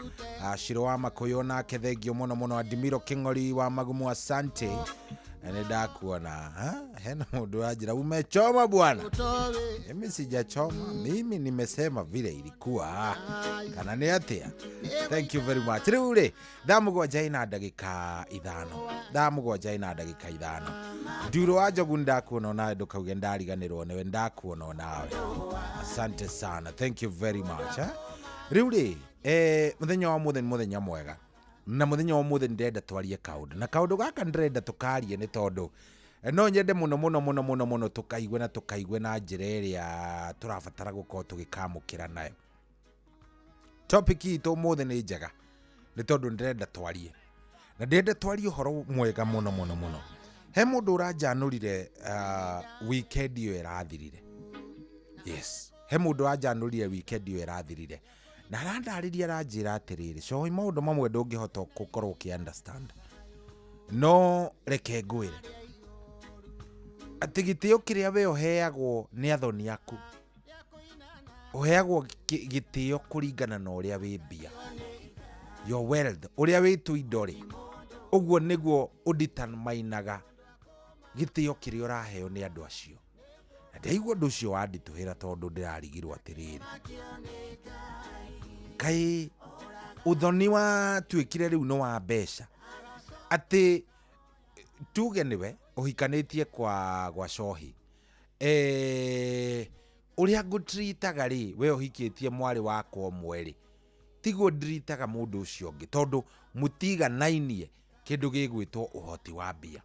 K: Ciro wa Makũyũ nake thengio mũno mũno. Adimiro Kĩng'ori wa Magumu, asante. Na nĩ ndakuona ha? Hena mũndũ wanjĩra umechoma bwana. Mimi sijachoma, mimi nimesema vile ilikuwa. Kana nĩ atĩa? Thank you very much. Rĩu rĩ, thaa 7 ina ndagĩka 5. Thaa 7 ina ndagĩka 5. Nduro wa Njogu ndakuona onawe, ndũkauge ndariganĩrwo nĩwe, ndakuona onawe. Asante sana. Thank you very much. Rĩu rĩ, mũthenya wa mũthenya, mũthenya mwega. Na mũthenya wa mũthenya ndĩrenda twarie kaũndũ. Na kaũndũ gaka ndĩrenda tũkarie nĩ tondũ no nyende mũno mũno mũno mũno mũno tũkaigue na tũkaigue na njĩra ĩrĩa tũrabatara gũkorwo tũgĩkamũkĩra nayo. Topic itũ ũmũthĩ nĩ njega nĩ tondũ ndĩrenda twarie. Na ndĩrenda twarie ũhoro mwega mũno mũno mũno. He mũndũ ũranjanũrire weekend ĩyo ĩrathirire. Yes. He mũndũ ũranjanũrire weekend ĩyo ĩrathirire. Na arandarĩria aranjĩra atĩrĩrĩ, cohi maũndũ mamwe ndũngĩhota gũkorwo ũkĩ understand. No reke ngwĩre atĩ gĩtĩo kĩrĩa we ũheagwo nĩ athoni aku, ũheagwo gĩtĩo kũringana na ũrĩa wĩ mbia, your wealth, ũrĩa wĩ tũindo rĩ, ũguo nĩguo ũdeterminaga gĩtĩo kĩrĩa ũraheo nĩ andũ acio. Na ndaigua ũndũ ũcio wanditũhĩra tondũ ndĩrarigirwo atĩrĩrĩ, kaĩ ũthoni watuĩkire rĩu nĩ wa mbeca, atĩ tuge nĩwe ũhikanĩtie kwa cohi, ũrĩa ngũtritaga rĩ, we ũhikĩtie mwarĩ wakwa ũmwe rĩ, tiguo ndritaga mũndũ ũcio ũngĩ, tondũ mũtiganainie kĩndũ gĩgwĩtwo ũhoti wa mbia.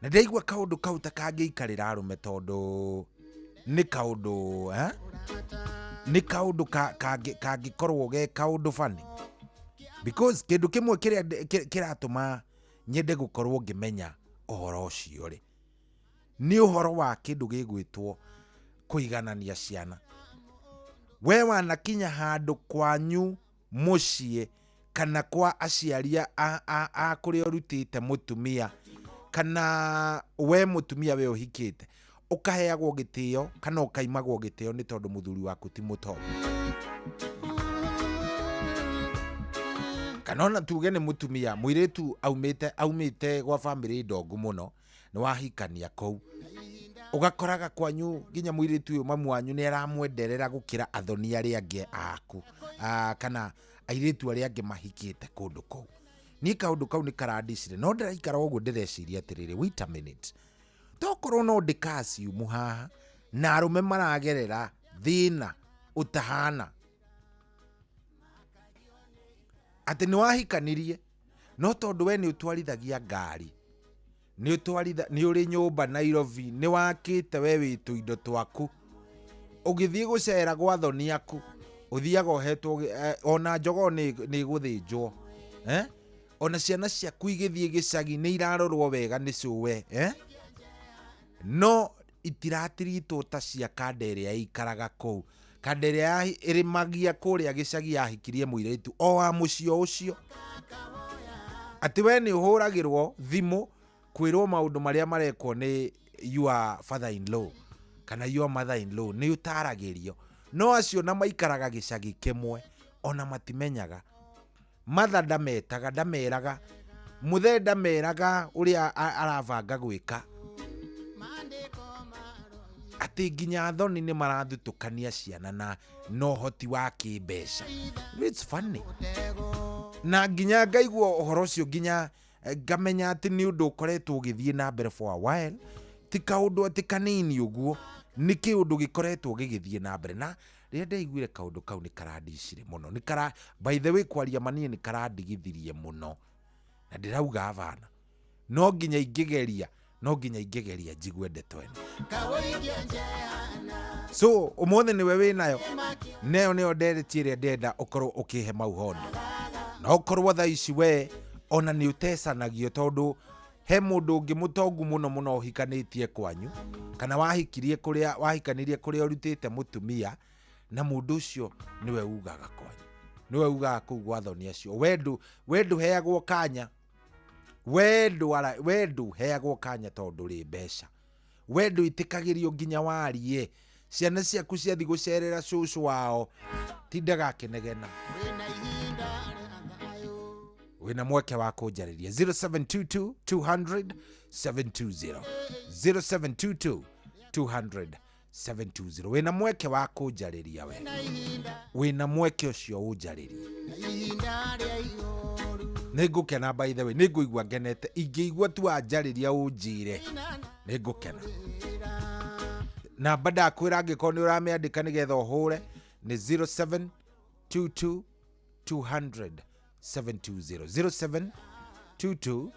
K: Na ndaigua kaũndũ kau ta kangĩikarĩra arũme, tondũ nĩ kaũndũ, nĩ kaũndũ kangĩkorwo ge kaũndũ funny. Because kĩndũ kĩmwe kĩrĩa kĩratũma nyende gũkorwo ngĩmenya ũhoro ũcio rĩ, nĩ ũhoro wa kĩndũ gĩgwĩtwo kũiganania ciana. We wanakinya handũ kwanyu mũciĩ kana kwa aciari a kũrĩa ũrutĩte mũtumia, kana we mũtumia we ũhikĩte, ũkaheagwo gĩtĩo kana ũkaimagwo gĩtĩo nĩ tondũ mũthuri waku ti mũtongu. Kana ona tuge nĩ mũtumia mũirĩtu aumĩte gwa bamĩrĩ ndongu mũno, nĩ wahikania kũu, ũgakoraga kwanyu nginya mũirĩtu ũyũ mamu wanyu nĩ aramwenderera gũkĩra athoni arĩa angĩ aku, kana airĩtu arĩa angĩ mahikĩte kũndũ kũu. Niĩ kaũndũ kau nĩ karandicire, no ndĩraikara ũguo ndĩreciria atĩrĩrĩ, wait a minute, tokorwo no ndĩkaciumu haha na arũme maragerera thĩna ũtahana, atĩ nĩ wahikanirie no tondũ we nĩ ũtwarithagia ngari, nĩ ũrĩ nyũmba Nairobi, nĩ wakĩte we wĩ tũindo twaku, ũgĩthiĩ gũcera gwa thoni aku ũthiaga ũhetwo ona njogoo nĩ ĩgũthĩnjwo, ona ciana ciaku igĩthiĩ gĩcagi nĩ irarorwo wega nĩ cũwe, no itiratiritwo ta cia kanda ĩrĩa ĩikaraga kũu, kanda ĩrĩa ĩrĩmagia kũrĩa gĩcagi yahikirie mũirĩtu o wa mũciĩ ũcio, atĩ we nĩ ũhũragĩrwo thimũ kwĩrwo maũndũ marĩa marekwo nĩ your father in law kana your mother in law, nĩ ũtaragĩrio, no acio na maikaraga gĩcagi kĩmwe ona matimenyaga. Mother ndametaga, ndameraga, mũthee ndameraga ũrĩa arabanga gwĩka, atĩ nginya athoni nĩ marathutũkania ciana na ũhoti wa kĩmbeca. It's funny. Na nginya ngaigua ũhoro ũcio, nginya ngamenya atĩ nĩ ũndũ ũkoretwo ũgĩthiĩ na mbere for a while, ti kaũndũ atĩ kanini ũguo, nĩ kĩũndũ gĩkoretwo gĩgĩthiĩ na mbere. Na rĩrĩa ndaiguire kaũndũ kau nĩ karandicire mũno, nĩ kara, by the way, kwaria ma niĩ nĩ karandigithirie mũno, na ndĩrauga abana, no nginya ingĩgeria, no nginya ingĩgeria njigue ndeto ĩno. So ũmũthĩ nĩwe wĩnayo, nayo nĩyo ndereti ĩrĩa ndĩrenda ũkorwo ũkĩhe mau hondo. Na ũkorwo thaa ici we ona nĩ ũtecanagio, tondũ he mũndũ ũngĩ mũtongu mũno mũno ũhikanĩtie kwanyu, kana wahikirie kũrĩa, wahikanirie kũrĩa ũrutĩte mũtumia, na mũndũ ũcio nĩwe ugaga kwanyu, nĩwe ugaga kũu gwa thoni acio. We ndũheagwo kanya, we ndũheagwo kanya tondũ ũrĩ mbeca, we ndũitĩkagĩrio nginya warie, ciana ciaku ciathiĩ gũcerera cũcũ wao tindaga akĩnegena. Wĩna mweke wa kũnjarĩria 0722 200 720, 0722 200 720. Wĩna mweke wa kũnjarĩria, we wĩna mweke ũcio ũnjarĩrie. Nĩ ngũkena, by the way, nĩ ngũigua ngenete ingĩigua tu wanjarĩria ũnjĩre, nĩ ngũkena. Namba ndakwĩra, angĩkorwo nĩ ũramĩandĩka nĩgetha ũhũre, nĩ 0722 200 720, 0722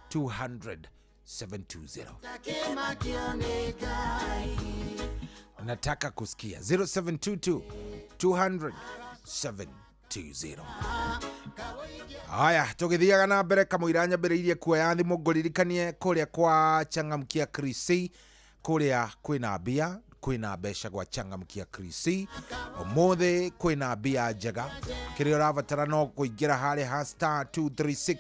K: 200 720. Nataka kusikia 0722 200 720. Haya, tũgĩthiaga na mbere kamũira nyambĩrĩirie kuoya thimũ, ngũririkanie kũrĩa kwa Changamkia Krisi, kũrĩa kwĩna mbia, kwĩna mbeca gwa Changamkia Krisi. Ũmũthĩ kwĩna mbia njega. Kĩrĩa ũrabatara no kũingĩra harĩa ha star 236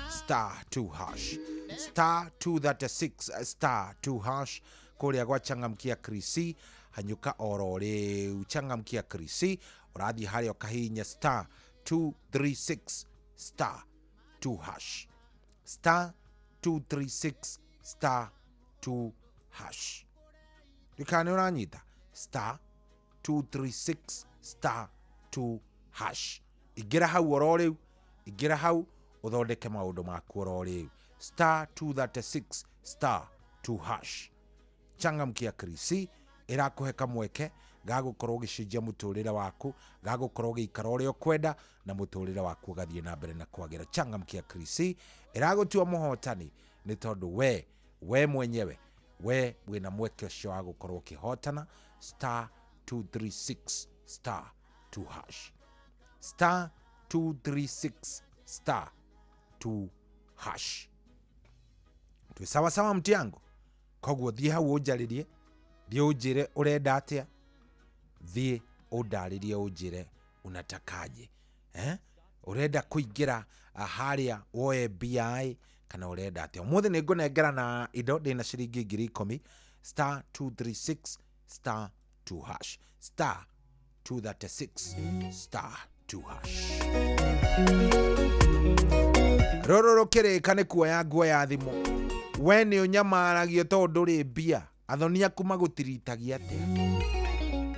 K: star 2 hash, star 236 star 2 hash, kũrĩa gwa Changamkia Krisi. Hanyũka oro rĩu Changamkia Krisi, ũrathiĩ harĩa ũkahihinya star 236 star 2 hash, star 236 star 2 hash. Ndikana nĩ ũranyita, star 236 star 2 hash. Ingĩra hau oro rĩu, ingĩra hau ũthondeke maũndũ maku oro rĩu, star 236 star 2 hash. Changamkia Krisi ĩrakũhe kamweke ga gũkorwo ũgĩcenjia mũtũrĩre waku, ga gũkorwo ũgĩikara ũrĩa ũkwenda na mũtũrĩre waku ũgathiĩ na mbere na kwagĩra. Changamkia Krisi ĩragũtua mũhotani, nĩ tondũ we mwenyewe we wĩna mweke ũcio wa gũkorwo ũkĩhotana, star 236 star 2 hash, star 236 star 2 hash. Twĩ sawa sawa, mti yangu? Koguo thiĩ hau ũnjarĩrie, thiĩ ũnjĩre ũrenda atĩa, thiĩ ũndarĩrie ũnjĩre unatakaje, eh? Ũrenda kũingĩra harĩa woe mbia kana ũrenda atĩa? Ũmũthĩ nĩ ngũnengera na indo ndĩna ciringi 10,000, star 236 star 2 hash, star 236 star 2 hash. Rũrũ rũkĩrĩka nĩ kuoya nguo ya thimũ. We nĩ ũnyamaragio tondũ ndũrĩ mbia, athoni aku magũtiritagia atĩa?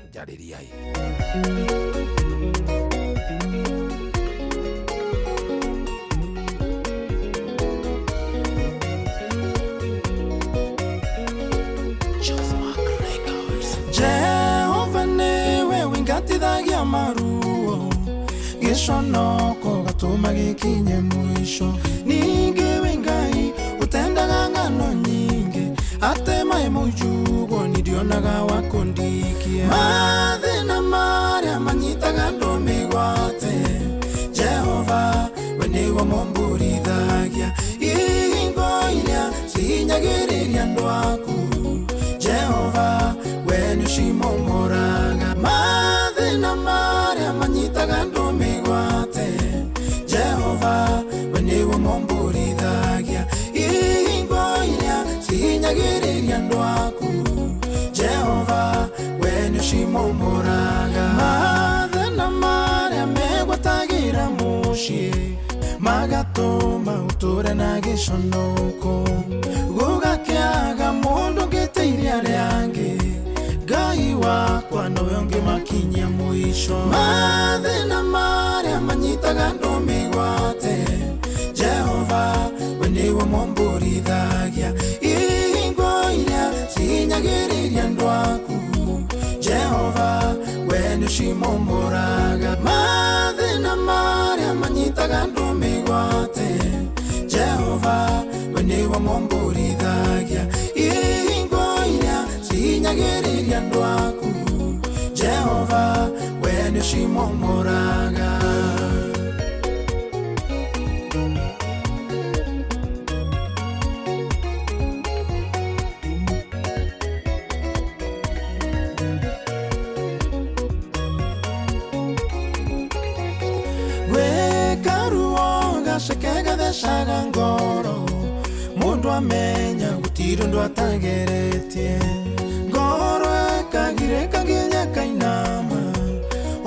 K: Njarĩriai.
P: Jehova nĩwe wingatithagia maruo, gĩconoko gatũma gĩkinye mũico. Ningĩ wĩ Ngai ũtendaga ng'ano nyingĩ, ate maĩ mũnjugo nĩndionaga wa kũndikia. Mathĩna marĩa manyitaga andũ mĩgwate, Jehova we nĩwe mũmbũrithagia. Ihingo iria cihinyagĩrĩria andũ aku, Jehova we nĩũcimomoraga. Mathĩna marĩa manyitaga andũ mĩgwate, Jehova we nĩwe mũmbũrithagia. Ihingo iria cihinyagĩrĩria andũ aku, Jehova we nĩũcimomoraga. Mathĩna marĩa megwatagĩra mũciĩ magatũma ũtũre na gĩconoko, gũgakĩaga mũndũ ũngĩteithia arĩa angĩ, Ngai wakwa nowe ũngĩmakinyia mũico. Mathĩna marĩa manyitaga andũ mĩgwate, Jehova we nĩwe mũmbũrithagia. Ihingo iria cihinyagĩrĩria andũ aku, Jehova we nĩũcimomoraga. Mathĩna marĩa manyitaga andũ mĩgwate, Jehova we nĩwe mũmbũrithagia. Ihingo iria cihinyagĩrĩria andũ aku, Jehova we nĩũcimomoraga. Gwĩkaruo gaceke gathecaga ngoro, mũndũ amenya gũtirĩ ũndũ atageretie. Ngoro ĩkagirĩka nginya kainama,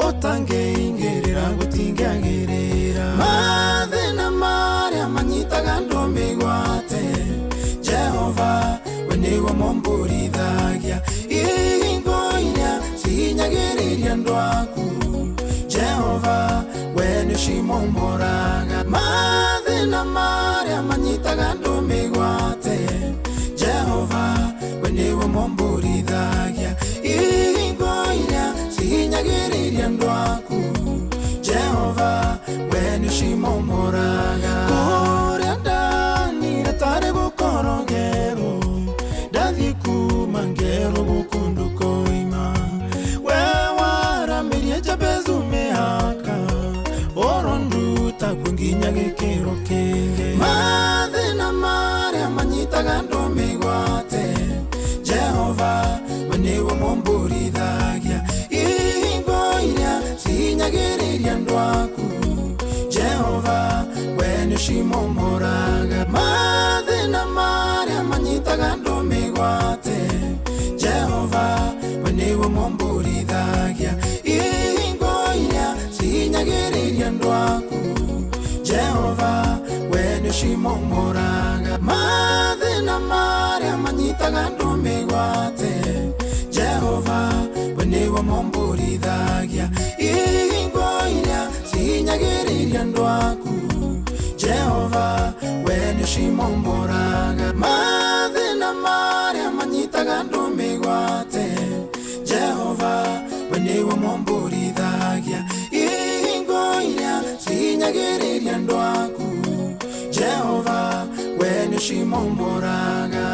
P: ũtangĩingĩrĩra gũtingĩagĩrĩra. Mathĩna nĩwe mũmbũrithagia ihingo iria cihinyagĩrĩria andũ aku Jehova we nĩũcimomoraga mathĩna marĩa manyitaga andũ mĩgwate Jehova we nĩwe mũmbũrithagia ihingo iria cihinyagĩrĩria andũ aku Jehova we nĩũcimomoraga kũrĩa ndanire tarĩ gũkorogerwo ndathiĩ kuma ngerwo gũkũ ndũkoima we waramĩrie Jabezu mĩhaka ũronduta kuo nginya gĩkĩro kĩngĩ mathĩna marĩa manyitaga andũ mĩgwate Jehova we nĩwe mũmbũrithagia ihingo iria cihinyagĩrĩria andũ aku Jehova we nĩũcimomoraga mathĩna marĩa manyitaga andũ mĩgwate Jehova we nĩwe mũmbũrithagia ihingo iria cihinyagĩrĩria andũ aku Jehova we nĩũcimomoraga mathĩna marĩa manyitaga andũ mĩgwate Jehova we nĩwe mũmbũrithagia ihingo iria cihinyagĩrĩria andũ aku Jehova we nĩũcimomoraga mathĩna marĩa manyitaga andũ mĩgwate Jehova we nĩwe mũmbũrithagia ihingo iria cihinyagĩrĩria andũ aku Jehova we nĩũcimomoraga.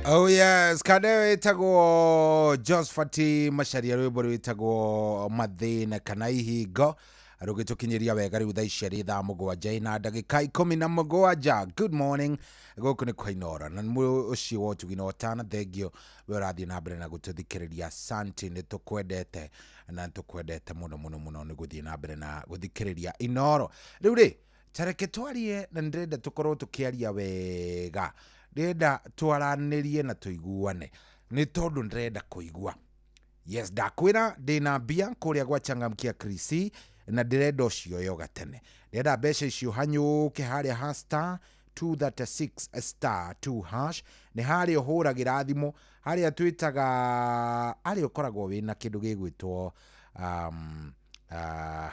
K: Oh yes, kande wĩtagwo Josephat Macharia rwĩmbo rwĩtagwo mathĩna kana ihingo rũgĩtũkinyĩria wega rĩu thaa ici arĩ thaa 7 na ndagĩka 17. Good morning, gũkũ nĩ kwa Inoro na nĩ ũcio wa ũtugi na ũtana. Thengio we ũrathiĩ na mbere na gũtũthikĩrĩria, asante, nĩ tũkwendete na nĩ tũkwendete mũno mũno mũno nĩ gũthiĩ na mbere na gũthikĩrĩria Inoro. Rĩu rĩ, tareke twarie na nĩndĩrenda tũkorwo tũkĩaria wega, ndĩrenda twaranĩrie na tũiguane nĩ tondũ ndĩrenda kũigua. Yes, ndakwĩra ndĩna mbia kũrĩa gwa Changamkia Krisi na ndĩrenda ũcioe gatene, ndĩrenda mbeca icio hanyũke harĩa ha star 236 star 2 hash, nĩ harĩa ũhũragĩra thimũ harĩa twĩtaga harĩa ũkoragwo wĩna kĩndũ gĩgwĩtwo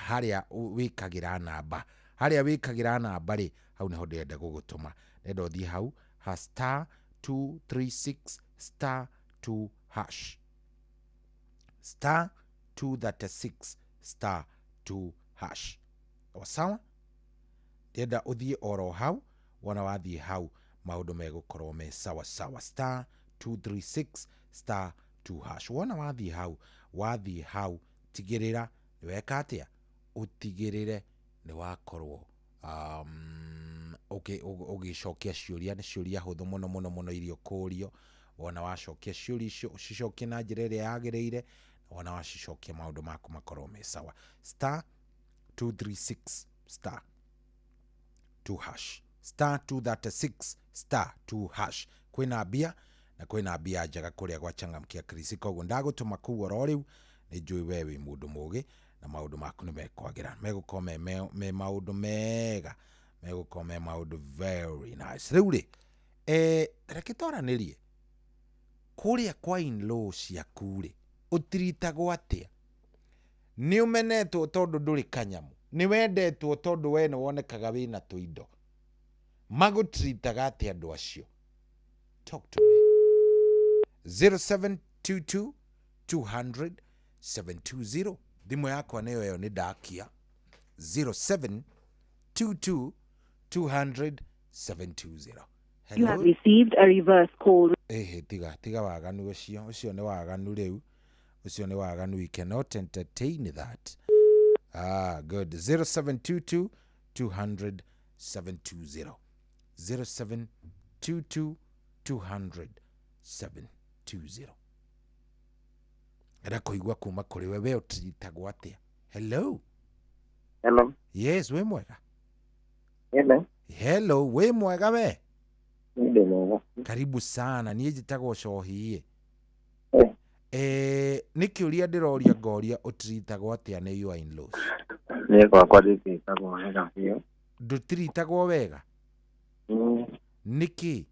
K: harĩa wĩkagĩra namba, harĩa wĩkagĩra namba rĩ, hau nĩho ndĩrenda gũgũtũma, ndĩrenda ũthiĩ hau ha star 236 star 2 hash, star 236 star 2 hash. Sawa, ndĩrenda ũthiĩ oro hau, wona wathiĩ hau maũndũ megũkorwo me sawa sawa. Star 236 star 2 hash, wona wathiĩ hau, wathiĩ hau tigĩrĩra nĩ weka atĩa, ũtigĩrĩre nĩ wakorwo ũgĩcokia ciũria, nĩ ciũria hũthũ mũno mũno mũno iria ũkũrio. Wona wacokia ciũria icio ũcicokie na njĩra ĩrĩa yagĩrĩire, wona wacicokia maũndũ maku makorwo me sawa. Star 236 star 2 hash, star 236 star 2 hash. Kwĩna mbia na kwĩna mbia njega kũrĩa gwa Changamkia Krisi, koguo ndagũtũma kũu oro rĩu, nĩ njũĩ we wĩ mũndũ mũgĩ na maũndũ maku nĩ mekwagĩra, megũkorwo me maũndũ mega, megũkorwo me maũndũ very nice. Rĩu rĩ, reke twaranĩrie kũrĩa kwa in-law ciaku rĩ, ũtiritagwo atĩa? Nĩ ũmenetwo tondũ ndũrĩ kanyamũ, nĩ wendetwo tondũ we nĩ wonekaga wĩna tũindo, magũtiritaga atĩa andũ acio? Talk to me. 0722 200 720, thimũ yakwa nĩyo ĩyo, nĩ ndakia. 0722 200 720.
Q: You have received a reverse call.
K: Ĩhĩ, tiga tiga waganu ũcio, ũcio nĩ waganu rĩu, ũcio nĩ waganu, we cannot entertain that. Ah, good. 0722 200 720, 0722 200 720. 20. Enda kũigua kuma kũrĩ we, we ũtiritagwo atĩa? Hello.
R: Hello.
K: Yes, wĩ mwega?
R: Hello.
K: Hello, wĩ mwega we?
R: Ndĩ mwega.
K: Karibu sana, niĩ njĩtagwo Cohiĩ.
R: Eh.
K: Nĩ kĩũria ndĩroria ngoria ũtiritagwo atĩa nĩ your in-laws?
R: Niĩ gwakwa nditiritagwo wega biũ.
K: Ndũtiritagwo wega? Nĩkĩ?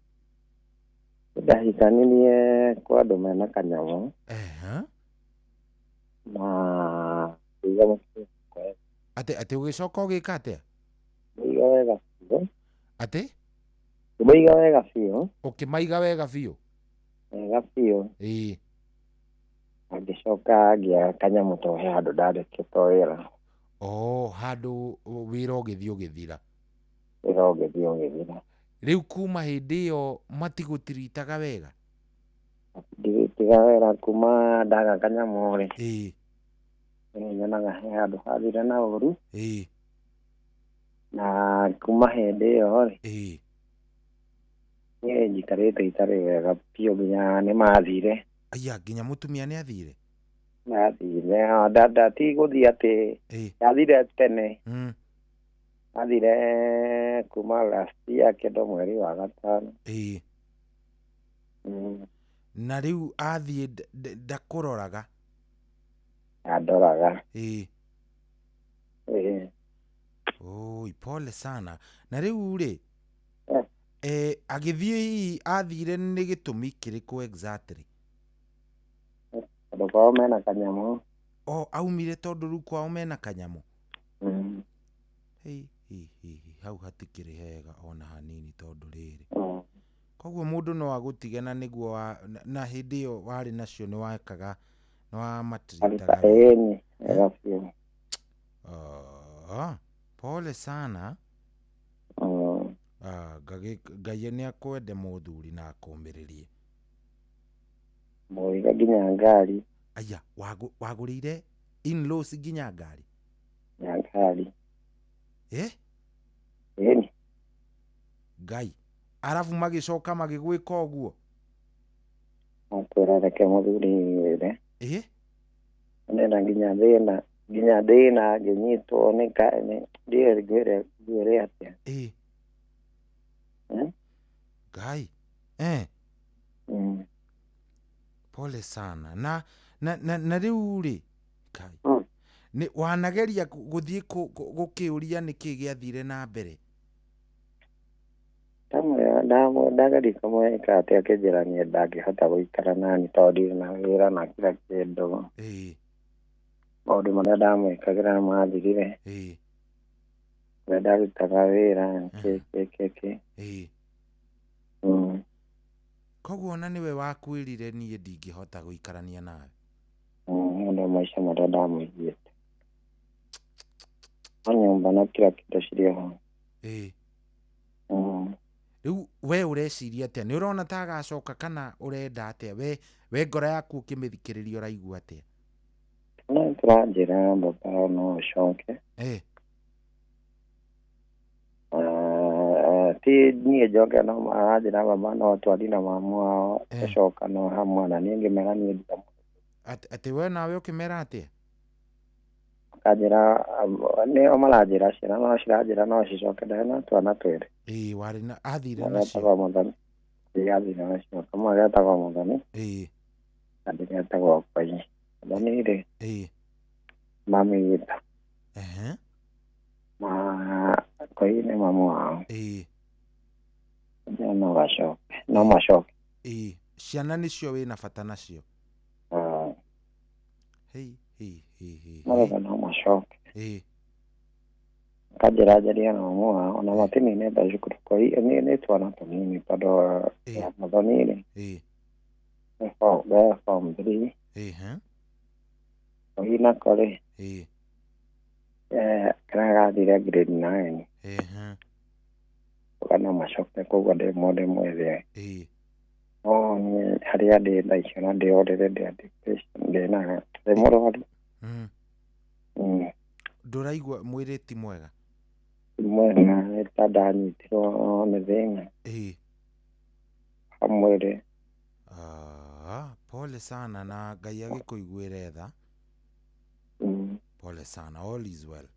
R: Ndahikanirie kwa andũ mena kanyamũ.
K: Ehe.
R: Na ngĩiga mũciĩ wakwa wega.
K: Atĩ ũgĩcoka ũgĩka atĩa?
R: Ngĩiga wega biũ.
K: Atĩ?
R: Ngĩmaiga wega biũ.
K: Ũkĩmaiga wega biũ?
R: Wega biũ.
K: Ĩĩ.
R: Na ngĩcoka ngĩaga kanyamũ tondũ he handũ ndandĩkĩtwo wĩra.
K: Oh, handũ wĩra ũgĩthiĩ ũgĩthira.
R: Wĩra ũgĩthiĩ ũgĩthira.
K: Rĩu kuma hĩndĩ ĩyo matigũtiritaga wega?
R: Ndiritiga wega kuma ndaga kanyamũ rĩ.
K: Ĩĩ.
R: Nĩ nyonaga he handũ hathire na ũru.
K: Ĩĩ.
R: Na kuma hĩndĩ ĩyo rĩ.
K: Ĩĩ.
R: Niĩ njikarĩte itarĩ wega biũ nginya nĩ mathire.
K: Aya, nginya mũtumia nĩ athire?
R: Mathire, ti gũthiĩ atĩ yathire tene. Athire kuma last year kĩndũ mweri wa gatano.
K: Ĩĩ. Na rĩu athiĩ ndakũroraga?
R: Andoraga.
K: Ĩĩ.
R: Ĩĩ.
K: Oi, pole sana. Na rĩu rĩ, agĩthiĩ hihi athire nĩ gĩtũmi kĩrĩkũ exactly?
R: Tondũ kwao mena kanyamũ.
K: O, aumire tondũ rĩu kwao mena kanyamũ? Hei, hei, hei, hau hatikĩrĩ hega ona hanini tondũ rĩrĩ. Koguo mũndũ no agũtige na nĩguo na hĩndĩ ĩyo warĩ nacio nĩ wekaga, nĩ wamatiritaga.
R: Ĩĩ, wega biũ.
K: Pole sana. Ngai nĩ akwende mũthuri na akũmĩrĩrie.
R: Mũgũrĩire nginya ngari.
K: Aya, wagũrĩire in-laws nginya ngari?
R: Nginya ngari.
K: Eh?
R: Ĩni.
K: Ngai. Arabu magĩcoka magĩgwĩka ũguo?
R: Makwĩra reke mũthuri wĩre.
K: Ĩ?
R: Nenda nginya thĩna, nginya thĩna ngĩnyitwo nĩ ndiũĩ ngwĩre atĩa.
K: Ĩ. Ngai. Eh. Pole sana. Na rĩu rĩ, Ngai. Nĩ wanageria gũthiĩ gũkĩũria nĩkĩ gĩathire na mbere?
R: Ndageria kũmwĩka atĩ akĩnjĩra niĩ ndangĩhota gũikara nani tondũ ndirĩ na wĩra na kila kĩndũ.
K: Ĩĩ.
R: Maũndũ marĩa ndamwĩkagĩra mathirire.
K: Ĩĩ.
R: Kũrĩa ndarutaga wĩra kĩ kĩ kĩ.
K: Ĩĩ. Koguo ona nĩwe wakwĩrire niĩ ndingĩhota gũikarania nawe?
R: Nĩ maica marĩa ndamũigĩte. No nyũmba na kila kĩndũ cirĩ ho.
K: Ĩĩ. Rĩu we ũreciria atĩa? Nĩ ũrona ta agacoka kana ũrenda atĩa? We ngoro yaku ũkĩmĩthikĩrĩria ũraigua atĩa?
R: No tũranjĩra baba no ũcoke.
K: Ĩĩ.
R: Ti niĩ njoke no aranjĩra baba no twarie na mamu wao tũcoka no hamwe na niĩ ngĩmera niĩ ndiramũ.
K: Atĩ we nawe ũkĩmera atĩa?
R: Akanjĩra nĩo maranjĩra ciana no ciranjĩra no cicoke ndarĩ na twana twĩrĩ.
K: Ĩĩ, warĩ na athire nacio.
R: Getagwo Mũthoni. Ĩĩ, athire nacio. Kamwe getagwo Mũthoni.
K: Ĩĩ.
R: Kangĩ getagwo Koi. Mũthoni rĩ.
K: Ĩĩ.
R: Mami witũ.
K: Ehe.
R: Na Koi nĩ mamu wao.
K: Ĩĩ.
R: No gacoke. No macoke.
K: Ĩĩ, ciana nĩcio wĩna bata nacio. Hei, hei, hei, hei.
R: Marauga no macoke.
K: Ĩĩ.
R: Kanjĩra njarie na mamu wao na matininete cukuru Koi nĩ twana tũnini tondũ Mũthoni rĩ.
K: Ĩĩ.
R: Be form 3.
K: Ĩĩ.
R: Koi nako rĩ.
K: Ĩĩ.
R: Kĩrĩa gathire grade 9.
K: Ĩĩ.
R: Uga no macoke koguo ndĩ mwĩthĩ.
K: Ĩĩ.
R: No niĩ harĩa ndĩ thaa icio na ndĩ already ndĩ depression ndĩ ndĩ mũrwaru.
K: Ndũraigua mwĩrĩ ti mwega?
R: Ti mwega nĩ ta ndanyitirwo nĩ thĩna.
K: Ĩĩ.
R: Wa mwĩrĩ.
K: Ah, pole sana na Ngai agĩkũiguĩre tha. Pole sana, all is well.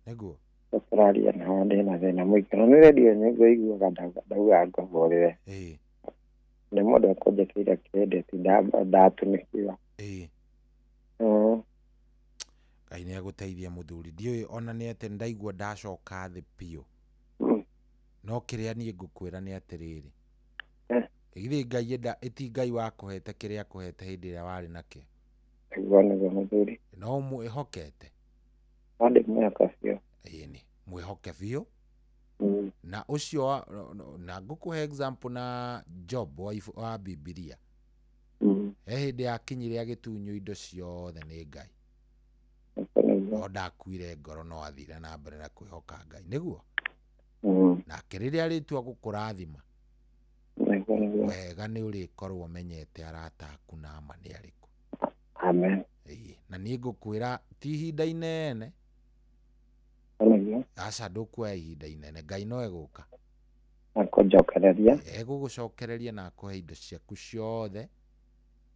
K: Nĩguo.
R: Tũraria nao ndĩna thĩna mũingĩ na nĩ redio nĩngũiguaga ndauga ngũhũrĩre.
K: Ĩĩ.
R: Nĩ mũndũ ekũnjĩkĩire credit ndatunĩkiwa.
K: Ĩĩ. Ngai nĩ agũteithia mũthuri. Ndiũĩ ona nĩ atĩ ndaigua ndacoka thĩ biũ. No kĩrĩa niĩ ngũkwĩra nĩ atĩrĩrĩ. Githĩ Ngai enda ĩti Ngai wakũhete kĩrĩa akũhete hĩndĩ ĩrĩa warĩ nakĩo.
R: Nĩguo nĩguo mũthuri.
K: No ũmwĩhokete.
R: No ndĩmwĩhoka biũ.
K: Ĩni, mwĩhoke biũ. Na ũcio na ngũkũhe example na Job wa Bibilia. He hĩndĩ yakinyire agĩtunywo indo ciothe nĩ Ngai. No ndakuire ngoro no athire na mbere na kwĩhoka Ngai. Nĩguo? Nake rĩrĩa arĩtua gũkũrathima wega nĩ ũrĩkorwo ũmenyete arata aku na ma nĩ arĩkũ.
R: Amen.
K: Ĩĩ, na niĩ ngũkwĩra ti ihinda inene. Aca ndũkuoya ihinda inene, Ngai no egũka.
R: Akũnjokereria.
K: Egũgũcokereria na akũhe indo ciaku ciothe.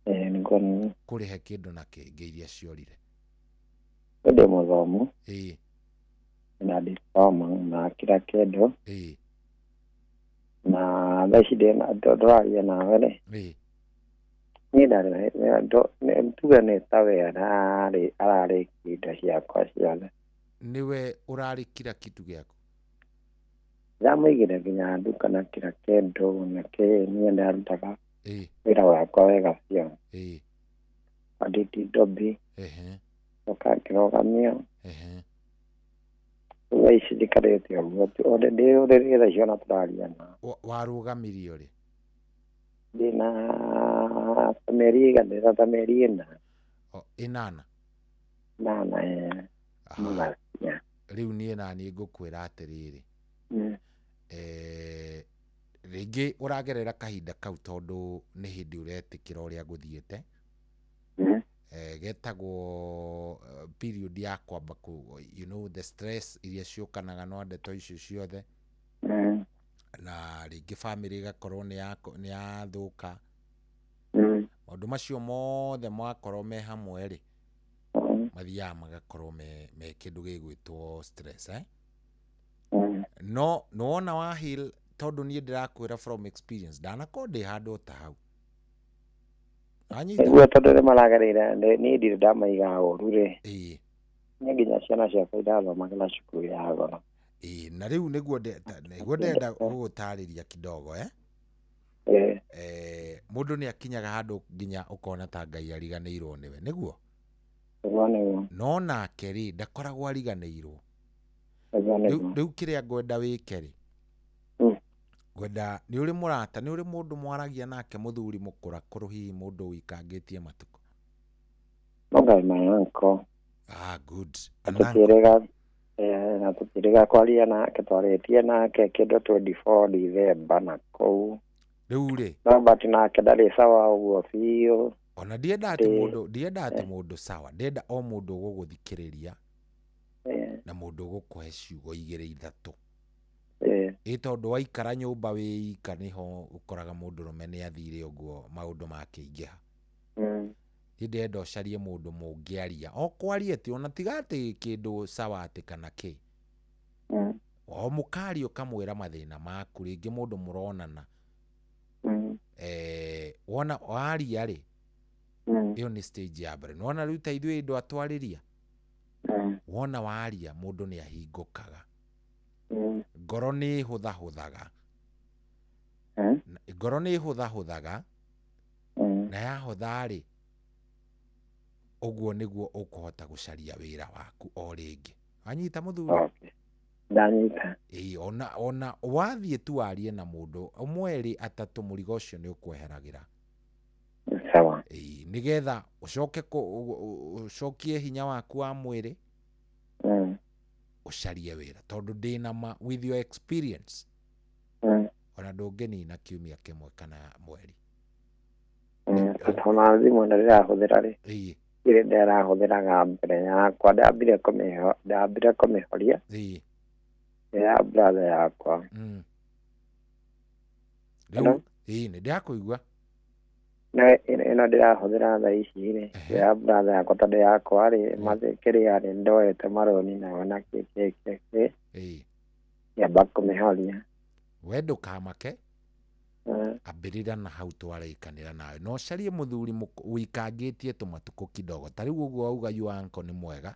R: Ĩĩ nĩguo nĩguo.
K: Kũrĩhe kĩndũ na kĩngĩ iria ciorire.
R: Ndĩ mũthomu.
K: Ĩĩ.
R: Na diploma na kila kĩndũ.
K: Ĩĩ.
R: Na thaa ici ndĩna ndũraria nawe rĩ.
K: Ĩĩ.
R: Niĩ ndarĩ tuge nĩ ta we ararĩkia indo ciakwa ciothe.
K: Nĩwe ũrarĩ kila kitu gĩaku?
R: Ndamũigĩre nginya nduka na kila kĩndũ na kĩ niĩ ndarutaga
K: Ĩĩ.
R: wĩra wakwa wega biũ.
K: Ĩĩ.
R: Audit Dobby.
K: Ehe.
R: Ndoka ngĩrũgamio.
K: Ehe.
R: Rĩu thaa ici njikarĩte ũguo ndĩ ũrĩrĩ thaa ici ona tũraria na.
K: Warũgamirio rĩ?
R: Ndĩna ta mĩeri ĩigana ndĩna ta mĩeri ĩna.
K: Ĩnana?
R: Nana ĩĩ.
K: Rĩu niĩ naniĩ ngũkwĩra atĩrĩrĩ. Rĩngĩ ũragerera kahinda kau tondũ nĩ hĩndĩ ũretĩkĩra ũrĩa gũthiĩte. Getagwo period ya kwamba you know the stress iria ciũkanaga na ndeto icio ciothe. Na rĩngĩ family ĩgakorwo nĩ yathũka. Maũndũ macio mothe makorwo me hamwe rĩ, mathiaga magakorwo me kĩndũ gĩgwĩtwo stress, eh? No nĩwona wa heal tondũ niĩ ndĩrakwĩra from experience ndanakorwo ndĩ handũ ta hau. Wanyita?
R: Nĩguo tondũ nĩ maragereire niĩ ndirĩ ndamaiga ũru rĩ.
K: Ĩĩ.
R: Niĩ nginya ciana ciakwa irathomagĩra cukuru ya goro.
K: Ĩĩ, na rĩu nĩguo ndĩrenda gũgũtarĩria kidogo, eh? Mũndũ nĩ akinyaga handũ nginya ũkona ta Ngai ariganĩirwo nĩwe, nĩguo?
R: Nĩguo nĩguo.
K: No nake rĩ ndakoragwo ariganĩirwo.
R: Nĩguo nĩguo.
K: Rĩu kĩrĩa ngwenda wĩke rĩ, ngwenda nĩ ũrĩ mũrata, nĩ ũrĩ mũndũ mwaragia nake mũthuri mũkũrakũrũ hihi mũndũ ũikangĩtie matukũ?
R: No ngai my uncle.
K: Ah, good.
R: Na tũtirĩga kwaria nake, twarĩtie nake kĩndũ 24 December na kũu.
K: Rĩu rĩ.
R: No but nake ndarĩ sawa ũguo biũ.
K: Ona ndienda atĩ mũndũ, ndienda atĩ mũndũ sawa, ndenda o mũndũ ũgũgũthikĩrĩria na mũndũ ũgũkũhe ciugo igĩrĩ ithatũ. Ĩ tondũ waikara nyũmba wĩ ika nĩho ũkoraga mũndũrũme nĩ athire ũguo maũndũ makĩingĩha. Niĩ ndĩrenda ũcarie mũndũ mũngĩaria o kwaria atĩ ona tiga atĩ kĩndũ sawa atĩ kana kĩ. O mũkaria ũkamwĩra mathĩna maku rĩngĩ mũndũ mũronana. Wona waria rĩ, ĩyo nĩ stage ya mbere. Nĩwona rĩu ta ithuĩ andũ atwarĩria, wona waria mũndũ nĩ ahingũkaga. Ngoro nĩ ĩhũthahũthaga. Ngoro nĩ ĩhũthahũthaga na yahũtha rĩ, ũguo nĩguo ũkũhota gũcaria wĩra waku o rĩngĩ. Wanyita mũthuri?
R: Ndanyita.
K: Ĩĩ, ona wathiĩ tu warie na mũndũ ũmwe erĩ atatũ mũrigo ũcio nĩ ũkweheragĩra.
R: Sawa.
K: Ĩĩ, nĩgetha ũcoke ũcokie hinya waku wa mwĩrĩ, ũcarie wĩra tondũ ndĩna ma with your experience ona ndũngĩnina kiumia kĩmwe kana mweri.
R: Tondũ thimũ ĩno ndĩrahũthĩra rĩ,
K: Ĩĩ.
R: ĩrĩa ndĩrahũthĩraga mbere yakwa ndambire kũmĩhoria.
K: Ĩĩ.
R: Ya brother yakwa.
K: Rĩu ĩĩ nĩ ndĩrakũigua.
R: No ĩno ndĩrahũthĩra thaa ici rĩ, ya brother yakwa tondũ yakwa rĩ, kĩrĩa rĩ, ndoete marũni nayo na kĩ kĩ kĩ kĩ, ngĩamba kũmĩhoria.
K: We ndũkamake, ambĩrĩra na hau twarĩkanĩra nawe, na ũcarie mũthuri wĩikangĩtie tũmatukũ kidogo. Ta rĩu ũguo wauga your uncle nĩ mwega.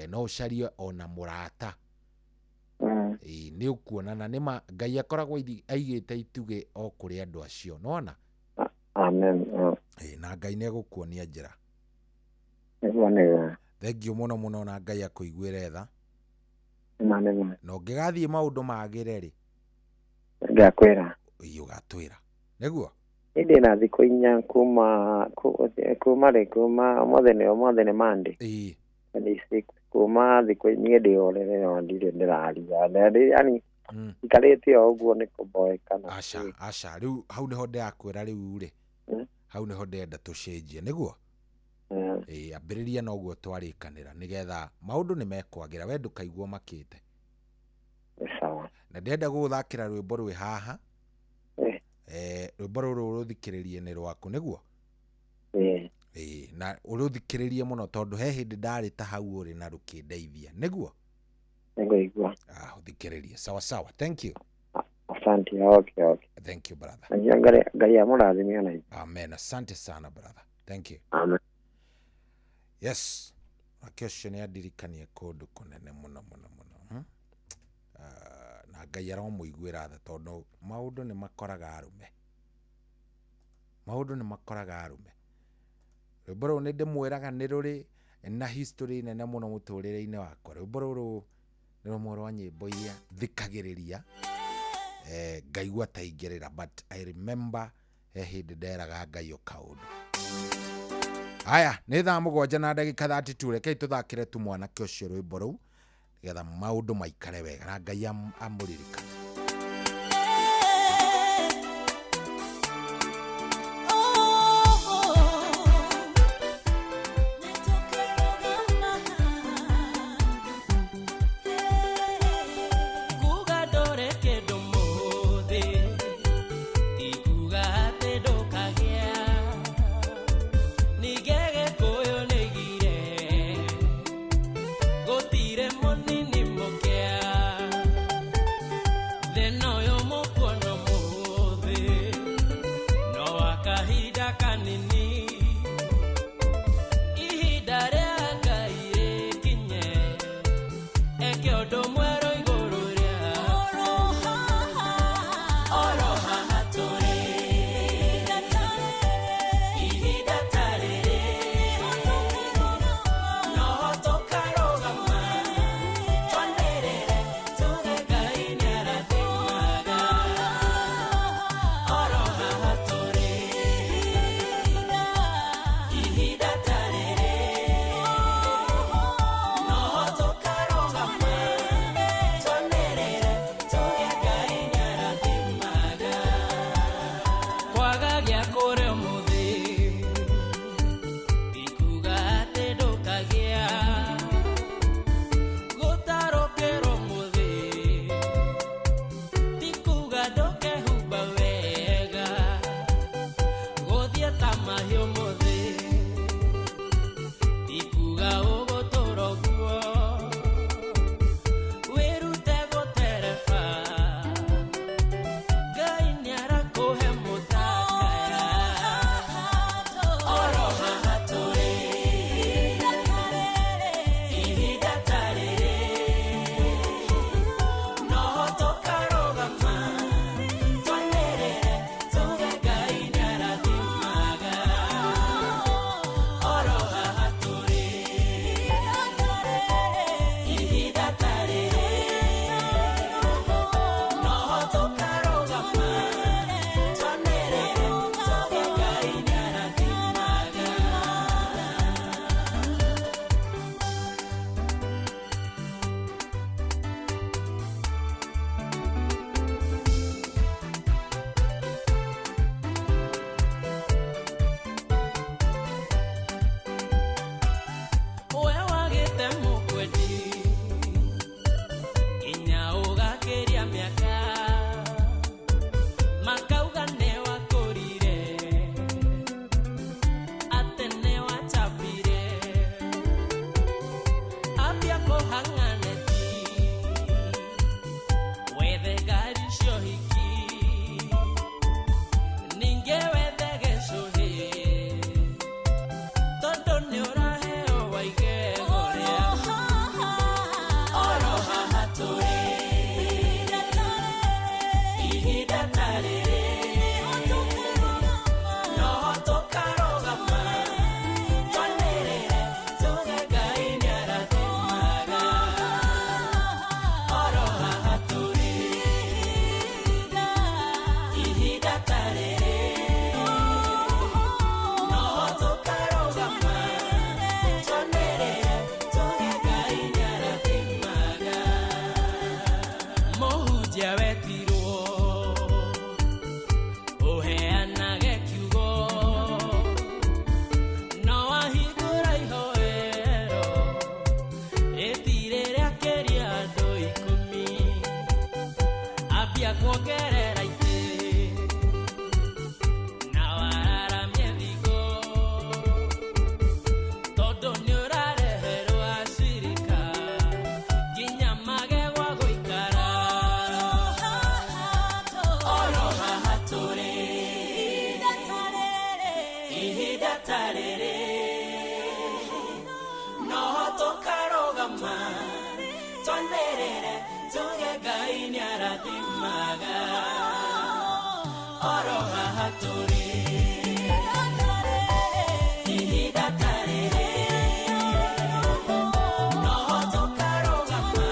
K: No ũcarie ona mũrata. Ĩĩ, nĩ ũkuona na nĩma Ngai akoragwo aigĩte itugĩ o kũrĩ andũ acio, nĩwona?
R: Amen.
K: Ĩĩ, na Ngai nĩ egũkuonia njĩra.
R: Nĩguo nĩguo.
K: Thengiũ mũno mũno, na Ngai akũiguĩre tha.
R: Nĩma nĩma.
K: Na ũngĩgathiĩ maũndũ magĩre rĩ,
R: Ngakwĩra.
K: Ĩĩ, ũgatwĩra nĩguo.
R: Niĩ ndĩna thikũ 4 kuma kuma rĩ, kuma ũmũthĩ nĩ Monday. 26, kuma thikũ niĩ ndĩ ũrĩrĩ no ndirĩ ndĩraria. Yani ikarĩte o ũguo nĩ kũboeka na
K: Aca, aca, rĩu hau nĩho ndĩrakwĩra rĩu rĩ, hau nĩho ndĩrenda tũcenjie, nĩguo. Ĩĩ, ambĩrĩria na ũguo twarĩkanĩra, nĩgetha maũndũ nĩ mekwagĩra, we ndũkaigua ũmakĩte.
R: Sawa.
K: Na ndĩrenda gũgũthakĩra rwĩmbo rwĩ haha. Rwĩmbo rũrũ rũthikĩrĩrie nĩ rwaku, nĩguo? Ĩĩ, na ũrũthikĩrĩrie mũno tondũ he hĩndĩ ndarĩ ta hau ũrĩ na rũkĩndeithia, nĩguo?
R: Nĩngũigua.
K: Ah, ũthikĩrĩrie. Sawa sawa, thank you.
R: Asante, okay, okay.
K: Thank you, brother.
R: Ngai Ngai amũrathime ona ithuĩ.
K: Amen, asante sana, brother, thank you.
R: Amen.
K: Yes, ake ũcio nĩ andirikanie kũndũ kũnene mũno mũno mũno, Na Ngai aromũiguĩra tha tondũ maũndũ nĩ makoraga arũme, maũndũ nĩ makoraga arũme. Rwĩmbo rũrũ nĩ ndĩmwĩraga nĩ rũrĩ na history nene mũno mũtũrĩre-inĩ wakwa. Rwĩmbo rũrũ nĩ rũmwe rwa nyĩmbo iria thikagĩrĩria, ngaigua ta ingĩrĩra, but I remember he hĩndĩ nderaga Ngai o kaũndũ. Haya, nĩ thaa 7 na ndagĩka 32. Rekei tũthakĩre tu mwanake ũcio rwĩmbo rũu nĩgetha maũndũ maikare wega na Ngai amũririkane.
S: Kuga ndũrĩ kĩndũ mũthĩ, ti kuga atĩ ndũkagĩa. Ningĩ Gĩkũyũ nĩoigire, gũtirĩ mũnini mũkĩa. Ihinda ta rĩrĩ noho tũkarũgama twanĩrĩre tuge Ngai nĩarathimaga oro haha tũrĩ. Ihinda ta rĩrĩ noho tũkarũgama twanĩrĩre tuge Ngai nĩarathimaga. Mũhunjia wetirwo ũheanage kiugo no wahingũra ihoero rĩtirĩ rĩakĩria andũ 10 ambia kuongerera itĩ na wararamie thigo tondũ nĩũrareherwo acirika nginya mage gwa gũikara oro haha tũrĩ. Ihinda ta rĩrĩ noho tũkarũgama twanĩrĩre tuge Ngai nĩarathimaga oro haha tũrĩ. Ihinda ta rĩrĩ noho tũkarũgama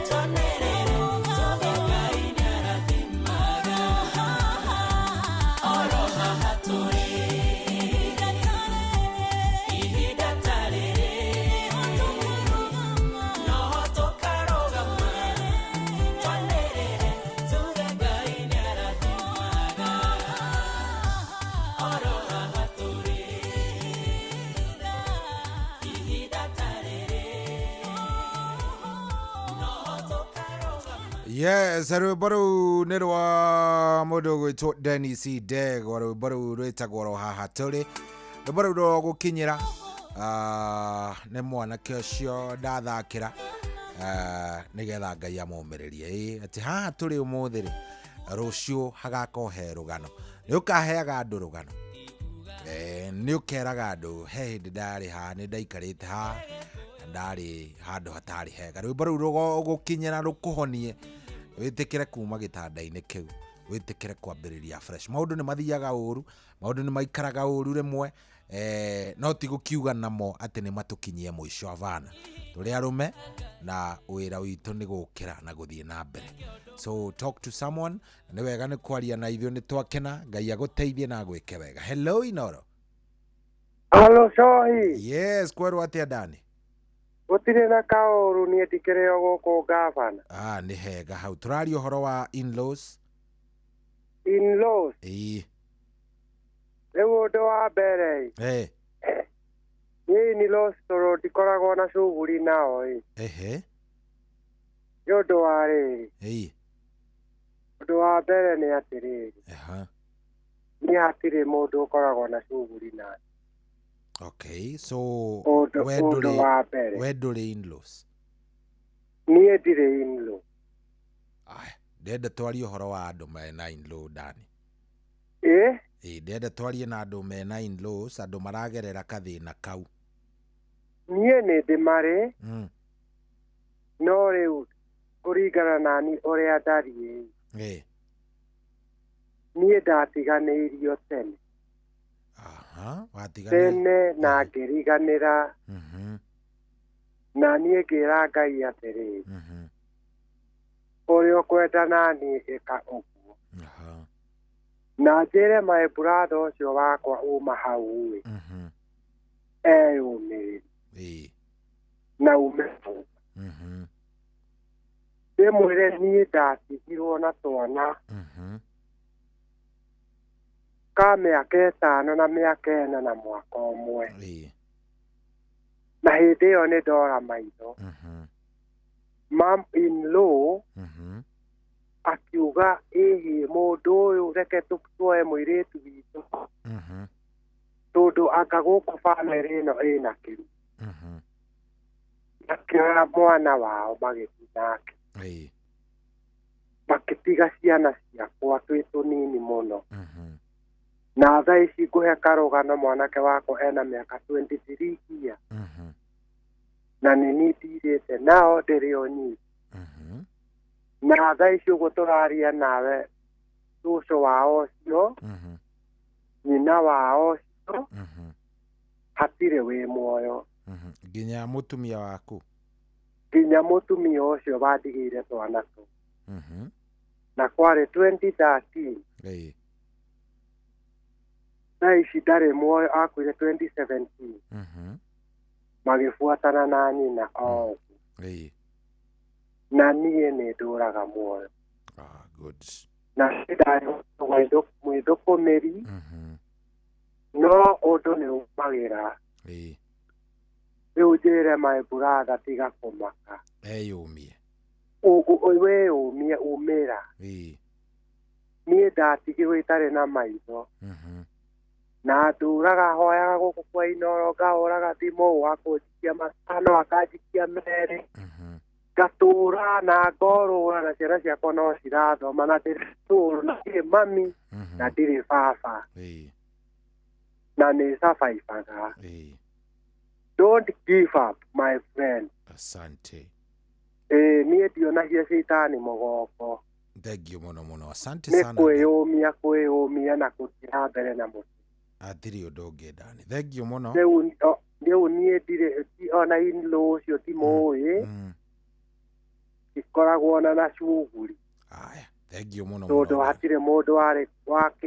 S: twanĩrĩre tuge Ngai nĩarathimaga oro haha tũrĩ. Ihinda ta rĩrĩ noho tũkarũgama twanĩrĩre tuge Ngai nĩarathimaga oro haha tũrĩ. Ihinda ta rĩrĩ noho tũkarũgama.
K: Yes, rwĩmbo rũu nĩ rwa mũndũ ũgwĩtwo Dennis Ndegwa, rwĩmbo rũu rwĩtagwo ro haha tũrĩ. Rwĩmbo rũu rũgũkinyĩra nĩ mwanake ũcio ndathakĩra nĩgetha Ngai amũmĩrĩrie. Ĩĩ, atĩ haha tũrĩ ũmũthĩ rĩ, rũciũ hagakorwo he rũgano. Nĩ ũkaheaga andũ rũgano. Nĩ ũkeraga andũ he hĩndĩ ndarĩ haha, nĩ ndaikarĩte haha, na ndarĩ handũ hatarĩ hega. Rwĩmbo rũu rũgũkinyĩra rũkũhonie wĩtĩkĩre kuma gĩtanda-inĩ kĩu, wĩtĩkĩre kwambĩrĩria fresh. Maũndũ nĩ mathiaga ũru, maũndũ nĩ maikaraga ũru rĩmwe, no ti gũkiuga namo atĩ nĩ matũkinyie mũico. Abana tũrĩ arũme na wĩra witũ nĩ gũkĩra na gũthiĩ na mbere. So talk to someone, na nĩ wega nĩ kwaria na ithuĩ, nĩ twakena. Ngai agũteithie na agwĩke wega. Hello Inoro.
T: Halo Cohi.
K: Yes, kwerwo atĩa Dani?
T: Gũtirĩ na kaũru, niĩ ndikĩrĩ o gũkũ ngavana.
K: Ah, nĩ hega hau. Tũraria ũhoro wa in-laws.
T: In-laws.
K: Ĩĩ.
T: Rĩu ũndũ wa mbere ĩ, niĩ in-laws tondũ ndikoragwo na cuguri nao ĩ. Nĩ ũndũ wa rĩrĩ. Ũndũ wa mbere nĩ atĩrĩrĩ. Niĩ hatirĩ mũndũ ũkoragwo na cuguri nake.
K: Okay, so
T: Ũndũ
K: we
T: ũndũ
K: ndũrĩ
T: wa mbere.
K: we ndũrĩ in-laws.
T: Niĩ ndirĩ in-law.
K: Ndenda twarie ũhoro wa andũ mena in-law, Dani.
T: Ĩ?
K: Ĩĩ, ndenda twarie na andũ mena in-laws, andũ maragerera kathĩna kau.
T: Niĩ nĩ ndĩ marĩ no rĩu kũringana nani ũrĩa ndariĩ niĩ ndatiganĩirio tene.
K: Aha, watiganĩirio
T: tene na ngĩriganĩra na niĩ ngĩra Ngai atĩrĩrĩ, ũrĩa ũkwenda naniĩ ĩka ũguo. Na njĩre my brother ũcio wakwa uma hau ĩ, eyũmĩrĩrie na ume hau. Ndĩmwĩre niĩ ndatigirwo na twana ka mĩaka 5 na mĩaka 4 na mwaka 1. Na hĩndĩ ĩyo nĩ ndora maitho. Mom in law akiuga ĩhĩ mũndũ ũyũ reke tuoe mũirĩtu witũ tondũ anga gũkũ bamĩrĩ ĩno ĩna kĩru. Makĩoya mwana wao magĩthiĩ nake. Makĩtiga ciana ciakwa twĩ tũnini mũno. Na thaa ici ngũhe karũgano mwanake wakwa ena mĩaka 23 years. Na nĩ niĩ ndirĩte nao ndĩrĩ o nyiki. Na thaa ici ũguo tũraria nawe cũcũ wao ũcio, nyina wao ũcio, hatirĩ wĩ muoyo.
K: Nginya mũtumia waku?
T: Nginya mũtumia ũcio wandigĩire twana tũ. Na kwarĩ 2013. Thaa ici ndarĩ muoyo, akuire 2017. Magĩbuatana na nyina o ũguo. Na niĩ nĩ ndũraga muoyo.
K: Ah, good.
T: Na ndarĩ mwĩthũkũmĩri, no ũndũ nĩ umagĩra. Rĩu njĩre my brother tiga kũmaka.
K: Eyũmie.
T: Wĩyũmie, umĩra. Niĩ ndatigirwo itarĩ na maitho. Na ndũraga hoyaga gũkũ kwa Inooro, ngahũraga thimũ, wakũnjikia matano akanjikia merĩ. Ngatũra na ngorũra na ciana ciakwa no cirathoma, na ndĩrĩ tũrũ, na ndirĩ mami, na ndirĩ baba. Na nĩ survivaga. Don't give up, my friend.
K: Asante.
T: Niĩ ndionagia caitani mũgongo.
K: Thank you mũno mũno. Asante
T: Nĩ
K: sana.
T: kwĩyũmia, kwĩyũmia na gũthiĩ na mbere na mũtĩ.
K: Hatirĩ ũndũ ũngĩ Dani. Thank you mũno.
T: Rĩu niĩ ndirĩ ona in-law ũcio ndimũĩ. Ikoragwo na cuguri.
K: Aya, thank you mũno
T: Tondũ
K: mũno.
T: hatirĩ mũndũ warĩ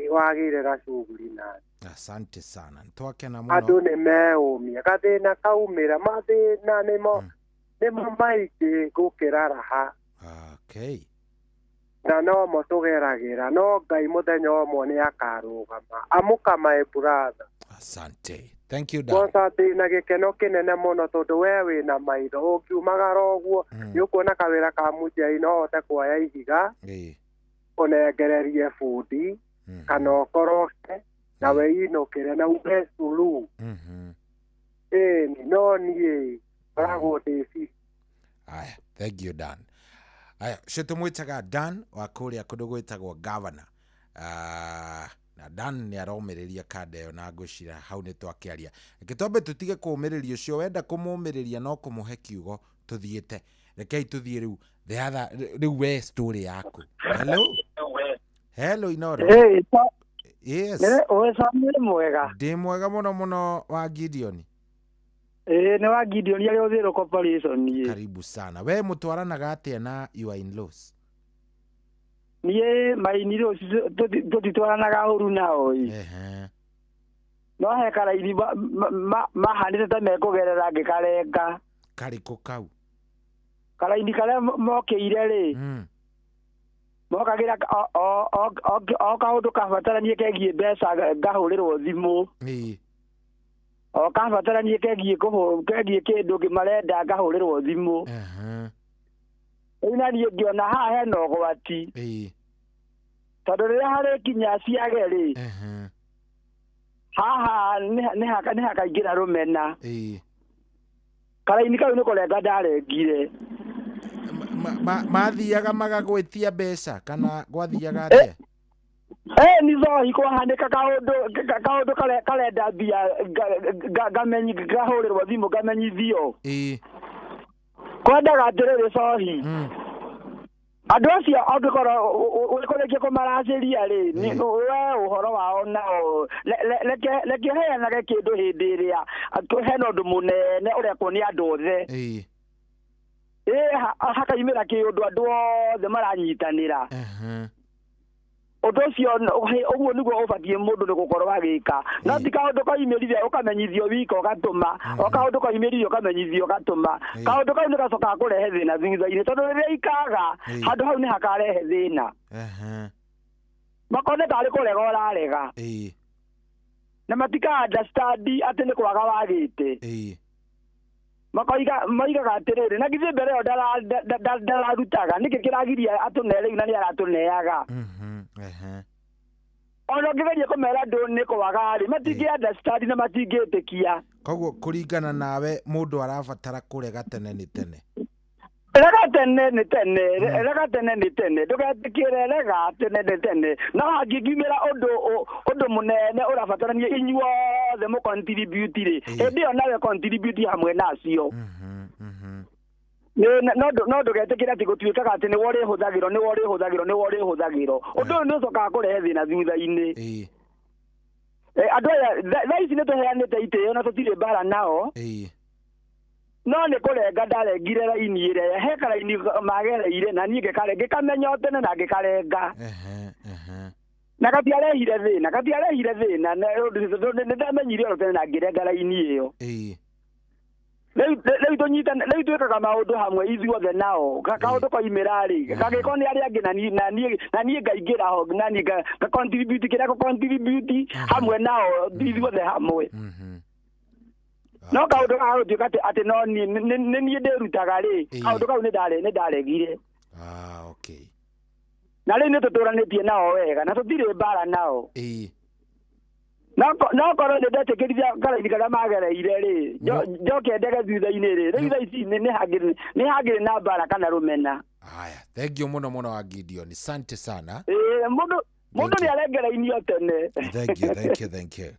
T: wagĩire na cuguri nani.
K: Asante sana. Nĩtwakena mũno.
T: Andũ nĩ meũmia, gathĩna kaumĩra, mathĩna nĩmo nĩmo maingĩ gũkĩra raha.
K: Okay.
T: Na nomo tũgeragĩra, no Ngai mũthenya ũmwe nĩ akarũgama. Amũka my brother.
K: Asante. Thank you Dan.
T: Kwanza ndĩna gĩkeno kĩnene mũno tondũ we wĩna maitho, ũngiumagara ũguo nĩ ũkuona kawĩra ka mũnjei, no ũhote kuoya ihiga ũnengererie bundi kana ũkoroke na wĩinũkĩre na uge sulu. Ĩni, no niĩ ngoragwo ndĩ busy.
K: Aya, thank you Dan. Aya, ũcio tũmwĩtaga Dan wa kũrĩa kũndũ gwĩtagwo Governor. Na Dan nĩ aromĩrĩria kanda ĩyo na ngwĩciria hau nĩ twakĩaria. Reke twambe tũtige kũũmĩrĩria ũcio, wenda kũmũũmĩrĩria no kũmũhe kiugo tũthiĩte. Rekei tũthiĩ rĩu the other, rĩu we story yaku. Hello. Hello Inooro.
U: Hey,
K: Yes.
U: We Samuel mwega.
K: Ndĩ mwega mũno mũno wa Gideon.
U: Ĩĩ nĩ wa Gideon arĩa Ũthĩrũ Corporation niĩ.
K: Karibu sana. We mũtwaranaga atĩa na your in-laws?
U: Niĩ maini rĩu tũtitwaranaga ũru nao ĩ. No he karaini mahanĩte ta mekũgerera ngĩkarenga.
K: Karĩkũ kau?
U: Karaini karĩa mokĩire rĩ. Mokagĩra o kaũndũ kabataranie kegiĩ mbeca ngahũrĩrwo thimũ. O kabataranie kegiĩ kĩndũ marenda ngahũrĩrwo thimũ. Rĩu na niĩ ngĩona haha hena ũgwati. Tondũ rĩrĩa harĩkinya ciage rĩ, haha nĩ hakaingĩra rũmena. Karaini kau nĩ kũrenga ndarengire.
K: Mathiaga magagwĩtia mbeca kana gwathiaga atĩa?
U: Nĩ cohi kwahanĩka kaũndũ karenda mbia ngahũrĩrwo thimũ ngamenyithio. Kwendaga atĩrĩrĩ cohi, andũ acio angĩkorwo ũkũrĩkia kũmaracĩria rĩ, we ũhoro wao nao reke heanage kĩndũ hĩndĩ ĩrĩa hena ũndũ mũnene ũrekwo nĩ andũ othe. Hakaimĩra kĩũndũ andũ othe maranyitanĩra. Ũndũ ũcio ũguo nĩguo ũbatiĩ mũndũ nĩ gũkorwo agĩka. No ti kaũndũ koimĩrire ũkamenyithio wika ũgatũma, o kaũndũ koimĩrire ũkamenyithio ũgatũma. Kaũndũ kau nĩ gacokaga kũrehe thĩna thutha-inĩ, tondũ rĩrĩa ikaga handũ hau nĩ hakarehe thĩna. Makone tarĩ kũrega ũrarega. Na matika understand atĩ nĩ kwaga wagĩte. Makoiga maigaga atĩrĩrĩ, na githĩ mbere ĩyo ndararutaga nĩkĩ kĩragiria atũne rĩu na nĩ aratũneaga. Ona ũngĩgeria kũmera andũ nĩ kwaga rĩ, matingĩ understand na matingĩtĩkia.
K: Koguo kũringana nawe mũndũ arabatara kũrega tene nĩ tene.
U: Rega tene nĩ tene, rega tene nĩ tene, ndũgetĩkĩre rega tene nĩ tene. No hangĩkiumĩra ũndũ mũnene ũrabatarania inyuothe mũ contribute rĩ, hĩndĩ ĩyo nawe contribute hamwe nacio. No ndũgetĩkĩre atĩ gũtuĩkaga atĩ nĩwe ũrĩhũthagĩrwo nĩwe ũrĩhũthagĩrwo nĩwe ũrĩhũthagĩrwo. Ũndũ ũyũ nĩ ũcokaga kũrehe thĩna thutha-inĩ. Andũ aya thaa ici nĩ tũheanĩte itĩo na tũtirĩ mbara nao. No nĩ kũrenga ndarengire raini ĩrĩa he karaini magereire na niĩ ngĩkamenya o tene na ngĩkarenga. Na gatiarehire thĩna nĩ ndamenyire o tene na ngĩrenga raini ĩyo. Rĩu tũnyitane rĩu twĩkaga maũndũ hamwe ithuothe nao kaũndũ koimĩra rĩ kangĩkorwo nĩ arĩa angĩ na niĩ ngaingĩra ho na niĩ nga contribute kĩrĩa ngũ contribute hamwe nao ithuothe hamwe. No kaũndũ gaka gũtuĩka atĩ no niĩ nĩ niĩ ndĩrutaga rĩ kaũndũ kau nĩ ndaregire. Na rĩu nĩ tũtũranĩtie nao wega na tũtirĩ mbara nao. No korwo nĩ ndetĩkĩrithia karaini karĩa magereire rĩ njoke ndege thutha-inĩ rĩ rĩu thaa ici nĩ hangĩrĩ na mbara kana rũmena.
K: Haya, thank you mũno mũno wa Gideon, asante sana.
U: Mũndũ nĩ arengerainie tene.
K: Thank you, thank you, thank you.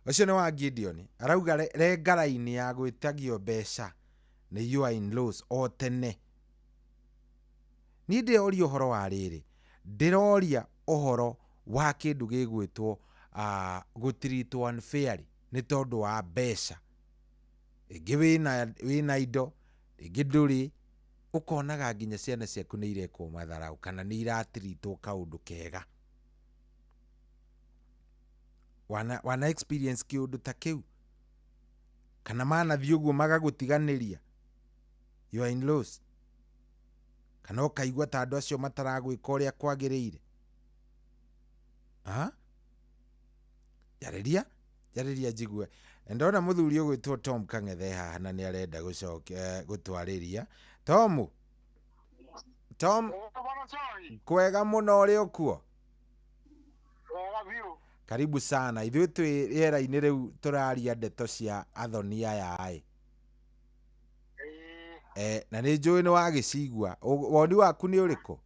K: Ũcio nĩ wa Gideon arauga renga raini ya gwĩtagio mbeca nĩ your in-laws o tene. Niĩ ndĩroria ũhoro wa rĩrĩ, ndĩroria ũhoro wa kĩndũ gĩgwĩtwo gũtiritwo unfairly nĩ tondũ wa mbeca. Rĩngĩ wĩna indo, rĩngĩ ndũrĩ, ũkonaga nginya ciana ciaku nĩ irekwo matharau kana nĩ iratiritwo kaũndũ kega. Wana experience kĩũndũ ta kĩu kana manathiĩ ũguo magagũtiganĩria your in-laws, kana ũkaigua ta andũ acio mataragwĩka ũrĩa kwagĩrĩire. Njarĩria njigue. Ndona mũthuri ũgwĩtwo Tom Kang'ethe haha na nĩ arenda gũtwarĩria. Tom, kwega mũno ũrĩ ũkuo? Karibu sana. Ithuĩ twĩ rĩera-inĩ rĩu tũraria ndeto cia athoni aya ĩ. Na nĩ njũĩ nĩ wagĩcigua. Woni waku nĩ ũrĩkũ?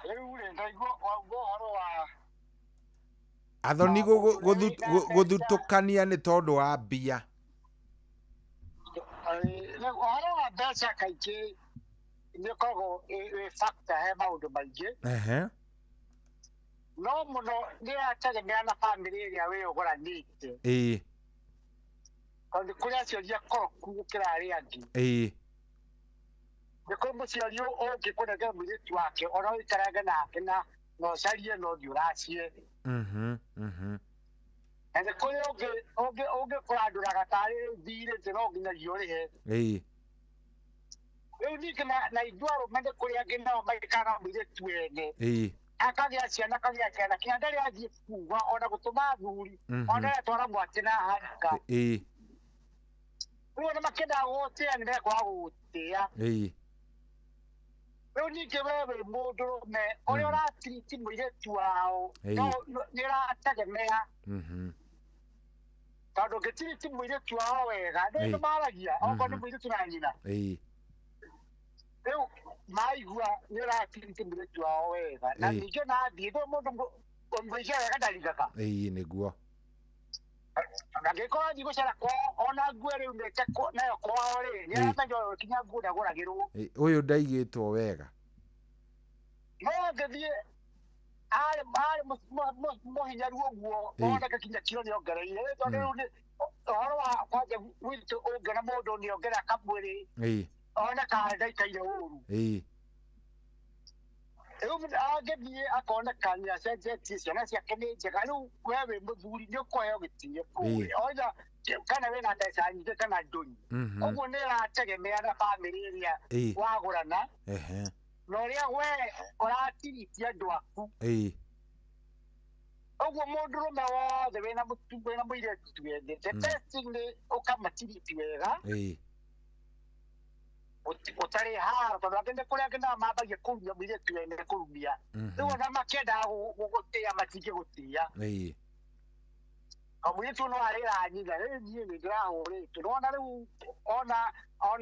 J: Rĩu rĩ ndaigua ũhoro wa
K: athoni gũthutũkania nĩ tondũ wa mbia.
J: Ũhoro wa mbeca kaingĩ nĩ ũkoragwo wĩ factor he maũndũ maingĩ. No mũno nĩ ĩrategemea na bamĩrĩ ĩrĩa wĩyũgũranĩte. Tondũ kũrĩ aciari akoroku gũkĩra arĩa angĩ. Nĩ kũrĩ mũciari ũngĩkũnengera mũirĩtu wake ona ũikarange nake na ũcarie no ũthiĩ ũracie. Na nĩ kũrĩ ũngĩkũrandũraga tarĩ thirĩ no nginyagia ũrĩhe. Rĩu ningĩ na ithuĩ arũme nĩ kũrĩ angĩ nao maikaraga na mũirĩtu ene. Akagĩa ciana kinya ndarĩ athiĩ kuga ona gũtũma athuri ona ndarĩ atwara mwatĩ na haraka. Rĩu ona makĩendaga gũgũtĩa nĩ mekwaga gũgũtĩa. Rĩu ningĩ we wĩ mũndũrũme ũrĩa ũratiriti mũirĩtu wao nĩ ũrategemea. Tondũ ũngĩtiriti mũirĩtu wao wega nĩ maragia okorwo nĩ mũirĩtu na nyina. Rĩu maigua nĩ ũratiriti mũirĩtu wao wega na ningĩ ona athiĩ ndũĩ mũndũ mũigue wega ndarigaga.
K: Nĩguo.
J: Angĩkorwo athiĩ gũcera kwao ona nguo rĩu mĩte nayo kwao rĩ nĩ aramenya ũyũ kinya nguo ndagũragĩrwo.
K: Ũyũ ndaigĩtwo wega.
J: No angĩthiĩ arĩ mũhinyaru ũguo oneke kinya kiro nĩongereire tondũ rĩu nĩ ũhoro wa kwanja gwitũ ũngĩona mũndũ nĩongerera kamwĩrĩ oneka ndaikaire ũru. Rĩu angĩthiĩ akoneka nĩ acenjetie ciana ciake nĩ njega rĩu we wĩ mũthuri nĩ ũkũheo gĩtĩo kũrĩa oitha kana wĩna mbeca nyingĩ kana ndũrĩ. Ũguo nĩ ĩrategemea na bamĩrĩ ĩrĩa wagũrana na ũrĩa we ũratiritia andũ aku. Ũguo mũndũrũme wothe wĩna mũirĩtu ene the best thing nĩ ũkamatiriti wega ũtarĩ haro tondũ angĩ nĩ kũrĩ angĩ nao mambagia kũrumia mũirĩtu ene kũrumia. Rĩu ona makĩendaga gũgũtĩa matingĩgũtĩa. Kamũirĩtu no arĩra nyina rĩu niĩ nĩ ndĩrahũrĩtwo. Nĩwona rĩu ona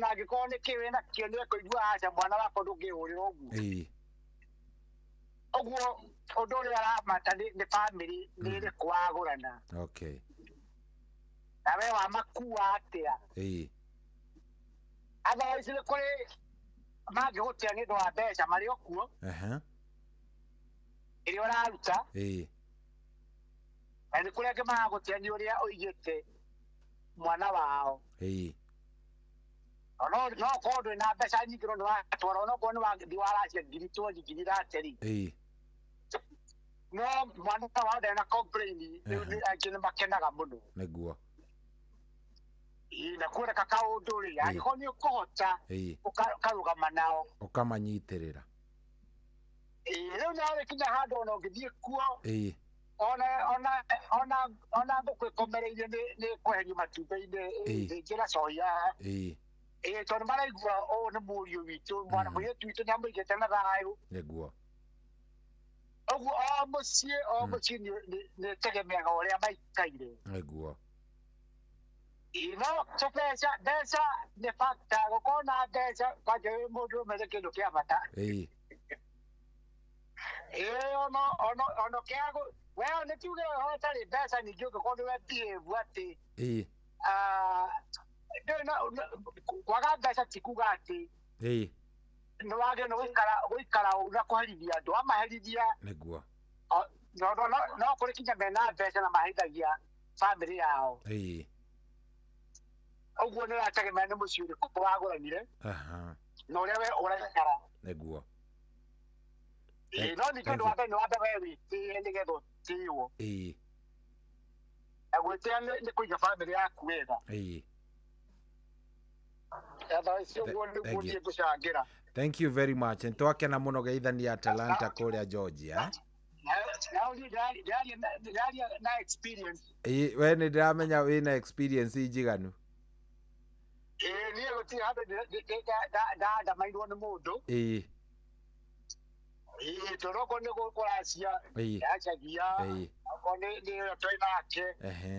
J: angĩkorwo nĩ kĩ wĩna kĩo nĩ ekũigua aca mwana wakwa ndũngĩhũrĩra ũguo. Ũguo ũndũ ũrĩa aramata nĩ bamĩrĩ nĩ ĩrĩkũ wagũrana. Na we wamakua atĩa. Otherwise nĩ kũrĩ mangĩgũtĩa nĩ ũndũ wa mbeca marĩ o kuo ĩrĩa ũraruta, na nĩ kũrĩ angĩ maragũtĩa nĩ ũrĩa ũigĩte mwana wao. No no korwo ndwĩ na mbeca nyingĩ no nĩ watwara, onokorwo nĩ wathiĩ waracia ngiri 20, ngiri 30 rĩ, no mwana wao ndarĩ na complain. Rĩu angĩ nĩ makenaga mũno.
K: Nĩguo.
J: Ĩĩ, na kuoneka kaũndũ rĩ, angĩkorwo nĩ ũkũhota ũkarũgama nao,
K: ũkamanyitĩrĩra.
J: Ĩĩ, rĩu nawe kinya handũ ona ũngĩthiĩ kuo, ona ona ona ona ngũkũ ĩkomereirie nĩ kweherio matumbĩ-inĩ, thĩnjĩra cohi haha. Ĩĩ, tondũ maraigua ũũ nĩ mũriũ witũ, mwana mũirĩtu witũ nĩ amũigĩte na thayũ.
K: Nĩguo.
J: Ũguo o mũciĩ o mũciĩ nĩ ĩtegemeaga ũrĩa maikaire.
K: Nĩguo.
J: Ĩĩ, no to mbeca, mbeca nĩ factor. Gũkorwo na mbeca kwanja wĩ mũndũ ũmwe nĩ kĩndũ kĩa bata. Ĩĩ, ona ona ona kĩaga we nĩ tuge ũtarĩ mbeca nyingĩ, ũngĩkorwo nĩ we behave atĩ ah, ndũrĩ kwaga mbeca ti kuga atĩ nĩ wagĩrĩirwo nĩ gũikara ũru na kũherithia andũ amaherithia.
K: Nĩguo.
J: No no no no kũrĩ kinya mena mbeca na maherithagia bamĩrĩ yao. Ũguo nĩ ũrategemea nĩ mũciĩ ũrĩkũ wagũranire na ũrĩa we ũraikara.
K: Nĩguo.
J: Ĩĩ, no ningĩ
K: Thank
J: ũndũ wa mbere nĩ wambe we wĩtĩe nĩgetha ũtĩĩwo, na gwĩtĩa nĩ kũiga bamĩrĩ yaku wega. Otherwise ũguo nĩguo
K: Thank you.
J: niĩ ngũcangĩra.
K: Thank you very much. Nĩtwakena mũno geithania Atalanta kũrĩa Georgia, eh?
J: Na niĩ ndĩraria na experience.
K: Ĩĩ, we nĩ ndĩramenya wĩna experience njiganu.
J: Ĩĩ, niĩ gũtirĩ handũ ndandamairwo nĩ mũndũ. Ĩĩ, tondũ okorwo nĩ kũracia, ndacagia, okorwo nĩ ũrĩa twĩ nake,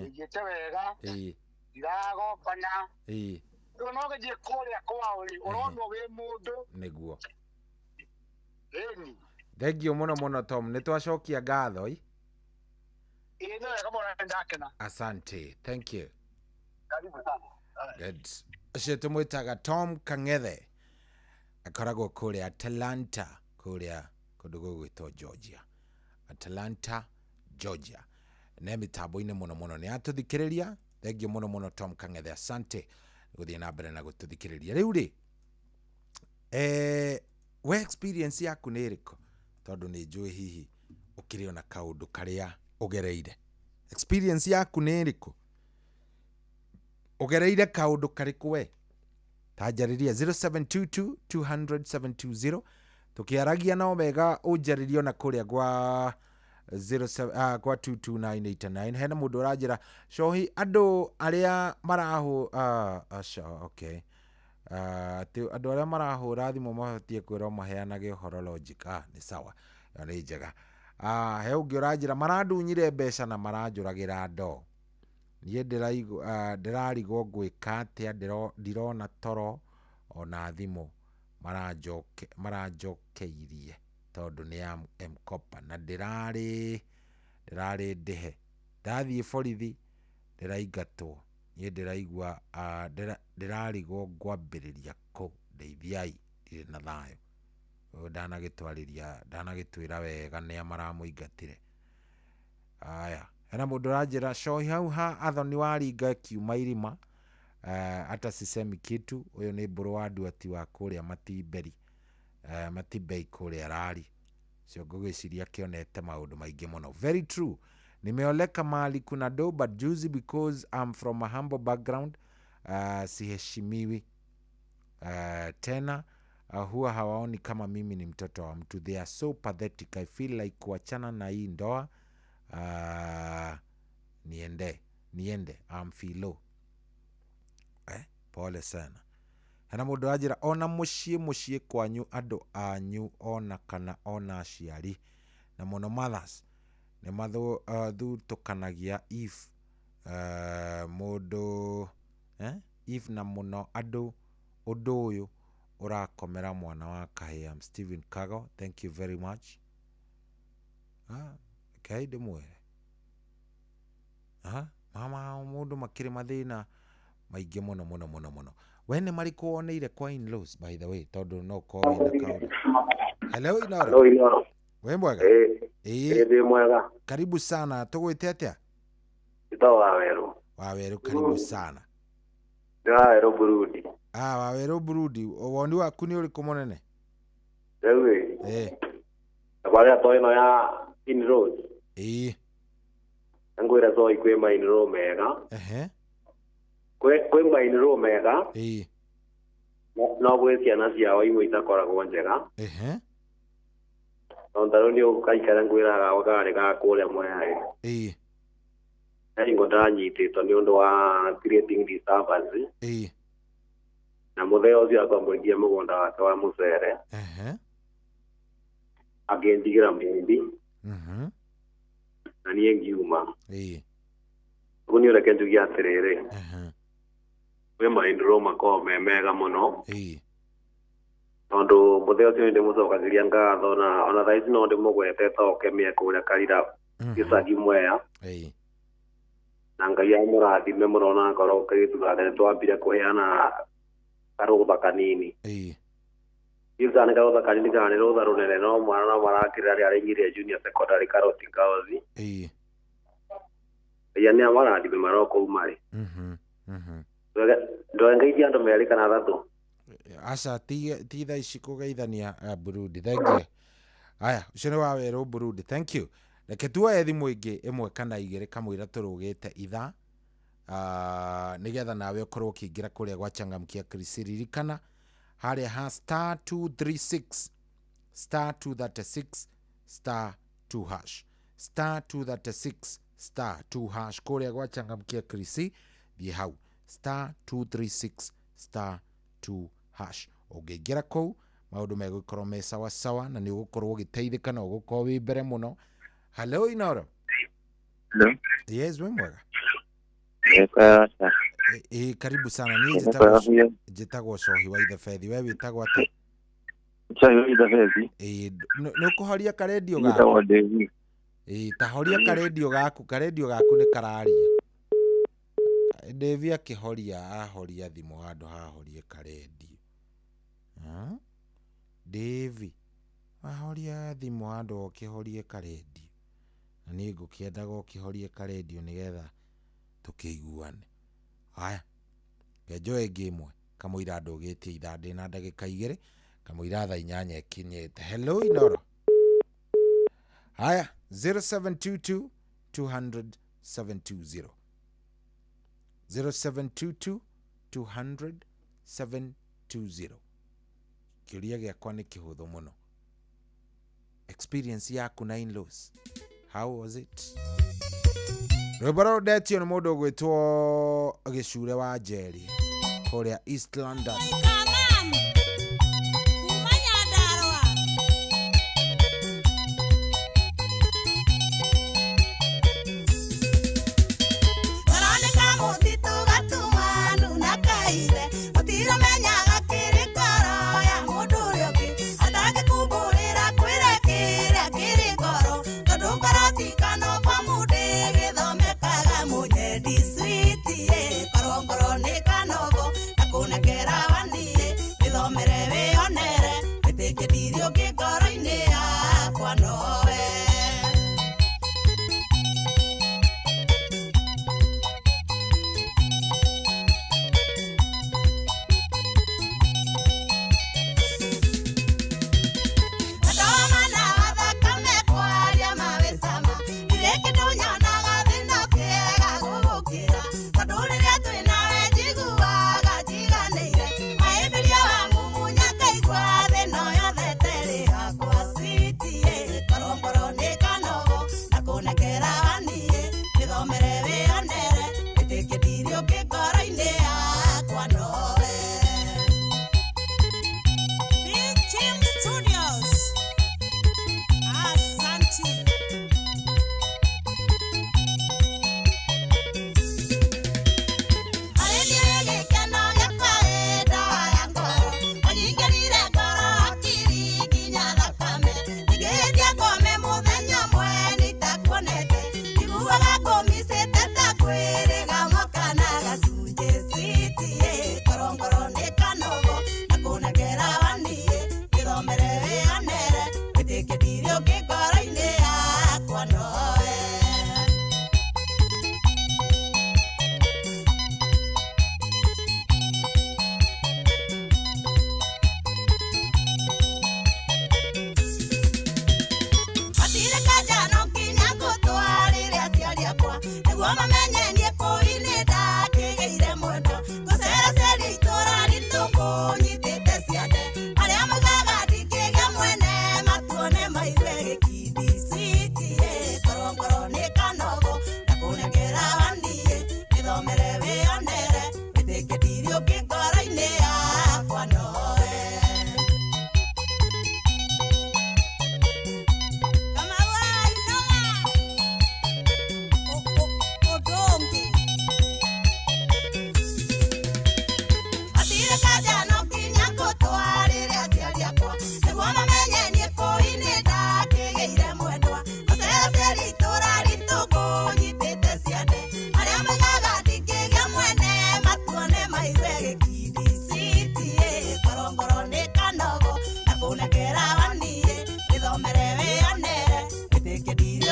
J: igĩte wega, ndiragombana. Rĩu no gĩthiĩ kũrĩa kwao rĩ, ũronwo wĩ mũndũ.
K: Nĩguo.
J: Ĩni.
K: Thank you mũno mũno, Tom, nĩ twacokia ngatho ĩ.
J: Ĩĩ, nĩ wega mũno, nĩ ndakena.
K: Asante, thank you.
J: Karibu sana.
K: Good. Ũcio tũmwĩtaga Tom Kang'ethe, akoragwo kũrĩa Atlanta, kũrĩa kũndũ gũgwĩtwo Georgia, Atlanta, Georgia, ne mĩtambo-inĩ mũno mũno nĩ atũthikĩrĩria. Thank you mũno mũno, Tom Kang'ethe, asante gũthiĩ na mbere na gũtũthikĩrĩria. Rĩu rĩ, we experience yaku nĩ ĩrĩkũ? Tondũ nĩ njũĩ hihi ũkĩrĩ ona kaũndũ karĩa ũgereire. Experience yaku nĩ ĩrĩkũ? Ũgereire kaũndũ karĩkũ we? Tanjarĩria 0722 200 720. Tũkĩaragia no wega ũnjarĩrie ona kũrĩa gwa 07, kwa 22989. Hena mũndũ ũranjĩra cohi andũ arĩa marahũ aca, okay. Atĩ andũ arĩa marahũra thimũ mabatie kwĩrwo maheanage ũhoro logic. Nĩ sawa, ĩyo nĩ njega. He ũngĩ ũranjĩra marandunyire mbeca na maranjũragĩra ndoo. Niĩ ndĩrarigwo ngwĩka atĩa, ndirona toro ona thimũ maranjokeirie tondũ nĩ ya M-Kopa na ndĩrarĩ ndĩhe. Ndathiĩ borithi ndĩraingatwo. Niĩ ndĩraigua ndĩrarigwo ngwambĩrĩria kũ, ndeithiai, ndirĩ na thayũ. Ũyũ ndanagĩtwarĩria, ndanagĩtwĩra wega nĩa maramũingatire. Aya, hena mũndũ ũranjĩra cohi hau ha Athoni waringa kiuma irima, hata sisemi kitu. Ũyũ nĩ mbũrũ wa nduati wa kũrĩa Matimberi, Matibei kũrĩa Rari. Cio ngũgĩciria kĩonete maũndũ maingĩ mũno. Very true, nimeoleka mahali kuna do, but juzi because I'm from a humble background, siheshimiwi tena. Huwa hawaoni kama mimi ni mtoto wa mtu. They are so pathetic. I feel like kuachana na hii ndoa, niende I'm feel. Pole sana. Hena mũndũ ũranjĩra ona mũciĩ kwanyu andũ anyu ona kana ona aciari na mũno mothers nĩ mathutũkanagia if mũndũ if na mũno andũ ũndũ ũyũ ũrakomera mwana wa kahĩĩ. I'm Stephen Kago, thank you very much. Okay, ndĩmwĩre mama mũndũ makĩrĩ mathĩna maingĩ mũno mũno mũno mũno. We nĩ marĩkũ woneire kwa in-laws by the way, tondũ no ũkorwo wĩna kaũndũ. Hello Inoro.
I: Hello, Inoro.
K: Wĩ mwega?
I: Ĩĩ.
K: Ĩĩ.
I: Ĩĩ, ndĩ mwega.
K: Karibu sana. Tũgwĩte atĩa?
I: Njĩtagwo Wawerũ.
K: Wawerũ, karibu sana.
I: Nĩ Wawerũ Burundi.
K: Ah, Wawerũ Burundi. Woni waku nĩ ũrĩkũ mũnene?
I: Rĩu ĩ.
K: Eh.
I: Tabarĩra to ĩno ya in-laws.
K: Ĩĩ.
I: Ngwĩra toi kwĩ ma in-law mega.
K: Ehe.
I: Kwĩ ma in-law mega.
K: Ĩĩ.
I: No gwĩ ciana ciao imwe itakoragwo njega.
K: Ehe.
I: Tondũ ta rĩu nĩ ũgaikara ngwĩraga karĩ ga kũrĩa Mwea ĩ.
K: Ĩĩ.
I: He hingo ndanyitĩtwo nĩ ũndũ wa creating disturbance.
K: Ĩĩ.
I: Na mũthee ũcio akomborithia mũgũnda wake wa mũcere.
K: Ehe.
I: Akĩndigĩra mũhindi.
K: Mhm.
I: Na niĩ ngiuma.
K: Ĩĩ.
I: Ũguo nĩ ũreke njuge atĩrĩrĩ. Kwĩ ma-in-law makoragwo me mega mũno.
K: Ĩĩ.
I: Tondũ mũthee ũcio nĩ ndĩmũcokagĩria ngatho na ona thaa ici no ndĩmũgwete toke mĩe kũrĩa Karira gĩcagi Mwea.
K: Ĩĩ.
I: Na Ngai amũrathime mũno na ngoro kairĩtu gake nĩ twambire kũheana karũtha kanini.
K: Ĩĩ.
I: Gĩca nĩ karũtha kanini kana nĩ rũtha rũnene no mwana no marakĩrĩra rĩrĩa araingĩrire junior secondary Karoti Girls.
K: Ĩĩ.
I: Ngai nĩ amarathime marĩ o kũu marĩ.
K: Mhm. Mhm.
I: Ndwengeithia andũ merĩ kana athatũ.
K: Aca ti thaa ici kũgeithania Burundi. Thank you. Aya, ũcio nĩ Wawerũ Burundi. Thank you. Reke tuoye thimũ ĩngĩ ĩmwe kana igĩrĩ kamũira tũrũgĩte ithaa nĩgetha nawe ũkorwo ũkĩingĩra kũrĩa gwa Changamkia Chris. Ririkana harĩa ha star 236 star 236 star 2 hash, star 236 star 2 hash kũrĩa gwa Changamkia Chris. Thiĩ hau star 236 star 2 hash. Ũngĩingĩra kũu maũndũ megũkorwo me sawa sawa na nĩ ũgũkorwo ũgĩteithĩka na ũgũkorwo wĩ mbere mũno. Hello Inoro.
V: Hello.
K: Yes, wĩ mwega?
V: Nĩ
K: Ĩ, karibu sana. Niĩ
V: Nĩ kwega biũ.
K: njĩtagwo Cohi wa Ithebethi. We wĩtagwo atĩa?
V: Cohi wa Ithebethi.
K: Ĩ, nĩ ũkũhoria karendio
V: Njĩtagwo
K: gaku?
V: David.
K: Ĩ, ta horia karendio gaku, karendio gaku nĩ kararia. Devi akĩhoria ahoria thimũ handũ hahorie karendio. Devi wahoria thimũ handũ ũkĩhorie karendio. Na niĩ ngũkĩendaga ũkĩhorie karendio nĩgetha tũkĩiguane. Aya, reke njoe ĩngĩ ĩmwe kamũira ndũgĩtie ithaa ndĩna ndagĩka igĩrĩ kamũira thaa inyanya ĩkinyĩte. Hello Inoro. Haya, 0722 200 720. 0722 200 720. Kĩũria gĩakwa nĩ kĩhũthũ mũno. Experience yaku na in-laws, how was it? Rwĩmbo rũrũ ndetio nĩ mũndũ ũgwĩtwo Gĩcure wa Njeri kũrĩa East London.
W: Maroneka mũtitũ gatumanu na kaithe gũtiramenyaga kĩrĩ ngoro ya mũndũ ũrĩa ũngĩ atangĩkumbũrĩra kwĩre kĩrĩa kĩrĩ ngoro tondũ ngoro ti kanova mũndĩ gĩthomekaga mũnyendi switi ĩ korwo ngoro nĩ kanogo na kũnengera waniĩ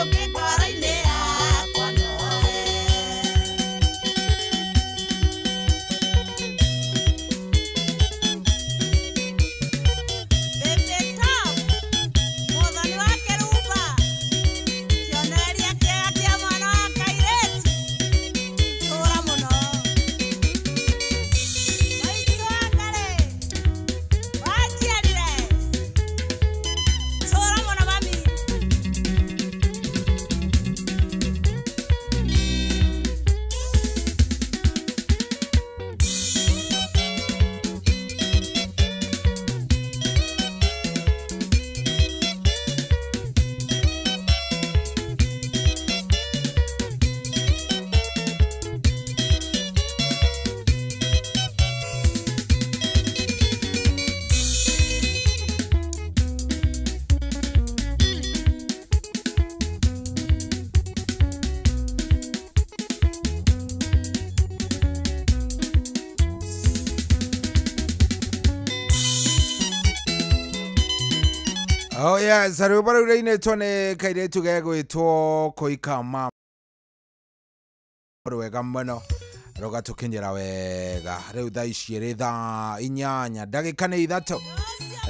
W: ũngĩ ngoro-inĩ yakwa nowe. Baby Top, mũthoni wa kĩrumba, kĩonereria kĩega kĩa mwana wa kairĩtu, tũra mũno. Maitũ Wangarĩ, wanjiarire, tũra mũno mami.
K: Oh yes, rwĩmbo rũu rũinĩtwo nĩ kairĩtu gegwĩtwo Koika Mama rwega mũno rũgatũkinyĩra wega rĩu thaa ici ĩrĩ thaa 8 ndagĩka nĩ 3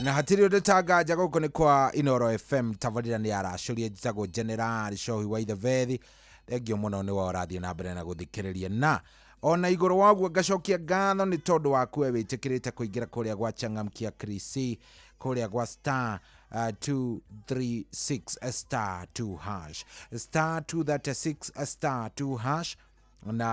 K: na hatirĩ ũndũ tanganja gũkũ nĩ kwa Inoro FM tabarĩra nĩ aracũria njĩtagwo General Cohi wa Ithebethi thengio mũno nĩ we ũrathiĩ na mbere na gũthikĩrĩria na ona igũrũ waguo ngacokia ngatho nĩ tondũ waku we wĩtĩkĩrĩte kũingĩra kũrĩa gwa Changamkia Krisi kũrĩa gwa star 236 star 2 hash star 236 star 2 hash na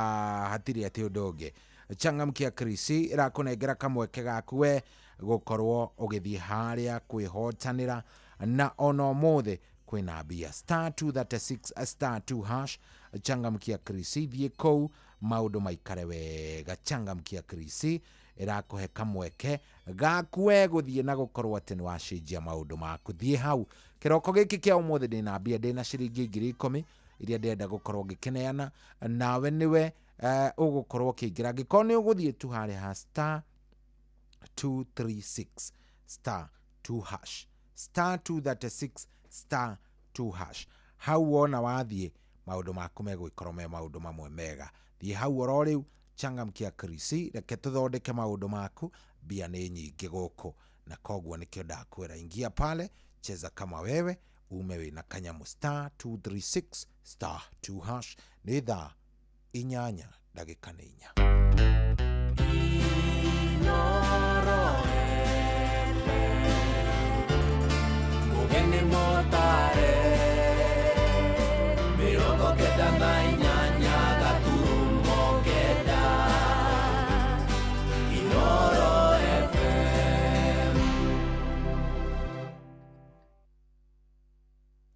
K: hatirĩ atĩ ũndũ ũngĩ Changamkia Krisi ĩrakũnengera kamweke gaku we gũkorwo ũgĩthiĩ harĩa kwĩhotanĩra na ona ũmũthĩ kwĩna mbia star 236 star 2 hash Changamkia Krisi thiĩ kũu maũndũ maikare wega Changamkia Krisi ĩrakũhe kamweke gaku we gũthiĩ na gũkorwo atĩ nĩ wacenjia maũndũ maku thiĩ hau kĩroko gĩkĩ kĩa ũmũthĩ ndĩna mbia ndĩna ciringi 10,000 iria ndĩrenda gũkorwo ngĩkĩneana nawe nĩwe ũgũkorwo ũkĩingĩra angĩkorwo nĩ ũgũthiĩ tu harĩa ha star 236 star 2 hash star 236 star 2 hash hau wona wathiĩ maũndũ maku megũgĩkorwo me maũndũ mamwe mega thiĩ hau oro rĩu Changamkia Krisi reke tũthondeke maũndũ maku mbia nĩ nyingĩ gũkũ na koguo nĩkĩo ndakwĩra ingia pale cheza kama wewe ume wĩna kanyamu star 236 star 2 hash nĩ thaa 8 ndagĩka nĩ 4.
S: Mugeni motare 98.9 Inoro FM.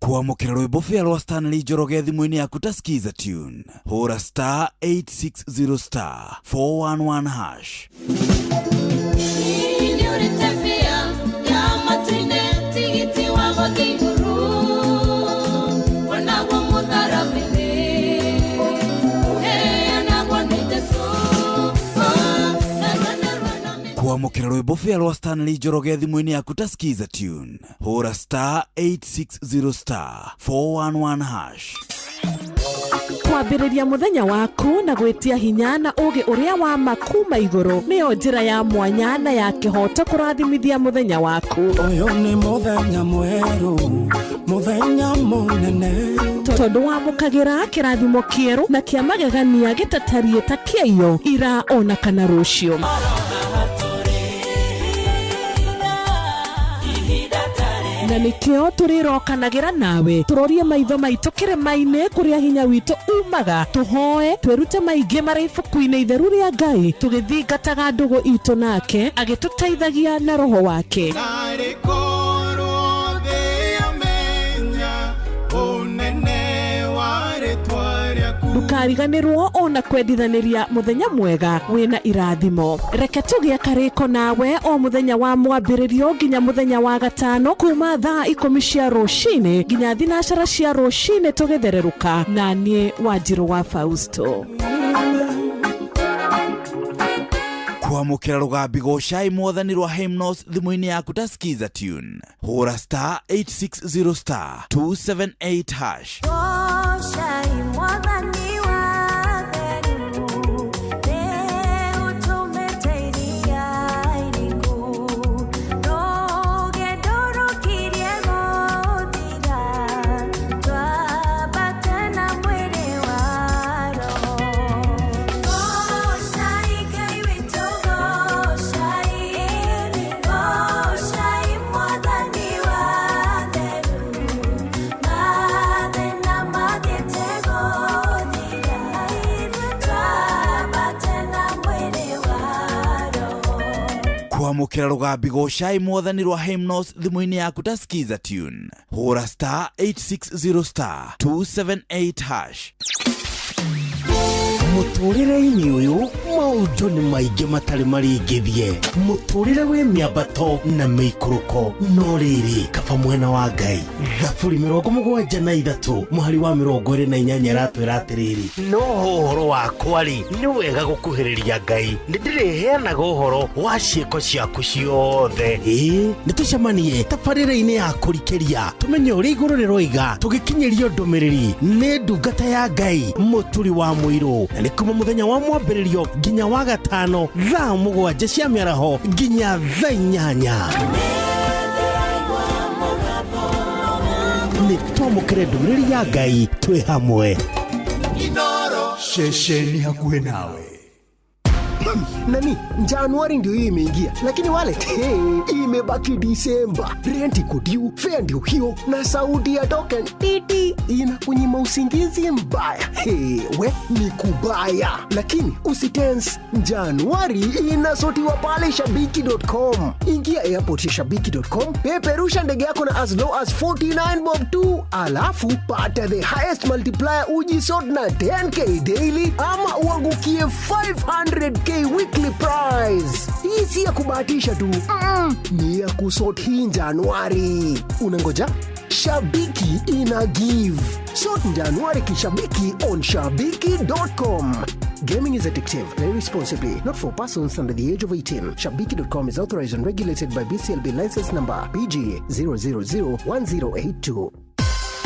A: Kwamũkĩra rwĩmbo bĩa rwa Stanley Njoroge thimũ-inĩ yaku ta Skiza tune hũra star 860 star 411 hash. Kwamũkĩra rwĩmbo bĩa rwa Stanley Njoroge thimũ-inĩ yaku ta Skiza tune hũra star 860 star 411 hash.
C: Kwambĩrĩria mũthenya waku na gwĩtia hinya na ũũgĩ ũrĩa wa ma kuma igũrũ nĩyo njĩra ya mwanya na ya kĩhooto kũrathimithia mũthenya waku.
P: Ũyũ nĩ mũthenya mwerũ, mũthenya mũnene,
C: tondũ wamũkagĩra kĩrathimo kĩerũ na kĩa magegania gĩtatariĩ ta kĩaiyo ira ona kana rũciũ. Na nĩkĩo tũrĩrokanagĩra nawe tũrorie maitho maitũ kĩrĩma-inĩ kũrĩa hinya witũ umaga tũhoe twĩrute maingĩ marĩ ibuku-inĩ itheru rĩa Ngai tũgĩthingataga ndũgũ itũ nake agĩtũteithagia na roho wake.
P: Narĩ korwo thĩ yamenya ũnene wa rĩtwa rĩaku.
C: Ndũkariganĩrwo ona kwendithanĩria mũthenya mwega wĩna irathimo. Reke tũgĩe karĩko nawe o mũthenya wa mwambĩrĩrio nginya mũthenya wa gatano kuma thaa 10 cia rũcinĩ nginya 12 cia rũcinĩ tũgĩthererũka na niĩ Wanjirũ wa Fausto.
A: Kwamũkĩra Kwamũkĩra rũgambi gocai mwathani rwa Hymnos thimũ-inĩ yaku ta skiza tune, hũra star 860 star 278 hash.
N: Gocai mwathani wa theru, nĩũtũmĩte iria iriku, rũgendo rũkirie gũthira, twambate na mwĩrĩ wa roho. Gocai Ngai witũ, gocai, gocai mwathani wa theru, mathĩna mathiĩte gũthira, twambate na mwĩrĩ wa roho.
A: Kwamũkĩra rũgambi gocai mwathani rwa Hymnos thimũ-inĩ yaku ta skiza tune, hũra star 860 star 278 hash.
B: Mũtũrĩre-inĩ ũyũ maũndũ nĩ maingĩ matarĩ maringithie, mũtũrĩre wĩ mĩambato na mĩikũrũko, no rĩrĩ kaba mwena wa Ngai. Thaburi 73 mũhari wa 28 ĩratwĩra atĩrĩrĩ, no ũhoro wakwa rĩ, nĩ wega gũkuhĩrĩria Ngai, nĩ ndĩrĩheanaga ũhoro wa ciĩko ciaku ciothe. Ĩĩ, nĩ tũcemanie tabarĩra-inĩ ya kũrikĩria tũmenye ũrĩa igũrũ rĩroiga, tũgĩkinyĩrio ndũmĩrĩri nĩ ndungata ya Ngai Mũturi wa Mũirũ, na nĩ kuma mũthenya wa mwambĩrĩrio nginya wa gatano thaa 7 cia mĩaraho nginya thaa 8. Nĩ twamũkĩre ndũmĩrĩri ya Ngai twĩ hamwe.
G: Ceceni hakuhĩ nawe.
O: Nani, Januari ndio hii imeingia, lakini wallet, hey, imebaki Disemba. Rent iko due, fare ndio hiyo, na sauti ya token titi inakunyima usingizi mbaya. Hey, we ni kubaya, lakini usitense. Januari inasotiwa pale shabiki.com. Ingia airport ya shabiki.com, peperusha ndege yako na as low as 49 bob tu, alafu pata the highest multiplier, ujisort na 10K daily ama uangukie 500K weekly prize. Hii si ya kubahatisha tu, ni ya kusort hii Januari. Unangoja? Shabiki ina give. Sort Januari kishabiki on shabiki.com. Gaming is addictive. Play responsibly. Not for persons under the age of 18. Shabiki.com is authorized and regulated by BCLB license number BG 0001082.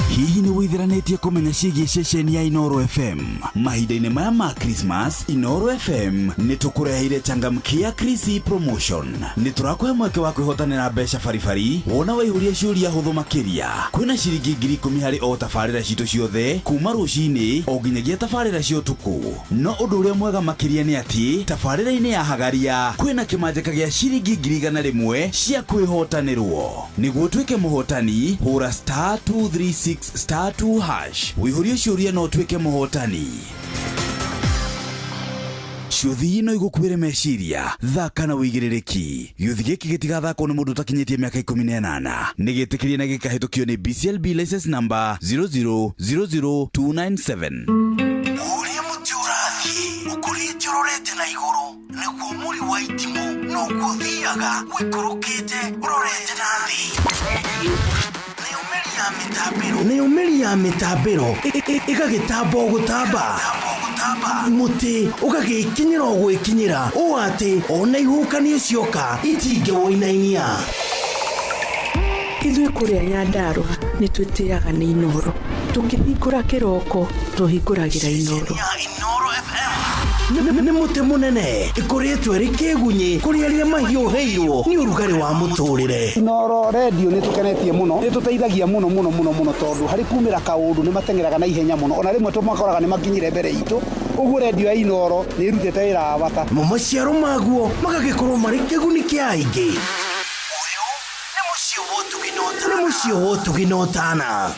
A: Hihi nĩ wĩtheranĩtie kũmenya ciĩgiĩ ceceni ya Inoro FM? Mahinda-inĩ maya ma Christmas, Inoro FM nĩ tũkũreheire changamkia Krisi promotion. Nĩ tũrakũhe mweke wa kwĩhotanĩra mbeca baribari wona waihũria ciũria hũthũ makĩria. Kwĩna ciringi 10,000 harĩ o tabarĩra citũ ciothe kuma rũcinĩ o nginyagia tabarĩra cia ũtukũ. No ũndũ ũrĩa mwega makĩria nĩ atĩ tabarĩra-inĩ ya Hagaria kwĩna kĩmanjĩka gĩa ciringi 100,000 cia kwĩhotanĩrwo. Nĩguo ũtuĩke mũhotani, hũra star 236 star 2 hash wĩihũrie ciũria no ũtuĩke mũhotani. Ciũthi no igũkuĩre meciria, thaka na wĩigĩrĩrĩki. Gĩũthi gĩkĩ gĩtigathakwo nĩ mũndũ ũtakinyĩtie mĩaka 18. Nĩ gĩtĩkĩrie na gĩkahĩtũkio nĩ BCLB license number 0000297.
B: Ũrĩa mũtĩ ũrathiĩ ũkũrĩte ũrorete na igũrũ, nĩguo mũri wa itimũ noguo ũthiaga ũikũrũkĩte ũrorete na thĩ. Nayo mĩri ya mĩtambĩro ĩgagĩtamba o gũtamba, mũtĩ ũgagĩkinyĩra o gwĩkinyĩra, ũũ atĩ ona ihuhũkanio cioka itingĩwũinainia.
C: Ithuĩ kũrĩa Nyandarũa nĩ twĩtĩaga nĩ Inoro, tũkĩhingũra kĩroko tũhingũragĩra Inoro.
B: Nĩ mũtĩ mũnene ĩkũrĩtwo ĩrĩ kĩgunyĩ kũrĩ arĩa mahiũhĩirwo nĩ ũrugarĩ wa mũtũrĩre.
D: Inoro redio nĩ tũkenetie mũno, nĩ tũteithagia mũno mũno mũno mũno, tondũ harĩ kumĩra kaũndũ nĩ mateng'eraga na ihenya mũno, ona rĩmwe tũmakoraga nĩ makinyire mbere itũ. Ũguo redio ya Inoro nĩ ĩrutĩte wĩra wa bata.
B: Mo maciaro maguo magagĩkorwo marĩ kĩguni kĩa aingĩ. Nĩ mũciĩ wa ũtugi na ũtana.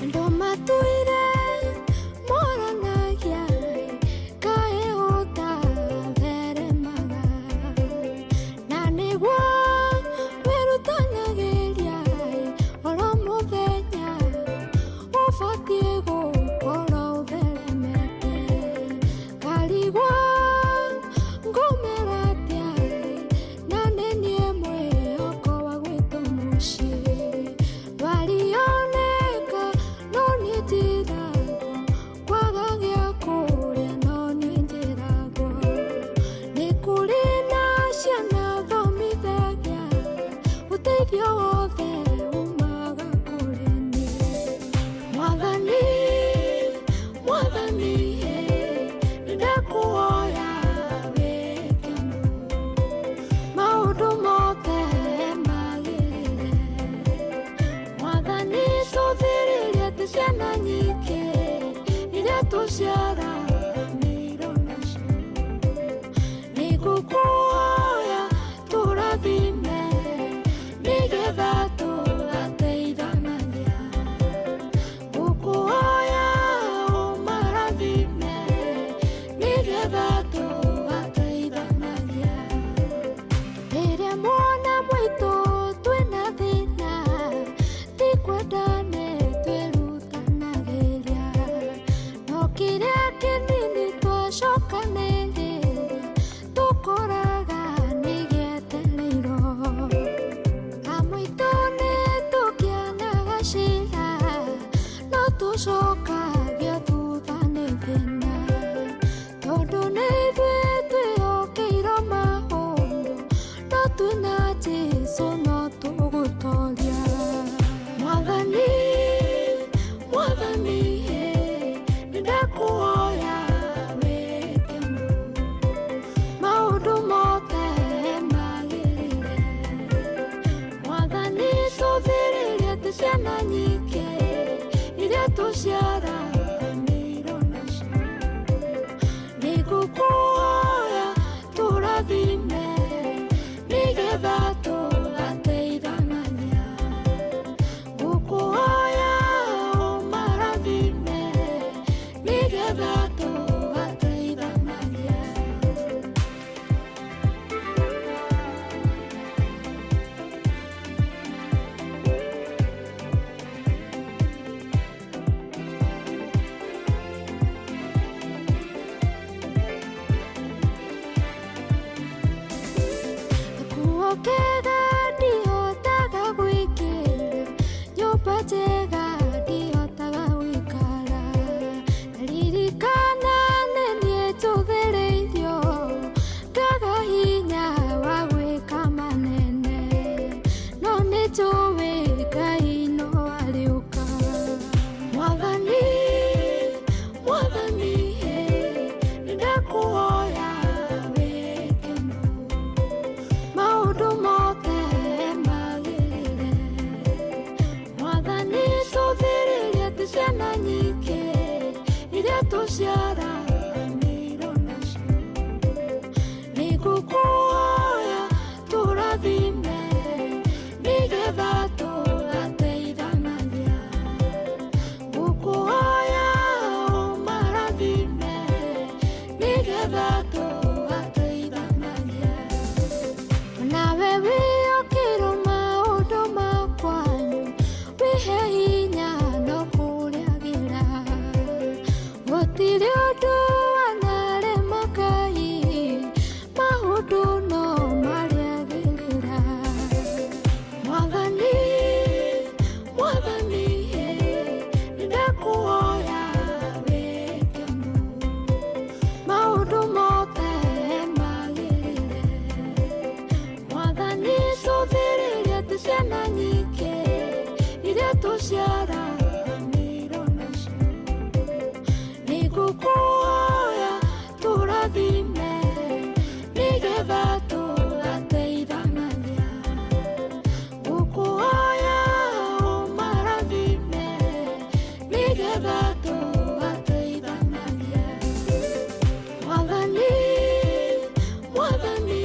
N: Andũ matũire moranagia kaĩ ũtatheremaga, na nĩguo tũciaranĩirwo nacio. Nĩngũkũhoya tũrathime nĩgetha tũgateithanagia. Ngũkũhoya ũmarathime nĩgetha tũgateithanagia. Rĩrĩa mwana mwaitũ twĩna thĩna, ti kwendane twĩrutanagĩria. No kĩrĩa kĩnini twacokanĩrĩria, tũkoraga nĩ gĩetereirwo. Amũitũ nĩ tũkĩanaga cira, no tũcokagio thutha nĩ thĩna. Tondũ nĩ ithuĩ twĩhokeirwo maũndũ, no twĩna Jesũ no tũgũtoria. Mwathani, Mwathani, nĩndakũhoya wĩke ũndũ, maũndũ mothe magĩrĩre. Mwathani, cũthĩrĩria atĩ ciana nyingĩ iria tũciaranĩirwo nacio. Nĩngũkũhoya tũrathime nĩgetha tũgateithanagia. Ngũkũhoya ũmarathime nĩgetha tũgateithanagia. Gakuo kega ndihotaga gwĩkĩra, nyũmba njega ndihotaga gũikara. Ndaririkana nĩ niĩ njũthĩrĩirio, ngaga hinya wa gwĩka manene. No nĩ njũĩ Ngai no arĩũka. Mwathani, Mwathani, nĩndakũhoya wĩke ũndũ, maũndũ mothe magĩrĩre. Mwathani, cũthĩrĩria atĩ ciana nyingĩ iria tũciaranĩirwo nacio. Nĩngũkũhoya tũrathime nĩgetha tũgateithanagia. Ngũkũhoya ũmarathime nĩgetha tũgateithanagia. Nawe wĩyokĩrwo maũndũ ma kwanyu, wĩhe hinya no kũrĩagĩra. Gũtirĩ ũndũ wanarema Ngai, maũndũ no marĩagĩrĩra. Mwathani, Mwathani, nĩndakũhoya wĩke ũndũ, maũndũ mothe magĩrĩre. Mwathani, cũthĩrĩria atĩ ciana nyingĩ iria tũciaranĩirwo nacio. Nĩngũkũhoya tũrathime nĩgetha tũgateithanagia. Ngũkũhoya ũmarathime nĩgetha tũgateithanagia. Mwathani, Mwathani,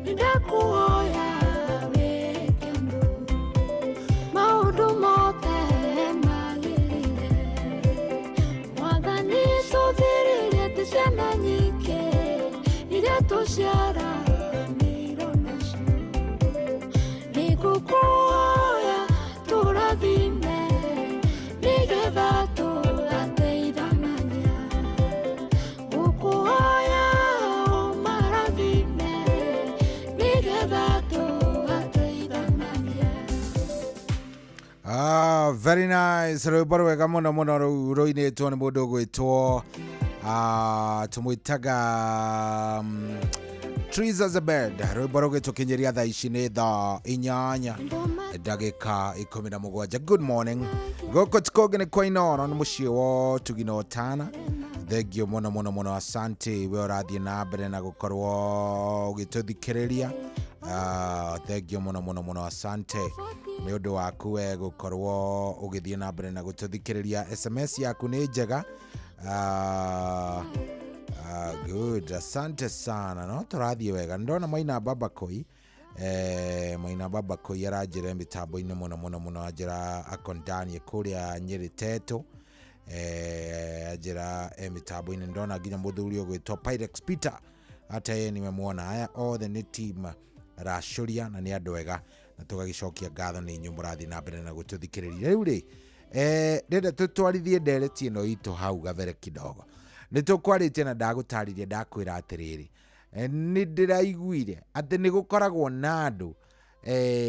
N: nĩndakũhoya wĩke ũndũ, maũndũ mothe magĩrĩre. Mwathani, cũthĩrĩria atĩ ciana nyingĩ iria tũciaranĩirwo nacio. Nĩngũkũhoya tũrathime nĩgetha tũgateithanagia. Ngũkũhoya ũmarathime nĩgetha tũgateithanagia.
K: Very nice rwĩmbo rwega mũno mũno rũu rũinĩtwo nĩ mũndũ ũgwĩtwo tũmwĩtaga Trees as a Bed. Rwĩmbo rũgĩtũkinyĩria thaa ici nĩ thaa 8 ndagĩka 17. Good morning. Gũkũ ti kũngĩ nĩ kwa Inooro, nĩ mũciĩ wa ũtugi na ũtana. Thengio mũno mũno mũno, asante we ũrathiĩ na mbere na gũkorwo ũgĩtũthikĩrĩria. Thank you mũno mũno mũno, asante nĩ ũndũ waku we gũkorwo ũgĩthiĩ na mbere na gũtũthikĩrĩria. SMS yaku nĩ njega. Good, asante sana. No tũrathiĩ wega. Ndona Maina Baba Koi, Maina Baba Koi aranjĩra mĩtambo-inĩ mũno mũno mũno, anjĩra akondanie kũrĩa Nyĩrĩ Tetũ, anjĩra mĩtambo-inĩ. Ndona nginya mũthuri ũgwĩtwo Pyrex Peter, hata yeye nimemwona. Aya othe nĩ team Racũria na nĩ andũ ega, na tũgagĩcokia ngatho nĩ inyuĩ mũrathiĩ na mbere na gũtũthikĩrĩria. Rĩu rĩ, ndĩrenda tũtwarithie ndereti ĩno itũ hau gabere kidogo. Nĩ tũkwarĩtie na ndagũtarĩria, ndakwĩra atĩrĩrĩ, nĩ ndĩraiguire atĩ nĩ gũkoragwo na andũ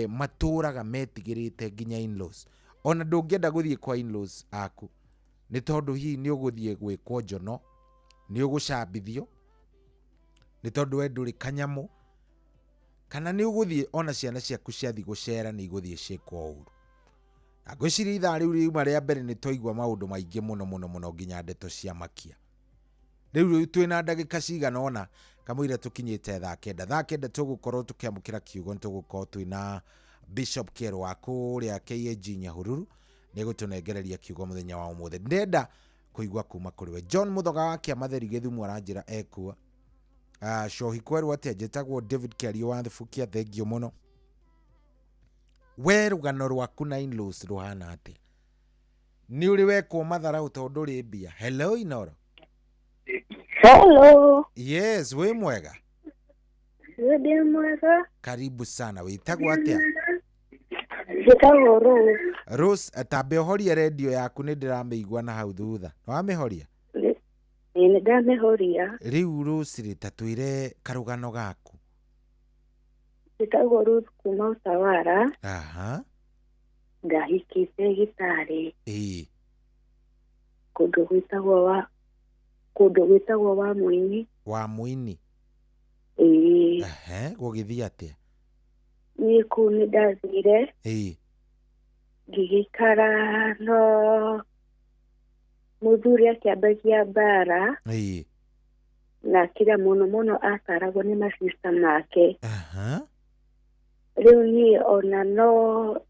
K: matũraga metigĩrĩte nginya in-laws. Ona ndũngĩenda gũthiĩ kwa in-laws aku nĩ tondũ hihi nĩ ũgũthiĩ gwĩkwo njono, nĩ ũgũcambithio nĩ tondũ we ndũrĩ kanyamũ, kana nĩ ũgũthiĩ ona ciana ciaku ciathiĩ gũcera nĩ igũthiĩ ciĩkwo ũru. Na ngwĩciria ithaa rĩu riuma rĩa mbere nĩ twaigua maũndũ maingĩ mũno mũno mũno, nginya ndeto cia makia. Rĩu twĩna ndagĩka cigana ũna kamũira tũkinyĩte thaa 9. Thaa 9 tũgũkorwo tũkĩamũkĩra kiugo, nĩ tũgũkorwo twĩna Bishop Kĩero wa kũrĩa KAG Nyahururu, nĩ egũtũnengereria kiugo mũthenya wa ũmũthĩ. Ndenda kũigua kuma kũrĩ we. John Mũthoga wa Kĩamatheri Gĩthumo aranjĩra ekuo. Cohi kwerwo atĩa? Njĩtagwo David Kĩario wa Thubukia, thengio mũno. We rũgano rwaku na in-laws rũhana atĩa? Nĩ ũrĩ wekwo matharaũ tondũ ndũrĩ mbia? Hello Inoro.
E: Hello.
K: Yes, wĩ mwega?
E: Ndĩ mwega.
K: Karibu sana. Wĩtagwo atĩa?
E: Njĩtagwo Rose.
K: Rose, tambe ũhorie redio yaku, nĩ ndĩramĩigua na hau thutha. Nĩ wamĩhoria?
E: Ĩĩ, nĩ ndamĩhoria.
K: Rĩu Rose rĩ, ta twĩre karũgano gaku.
E: Njĩtagwo Rose kuma Utawara.
K: Aha.
E: Ndahikĩte gĩtarĩ.
K: Ĩĩ.
E: Kũndũ gwĩtagwo wa kũndũ gwĩtagwo wa Mũini.
K: Wa Mũini.
E: Ĩĩ.
K: Ehe, gũgĩthiĩ atĩa?
E: Niĩ kũu nĩ ndathire.
K: Ĩĩ.
E: Ngĩgĩikara no mũthuri akĩambagia mbara.
K: Ĩĩ.
E: Na kĩrĩa mũno mũno ataragwo nĩ macista make.
K: Aha.
E: Rĩu niĩ ona no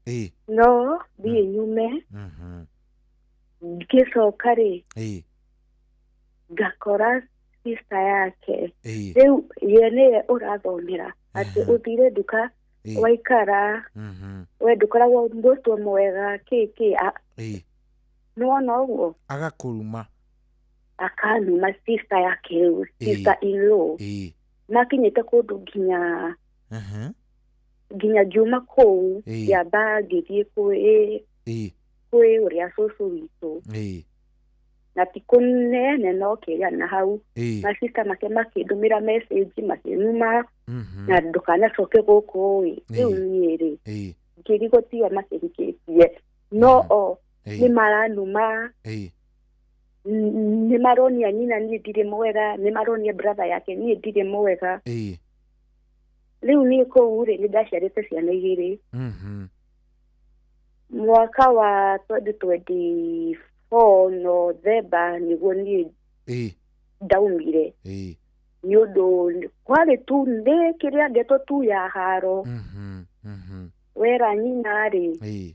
K: Ĩĩ.
E: no thiĩ nyume. Ngĩcoka rĩ,
K: Ĩĩ.
E: ngakora sister yake.
K: Ĩĩ.
E: Rĩu ye nĩye ũrathomera atĩ ũthire nduka waikara we ndũkoragwo mũtwe mwega kĩ kĩ.
K: Ĩĩ.
E: Nĩwona ũguo?
K: Agakũruma.
E: Akanuma sister yake rĩu, sister in law.
K: Ĩĩ.
E: Makinyĩte kũndũ nginya nginya ngiuma kũu, ngĩamba ngĩthiĩ kwĩ kwĩ ũrĩa cũcũ witũ.
K: Ĩĩ.
E: Na ti kũnene no kĩrĩa na hau.
K: Ĩĩ.
E: Macista make makĩndũmĩra message makĩnuma na ndũkanacoke gũkũ ĩ. Rĩu niĩ rĩ,
K: Ĩĩ.
E: ngĩrigwo tiyo makĩhikĩtie no o
K: Ĩĩ.
E: nĩ maranuma,
K: Ĩĩ.
E: nĩ maronia nyina niĩ ndirĩ mwega, nĩ maronia brother yake niĩ ndirĩ mwega.
K: Ĩĩ.
E: Rĩu niĩ kũu rĩ, nĩ ndaciarĩte ciana igĩrĩ. Mwaka wa 2024 November nĩguo niĩ
K: Ĩĩ.
E: ndaumire.
K: Ĩĩ.
E: Nĩ ũndũ kwarĩ tu nĩ kĩrĩa ndeto tu ya haro. Wera nyina rĩ,
K: Ĩĩ.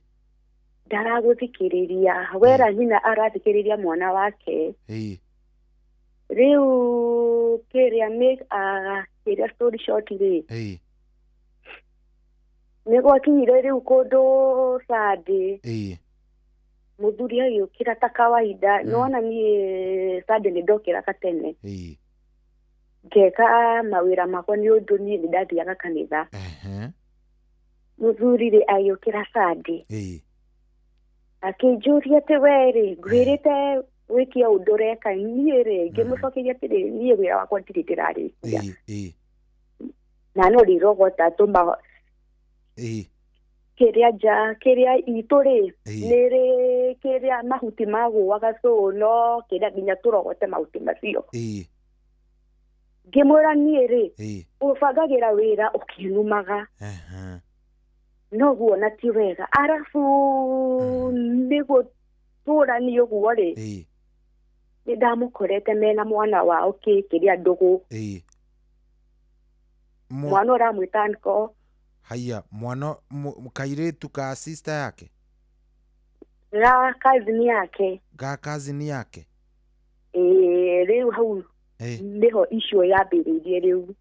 E: ndaragũthikĩrĩria. Wera nyina arathikĩrĩria mwana wake.
K: Ĩĩ.
E: Rĩu kĩrĩa make kĩrĩa story short rĩ,
K: Ĩĩ.
E: nĩ gwakinyire rĩu kũndũ Sunday.
K: Ĩĩ.
E: Mũthuri agĩũkĩra ta kawaida. Nĩwona niĩ Sunday nĩ ndokĩraga tene.
K: Ĩĩ.
E: Ngeka mawĩra makwa nĩ ũndũ niĩ nĩ ndathiaga kanitha.
K: Ehe.
E: Mũthuri rĩ agĩũkĩra Sunday.
K: Ĩĩ.
E: Akĩnjũria atĩ we rĩ, ngwĩrĩte wĩke ũndũ ũreka. Niĩ rĩ, ngĩmũcokeria atĩrĩ, niĩ wĩra wakwa ndirĩ ndĩrarĩkia.
K: Ĩĩ. Ĩĩ.
E: Na no rĩrogota tũma
K: Ĩĩ.
E: kĩrĩa nja kĩrĩa itũ rĩ,
K: Ĩĩ.
E: nĩ rĩ kĩrĩa mahuti magũaga so no kĩrĩa nginya tũrogote mahuti macio.
K: Ĩĩ.
E: Ngĩmwĩra niĩ rĩ,
K: Ĩĩ.
E: ũbangagĩra wĩra ũkĩnumaga.
K: Ehe.
E: Noguo na ti wega. Arabu nĩ gũtũrani ũguo rĩ,
K: Ĩĩ.
E: nĩ ndamũkorete mena mwana wao kĩrĩa ndũgũ.
K: Ĩĩ.
E: Mwana ũramwĩta uncle.
K: Haya, mwana kairĩtu ka sister yake?
E: Ga cousin yake.
K: Ga cousin yake?
E: Ĩĩ, rĩu hau nĩho issue yambĩrĩirie rĩu.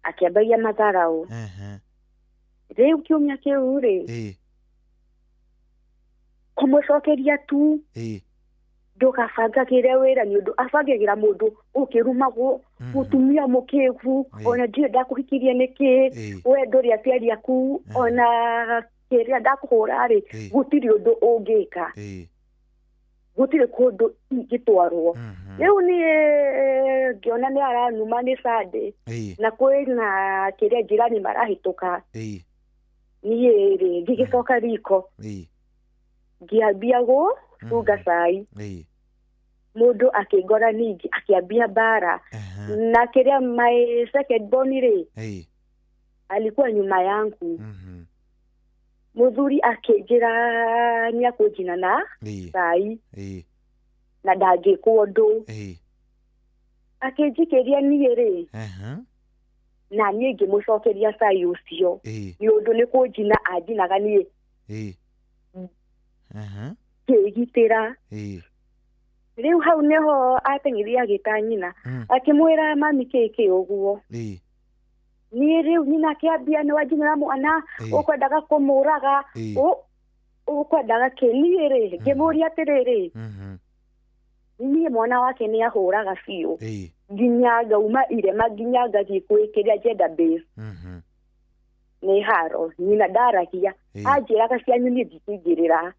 E: Akĩambagia matharaũ. Rĩu kiumia kĩu rĩ, kũmũcokeria tu ndũgabangagĩre wĩra nĩ ũndũ abangagĩra mũndũ ũkĩrumagwo mũtumia mũkĩgu ona ndiũĩ ndakũhikirie nĩkĩ we ndũrĩ aciari aku ona kĩrĩa ndakũhũra rĩ gũtirĩ ũndũ ũngĩka gũtirĩ kũndũ ingĩtwarwo. Rĩu niĩ ngĩona nĩ aranuma nĩ Sunday na kwĩna kĩrĩa njirani marahĩtũka niĩ rĩ ngĩgĩcoka riko ngĩambia gũcunga cai. Mũndũ akĩngora ningĩ akĩambia mbara na kĩrĩa my second born rĩ alikuwa nyuma yangu. Mũthuri akĩnjĩra nĩakũnjina na cai na ndangĩkwo ũndũ. Akĩnjikĩria niĩ rĩ na niĩ ngĩmũcokeria cai ũcio nĩ ũndũ nĩ kũnjina anjinaga niĩ ngĩgitĩra. Rĩu hau nĩho ateng'erire agĩta nyina akĩmwĩra mami kĩ kĩ ũguo. Niĩ rĩu nyina akĩambia nĩ wanjinĩra mwana ũkwendaga kũmũraga ũkwendaga kĩ. Niĩ rĩ ngĩmũria atĩrĩrĩ, niĩ mwana wake nĩ ahũraga biũ nginya ngauma irema nginya ngathiĩ kwĩ kĩrĩa gender base nĩ haro. Nyina ndaragia anjĩraga cianyu niĩ ndingĩingĩrĩra.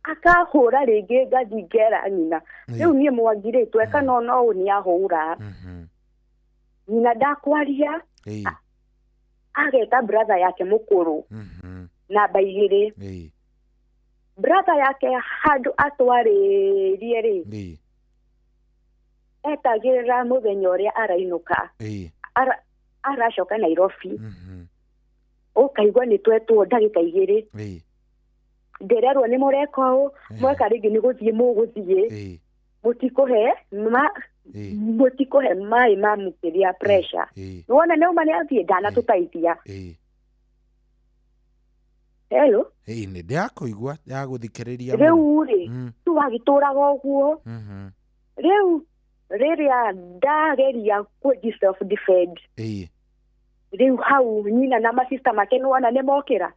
E: Akahũra rĩngĩ ngathiĩ ngera nyina. Rĩu niĩ Mwangi rĩ tweka no no ũũ nĩ ahũra. Nyina ndakwaria ageta brother yake mũkũrũ namba 2. Brother yake handũ atwarĩrie rĩ etagĩrĩra mũthenya ũrĩa arainũka aracoka Nairobi. Ũkaigua nĩ twetwo ndagĩka 2 ndĩrerwo nĩ mũreka ũũ mweka rĩngĩ nĩ gũthiĩ mũgũthiĩ mũtikũhe maĩ ma mũkĩria pressure. Nĩwona nĩauma nĩ athiĩ ndanatũteithia. Hello?
K: Nĩ ndĩrakũigua ndĩragũthikĩrĩria.
E: Rĩu rĩ tu wagĩtũraga ũguo. Rĩu rĩrĩa ndageria kũji self defend rĩu hau nyina na masista make nĩwona nĩmokĩra.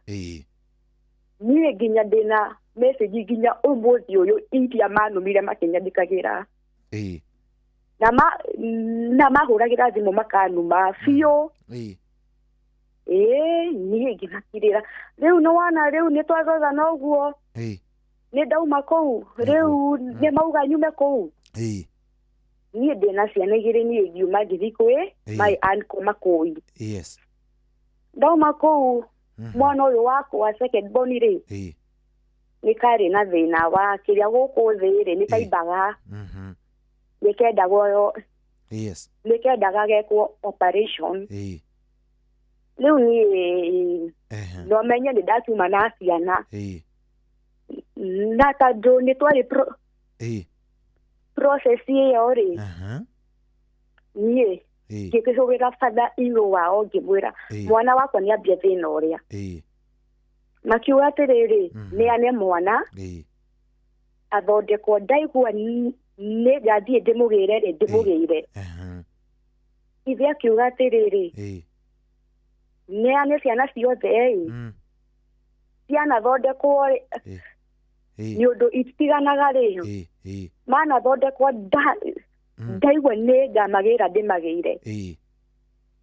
E: Niĩ nginya ndĩna message nginya ũmũthĩ ũyũ iria manumire makĩnyandĩkagĩra na mahũragĩra thimũ makanuma biũ. Niĩ ngĩmakirĩra. Rĩu nĩwona rĩu nĩtwathotha na ũguo nĩ ndauma kũu. Rĩu nĩ mauga nyume kũu. Niĩ ndĩna ciana 2 niĩ ngiuma ngĩthiĩ kwĩ my uncle Makũi. Ndauma kũu mwana ũyũ wakwa second born rĩ nĩ karĩ na thĩna wa kĩrĩa gũkũ thĩ rĩ nĩ kaimbaga nĩkendaga gekwo operation. Rĩu niĩ no menye nĩ ndakiuma na ciana na tondũ nĩ twarĩ process ĩyo rĩ niĩ ngĩkĩhũrĩra father in-law wao ngĩmwĩra mwana wakwa nĩ ambia thĩna ũrĩa. Makiuga atĩrĩrĩ neane mwana athondekwo. Ndaigua nĩ ngathiĩ ndĩmũgĩre rĩ ndĩmũgĩre. Ithe akiuga atĩrĩrĩ neane ciana ciothe ĩ cianathondekwo nĩ ũndũ ititiganaga rĩ manathondekwo ndaigua nĩ ngamagĩra ndĩmagĩire.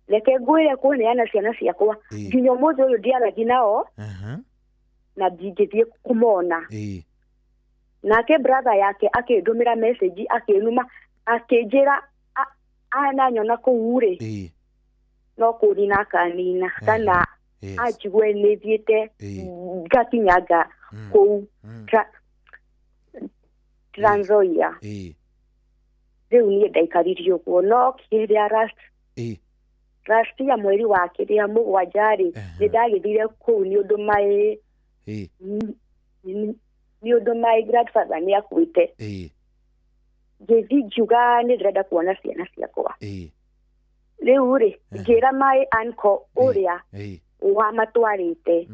E: Reke ngwĩre kũneana ciana ciakwa nginya ũmũthĩ ũyũ ndiaragia nao na ndingĩthiĩ kũmona. Nake brother yake akĩndũmĩra message akĩnuma akĩnjĩra ananyona kũu rĩ no kũnina akanina kana anjigue nĩ thiĩte ngakinyanga kũu Trans Nzoia. Rĩu niĩ ndaikaririe ũguo no kĩrĩa last year mweri wa kĩrĩa 7 rĩ nĩ ndagĩthire kũu nĩ ũndũ my nĩ ũndũ my grandfather nĩ akuĩte. Ngĩthiĩ ngiuga nĩ ndĩrenda kuona ciana ciakwa. Rĩu rĩ ngĩra my uncle ũrĩa wamatwarĩte.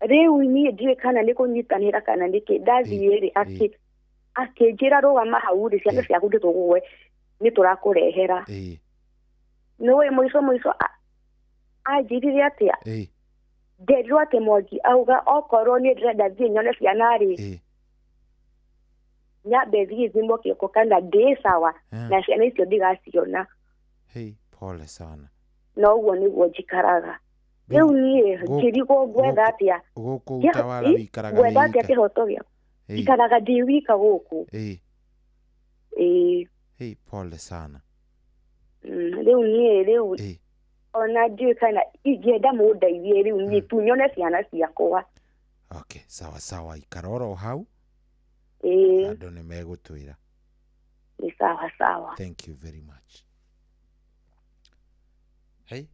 E: Rĩu niĩ ndiũĩ kana nĩ kũnyitanĩra kana nĩkĩ ndathiĩ rĩ akĩnjĩra rũgama hau rĩ ciana ciaku ndĩtũgũe nĩ tũrakũrehera. Nĩũĩ mũico mũico anjĩrire atĩa? Nderirwo atĩ Mwangi auga okorwo niĩ ndĩrenda thiĩ nyone ciana rĩ nyambe thiĩ thimwo kĩoko kana ndĩ sawa na ciana icio ndigaciona.
K: Hey, pole sana.
E: Na ũguo nĩguo njikaraga. Rĩu niĩ ngĩrigwo ngwetha atĩa
K: gũkũ Utawala wĩikaraga
E: ngwetha atĩa kĩhoto gĩakwa. Njikaraga ndĩ wika gũkũ.
K: Hey, pole sana.
E: Rĩu niĩ rĩu ona ndiũĩ kana ingĩenda mũndeithie rĩu niĩ tu nyone ciana ciakwa.
K: Okay, sawa sawa, ikara oro hau. Andũ nĩ megũtwĩra.
E: Nĩ sawa sawa.
K: Thank you very much. Hey,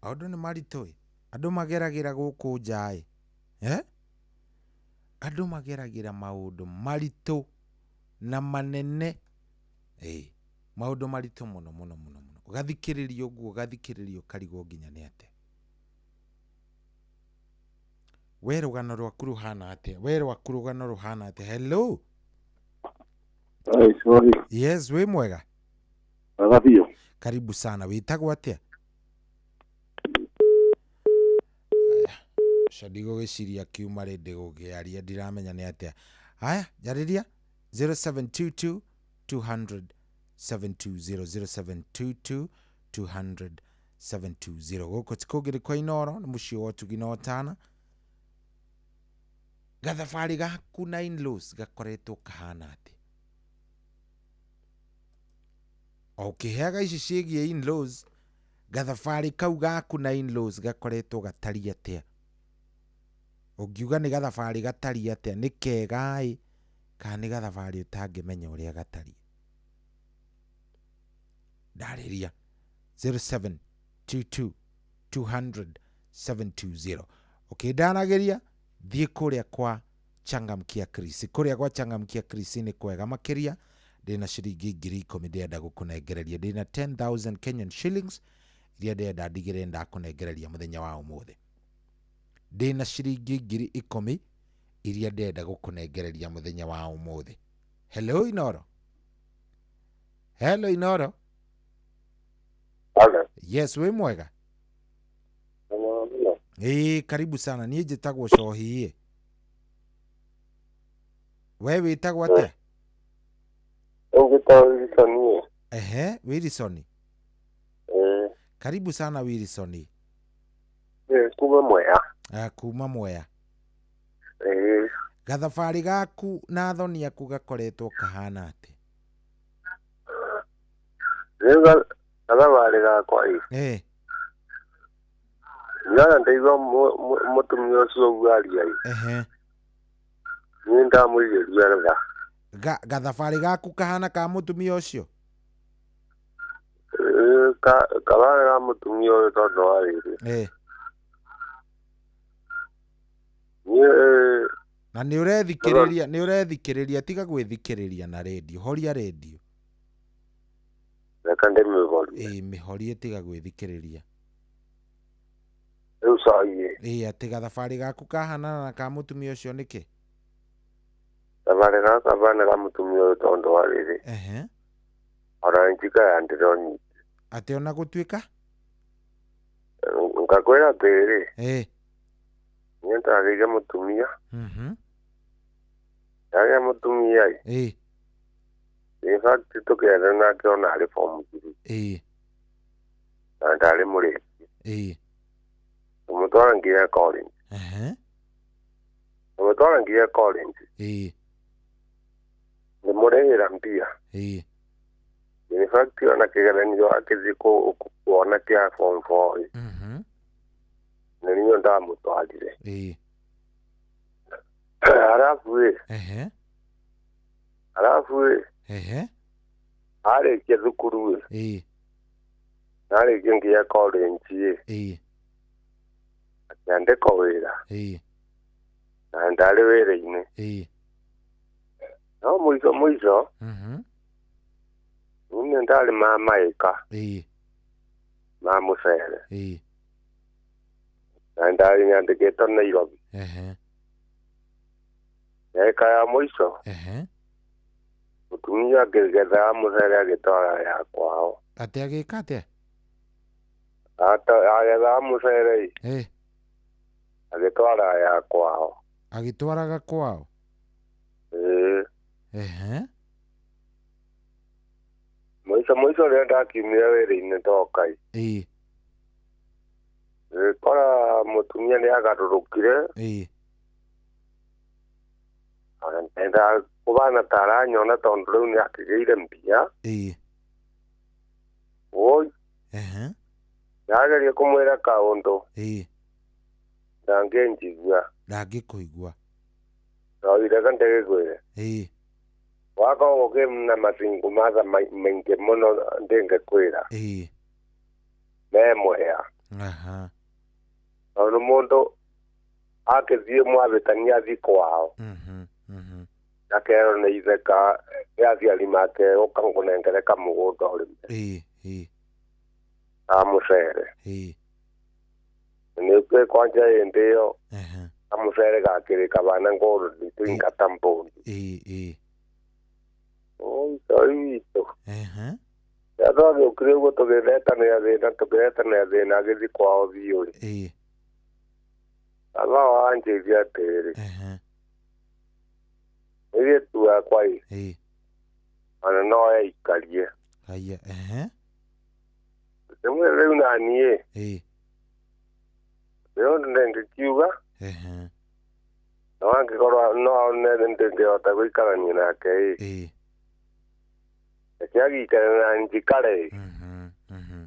K: maũndũ nĩ maritũ ĩ. Andũ mageragĩra gũkũ nja ĩ. Andũ mageragĩra maũndũ maritũ na manene. Maũndũ maritũ mũno mũno mũno mũno. Ũgathikĩrĩria ũguo ũgathikĩrĩria ũkarigwo nginya nĩ atĩa. We rũgano rwaku rũhana atĩa? We rwaku rũgano rũhana atĩa? Hello.
F: Hey, sorry.
K: Yes, wĩ mwega?
F: Mwega biũ.
K: Karibu sana. Wĩtagwo atĩa? Ũcio ndigũgĩciria kiuma rĩ ndĩgũkĩaria ndiramenya nĩ atĩa. Haya, njarĩria 0722 200 720 0722 200 720. Gũkũ ti kũngĩ nĩ kwa Inooro, nĩ mũciĩ wa ũtugi na ũtana. Gathabarĩ gaku na in-laws gakoretwo kahana atĩa? O ũkĩheaga ici ciĩgiĩ in-laws, gathabarĩ kau gaku na in-laws gakoretwo gatariĩ atĩa? Ũngiuga nĩ gathabarĩ gatariĩ atĩa? Nĩ kega ĩ kana nĩ gathabarĩ ũtangĩmenya ũrĩa gatariĩ? Ndarĩria 0722 200 720. Ũkĩndaragĩria thiĩ kũrĩa kwa Changamkia Chris. Kũrĩa kwa Changamkia Chris nĩ kwega makĩria. Ndĩna ciringi 10,000 ndĩrenda gũkũnengereria. Ndĩna 10,000 Kenyan shillings iria ndĩrenda ndigĩrĩre ndakũnengereria mũthenya wa ũmũthĩ. Ndĩna ciringi 10,000 iria ndĩrenda gũkũnengereria mũthenya wa ũmũthĩ. Hello Inooro. Hello Inooro.
F: Hello.
K: Yes, wĩ mwega? Karibu sana. Niĩ njĩtagwo Cohi. We wĩtagwo atĩa?
F: Ũngĩtagwo Wilson.
K: Ehe, Wilson. Karibu sana Wilson.
F: Kuma Mwea.
K: Kuma Mwea. Gathabarĩ gaku na thoni aku gakoretwo kahana atĩa?
F: Rĩu gathabarĩ gakwa ĩ. Nyana ndaigua mũtumia ũcio ũguo aria ĩ. Niĩ ndamũigĩria tha.
K: Gathabarĩ gaku kahana ka mũtumia ũcio?
F: Kahana ka mũtumia ũyũ tondũ wa rĩrĩ.
K: Na nĩ ũrethikĩrĩria, nĩ ũrethikĩrĩria, tiga gwĩthikĩrĩria na redio, horia redio.
F: Reke ndĩmĩhorie.
K: Mĩhorie tiga gwĩthikĩrĩria.
F: Rĩu cai.
K: Atĩ gathabarĩ gaku kahanana na ka mũtumia ũcio nĩkĩ?
F: Thabarĩ gaka kahana ka mũtumia ũyũ tondũ wa rĩrĩ. Ona njikaya ndĩronyita.
K: Atĩ ona gũtuĩka?
F: Ngakwĩra atĩrĩrĩ. Niĩ ndagĩire mũtumia. Ndagĩa mũtumia ĩ. In fact tũkĩenda nake ona arĩ form 3. Na ndarĩ mũrĩki. Tũmũtwara nginya college. Tũmũtwara nginya college. Ndĩmũrĩhĩra mbia. In fact ona kĩgeranio akĩthiĩ kuona kĩa form 4. Nĩ niĩ ndamũtwarire. Arabu ĩ. Arabu ĩ. Arĩkia thukuru ĩ. Arĩkia nginya college ĩ. Akĩandĩkwo wĩra. Na ndarĩ wĩra-inĩ. No mũico mũico. Niĩ ndarĩmaga maĩka.
K: Ĩĩ.
F: Ma mũcere.
K: Ĩĩ.
F: Na ndarĩ nyandĩkĩtwo Nairobi.
K: Ehe.
F: Ĩka ya mũico.
K: Ehe.
F: Mũtumia akĩgetha mũcere agĩtwara ya kwao.
K: Atĩ agĩka atĩa?
F: Agetha mũcere.
K: Ĩĩ.
F: Agĩtwara ya kwao.
K: Agĩtwaraga kwao?
F: Ĩĩ.
K: Ehe.
F: Mũico mũico rĩrĩa ndakiumire wĩra-inĩ ndoka ĩ.
K: Ĩĩ.
F: Ngĩkora mũtumia nĩ agarũrũkire.
K: Ĩĩ.
F: Enda kũbana ta aranyona tondũ rĩu nĩ akĩgĩire mbia.
K: Ĩĩ.
F: Woi.
K: Ehe.
F: Ndageria kũmwĩra kaũndũ.
K: Ĩĩ.
F: Ndangĩnjigua.
K: Ndangĩkũigua.
F: Ndoirega ndĩgĩkwĩre.
K: Ĩĩ.
F: Wakorwo gũkĩ na mathingũ matha maingĩ mũno ndĩngĩkwĩra.
K: Ĩĩ.
F: Me mwea.
K: Aha.
F: Tondũ mũndũ akĩthiĩ mwabĩtania athiĩ kwao.
K: Mhm. Mhm.
F: Akerwo nĩ ithe ka nĩ aciari make ũka ngũnengere kamũgũnda ũrĩme.
K: Ĩĩ. Ĩĩ.
F: Ka mũcere.
K: Ĩĩ.
F: Nĩ kwanja hĩndĩ ĩyo.
K: Ehe.
F: Kamũcere gakĩrĩ kabana ngũrũ nditũingata mbũndi.
K: Ĩĩ. Ĩĩ.
F: Oi witũ.
K: Ehe.
F: Rĩrĩa twagĩũkire ũguo tũkĩretanĩra thĩna tũkĩretanĩra thĩna agĩthiĩ kwao biũ rĩ.
K: Ĩĩ.
F: Baba wanjĩria atĩrĩrĩ.
K: Ehe.
F: Mũirĩtu wakwa ĩ.
K: Ĩĩ.
F: Ona no eikarie.
K: Haya. Ehe.
F: Rĩmwe rĩu naniĩ.
K: Ĩĩ.
F: Rĩu ndĩngĩkiuga.
K: Ehe.
F: No angĩkorwo no one ndĩngĩhota gũikarania nake ĩ.
K: Ĩĩ.
F: Reke agĩikare na njikare ĩ.
K: Mhm. Mhm.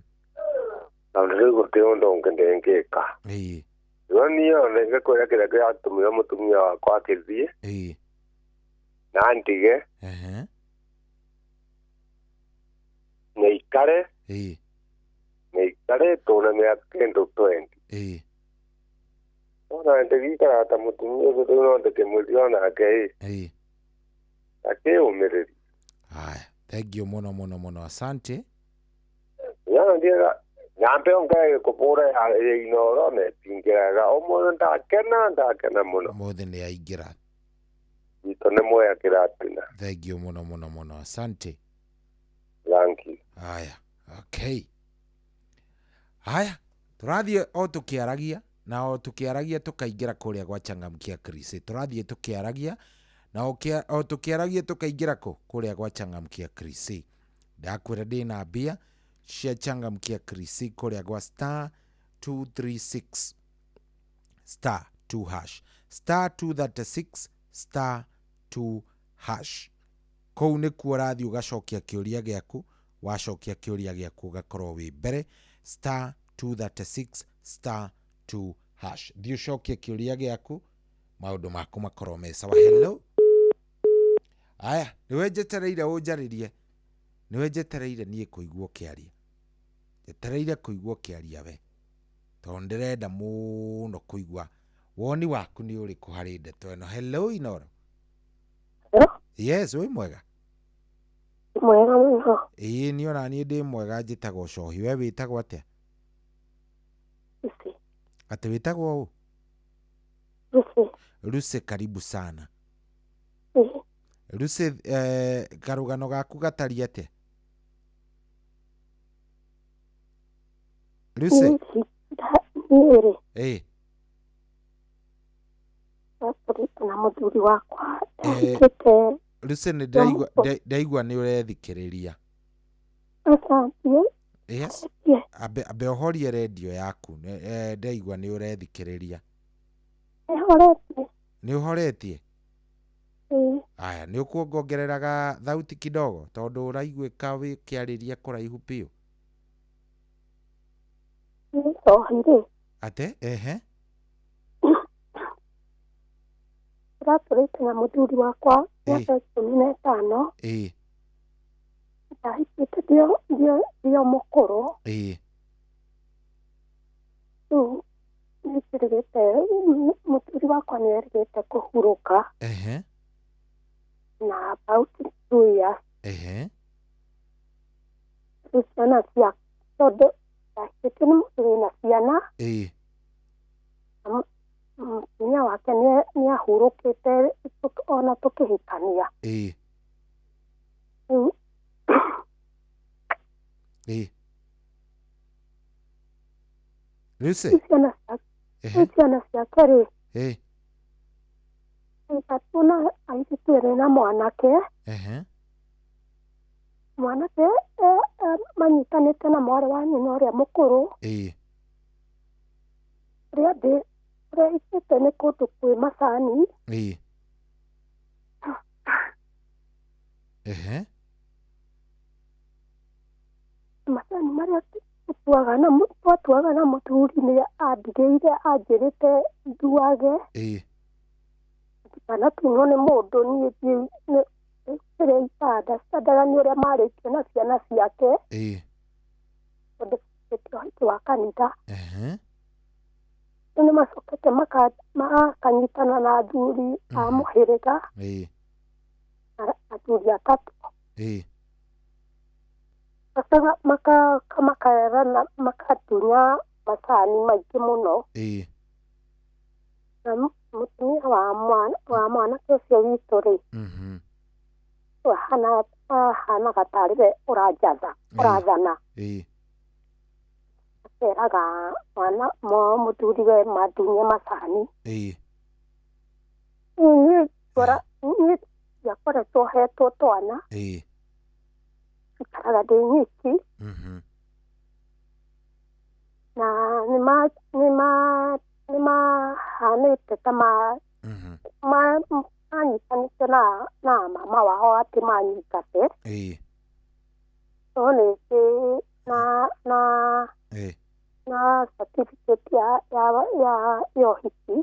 F: Tondũ rĩu gũtirĩ ũndũ ũngĩ ndĩngĩka.
K: Ĩĩ.
F: Rĩu niĩ ona ingĩkwĩra kĩrĩa kĩratũmire mũtumia wakwa akĩthiĩ.
K: Ĩĩ.
F: Na ndige.
K: Ehe.
F: Na ikare.
K: Ĩĩ.
F: Na ikare tũne mĩaka kĩndũ 20.
K: Ĩĩ.
F: Ona ndĩgĩikaraga ta mũtumia ũcio rĩu no ndĩkĩmwĩrie onake ĩ.
K: Ĩĩ.
F: Akĩyũmĩrĩria.
K: Haya, thank you mũno mũno mũno, asante.
F: Yana ndiega nyambe ongerere kũbũra ya Inooro na ĩtingĩraga ũmũthĩ ndakena mũno.
K: Ũmũthĩ nĩ yaingĩra.
F: Witũ nĩ mwea kĩratina.
K: Thank you mũno mũno mũno, asante.
F: Thank you.
K: Haya, okay. Haya, tũrathiĩ o tũkĩaragia na o tũkĩaragia tũkaingĩra kũrĩa gwa Changamkia Chris. Tũrathiĩ tũkĩaragia na o tũkĩaragia tũkaingĩra kũ kũrĩa gwa Changamkia Chris. Ndakwĩra ndĩna mbia cia Changamkia Chris kũrĩa gwa star 236 star 2 hash star 236 star 2 hash. Kũu nĩkuo ũrathiĩ ũgacokia kĩũria gĩaku, wacokia kĩũria gĩaku ũgakorwo wĩ mbere star 236 star 2 hash. Thiĩ ũcokie kĩũria gĩaku maũndũ maku makorwo me sawa. Hello. Aya, nĩwe njetereire ũnjarĩrie. Nĩwe njetereire niĩ kũigua ũkĩaria. Njetereire kũigua ũkĩaria we. Tondũ ndĩrenda mũno kũigua woni waku nĩ ũrĩkũ harĩ ndeto ĩno. Hello Inooro.
H: Hello.
K: Yes, wĩ mwega?
H: Mwega mũno.
K: Ĩĩ niĩ ona niĩ ndĩ mwega, njĩtagwo Cohi. We wĩtagwo atĩa?
H: Lucy.
K: Atĩ wĩtagwo ũ?
H: Lucy.
K: Lucy, karibu sana.
H: Ĩĩ.
K: Lucy, karũgano gaku gatariĩ atĩa? Lucy.
H: Niĩ rĩ.
K: Ĩĩ.
H: Ndatũrĩte na mũthuri wakwa ndahikĩte.
K: Lucy, nĩ ndaigua nĩ ũrethikĩrĩria.
H: Aca,
K: Yes. Ambe ũhorie redio yaku. Ndaigua nĩ ũrethikĩrĩria.
H: Nĩhoretie.
K: Nĩ ũhoretie?
H: Ĩĩ.
K: Aya, nĩ ũkuongongereraga thauti kidogo tondũ ũraiguĩka wĩkĩarĩria kũraihu biũ.
H: Nĩ Cohi rĩ.
K: Ate? Ehe.
H: Ndĩratũrĩte na mũthuri wakwa mĩaka 15.
K: Ĩĩ.
H: Ndahikĩte ndio mũkũrũ.
K: Ĩĩ.
H: Rĩu nĩnjĩrĩgĩte mũthuri wakwa nĩerĩgĩte kũhurũka.
K: Ehe.
H: Na about 2 years.
K: Ehe.
H: Rĩu ciana cia tondũ ndahikĩtio nĩ mũndũ wĩna ciana. Na mũtumia wake nĩ ahurũkĩte ona tũkĩhikania. Rĩu
K: Lucy.
H: Ciana ciana ciake rĩ, ithatũ na airĩtu erĩ na mwanake. Mwanake manyitanĩte na mwarĩ wa nyina ũrĩa mũkũrũ. Ũrĩa ndĩ ũrĩa ĩkĩte nĩ kũndũ kwĩ macani. Macani marĩa tũtuaga na twatuaga na mũthuri nĩ andigĩire anjĩrĩte nduage. Ndikanatunwo nĩ mũndũ niĩ thiĩ kĩrĩa itanda citandaga nĩ ũrĩa marĩtie na ciana ciake. Tondũ ũhiki wa kanitha. Rĩu nĩ macokete makanyitana na athuri a mũhĩrĩga. Athuri atatũ. Makerana makatunya macani maingĩ mũno. Na mũtumia wa mwanake ũcio witũ rĩ, ahanaga tarĩ we ũranjatha ũrathana. Akeraga mwana mũthuri we mandunye macani. Niĩ ndiakoretwo hetwo twana. Ikaraga ndĩ nyiki. Na nĩmahanĩte ta manyitanĩte na mama wao atĩ manyingate. No ningĩ na certificate ya ũhiki.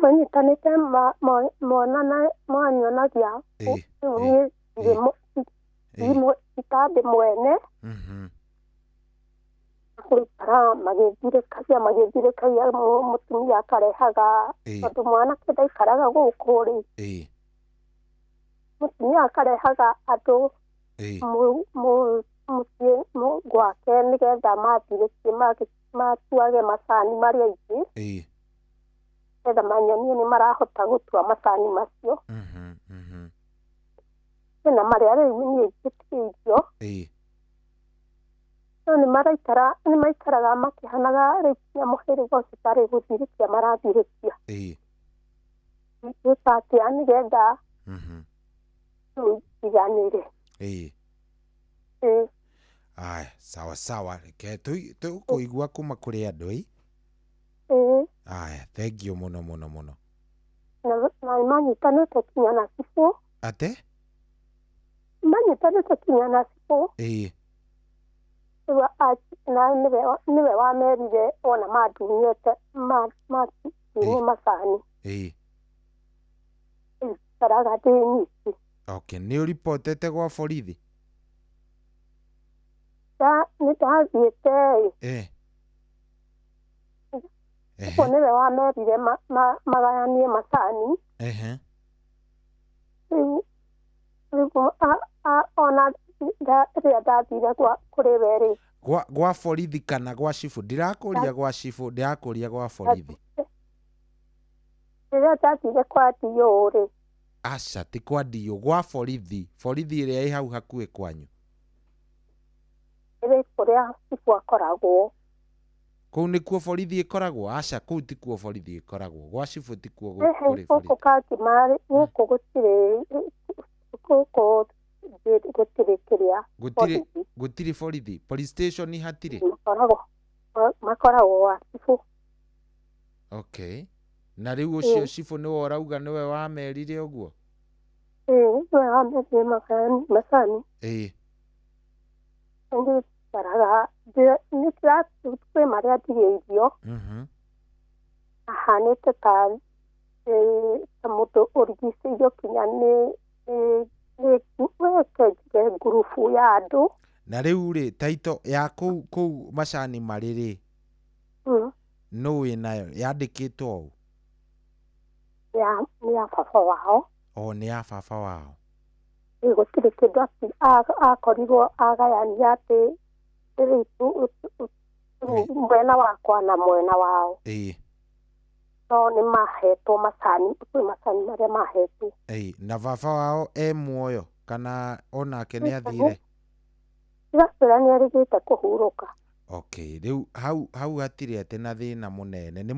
H: Manyitanĩte monanagia rĩu niĩ itandĩ mwene. Gũikara magĩthirĩkagia mũtumia akarehaga tondũ mwanake ndaikaraga gũkũ rĩ. Mũtumia akarehaga andũ mũciĩ gwake nĩgetha mathirĩkie matuage macani marĩa aingĩ. Nĩgetha manyonie nĩ marahota gũtua macani macio. Na marĩa rĩu niĩ njĩtĩirio. No nĩmaikaraga makĩhanaga rĩu nginya mũhĩrĩga ũcio tarĩ gũthirĩkia marathirĩkia. Ingĩka atĩa nĩgetha rĩu njiganĩre?
K: Aya, sawa sawa, reke tũkũigua kuma kũrĩ andũ. Aya, thank you mũno mũno mũno.
H: Na manyitanĩte kinya na cibũ.
K: Atĩ?
H: Manyitanĩte kinya na cibũ. Na nĩwe wamerire ona mandunyĩte mandunye macani. Ikaraga ndĩ nyiki.
K: Okay, nĩ ũribotete gwa borithi?
H: Nĩ ndathiĩte. Cibũ nĩwe wamerire magayanie macani. Rĩu ona rĩrĩa ndathire kũrĩ we rĩ.
K: Gwa borithi kana gwa cibũ? Ndirakũria gwa cibũ, ndirakũria gwa borithi.
H: Rĩrĩa ndathire kwa DO rĩ.
K: Aca, ti kwa DO, gwa borithi, borithi ĩrĩa ĩ hau hakuhĩ kwanyu.
H: Ĩrĩ kũrĩa cibũ akoragwo.
K: Kũu nĩkuo borithi ĩkoragwo? Aca, kũu tikuo borithi ĩkoragwo. Gwa cibũ tikuo kũrĩ borithi.
H: Gũkũ Kangima gũkũ gũtirĩ gũkũ gũtirĩ kĩrĩa.
K: Gũtirĩ borithi. Police station hatirĩ?
H: Makoragwo gwa cibũ.
K: Okay. Na rĩu ũcio cibũ nĩwe ũrauga nĩwe wamerire ũguo?
H: Nĩwe wamerire macani. Nĩikaraga kwĩ marĩa ndigĩirio. Ahanĩte ta mũndũ ũrigicĩirio kinya nĩ njuge ngurubu ya andũ.
K: Na rĩu rĩ, taito ya kũu macani marĩ rĩ, nũ wĩnayo? Yandĩkĩtwo ũũ?
H: Nĩ ya baba wao.
K: O nĩ ya baba wao.
H: Gũtirĩ kĩndũ akorirwo agayania atĩ rĩu mwena wakwa na mwena wao. No nĩ mahetwo macani, kwĩ macani marĩa mahetwo.
K: Na baba wao e muoyo kana onake nĩ athire?
H: Ndigakwĩra nĩ arĩgĩte kũhurũka.
K: Okay, rĩu hau hatirĩ atĩ na thĩna mũnene. Nĩ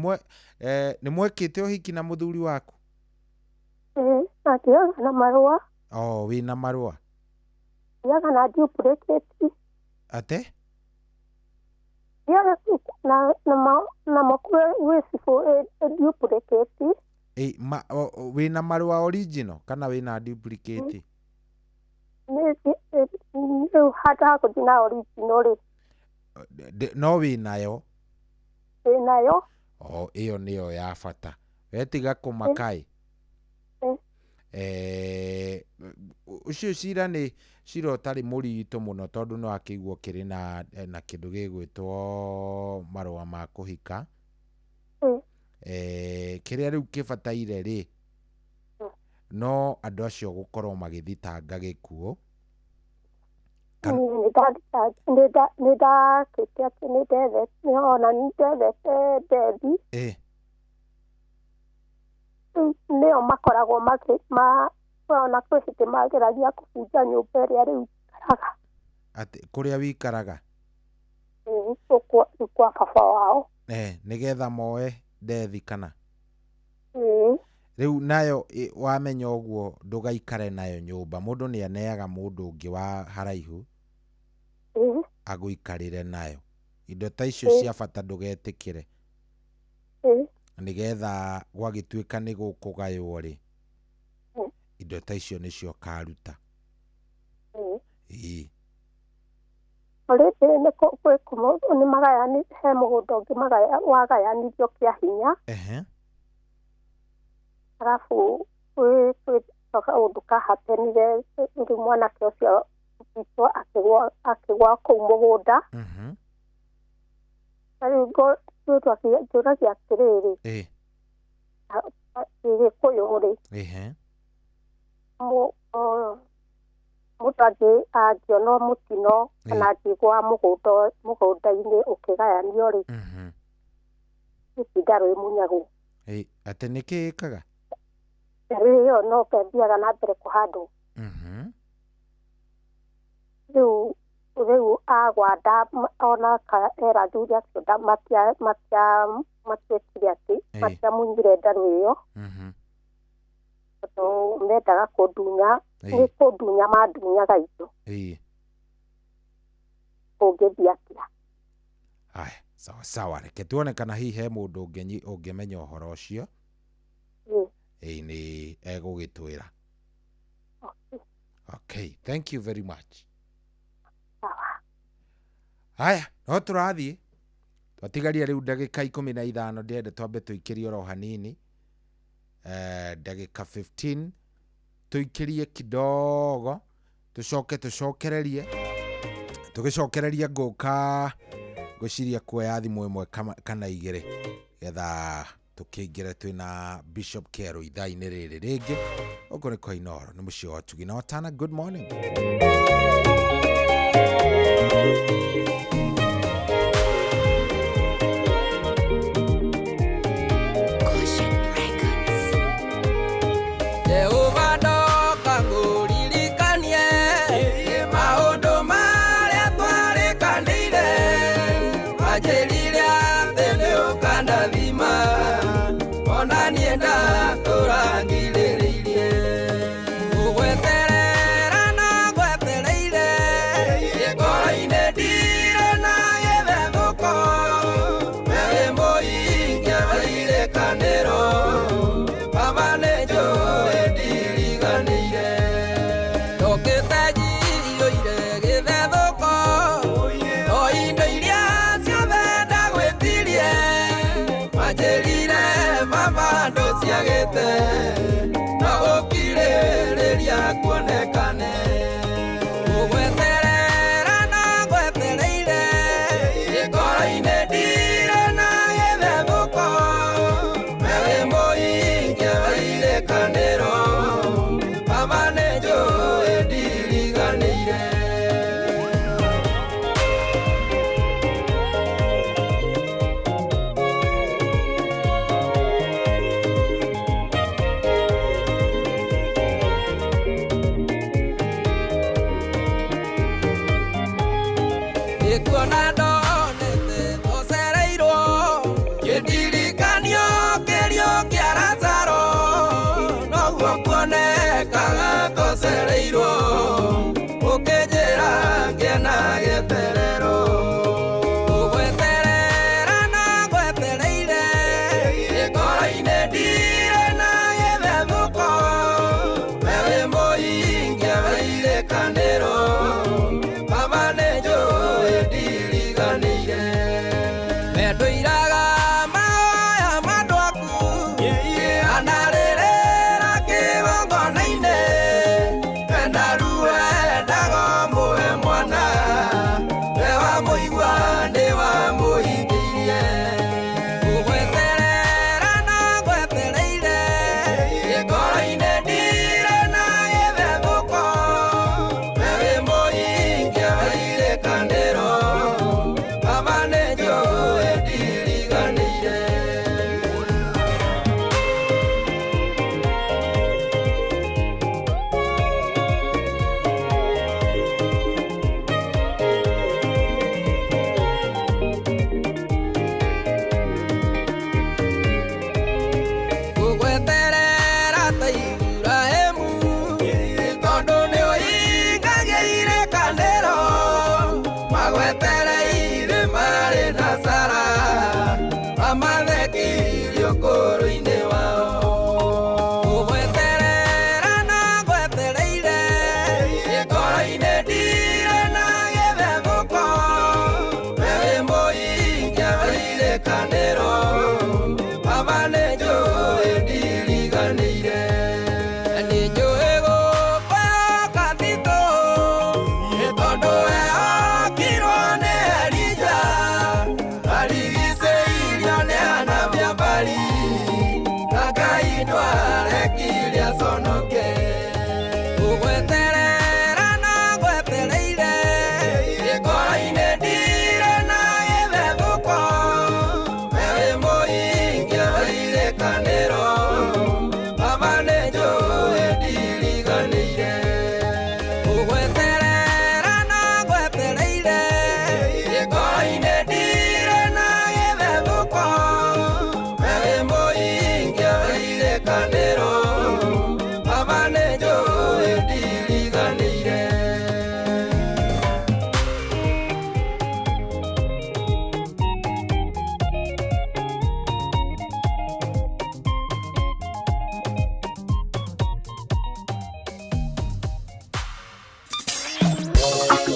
K: mwekĩte ũhiki na mũthuri waku?
H: Na thiaga na marũa.
K: Oh, wĩna marũa?
H: Thiaga na duplicate.
K: Ate?
H: Thiaga na gwĩ cibũ duplicate.
K: Wĩna marũa original kana wĩna duplicate?
H: Rĩu handũ ha gũthiĩ na original rĩ.
K: No wĩnayo?
H: Wĩnayo.
K: O ĩyo nĩyo ya bata. Wetiga kũmaka ĩ. Ũcio cira nĩ cira ũtarĩ mũritũ mũno tondũ no akĩiguo kĩrĩ na kĩndũ gĩgwĩtwo marũa ma kũhika. Kĩrĩa rĩu kĩbataire rĩ, no andũ acio gũkorwo magĩthitanga gĩkuũ.
H: Nĩ ndakĩte atĩ nĩ ndethete ona nĩ ndethete ndethi. Nĩo makoragwo ona kwĩ hĩndĩ mageragia kũbunja nyũmba ĩrĩa rĩu njikaraga.
K: Atĩ kũrĩa wĩikaraga?
H: Kwa baba wao.
K: Nĩgetha moe ndethi kana? Rĩu nayo wamenya ũguo ndũgaikare nayo nyũmba. Mũndũ nĩ aneaga mũndũ ũngĩ wa haraihu agũikarĩre nayo. Indo ta icio cia bata ndũgetĩkĩre. Nĩgetha gwagĩtuĩka nĩ gũkũgaywo rĩ, indo ta icio nĩcio ũkaruta.
H: Rĩngĩ nĩ magayani he mũgũnda ũngĩ wagayanirio kĩa hinya. Arabu gwĩ kaũndũ kahapenire rĩu mwanake ũcio witũ akĩgwa kũu mũgũnda. Na rĩu njũragia atĩrĩrĩ, Gĩkũyũ rĩ, mũndũ angĩona mũtino kana angĩgwa mũgũnda-inĩ ũkĩgayanio rĩ, itinda rĩmunyagwo.
K: Atĩ nĩkĩ ĩkaga?
H: Rĩu ĩyo no ĩthiaga na mbere kũhandwo. Rĩu agwa ona era athuri acio matiekire atĩ matiamunyire ndarũ ĩyo tondũ mendaga kũndunya, nĩ kũndunya mandunyaga indo. Kũngĩthiĩ atĩa?
K: Aya, sawa sawa, reke tuone kana hihi he mũndũ ũngĩmenya ũhoro ũcio. Nĩ egũgĩtwĩra. Okay, thank you very much. Haya, no tũrathiĩ twatigaria rĩu ndagĩka 15 ndĩrenda twambe tũikĩrie oro hanini, ndagĩka 15 tũikĩrie kidogo, tũcoke tũcokererie, tũgĩcokereria ngũka ngwĩciria kuoya thimũ ĩmwe kana igĩrĩ getha tũkĩingĩre twĩna Bishop Kero ithaa-inĩ rĩrĩ rĩngĩ. Gũkũ nĩ kwa Inooro, nĩ mũciĩ wa Tugi na Watana. Good morning.
S: Jehova ndoka ngũririkanie maũndũ marĩa twarĩkanĩire, wanjĩrire atĩ nĩ ũkandathima, ona niĩ ndatũra ngirĩrĩirie. Ngũgweterera na ngwetereire, ngoro-inĩ ndirĩ na gĩthethũko, we wĩ mũhingia wa irĩkanĩro, Baba nĩ njũĩ ndiriganĩire. Njũkĩte njiyũire gĩthethũko, o indo iria ciothe irĩkanĩro Baba nĩ njũĩ ndiriganĩire nĩ njũĩ gũkwĩhoka Tito nĩ tondũ wehokirwo nĩ Elija arigicĩirio nĩ Hana na Ngai ndwarekire aconoke gũgweterera na ngwetereire ngoro-inĩ ndirĩ na gĩthethũko we wĩ mũhingia wa irĩkanĩro Baba nĩ njũĩ ndiriganĩire gũgweterera na ngwetereire ngoro-inĩ ndirĩ na gĩthethũko we wĩ mũhingia wa irĩkanĩro Baba nĩ njũĩ ndiriganĩire.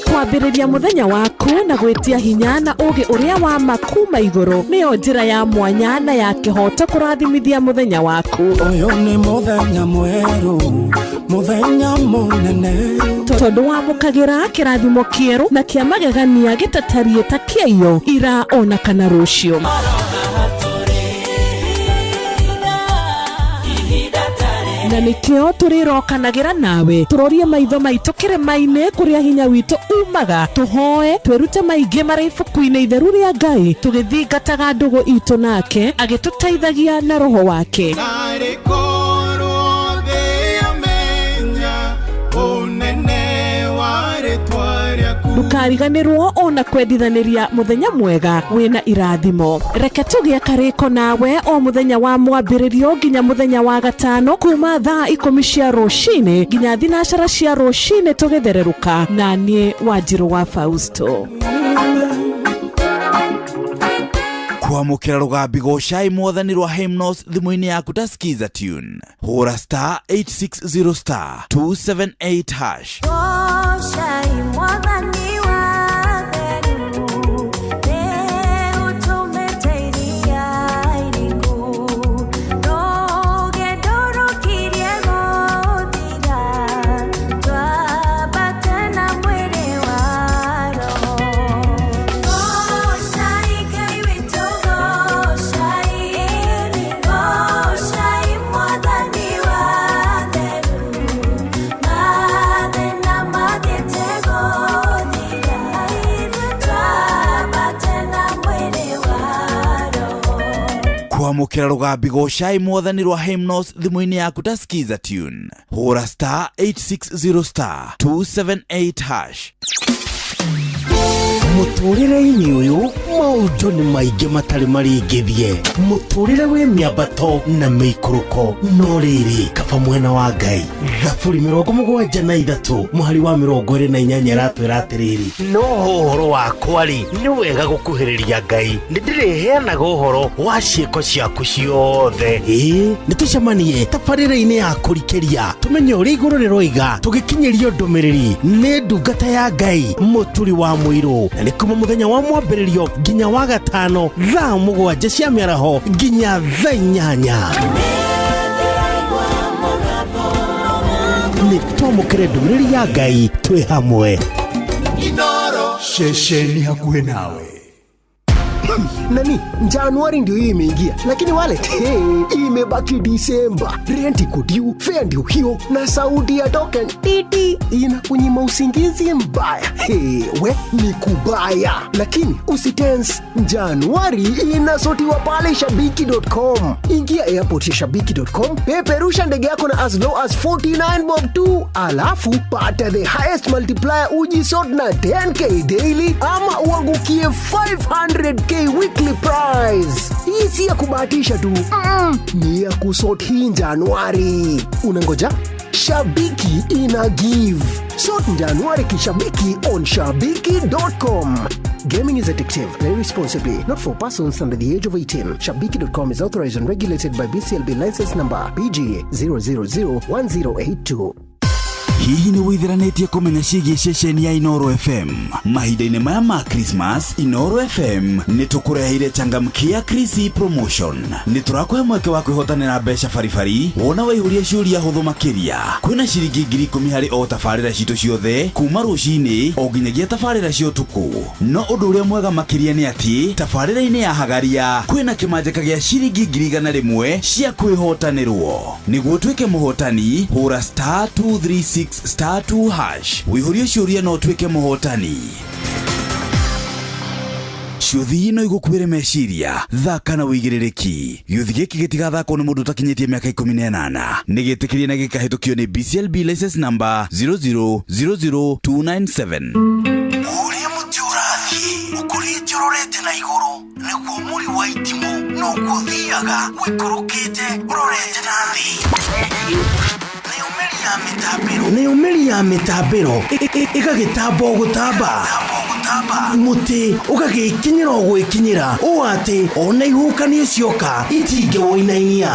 C: Kwambĩrĩria mũthenya waku na gwĩtia hinya na ũũgĩ ũrĩa wa ma kuma igũrũ nĩyo njĩra ya mwanya na ya kĩhooto kũrathimithia mũthenya waku.
P: Ũyũ nĩ mũthenya mwerũ, mũthenya mũnene.
C: Tondũ wamũkagĩra kĩrathimo kĩerũ na kĩa magegania gĩtatariĩ ta kĩaiyo ira ona kana rũciũ. Na nĩkĩo tũrĩrokanagĩra nawe tũrorie maitho maitũ kĩrĩma-inĩ kũrĩa hinya witũ umaga tũhoe twĩrute maingĩ marĩ ibuku-inĩ itheru rĩa Ngai tũgĩthingataga ndũgũ itũ nake agĩtũteithagia na roho wake.
P: Narĩ korwo thĩ yamenya ũnene wa rĩtwa rĩaku.
C: Ndũkariganĩrwo ona kwendithanĩria mũthenya mwega wĩna irathimo. Reke tũgĩe karĩko nawe o mũthenya wa mwambĩrĩrio nginya mũthenya wa gatano kuma thaa 10 cia rũcinĩ nginya 12 cia rũcinĩ tũgĩthererũka na niĩ Wanjirũ wa Fausto.
A: Kwamũkĩra rũgambi gocai mwathani rwa Hymnos thimũ-inĩ yaku ta Skiza Tune. Hũra star 860 star 278 hash.
N: Gocai mwathani wa theru nĩ ũtũmĩte iria iriku rũgendo rũkirie gũthira twambate na mwĩrĩ wa roho. Gocai Ngai witũ gocai, gocai mwathani wa theru mathĩna mathiĩte gũthira twambate na mwĩrĩ wa roho.
A: Kwamũkĩra rũgambi gocai mwathani rwa Hymnos thimũ-inĩ yaku ta Skiza Tune. Hũra star 860 star 278 hash.
B: Mũtũrĩre-inĩ ũyũ maũndũ nĩ maingĩ matarĩ maringithie. Mũtũrĩre wĩ mĩambato na mĩikũrũko, no rĩrĩ kaba mwena wa Ngai. Thaburi 73 mũhari wa 28 ĩratwĩra atĩrĩrĩ, no ũhoro wakwa rĩ nĩ wega gũkuhĩrĩria Ngai, nĩ ndĩrĩheanaga ũhoro wa ciĩko ciaku ciothe. Ĩĩ nĩ tũcemanie tabarĩra-inĩ ya kũrikĩria tũmenye ũrĩa igũrũ rĩroiga tũgĩkinyĩrio ndũmĩrĩri nĩ ndungata ya Ngai Mũturi wa Mũirũ, na nĩ kuma mũthenya wa mwambĩrĩrio nginya wa gatano thaa 7 cia mĩaraho nginya thaa 8. Nĩ twamũkĩre ndũmĩrĩri ya Ngai twĩ hamwe.
G: Ceceni hakuhĩ nawe.
O: Nani, Januari ndio hii imeingia, lakini wallet hey, imebaki Disemba. Rent iko due, fare ndio hiyo, na sauti ya token titi inakunyima usingizi mbaya. Hey, we ni kubaya, lakini usitense. Januari inasotiwa pale shabiki.com. Ingia airport ya shabiki.com, peperusha ndege yako na as low as 49 bob tu, alafu pata the highest multiplier ujisort na 10k daily ama uangukie 500k weekly prize. Hii si ya kubahatisha tu, ni ya kusort hii Januari. Unangoja? Shabiki ina give. Sort Januari kishabiki on shabiki.com. Gaming is addictive. Play responsibly. Not for persons under the age of 18. Shabiki.com is authorized and regulated by BCLB license number BG 0001082.
A: Hihi nĩ wĩtheranĩtie kũmenya ciĩgiĩ ceceni ya Inoro FM? Mahinda-inĩ maya ma Christmas, Inoro FM nĩ tũkũreheire changamkia Krisi promotion. Nĩ tũrakũhe mweke wa kwĩhotanĩra mbeca baribari wona waihũria ciũria hũthũ makĩria. Kwĩna ciringi 10,000 harĩ o tabarĩra citũ ciothe kuma rũcinĩ o nginyagia tabarĩra cia ũtukũ. No ũndũ ũrĩa mwega makĩria nĩ atĩ tabarĩra-inĩ ya Hagaria kwĩna kĩmanjĩka gĩa ciringi 100,000 cia kwĩhotanĩrwo. Nĩguo ũtuĩke mũhotani, hũra star 236 star 2 hash wĩihũrie ciũria na ũtuĩke mũhotani. Ciũthi no igũkuĩre meciria, thaka na wĩigĩrĩrĩki. Gĩũthi gĩkĩ gĩtigathakwo nĩ mũndũ ũtakinyĩtie mĩaka 18. Nĩ gĩtĩkĩrie na gĩkahĩtũkio nĩ BCLB license number 0000297.
B: Ũrĩa mũtĩ ũrathiĩ ũkũrĩte ũrorete na igũrũ nĩguo mũri wa itimũ noguo ũthiaga ũikũrũkĩte ũrorete na thĩ. Nayo mĩri ya mĩtambĩro, nayo mĩri ya mĩtambĩro ĩgagĩtamba o gũtamba, mũtĩ ũgagĩkinyĩra o gwĩkinyĩra ũũ atĩ ona ihuhũkanio cioka itingĩwũinainia.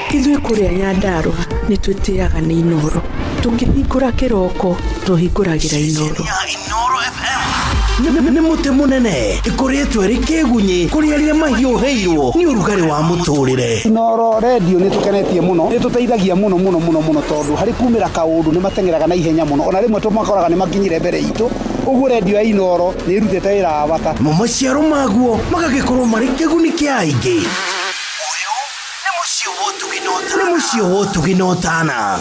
C: Ithuĩ kũrĩa Nyandarũa nĩ twĩtĩaga nĩ Inoro. Tũkĩhingũra kĩroko tũhingũragĩra Inoro.
B: Nĩ mũtĩ mũnene ĩkũrĩtwo ĩrĩ kĩgunyĩ kũrĩ arĩa mahiũhĩirwo nĩ ũrugarĩ wa mũtũrĩre.
D: Inoro redio nĩ tũkenetie mũno, nĩ tũteithagia mũno mũno mũno mũno tondũ harĩ kumĩra kaũndũ nĩ mateng'eraga na ihenya mũno, ona rĩmwe tũmakoraga nĩ makinyire mbere itũ. Ũguo redio ya Inoro nĩ ĩrutĩte wĩra wa bata.
B: Mo maciaro maguo magagĩkorwo marĩ kĩguni kĩa aingĩ. Nĩ mũciĩ wa ũtugi na ũtana.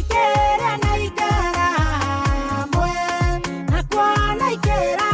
W: Ikera na ikera hamwe, na kuona ikera.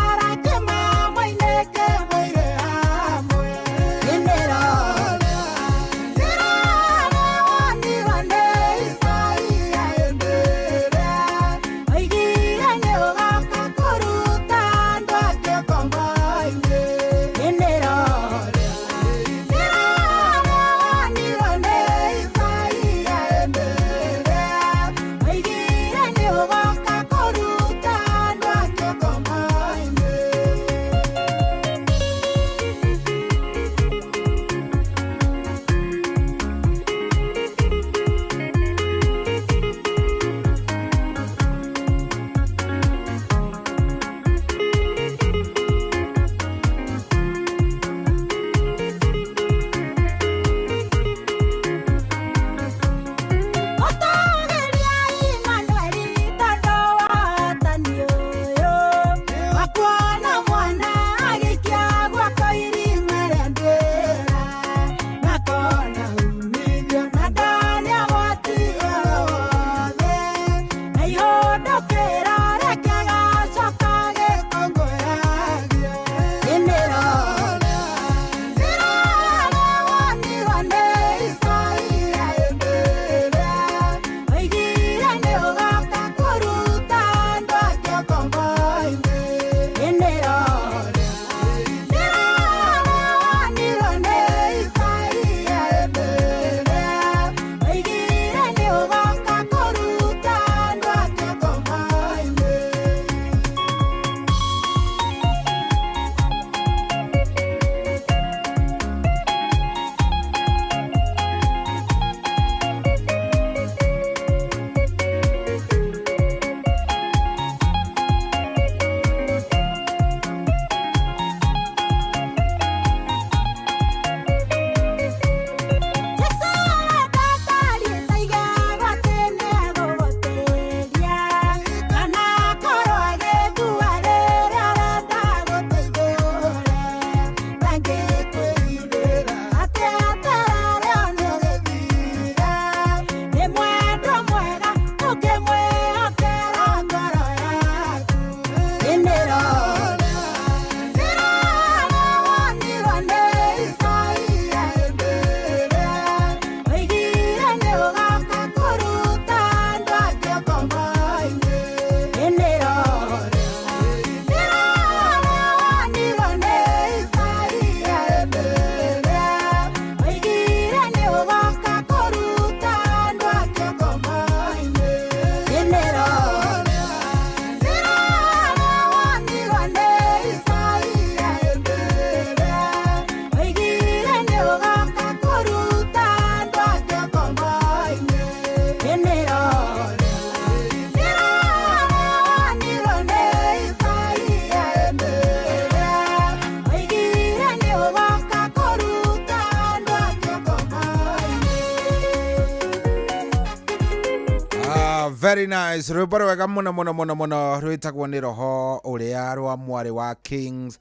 K: Very nice. Rwĩmbo rwega mũno mũno mũno mũno rwĩtagwo nĩ roho ũrĩa rwa mwarĩ wa Kings.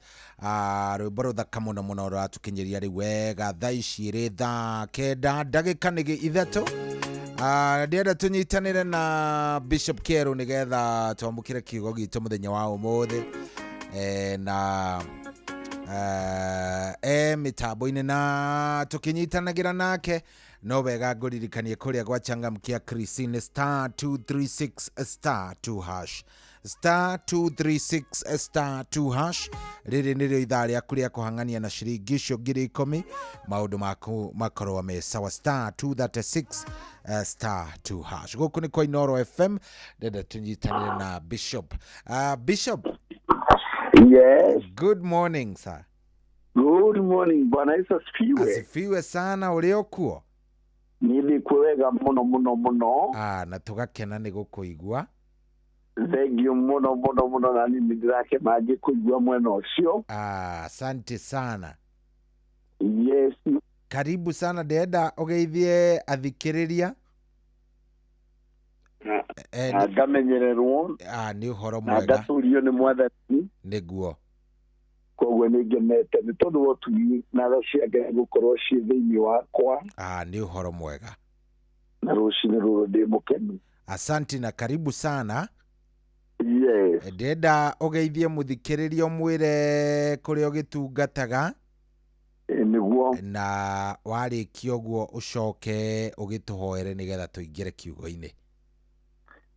K: Rwĩmbo rũthaka mũno mũno rũratũkinyĩria rĩu wega thaa ici ĩrĩ thaa 9 ndagĩka nĩ 3. Ndĩrenda tũnyitanĩre na Bishop Kieru nĩgetha twamũkĩre kiugo gitũ mũthenya wa ũmũthĩ na mĩtambo-inĩ na tũkĩnyitanagĩra nake no wega ngũririkanie kũrĩa gwa changamkia Christine star 236 star 2 hash star 236 star 2 hash. Rĩrĩ nĩrĩo ithaa rĩaku rĩa kũhang'ania na ciringi icio 10,000 maũndũ maku makorwo me sawa star 236 star 2 hash. Gũkũ nĩ kwa Inooro FM, ndĩrenda tũnyitanĩre na Bishop. Bishop.
L: Yes.
K: Good morning, sir.
L: Good morning. Bwana Yesu asifiwe.
K: Asifiwe sana. Ũrĩ okuo?
L: Niĩ ndĩ wega mũno mũno mũno.
K: Na tũgakena nĩ gũkũigua.
L: Thank you mũno mũno mũno, na niĩ nĩndĩrakena ngĩkũigua mwena ũcio.
K: Asante sana.
L: Yes.
K: Karibu sana, ndĩrenda ũgeithie athikĩrĩria.
L: Na ngamenyererwo.
K: Nĩ ũhoro
L: Na
K: mwega.
L: ngatũrio nĩ Mwathani.
K: Nĩguo.
L: Koguo nĩ ngenete nĩ tondũ wa ũtugi na tha cia Ngai gũkorwo ciĩ thĩinĩ wakwa.
K: Nĩ ũhoro mwega.
L: Na rũcinĩ rũrũ ndĩ mũkenu.
K: Asante na karibu sana.
L: Yes.
K: Ndĩrenda ũgeithie mũthikĩrĩria ũmwĩre kũrĩa ũgĩtungataga.
L: Nĩguo.
K: Na warĩkia ũguo ũcoke ũgĩtũhoere nĩgetha tũingĩre kiugo-inĩ.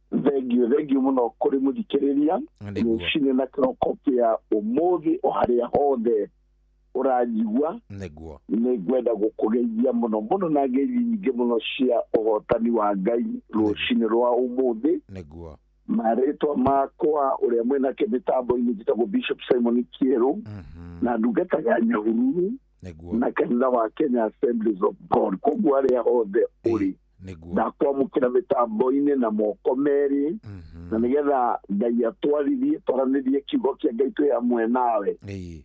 L: Thank you mũno kũrĩ mũthikĩrĩria. Rũcinĩ na kĩroko kĩa ũmũthĩ o harĩa hothe ũranjigua.
K: Nĩguo.
L: Nĩngwenda gũkũgeithia mũno mũno na ngeithi nyingĩ mũno cia ũhotani wa Ngai rũcinĩ rwa ũmũthĩ.
K: Nĩguo.
L: Marĩtwa makwa ũrĩa mwĩnake mĩtambo-inĩ njĩtagwo Bishop Simon Kieru na ndungataga Nyahururu na kanitha wa Kenya Assemblies of God. Koguo harĩa hothe ũrĩ ndakwamũkĩra mĩtambo-inĩ na moko merĩ na nĩgetha Ngai atwarithie twaranĩrie kiugo kĩa Ngai twĩ hamwe nawe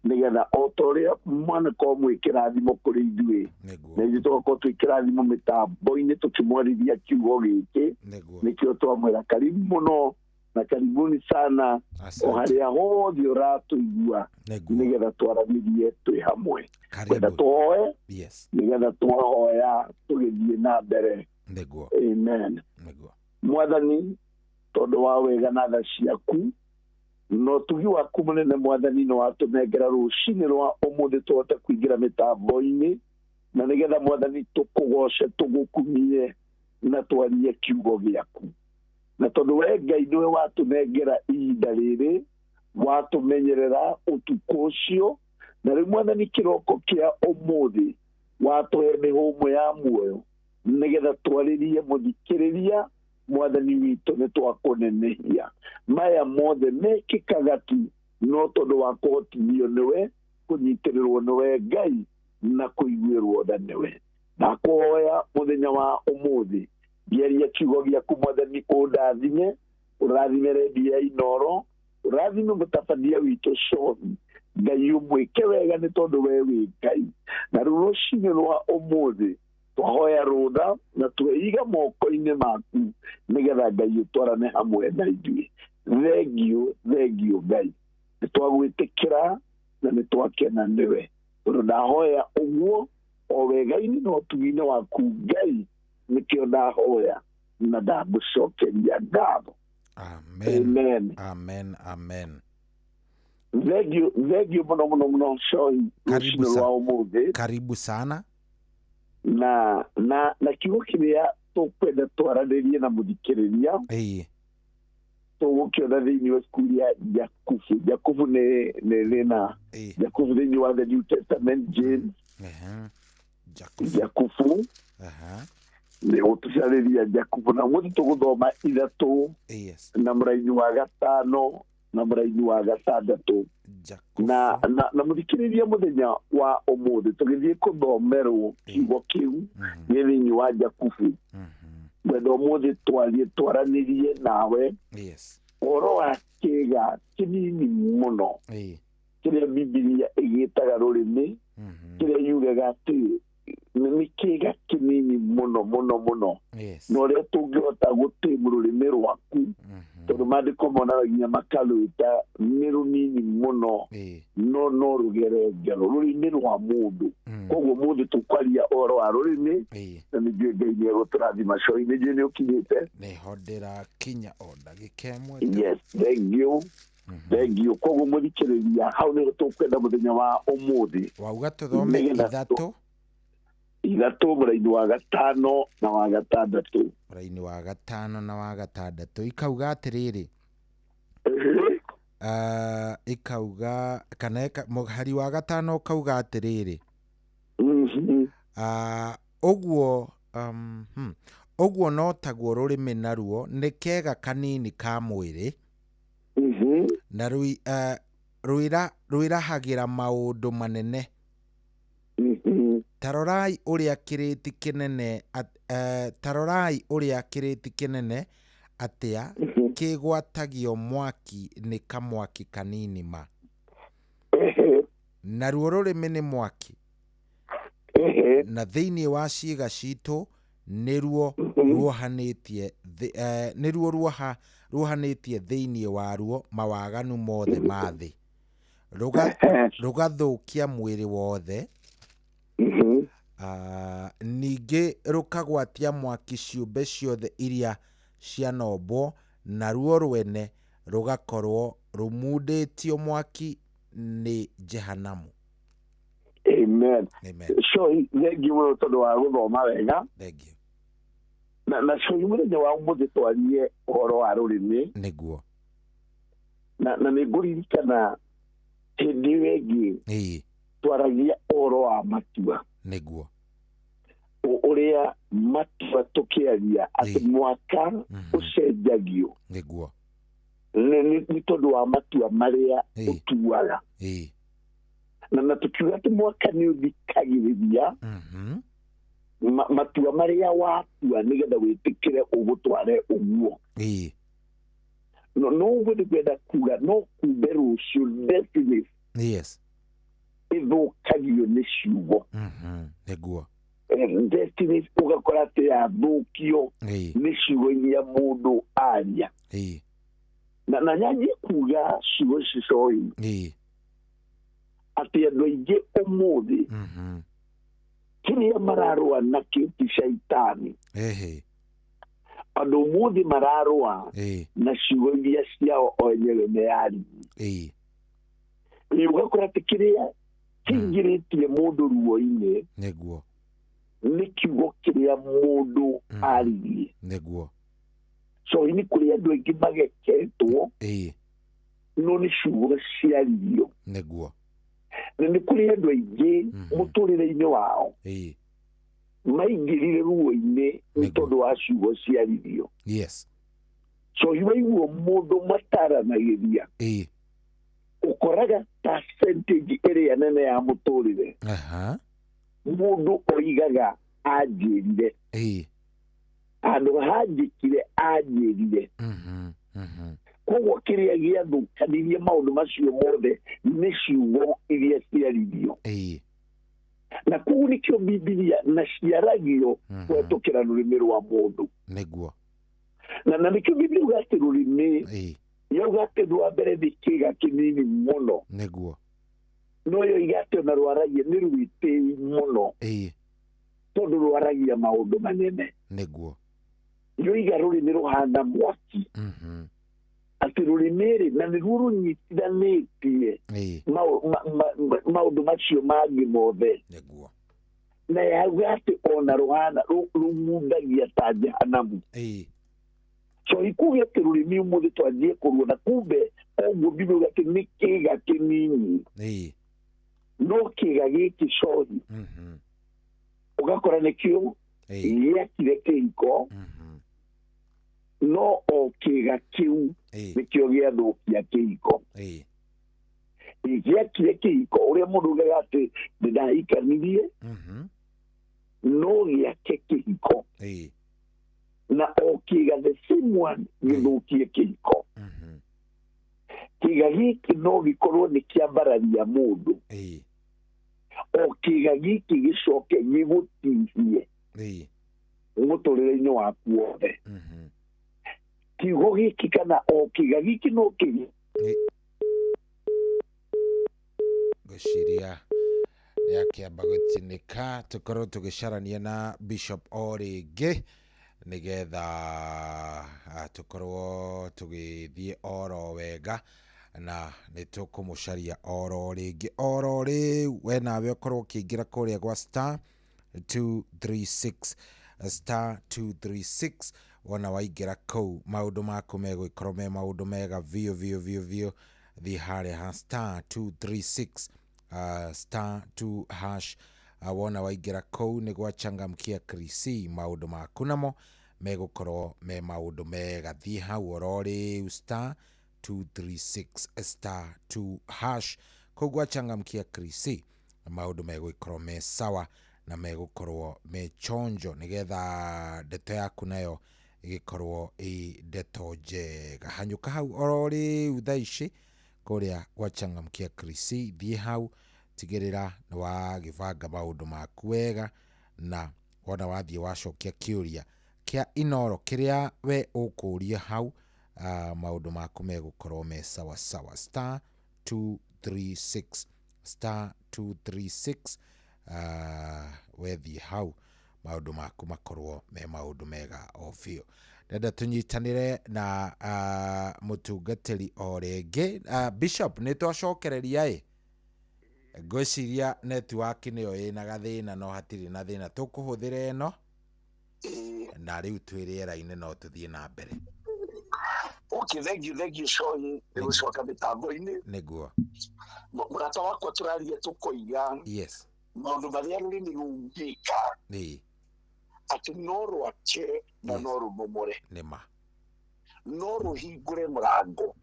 L: nĩgetha o ta ũrĩa mwanakorwo mwĩ kĩrathimo kũrĩ ithuĩ na ithuĩ tũgakorwo twĩ kĩrathimo mĩtambo-inĩ tũkĩmwarithia kiugo gĩkĩ. Nĩkĩo twamwĩra karibu mũno na karibuni sana o harĩa hothe ũratũigua nĩgetha twaranĩrie twĩ hamwe. Kwenda tũhoe nĩgetha twahoya tũgĩthiĩ na mbere.
K: Nĩguo.
L: Amen.
K: Nĩguo.
L: Mwathani, tondũ wa wega na tha ciaku na ũtugi waku mũnene Mwathani nĩ watũnengera rũcinĩ rwa ũmũthĩ tũhote kũingĩra mĩtambo-inĩ na nĩgetha Mwathani tũkũgoce tũgũkumie na twarie kiugo gĩaku. Na tondũ we Ngai nĩwe watũnengera ihinda rĩrĩ watũmenyerera ũtukũ ũcio na rĩu Mwathani kĩroko kĩa ũmũthĩ watũhe mĩhũmũ ya muoyo nĩgetha twarĩrie mũthikĩrĩria. Mwathani witũ nĩ twakũnenehia. Maya mothe mekĩkaga tu no tondũ wa kũhotithio nĩwe, kũnyitĩrĩrwo nĩwe Ngai na kũiguĩrwo tha nĩwe. Ndakũhoya mũthenya wa ũmũthĩ ngĩaria kiugo gĩaku Mwathani ũndathime, ũrathime redio ya Inooro, ũrathime mũtabania witũ Cohi. Ngai ũmwĩke wega nĩ tondũ we wĩ Ngai. Na rĩu rũcinĩ rwa ũmũthĩ twahoya rũtha na tweiga moko-inĩ maku nĩgetha Ngai ũtwarane hamwe na ithuĩ. Thengiũ Ngai, nĩ twagwĩtĩkĩra na nĩ twakena nĩwe tondũ ndahoya ũguo o wega-inĩ na ũtugi-inĩ waku Ngai, nĩkĩo ndahoya na ndagũcokeria ngatho.
K: Amen. Amen. Amen.
L: Thengiũ mũno mũno mũno Cohi rũcinĩ rwa ũmũthĩ.
K: Karibu sana.
L: Na na na kiugo kĩrĩa tũkwenda twaranĩrie na mũthikĩrĩria tũgũkĩona thĩinĩ wa ibuku rĩa Jakubu. Jakubu nĩ rĩna Jakubu thĩinĩ wa the New Testament, James. Jakubu nĩ gũtũcarĩria Jakubu na ũmũthĩ tũgũthoma 3 na mũraini wa 5 na mũraini wa 6. Na na mũthikĩrĩria mũthenya wa ũmũthĩ tũgĩthiĩ kũthomerwo kiugo kĩu gĩ thĩinĩ wa Jakubu. Ngwenda ũmũthĩ twarie twaranĩrie nawe ũhoro wa kĩĩga kĩnini mũno kĩrĩa Bibilia ĩgĩtaga rũrĩmĩ, kĩrĩa yugaga atĩ Nĩ kĩga kĩnini mũno mũno mũno.
K: Yes.
L: Na ũrĩa tũngĩhota gũtĩmu rũrĩmĩ rwaku, tondũ maandĩko monanagia makarwĩta nĩ rũnini mũno, no no rũgere ngero rũrĩmĩ rwa mũndũ. Koguo mũthĩ tũkwaria ũhoro wa rũrĩmĩ, na nĩ njũĩ Ngai nĩ egũtũrathima. Coi, nĩ njũĩ nĩ ũkinyĩte.
K: Nĩho ndĩrakinya o ndagĩka ĩmwe.
L: Yes, thank you, thank you. Koguo mũthikĩrĩria, hau nĩho tũkwenda mũthenya wa ũmũthĩ.
K: Wauga tũthome
L: Nĩgetha
K: ithatũ.
L: Ithatũ, mũraini wa gatano na wa gatandatũ.
K: Mũraini wa gatano na wa gatandatũ ikauga atĩrĩrĩ, ikauga kana mũhari wa gatano ũkauga atĩrĩrĩ, ũguo ũguo no taguo rũrĩmĩ naruo nĩ kega kanini ka mwĩrĩ, na rwĩrahagĩra maũndũ manene. Tarorai ũrĩa kĩrĩti kĩnene tarorai ũrĩa kĩrĩti kĩnene atĩa kĩgwatagio mwaki nĩ kamwaki kanini ma. Naruo rũrĩmĩ nĩ mwaki, na thĩinĩ wa ciĩga citũ nĩruo ruohanĩtie nĩruo ruohanĩtie thĩinĩ waruo mawaganu mothe ma thĩ, rũgathũkia mwĩrĩ wothe, ningĩ rũkagwatia mwaki ciũmbe ciothe iria cianombwo, naruo rwene rũgakorwo rũmundĩtio mwaki nĩ Jehanamu.
L: Amen. Coi, thank you mũno tondũ wa gũthoma wega.
K: Thank you.
L: Na coi, mũthenya wa ũmũthĩ twarie ũhoro wa rũrĩmĩ.
K: Nĩguo.
L: Na nĩ ngũririkana hĩndĩ ĩyo ĩngĩ twaragia ũhoro wa matua.
K: Nĩguo.
L: Ũrĩa matua tũkĩaria atĩ mwaka ũcenjagio.
K: Nĩguo.
L: Nĩ tondũ wa matua marĩa ũtuaga. Na tukiuga atĩ mwaka nĩ ũthikagĩrĩria matua marĩa watua nĩgetha wĩtĩkĩre ũgũtware ũguo. No ũguo nĩ kwenda kuga no kumbe rũciũ destiny.
K: Yes.
L: Ĩthũkagio nĩ ciugo.
K: Nĩguo.
L: Destiny ũgakora atĩ yathũkio nĩ ciugo iria mũndũ aria. Na nyanjie kuga ciugo ici coi, atĩ andũ aingĩ ũmũthĩ kĩrĩa mararũa nakĩo ti caitani. Andũ ũmũthĩ mararũa na ciugo iria ciao o enyewe meyaririe. Ũgakora atĩ kĩrĩa kĩingĩrĩtie mũndũ ruo-inĩ
K: nĩguo
L: nĩ kiugo kĩrĩa mũndũ aririe.
K: Nĩguo.
L: So nĩ kũrĩ andũ aingĩ mageketwo no nĩ ciugo ciaririo.
K: Nĩguo.
L: Na nĩ kũrĩ andũ aingĩ mũtũrĩre-inĩ wao maingĩrire ruo-inĩ nĩ tondũ wa ciugo ciaririo.
K: Yes.
L: So waigua mũndũ mataranagĩria, ũkoraga percentage ĩrĩa nene ya mũtũrĩre mũndũ oigaga anjĩrire, handũ hanjĩkire anjĩrire. Koguo kĩrĩa gĩathũkanirie maũndũ macio mothe nĩ ciugo iria ciaririo. Na koguo nĩkĩo Bibilia na ciaragio kũhetũkĩra rũrĩmĩ rwa mũndũ.
K: Nĩguo.
L: Na nĩkĩo Bibilia yuga atĩ rũrĩmĩ, yauga atĩ rwa mbere nĩ kĩga kĩnini mũno.
K: Nĩguo.
L: No yoiga atĩ ona rwaragia nĩ rwĩtĩi mũno. Tondũ rwaragia maũndũ manene.
K: Nĩguo.
L: Yoiga rũrĩmĩ rũhana mwaki. Atĩ rũrĩmĩ rĩ, na nĩruo rũnyitithanĩtie maũndũ macio mangĩ mothe.
K: Nĩguo.
L: Na yauga atĩ ona rũhana rũmundagia ta Jehanamu. So ikuge atĩ rũrĩmĩ ũmũthĩ twanjie kũruona, kumbe ũguo Bibilia atĩ nĩ kĩga kĩnini. No kĩga gĩkĩ coi, ũgakora nĩkĩo gĩakire kĩhiko, no o kĩga kĩu nĩkĩo gĩathũkia kĩhiko. Gĩakire kĩhiko ũrĩa mũndũ ugaga atĩ ndĩndahikanirie, no gĩake kĩhiko. Na o kĩga the same one gĩthũkie kĩhiko. Kĩga gĩkĩ no gĩkorwo nĩ kĩambararia mũndũ, O kĩĩga gĩkĩ gĩcoke gĩgũtihie mũtũrĩre-inĩ waku wothe. Kiugo gĩkĩ kana o kĩĩga gĩkĩ no kĩgĩ
K: Ngwĩciria nĩakĩamba gũtinĩka, tũkorwo tũgĩcarania na Bishop o rĩngĩ nĩgetha tũkorwo tũgĩthiĩ oro wega, na nĩ tũkũmũcaria oro rĩngĩ oro rĩu. We nawe ũkorwo ũkĩingĩra kũrĩa gwa star 236 star 236. Wona waingĩra kũu, maũndũ maku megũgĩkorwo me maũndũ mega biũ biũ biũ biũ. Thiĩ harĩa ha star 236 star 2 hash. Wona waingĩra kũu nĩ gwachangamkia krisi, maũndũ maku namo megũkorwo me maũndũ mega. Thiĩ hau oro rĩu, star 236 star 2 hash, kũu gwachangamkia krisi, maũndũ megũgĩkorwo me sawa na megũkorwo me chonjo, nĩgetha ndeto yaku nayo ĩgĩkorwo ĩ ndeto njega. Hanyũka hau oro rĩu thaa ici kũrĩa gwachangamkia krisi, thiĩ hau, tigĩrĩra nĩ wagĩbanga maũndũ maku wega, na wona wathiĩ wacokia kĩũria kĩa Inoro kĩrĩa we ũkũria hau, maũndũ maku megũkorwo me sawa sawa. Star 236 star 236, wethiĩ hau maũndũ maku makorwo me maũndũ mega o biũ. Ndenda tũnyitanĩre na mũtungatĩri o rĩngĩ. Bishop, nĩ twacokereria ĩ, ngwĩciria network nĩyo ĩna gathĩna, no hatirĩ na thĩna, tũkũhũthĩra ĩno na rĩu twĩ rĩera-inĩ, no tũthiĩ na mbere.
L: Okay, thank you, thank you, Shoyi, nĩ gũcoka mĩtambo-inĩ.
K: Nĩguo.
L: Mũrata wakwa, tũraria tũkoiga maũndũ marĩa rũrĩmĩ rũngĩka, atĩ no rwake na no rũmomore,
K: Nĩma.
L: no rũhingũre mũrango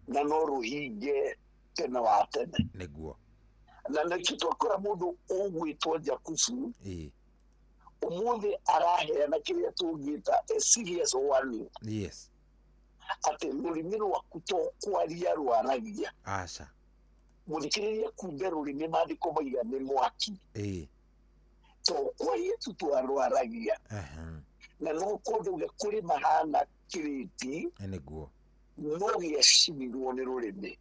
L: na no rũhinge tene wa tene. Na nĩkĩo twakora mũndũ ũgwĩtwo Jakubu ũmũthĩ araheana kĩrĩa tũngĩta a serious warning, atĩ rũrĩmĩ rwaku to kwaria rwaragia.
K: Aca.
L: Mũthikĩrĩria, kumbe rũrĩmĩ, maandĩko maiga nĩ mwaki. To kwaria tu twarwaragia, na no kũndũ kũrĩ mahana kĩrĩti, no gĩacinirwo nĩ rũrĩmĩ.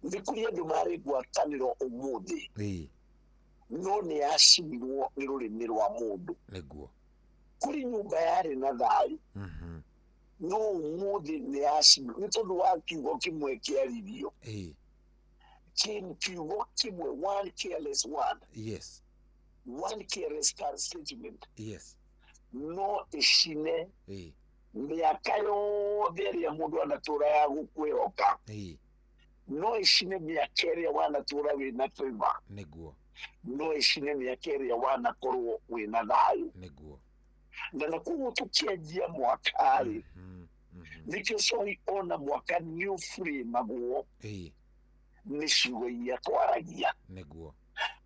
L: Nĩ kũrĩ andũ marĩ ngwatanĩro ũmũthĩ, no nĩ yacinirwo nĩ rũrĩmĩ rwa mũndũ. Kũrĩ nyũmba yarĩ na thayũ, no ũmũthĩ nĩ yacinirwo nĩ tondũ wa kiugo kĩmwe kĩaririo. Kiugo kĩmwe, one careless word, one careless statement, no ĩcine mĩaka yothe ĩrĩa mũndũ anatũra ya gũkwĩhoka, no ĩcine mĩaka ĩrĩa wanatũra wĩna favor, no ĩcine mĩaka ĩrĩa wanakorwo wĩna thayũ. Na koguo tũkĩanjia mwaka rĩ, nĩkĩo Cohi ona mwaka nĩ ũburimagwo nĩ ciugo iria twaragia.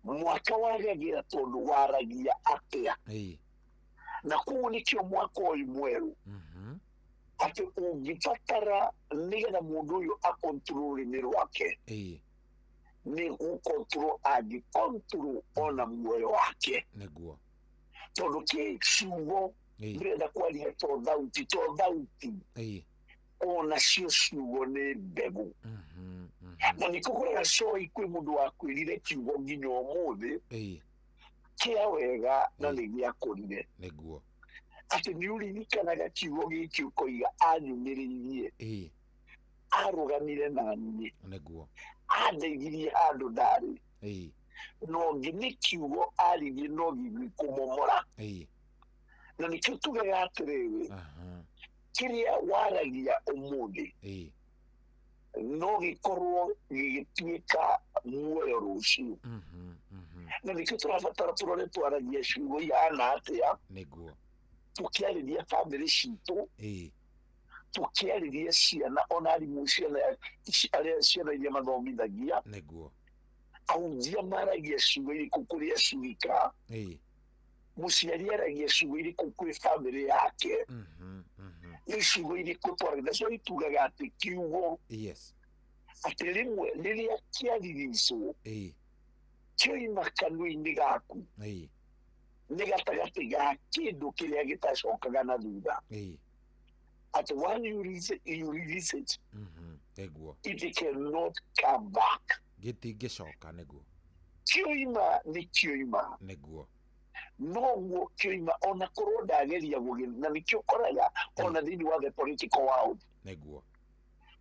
L: Mwaka wagagĩra tondũ waragia atĩa. Na koguo nĩkĩo mwaka ũyũ mwerũ, atĩ ũngĩbatara nĩgetha mũndũ ũyũ akontrol rũrĩmĩ rwake, nĩ gũkontrol angĩkontrol ona muoyo wake. Tondũ kĩ ciugo ndĩrenda kwaria to thauti, to thauti, onacio ciugo nĩ mbegũ. Na nĩ kũkoraga Cohi kwĩ mũndũ wakwĩrire kiugo nginya ũmũthĩ kĩa wega na nĩ gĩakũrire. Atĩ nĩ ũririkanaga kiugo gĩkĩ ũkoiga anyumĩrĩirie, arũgamire na niĩ, andeithirie handũ ndarĩ, no ngĩ nĩ kiugo aririe no gĩgĩkũmomora. Na nĩkĩo tugaga atĩrĩrĩ, kĩrĩa waragia ũmũthĩ no gĩkorwo gĩgĩtuĩka muoyo rũciũ. Na nĩkĩo tũrabatara tũrore twaragia ciugo ihana atĩa, tũkĩarĩria bamĩrĩ citũ, tũkĩarĩria ciana, ona arimũ ciana arĩa ciana iria mathomithagia, ahunjia maragia ciugo irĩkũ kũrĩ acirika, mũciari aragia ciugo irĩkũ kwĩ bamĩrĩ yake, nĩ ciugo irĩkũ twaragia. Nacio itugaga atĩ kiugo, atĩ rĩmwe rĩrĩa kĩariricwo Kĩoima kanua-inĩ gaku nĩ gatagatĩ ga kĩndũ kĩrĩa gĩtacokaga na thutha. At one you release it, you release it,
K: Nĩguo.
L: It cannot come back.
K: Gĩtingĩcoka nĩguo.
L: Kĩoima nĩ kĩoima.
K: Nĩguo.
L: Noguo kĩoima ona korwo ndageria gũgĩ na nĩkĩo ũkoraga ona thĩinĩ wa the political world.
K: Nĩguo.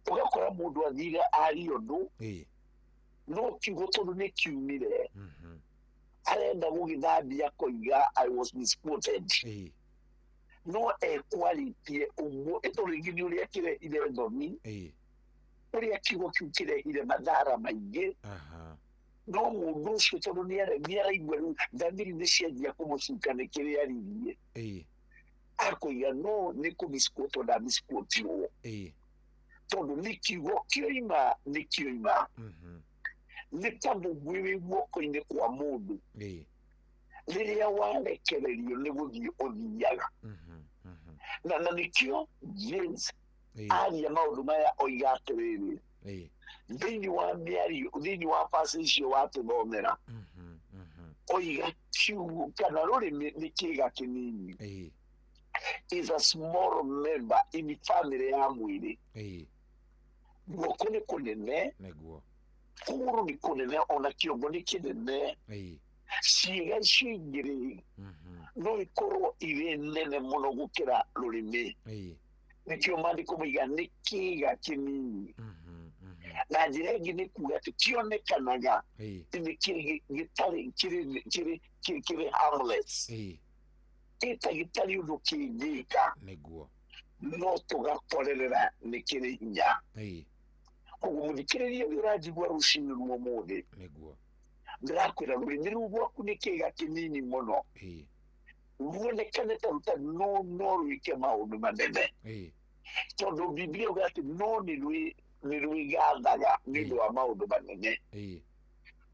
L: Ũgakora mũndũ athire aria ũndũ no kiugo tondũ nĩ kiumire arenda gũgĩthambia koiga I was misquoted. No ekwarĩtie ũguo ĩtondũ rĩngĩ nĩ ũrĩa kĩrehire thoni, ũrĩa kiugo kĩu kĩrehire mathara maingĩ. No mũndũ ũcio tondũ nĩ araigua rĩu thamiri nĩ cianjia kũmũcuka nĩ kĩrĩa aririe, akoiga no nĩ kũmisquotwo ndamisquotirwo, tondũ nĩ kiugo kĩoima nĩ kĩoima. Nĩ ta mũguĩ wĩ guoko-inĩ kwa mũndũ, rĩrĩa warekererio nĩ gũthiĩ ũthiaga. Na nĩkĩo James aria maũndũ maya oiga atĩrĩrĩ, thĩinĩ wa mĩario, thĩinĩ wa pasi icio watũthomera, oiga kiugo kana rũrĩmĩ nĩ kĩĩga kĩnini, is a small member in family ya mwĩrĩ. Guoko nĩ kũnene, kũgũrũ nĩ kũnene, ona kĩongo nĩ kĩnene. Ciĩga icio igĩrĩ no ikorwo irĩ nene mũno gũkĩra rũrĩmĩ. Nĩkĩo maandĩko moiga nĩ kĩĩga kĩnini. Na njĩra ĩngĩ nĩ kuga atĩ kĩonekanaga nĩ kĩrĩ gĩtarĩ kĩrĩ kĩrĩ harmless, ĩta gĩtarĩ ũndũ kĩngĩka,
K: nĩguo,
L: no tũgakorerera nĩ kĩrĩ hinya. Koguo mũthikĩrĩria ũrĩa ũranjigua rũcinĩ rwa ũmũthĩ,
K: nĩguo,
L: ndĩrakwĩra rũrĩmĩ rũu rwaku nĩ kĩĩga kĩnini mũno, ruonekane ta rũtarĩ, no no rwĩke maũndũ manene, tondũ Biblia yuga atĩ no nĩ rwĩgathaga nĩ ũndũ wa maũndũ manene.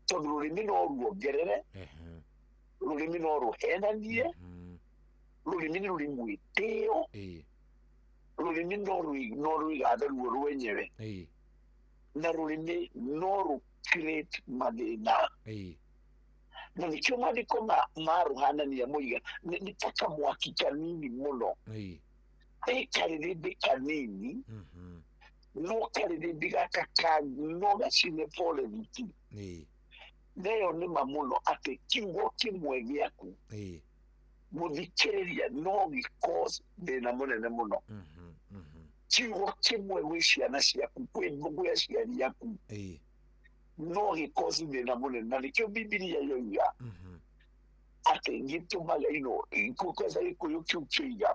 L: Tondũ rũrĩmĩ no ruongerere, rũrĩmĩ no rũhenanie, rũrĩmĩ nĩ rũrĩ mwĩtĩo, rũrĩmĩ no rwĩgathe ruo rwenyewe, na rũrĩmĩ no rũ create mathĩna. Na nĩkĩo maandĩko marũhanania moiga nĩ ta kamwaki kanini mũno, ĩ karĩrĩmbĩ kanini, no karĩrĩmbĩ gaka no gacine forest. Nayo nĩ ma mũno atĩ kiugo kĩmwe gĩaku mũthikĩrĩria no gĩ-cause thĩna mũnene mũno. Kiugo kĩmwe gwĩ ciana ciaku, kwĩ aciari aku, no gĩ-cause thĩna mũnene. Na nĩkĩo Bibilia yoiga atĩ gĩtũmaga ino kwanza gĩkũyũ kĩu kĩoiga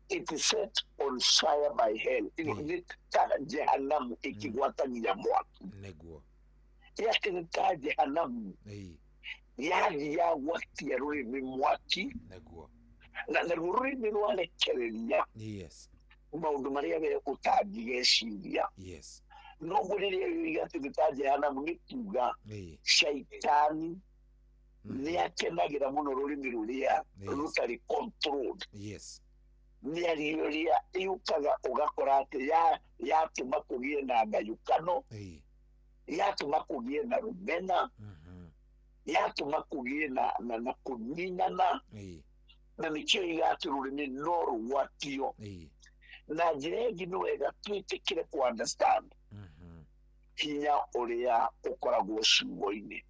L: it is set on fire by hell. Ino nĩ ta jehanamu ĩkĩgwatania mwaki.
K: Nĩguo.
L: Yatĩ nĩ ta jehanamu yathiaga gwatia rũrĩmĩ mwaki.
K: Nĩguo.
L: Na naruo rũrĩmĩ rwarekereria maũndũ marĩa we ũtangĩgeciria. Noguo rĩrĩa yoiga atĩ nĩ ta jehanamu nĩ kuga caitani nĩ akenagĩra mũno rũrĩmĩ rũrĩa rũtarĩ controlled. Mĩario ĩrĩa yũkaga ũgakora atĩ yatũma kũgĩe na ngayũkano, yatũma kũgĩe na rũmena, yatũma kũgĩe na kũninana, na nĩkĩo iga atĩ rũrĩmĩ no rũgwatio. Na njĩra ĩngĩ nĩ wega twĩtĩkĩre kũ understand hinya ũrĩa ũkoragwo ciugo-inĩ.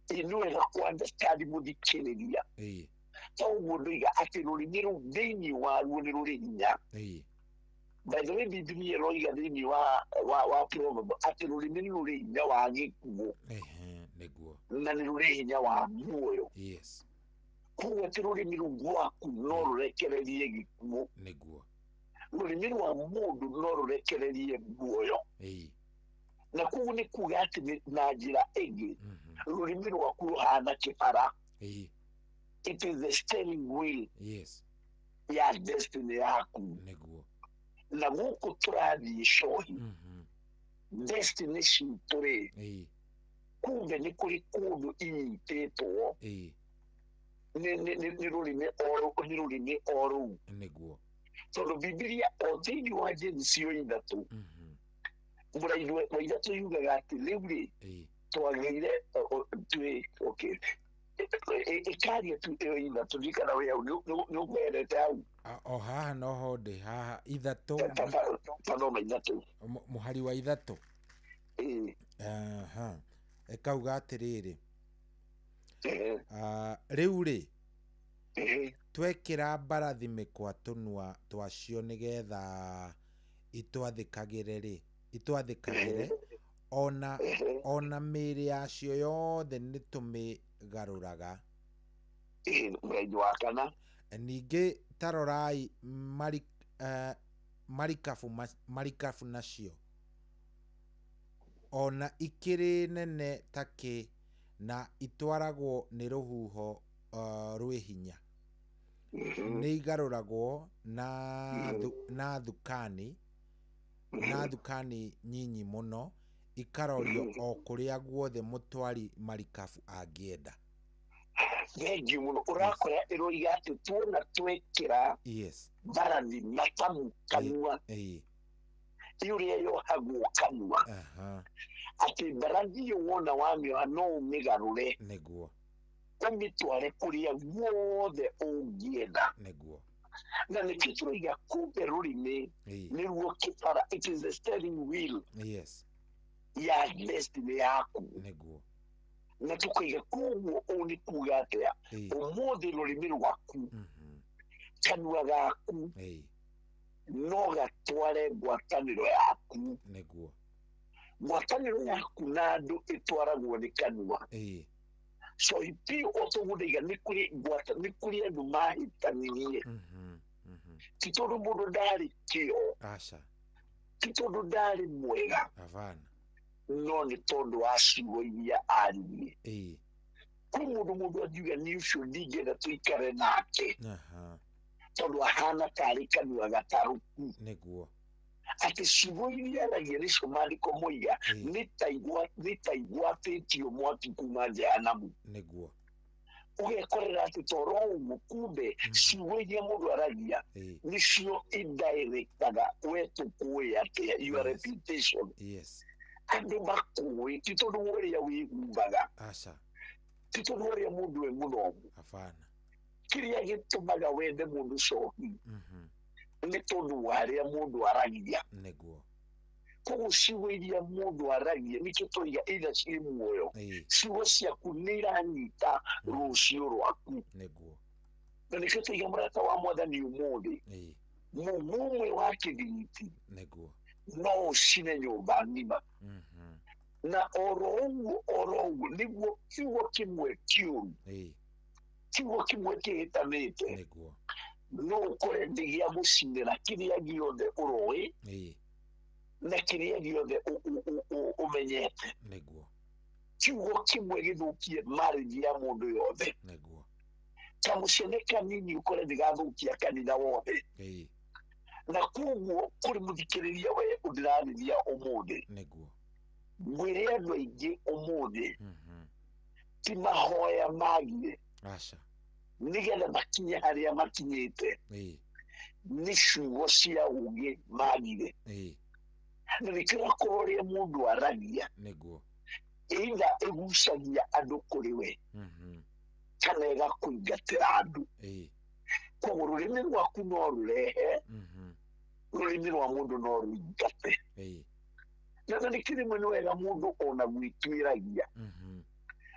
L: Nĩ wega kũ understand mũthikĩrĩria, toguo ndoiga atĩ rũrĩmĩ rũu thĩinĩ waruo nĩ rũrĩ hinya. By the way, Biblia ĩroiga thĩinĩ wa Proverb atĩ rũrĩmĩ nĩ rũrĩ hinya wa gĩkuũ, na nĩ rũrĩ hinya wa muoyo. Koguo atĩ rũrĩmĩ rũu rwaku no rũrekererie gĩkuũ, rũrĩmĩ rwa mũndũ no rũrekererie muoyo. Na koguo nĩ kuga atĩ na njĩra ĩngĩ rũrĩmĩ rwaku rũhana kĩbara. It is the steering wheel ya destiny yaku.
K: Nĩguo.
L: Na gũkũ tũrathiĩ cohi, destiny citũ rĩ, kumbe nĩ kũrĩ kũndũ inyitĩtwo nĩ rũrĩmĩ o rũu.
K: Nĩguo.
L: Tondũ Bibilia o thĩinĩ wa James yo ithatũ mũraini wa ithatũ yugaga atĩ rĩu rĩ, Twagĩire twĩ okay ĩkaria tu ĩyo ithatũ ndikana wĩ hau nĩ ũkwerete hau.
K: O haha noho ndĩ haha ithatũ.
L: Tathoma ithatũ.
K: Mũhari wa ithatũ. Aha. Ĩkauga atĩrĩrĩ, rĩu rĩ twekĩra mbarathi mĩkwa tũnua twacio nĩgetha itwathĩkagĩre rĩ, itwathĩkagĩre ona mĩĩrĩ yacio yothe nĩtũmĩgarũraga.
L: Mũraini wa kana.
K: Ningĩ tarorai marikabu nacio ona ikĩrĩ nene ta kĩ na itwaragwo nĩ rũhuho rwĩ hinya, nĩ igarũragwo na thukani nyinyi mũno, ikarorio o kũrĩa guothe mũtwari marikabu angĩenda.
L: Thengiũ mũno. Ũrakora ĩroiga atĩ tuona twekĩra mbarathi matamu kanua, ĩrĩa yohagwo kanua, atĩ mbarathi ĩyo wona wamĩoha no ũmĩgarũre
K: nĩguo
L: ũmĩtware kũrĩa guothe ũngĩenda.
K: Nĩguo.
L: Na nĩkĩo tũroiga kumbe rũrĩmĩ nĩruo kĩbara, it is the steering wheel ya destiny yaku.
K: Nĩguo.
L: Na tukaiga koguo ũũ nĩ kuga atĩa, ũmũthĩ rũrĩmĩ rwaku, kanua gaku no gatware ngwatanĩro yaku.
K: Nĩguo.
L: Ngwatanĩro yaku na andũ ĩtwaragwo nĩ kanua. So ipi ũtũgũndaiga nĩ kũrĩ andũ mahĩtanirie, ti tondũ mũndũ ndarĩ kĩo, ti tondũ ndarĩ mwega, no nĩ tondũ wa ciugo iria aririe. Kwĩ mũndũ angiuga nĩ ũcio ndingĩenda tũikare nake tondũ ahana tarĩ kanua gatarũku.
K: Nĩguo.
L: Atĩ ciugo iria aragia nĩcio maandĩko moiga nĩ ta igwatĩtio mwaki kuma Jehanamu.
K: Nĩguo.
L: Ũgekorera atĩ toro ũguo kumbe ciugo iria mũndũ aragia nĩcio indirectaga we tũkũĩ atĩa, your reputation. Andũ makũĩ ti tondũ wa ũrĩa wĩhumbaga, ti tondũ wa ũrĩa mũndũ e mũthomu. Kĩrĩa gĩtũmaga wende mũndũ cohi nĩ tondũ wa harĩa mũndũ aragia.
K: Nĩguo.
L: Koguo ciugo iria mũndũ aragia nĩkĩo tũiga either ciĩ muoyo, ciugo ciaku nĩ iranyita rũciũ rwaku.
K: Nĩguo.
L: Na nĩkĩo tũiga mũrata wa mwathani ũmũthĩ, mũgũ ũmwe wa kĩthiriti
K: nĩguo
L: no ũcine nyũmba ng'ima. Na oro ũguo nĩguo kiugo kĩmwe kĩũru, kiugo kĩmwe kĩhĩtanĩte,
K: nĩguo
L: no ũkore nĩ gĩa gũcinĩra kĩrĩa gĩothe ũroĩ na kĩrĩa gĩothe ũmenyete.
K: Nĩguo.
L: Kiugo kĩmwe gĩthũkie marriage ya mũndũ yothe.
K: Nĩguo.
L: Kamũcene kanini ũkore nĩ gathũkia kanitha wothe. Na koguo kũrĩ mũthikĩrĩria we ũndĩrarĩria ũmũthĩ,
K: nĩguo
L: ngwĩre andũ aingĩ ũmũthĩ ti mahoya magire nĩgetha makinye harĩa makinyĩte, nĩ ciugo cia ũũgĩ magire. Na nĩkĩo ũrakora ũrĩa mũndũ aragia
K: nĩguo
L: either ĩgucagia andũ kũrĩ we kana ĩgakũingatĩra andũ. Koguo rũrĩmĩ rwaku no rũrehe, rũrĩmĩ rwa mũndũ no rũingate. Na nĩkĩo rĩmwe nĩ wega mũndũ ona gwĩtuĩragia,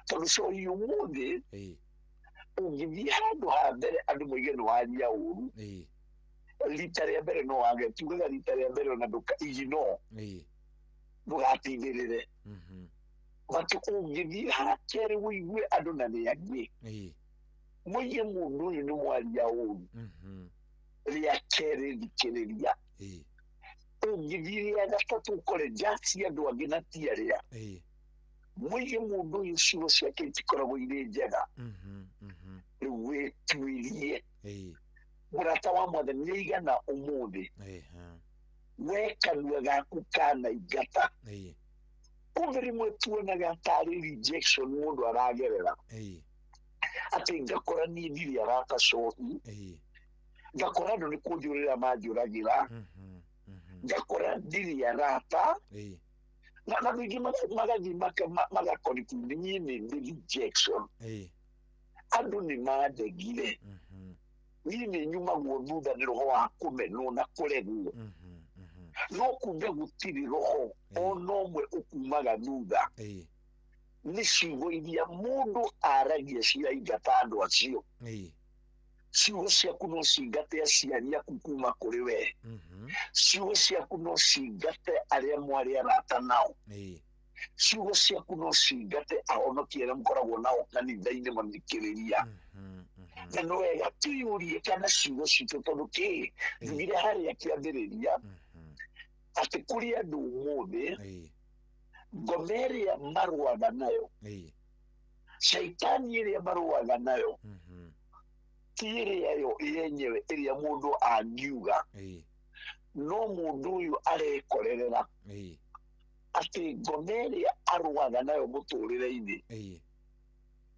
L: tondũ cohi ũmũthĩ ũngĩthiĩ handũ ha mbere andũ moige nĩ waria ũru, rita rĩa mbere no wage, tugaga rita rĩa mbere ona ndũka ignore, ndũgatindĩrĩre. But ũngĩthiĩ ha kerĩ ũigue andũ na nĩ angĩ moige mũndũ ũyũ nĩ mwaria ũru, rĩa kerĩ thikĩrĩria. Ũngĩthiĩ rĩa gatatũ ũkore njaci andũ angĩ na ti arĩa moige mũndũ ũyũ ciugo ciake itikoragwo irĩ njega, rĩu wĩtuĩrie. Mũrata wa mwathani nĩ aigana ũmũthĩ we kanua gaku kanaingata. Kumbe rĩmwe tuonaga tarĩ rejection mũndũ aragerera, atĩ ngakora niĩ ndirĩ arata cohi, ngakora andũ nĩ kũnjũrĩra manjũragĩra, ngakora ndirĩ arata, Na ningĩ magathiĩ magakonikundi niĩ nĩ ndĩ rejection. Andũ nĩ mandegire. Niĩ nĩ nyumagwo thutha nĩ roho wa kũmenwo na kũregwo. No kumbe gũtirĩ roho ona ũmwe ũkumaga thutha. Nĩ ciugo iria mũndũ aragia ciraingata andũ acio. Ciugo ciaku no cingate aciari aku kuma kũrĩ we. Ciugo ciaku no cingate arĩa mwarĩ arata nao. Ciugo ciaku no cingate ahonoki arĩa mũkoragwo nao kanitha-inĩ mathikĩrĩria. Na nĩ wega twĩyũrie kana ciugo citũ tondũ kĩ njugire harĩa kĩambĩrĩria atĩ kũrĩ andũ ũmũthĩ ngoma ĩrĩa marũaga nayo, caitani ĩrĩa marũaga nayo ti ĩrĩa yo yenyewe ĩrĩa mũndũ angiuga, no mũndũ ũyũ arekorerera atĩ ngoma ĩrĩa arũaga nayo mũtũrĩre-inĩ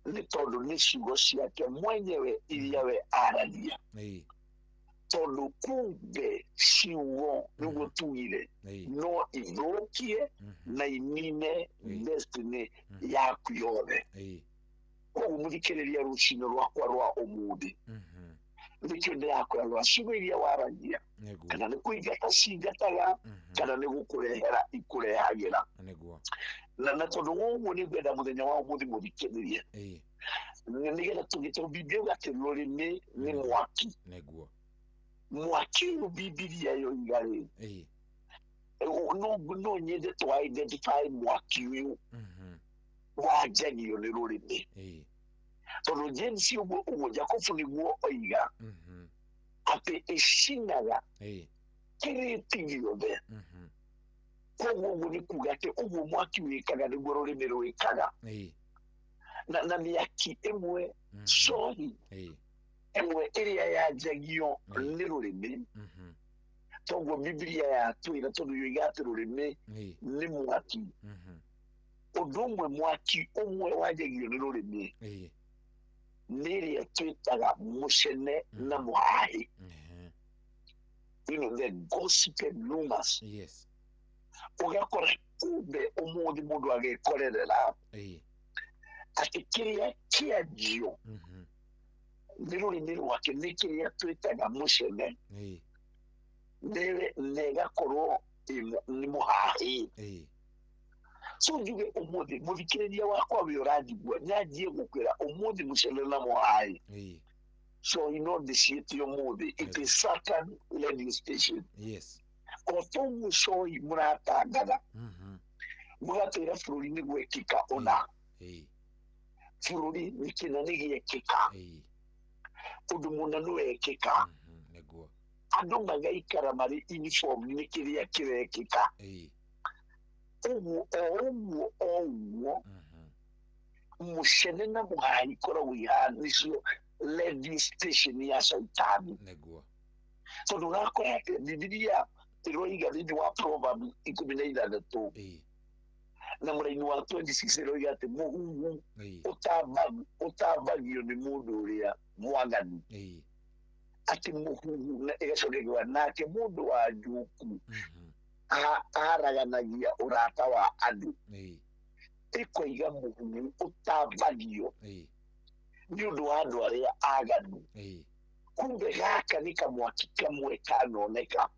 L: nĩ tondũ nĩ ciugo ciake mwenyewe iria we aragia. Tondũ kumbe ciugo nĩguo tugire no ithũkie na inine destiny yaku yothe. Koguo mũthikĩrĩria rũcinĩ rwakwa rwa ũmũthĩ nĩkĩo ndĩrakwĩra rwa ciugo iria waragia kana nĩ kũingata cingataga kana nĩ gũkũrehera ikũrehagĩra. Na tondũ woguo nĩ ngwenda mũthenya wa ũmũthĩ mũthikĩrĩrie nĩgetha tũgĩte Bibilia yuga atĩ rũrĩmĩ nĩ mwaki. Mwaki ũyũ Bibilia yoiga rĩ, no nyende tũ identify mwaki ũyũ wanjagio nĩ rũrĩmĩ. Tondũ James ũguo Jakubu nĩguo oiga atĩ ĩcinaga kĩrĩti gĩothe. Koguo ũguo nĩ kuga atĩ ũguo mwaki wĩkaga nĩguo rũrĩmĩ rwĩkaga. Na mĩaki ĩmwe cohi ĩmwe ĩrĩa yanjagio nĩ rũrĩmĩ, toguo Bibilia yatwĩra tondũ yoiga atĩ rũrĩmĩ nĩ mwaki. Ũndũ ũmwe mwaki ũmwe wanjagio nĩ rũrĩmĩ nĩ ĩrĩa twĩtaga mũcene na mũhahĩ. You know, the gossip and rumors. Ũgakora kumbe ũmũthĩ mũndũ agĩkorerera atĩ kĩrĩa kĩanjio nĩ rũrĩmĩ rwake nĩ kĩrĩa twĩtaga mũcene na ĩgakorwo nĩ mũhahĩ. So njuge ũmũthĩ mũthikĩrĩria wakwa wĩ ũranjigua nyanjie gũkwĩra ũmũthĩ mũcene na mũhahĩ so no ndĩciĩte ũmũthĩ it is Satan radio station. O toguo cohi mũratangatha mũgatwĩra bũrũri nĩ gwekĩka ũna, bũrũri nĩ kĩna nĩ gĩekĩka, ũndũ mũna nĩ wekĩka, andũ magaikara marĩ uniform nĩ kĩrĩa kĩrekĩka. Ũguo o ũguo o ũguo mũcene na mũhahĩ ikoragwo nĩcio radio station ya caitani. Tondũ ũrakora atĩ Bibilia ĩroiga thĩinĩ wa Proverbs 16 na mũraini wa 26 ĩroiga atĩ mũhuhu ũtambagio nĩ mũndũ ũrĩa mwaganu. Atĩ mũhuhu ĩgacoka ĩkauga nake mũndũ wa njuku araganagia ũrata wa andũ. Ĩkoiga mũhuhu ũtambagio nĩ ũndũ wa andũ arĩa aganu. Kumbe gaka nĩ kamwaki kamwe kanoneka.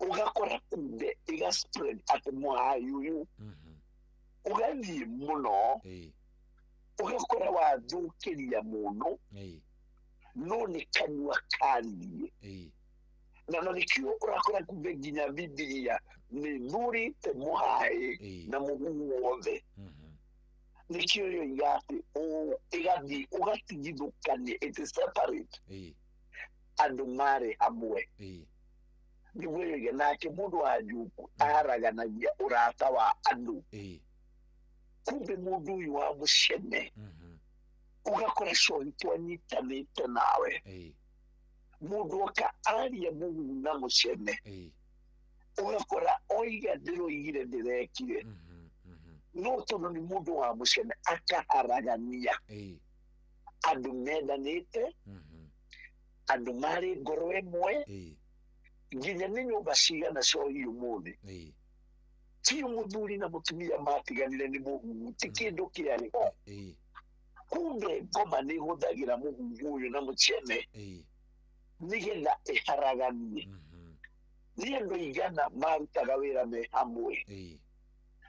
L: Ũgakora kumbe ĩga spread atĩ mũhahĩ ũyũ ũgathiĩ mũno, ũgakora wathũkĩria mũno no nĩ kanua karirie. Na nĩkĩo ũrakora kumbe nginya Bibilia nĩ thurĩte mũhahĩ na mũhuhu wothe. Nĩkĩo yoiga atĩ ĩgathiĩ ũgatigithũkania, it is separate. Andũ marĩ hamwe. Nĩguo yoiga nake mũndũ wa njuku araganagia ũrata wa andũ. Kumbe mũndũ ũyũ wa mũcene ũgakora cohi twanyitanĩte nawe, mũndũ oka aria mũhuhu na mũcene ũgakora oiga ndĩroigire ndĩrekire, no tondũ nĩ mũndũ wa mũcene akaharagania andũ mendanĩte, andũ marĩ ngoro ĩmwe, nginya nĩ nyũmba cigana cohi ũmũthĩ Ti mũthuri na mũtumia matiganire nĩ mũhuhu, ti kĩndũ kĩarĩ ho. Kumbe ngoma nĩ ĩhũthagĩra mũhuhu ũyũ na mũcene nĩgetha ĩharaganie. Nĩ andũ aigana marutaga wĩra me hamwe,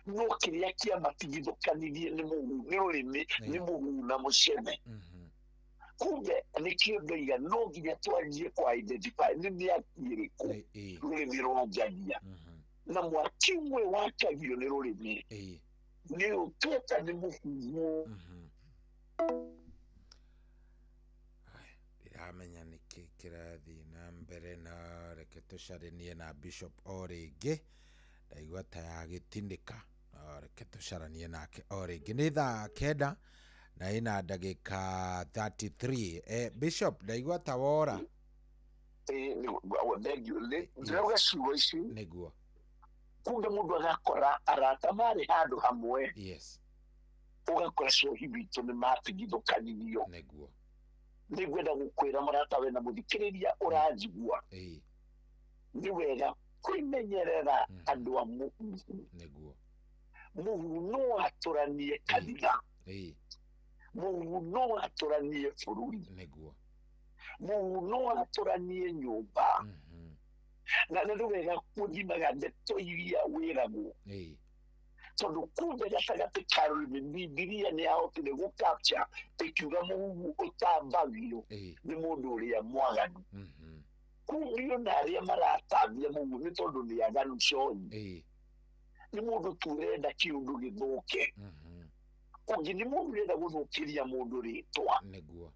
L: no kĩrĩa kĩamatigithũkanirie nĩ mũhuhu, nĩ rũrĩmĩ, nĩ mũhuhu na mũcene. Kumbe nĩkĩo ndoiga no nginya twanjie kwa identify nĩ mĩaki ĩrĩkũ rũrĩmĩ rwanjagia. Na mwaki ũmwe wakagio nĩ rũrĩmĩ nĩ ũtweta nĩ mũhuhu.
K: Ndiramenya nĩkĩ kĩrathiĩ na mbere, na reke tũcaranie na Bishop o rĩngĩ. Ndaigua ta yagĩtinĩka, no reke tũcaranie nake o rĩngĩ. Nĩ thaa 9 na ĩna ndagĩka 33. Bishop, ndaigua ta wora.
L: Ndĩrauga ciugo ici
K: nĩguo
L: kumbe mũndũ agakora arata marĩ handũ hamwe.
K: Yes.
L: Ũgakora cohi witũ nĩ matigithũkanirio.
K: Nĩguo.
L: Nĩngwenda gũkwĩra mũrata we na mũthikĩrĩria ũranjigua, nĩ wega kwĩmenyerera andũ a mũhuhu.
K: Nĩguo.
L: Mũhuhu no atũranie kanitha. Mũhuhu no atũranie bũrũri.
K: Nĩguo.
L: Mũhuhu no atũranie nyũmba. Na nĩ wega gũthimaga ndeto iria wĩragwo, tondũ kumbe gatagatĩ ka rũrĩmĩ Bibilia nĩ yahotire gũkapcha ĩkiuga mũhuhu ũtambagio nĩ mũndũ ũrĩa mwaganu. Kumbe ona arĩa maratambia mũhuhu nĩ tondũ nĩ aganu cohi. Nĩ mũndũ tu ũrenda kĩũndũ gĩthũke. Ũngĩ nĩ mũndũ ũrenda gũthũkĩria mũndũ rĩtwa.
K: Nĩguo.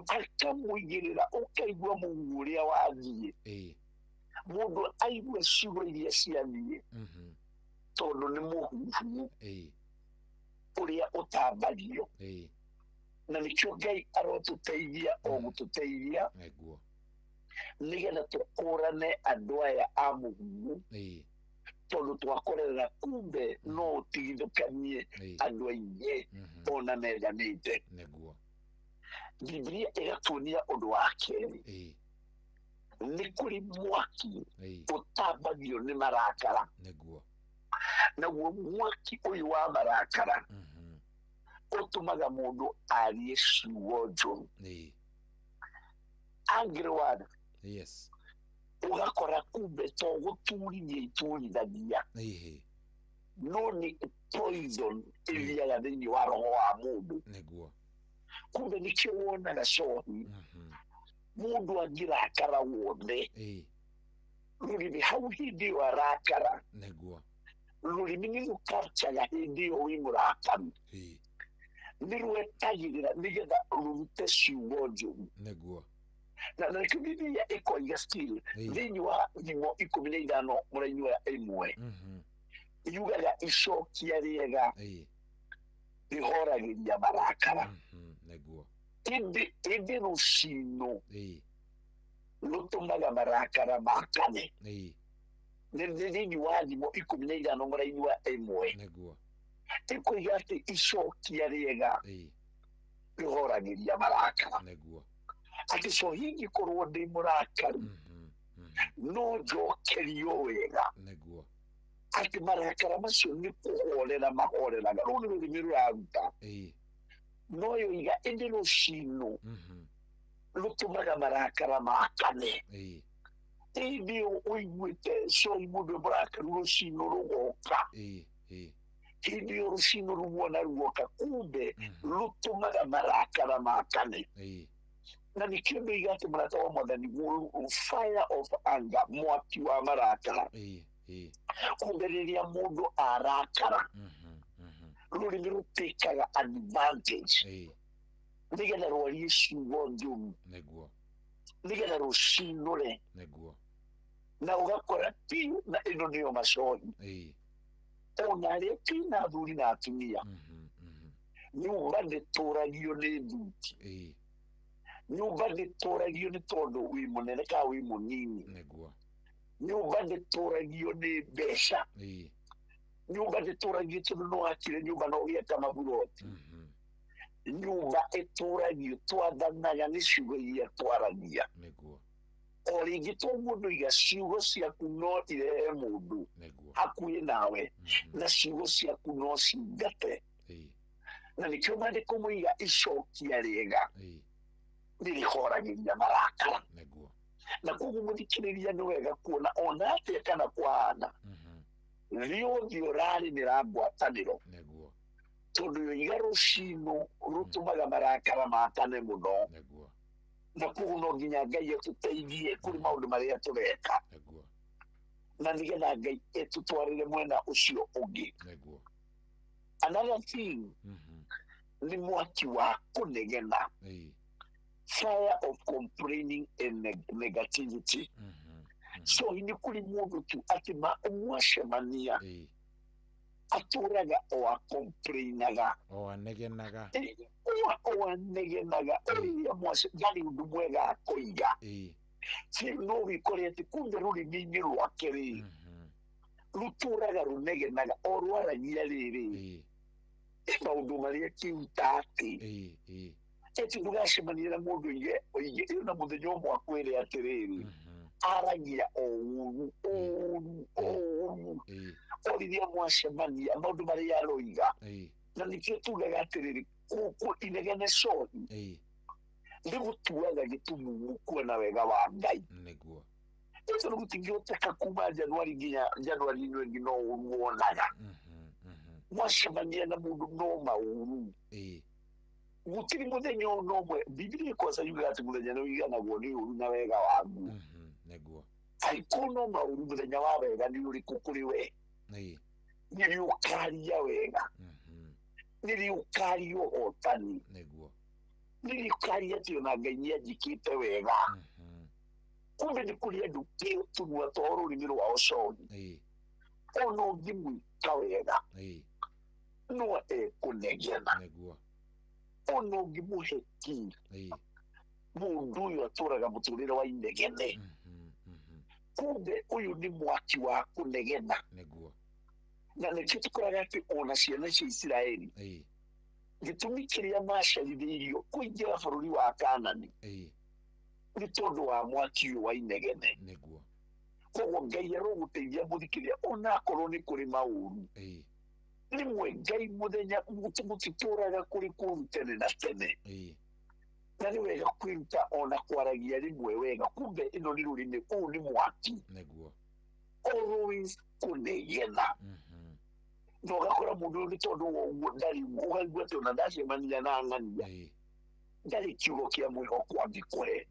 L: Akamũigĩrĩra, ũkaigua mũhuhu ũrĩa wathiĩ. Mũndũ aigua ciugo iria ciathiĩ, tondũ nĩ mũhuhu ũrĩa ũtambagio. Na nĩkĩo Ngai arotũteithia o gũtũteithia nĩgetha tũkũrane andũ aya a mũhuhu, tondũ twakorerera kumbe no ũtigithũkanie andũ aingĩ ona mendanĩte.
K: Nĩguo.
L: Bibilia ĩgatuonia ũndũ wa kerĩ, nĩ kũrĩ mwaki ũtambagio nĩ marakara.
K: Nĩguo.
L: Naguo mwaki ũyũ wa marakara ũtũmaga mũndũ arie ciugo njũru. Angry word.
K: Yes.
L: Ũgakora kumbe to gũturithia iturithagia, no nĩ poison ĩthiaga thĩinĩ wa roho wa mũndũ.
K: Nĩguo.
L: Kumbe nĩkĩo wonaga cohi mũndũ angĩrakara wothe, rũrĩmĩ hau hĩndĩ ĩyo arakara.
K: Nĩguo.
L: Rũrĩmĩ nĩ rũkapchaga hĩndĩ ĩyo wĩ mũrakaru, nĩ rwetagĩrĩra nĩgetha rũrute ciugo njũru.
K: Nĩguo.
L: Na nĩkĩo Bibilia ĩkoiga still thĩinĩ wa Thimo 15 mũraini wa 1, yugaga icokia rĩega rĩhoragĩria marakara.
K: Nĩguo.
L: Ĩndĩ rũcino rũtũmaga marakara makane. Nĩ thĩinĩ wa Thimo 15 mũraini wa 1.
K: Nĩguo.
L: Ĩkoiga atĩ icokia rĩega rĩhoragĩria marakara.
K: Nĩguo.
L: Atĩ cohi ingĩkorwo ndĩ mũrakaru, no njokerio wega.
K: Nĩguo.
L: Atĩ marakara macio nĩ kũhorera mahoreraga, rũu nĩ rũrĩmĩ rũraruta. No yoiga ĩndĩ rũcino rũtũmaga marakara makane. Ĩndĩ ĩyo ũiguĩte cohi mũndũ e mũrakaru, rũcino rũgoka. Hĩndĩ ĩyo rũcino ruona ruoka, kumbe rũtũmaga marakara makane. Na nĩkĩo ndoiga atĩ mũrata wa Mwathani, fire of anger, mwaki wa marakara. Kumbe rĩrĩa mũndũ arakara, rũrĩmĩ rũtĩkaga advantage nĩgetha rwarie ciugo njũru.
K: Nĩguo.
L: Nĩgetha rũcinũre.
K: Nĩguo.
L: Na ũgakora ti na ĩno nĩyo macohi. Ona arĩa ti na athuri na atumia, nyũmba ndĩtũragio nĩ thuti. Nyũmba ndĩtũragio nĩ tondũ wĩ mũnene kana wĩ mũnini.
K: Nĩguo.
L: Nyũmba ndĩtũragio nĩ mbeca. Nyũmba ndĩtũragio tondũ no wakire nyũmba na ũgĩaka maburoti. Nyũmba ĩtũragio twathanaga nĩ ciugo iria twaragia.
K: Nĩguo.
L: O rĩngĩ to mũndũ iga ciugo ciaku no irehe mũndũ hakuhĩ nawe, na ciugo ciaku no cingate. Na nĩkĩo maandĩko moiga icokia rĩega nĩrĩhoragĩria marakara. Na koguo mũthikĩrĩria nĩ wega kuona ona atĩa kana kwahana rĩothe ũrarĩmĩra ngwatanĩro, tondũ yoiga rũcinũ rũtũmaga marakara makane mũno. Na koguo no nginya Ngai atũteithie kũrĩ maũndũ marĩa tũreka, na nĩgetha Ngai etũtwarĩre mwena ũcio ũngĩ. Another thing nĩ mwaki wa kũnegena, fire of complaining and negativity. So nĩ kũrĩ mũndũ tu atĩ mwacemania atũraga o acomplainaga,
K: o anegenaga,
L: o anegenaga, ũrĩa ndarĩ ũndũ mwega akoiga. No wĩkore atĩ kumbe rũrĩmĩ-inĩ rwake rĩ rũtũraga rũnegenaga o rwaragia rĩrĩ maũndũ marĩa kĩuta atĩ eti ndũgacemania na mũndũ oige ĩyo na mũthenya ũmwe akwĩre atĩrĩrĩ aragia o ũru ũru ũru o rĩrĩa mwacemania maũndũ marĩa aroiga. Na nĩkĩo tugaga atĩrĩrĩ inegene cohi nĩgũtuaga gĩtumumu kuona wega wa Ngai. Tondũ gũtingĩhoteka kuma Januari nginya Januari ĩno ĩngĩ no ũru wonaga. Mwacemania na mũndũ no maũru, gũtirĩ mũthenya ona ũmwe. Bibilia kwanza yugaga atĩ mũthenya nĩ ũiganagwo nĩ ũru na wega waguo. Angĩkorwo no maũru, mũthenya wa wega nĩ ũrĩkũ kũrĩ we? Nĩrĩ ũkaria wega, nĩrĩ ũkaria ũhotani, nĩrĩ ũkaria atĩ ona Ngai nĩ anjĩkĩte wega. Kumbe nĩ kũrĩ andũ kĩo tũnua twa rũrĩmĩ rwao cohi, ona ũngĩmwĩka wega no ekũnegena, ona ũngĩmũhe kĩ mũndũ ũyũ atũraga mũtũrĩre wa inegene. Kumbe ũyũ nĩ mwaki wa kũnegena. Na nĩkĩo tũkoraga atĩ ona ciana cia Isiraeli gĩtũmi kĩrĩa macarithĩirio kũingĩra bũrũri wa Kanani nĩ tondũ wa mwaki ũyũ wa inegene. Koguo Ngai arogũteithia mũthikĩrĩria ona akorwo nĩ kũrĩ maũru, rĩmwe Ngai mũthenya mũtitũraga kũrĩ kũru tene na tene. Na nĩ wega kwĩruta ona kwaragia rĩmwe wega. Kumbe ĩno nĩ rũrĩmĩ, ũũ nĩ mwaki always kũnegena. Na ũgakora mũndũ ũyũ nĩ tondũ wa ũguo ndarĩ, ũkaigua atĩ ona ndacemania na ng'ania ndarĩ kiugo kĩa mwĩhoko angĩkũhe.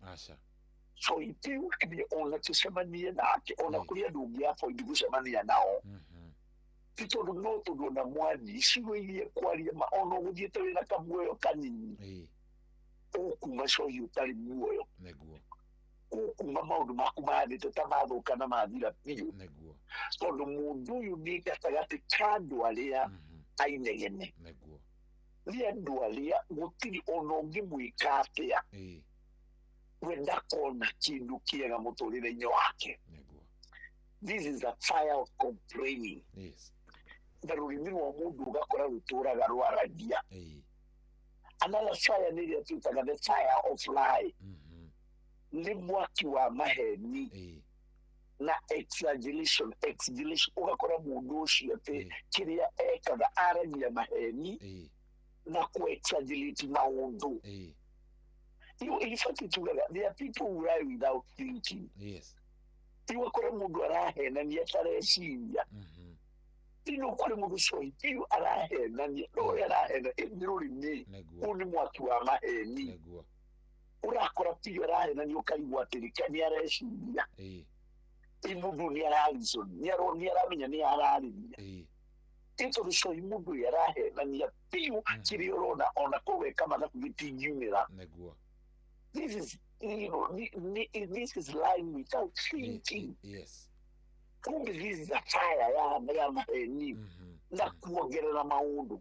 L: So itiũkire ona tũcemanie nake, ona kũrĩ andũ ũngĩ avoid gũcemania nao, ti tondũ no tondũ ona mwathi ciugo iria kwaria ona ũgũthiĩte wĩna kamuoyo kanini ũkuma cohi ũtarĩ muoyo, ũkuma maũndũ maku mahanĩte ta mathũka na mathira biũ, tondũ mũndũ ũyũ nĩ gatagatĩ ka andũ arĩa ainegene, nĩ andũ arĩa gũtirĩ ona ũngĩmwĩka atĩa we ndakona kĩndũ kĩega mũtũrĩre-inĩ wake. This is a fire of complaining. Na rũrĩmĩ rwa mũndũ ũgakora rũtũraga rwaragia. Another fire nĩ ĩrĩa twĩtaga the fire of lie, nĩ mwaki wa maheni na exaggeration. Ũgakora mũndũ ũcio atĩ kĩrĩa ekaga aragia maheni na ku-exaggerate maũndũ. In fact, there are people who lie without thinking. Ũgakora mũndũ arahenania atareciria. Ino kũrĩ mũndũ cohi biũ arahenania, no ũrĩa arahena nĩ rũrĩmĩ, ũyũ nĩ mwaki wa maheni. Ũrakora biũ arahenania ũkaigua atĩrĩ nĩ areciria, mũndũ nĩ arareason, nĩ aramenya nĩ ararĩria. Tondũ cohi mũndũ ũyũ arahenania biũ kĩrĩa ũrona ona korwo eka mathabu gĩtingiumĩra. This is, you know, this is lying without thinking. Kumbe this is a fire ya maheni na kuongerera maũndũ.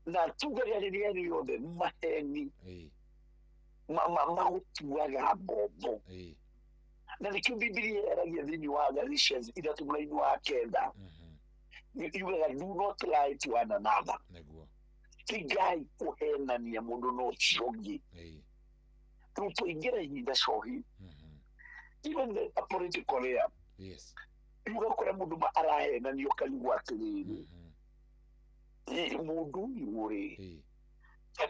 L: Na tugaga rĩrĩa rĩothe maheni magũtuaga ngombo. Na nĩkĩo Bibilia yaragia thĩinĩ wa Galatians 3:9 yugaga do not lie to one another. Tigai kũhenania mũndũ na ũcio ũngĩ. Rĩu twaingĩra ihinda cohi Even the political realm.
K: Yes.
L: Ugakora mundu ma arahenanio kaigua atiriri, mundu uyu ri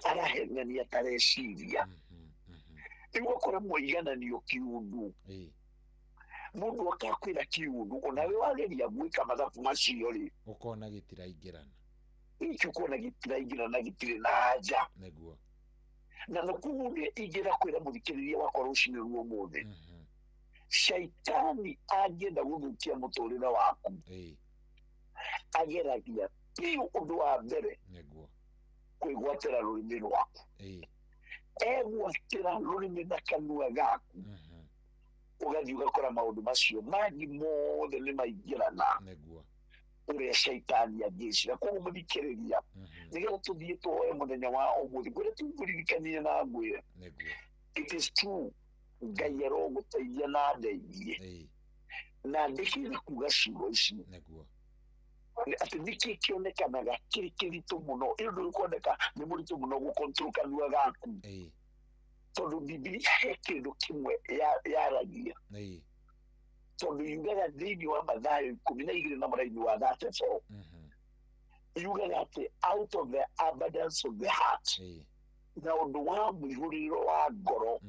L: arahenania tareciria. Ugakora mwaigananio kiundu, mundu akakwira kiundu onawe wageria gwika mathabu macio ri
K: ukona gitiraingirana,
L: iki ukona gitiraingirana gitire na anja
K: niguo.
L: Na nokuge ingira kwira muthikiriria wakwa rucini ruo muthe, shaitani angĩenda gũthũkia mũtũrĩre waku, ageragia biũ ũndũ wa mbere
K: nĩguo
L: kwĩgwatĩra rũrĩmĩ rwaku. Egwatĩra rũrĩmĩ na kanua gaku, ũgathiĩ ũgakora maũndũ macio mangĩ mothe nĩ maingĩrana
K: nĩguo
L: ũrĩa shaitani angĩcira. Koguo mũthikĩrĩria, nĩgetha tũthiĩ tũhoe mũthenya wa ũmũthĩ, ngwĩre tũngũririkanie na ngwĩre
K: nĩguo
L: it is true, Ngai arogũteithia na ndeithie na ndĩkĩra kuga ciugo ici
K: nĩguo
L: atĩ nĩkĩ kĩonekanaga kĩrĩ kĩritũ mũno, ĩ ũndũ ũkuoneka nĩ mũritũ mũno gũcontrol kanua gaku, tondũ Bibilia he kĩndũ kĩmwe yaragia, tondũ yugaga thĩinĩ wa Mathayo 12 na mũraini wa 34, yugaga atĩ out of the abundance of the heart, na ũndũ wa mũihũrĩro wa ngoro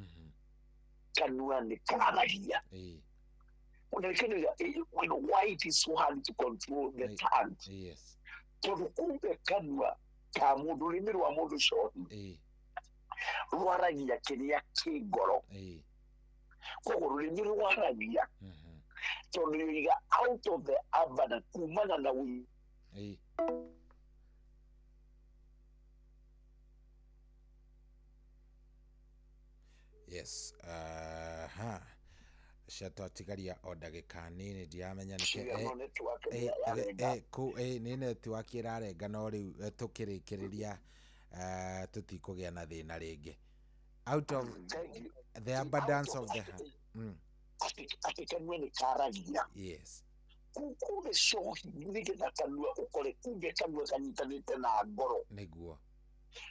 L: kanua nĩ karagia. Why it is so hard to control the tongue?
K: Yes.
L: Tondũ kumbe kanua ka mũndũ, rũrĩmĩ rwa mũndũ cohi rwaragia kĩrĩa kĩ ngoro. Koguo rũrĩmĩ rwaragia tondũ yuiga out of the abundance, kumana na wĩ.
K: Yes. Ciatwatigaria o ndagĩka nini, ndiramenya nĩkĩ nĩ network ĩrarenga, no rĩu tũkĩrĩkĩrĩria tũtikũgĩa na thĩna rĩngĩ. Out of the abundance of the heart.
L: Atĩ kanua nĩ karagia.
K: Yes.
L: Kumbe cohi nĩgetha kanua ũkore, kumbe kanua kanyitanĩte na ngoro
K: nĩguo,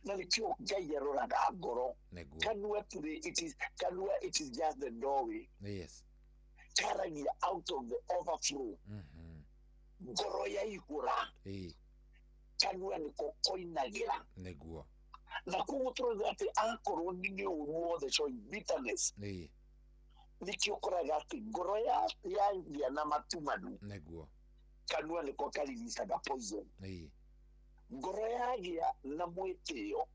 L: na nĩkĩo Ngai aroraga ngoro. Kanua today it is kanua, it is just the doorway.
K: Yes.
L: Karagia out of the overflow. Ngoro yaihũra, kanua nĩko koinagĩra
K: nĩguo.
L: Na koguo tũrauga atĩ akorwo nĩ ũru wothe cohi, bitterness, nĩkĩo ũkoraga atĩ ngoro yagĩa na matumanu
K: nĩguo,
L: kanua nĩko kariricaga poison. Ngoro yagĩa na mwĩtĩo,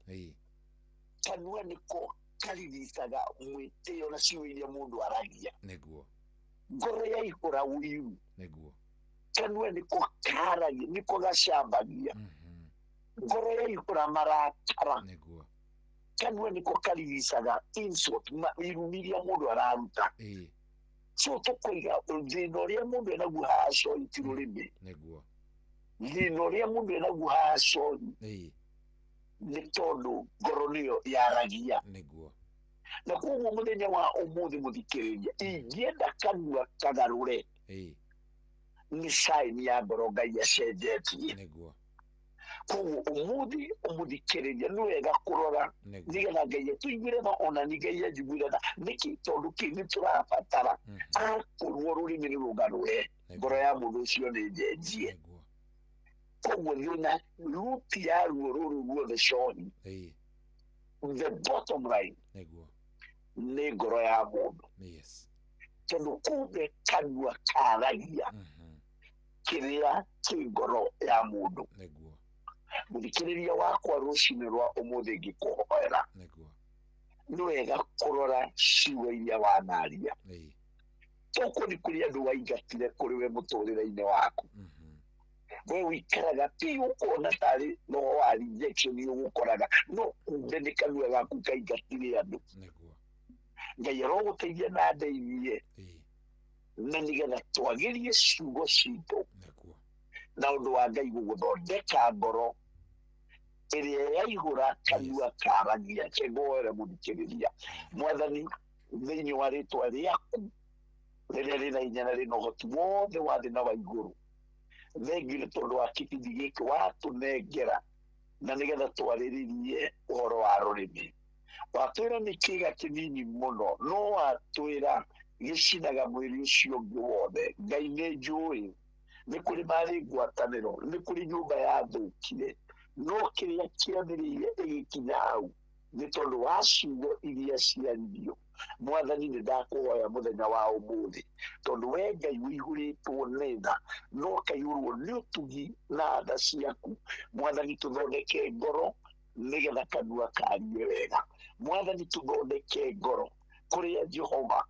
L: kanua nĩko kariricaga mwĩtĩo na ciugo iria mũndũ aragia
K: nĩguo.
L: Ngoro yaihũra ũiru
K: nĩguo,
L: kanua nĩko karagia, nĩko gacambagia. Ngoro yaihũra marakara
K: nĩguo,
L: kanua nĩko kariricaga insult, irumi iria mũndũ araruta. So tũkoiga thĩna ũrĩa mũndũ enaguo haha cohi ti rũrĩmĩ
K: nĩguo,
L: thĩna ũrĩa mũndũ enaguo haha cohi nĩ tondũ ngoro nĩyo yaragia
K: nĩguo.
L: Na koguo mũthenya wa ũmũthĩ mũthikĩrĩria, ingĩenda kanua kagarũre, nĩ sign ya ngoro Ngai acenjetie
K: nĩguo.
L: Koguo ũmũthĩ ũmũthikĩrĩria nĩ wega kũrora nĩgetha Ngai atũiguĩre tha, ona nĩ Ngai anjiguĩre tha. Nĩkĩ? Tondũ kĩ nĩ tũrabatara akorwo rũrĩmĩ nĩ rũgarũre, ngoro ya mũndũ ũcio nĩ njenjie. Koguo thĩna ruti ya ruo rũrũ ruothe cohi, the bottom line
K: nĩguo
L: nĩ ngoro ya mũndũ.
K: Yes.
L: Tondũ kumbe kanua karagia kĩrĩa kĩ ngoro ya mũndũ.
K: Nĩguo.
L: Mũthikĩrĩria wakwa rũcinĩ rwa ũmũthĩ ngĩkũhoera,
K: nĩguo
L: nĩ wega kũrora ciugo iria wanaria. Tokorwo nĩ kũrĩ andũ waingatire kũrĩ we mũtũrĩre-inĩ waku, we wikaraga ti ũkuona tarĩ roho wa rejection ũgũkoraga, no kumbe nĩ kanua gaku kaingatire andũ.
K: Nĩguo.
L: Ngai arogũteithia na ndeithie, na nĩgetha twagĩrie ciugo citũ na ũndũ wa Ngai gũgũthondeka ngoro ĩrĩa yaihũra kanua karagia. Kĩngoere mũthikĩrĩria, Mwathani, thĩinĩ wa rĩtwa rĩaku rĩrĩa rĩna hinya na rĩna ũhoti wothe wa thĩ na wa igũrũ, thengiũ nĩ tondũ wa kĩbindi gĩkĩ watũnengera na nĩgetha twarĩrĩrie ũhoro wa rũrĩmĩ. Watwĩra nĩ kĩga kĩnini mũno, no watwĩra Gĩcinaga mwĩrĩ ũcio ũngĩ wothe. Ngai nĩ njũĩ nĩ kũrĩ marĩ ngwatanĩro, nĩ kũrĩ nyũmba yathũkire, no kĩrĩa kĩambĩrĩirie ĩgĩkinya hau nĩ tondũ wa ciugo iria ciaririo. Mwathani, nĩ ndakũhoya mũthenya wa ũmũthĩ, tondũ we Ngai ũihũrĩtwo nĩ tha no kaihũrwo nĩ ũtugi na tha ciaku. Mwathani, tũthondeke ngoro nĩgetha kanua karie wega. Mwathani, tũthondeke ngoro kũrĩa Jehova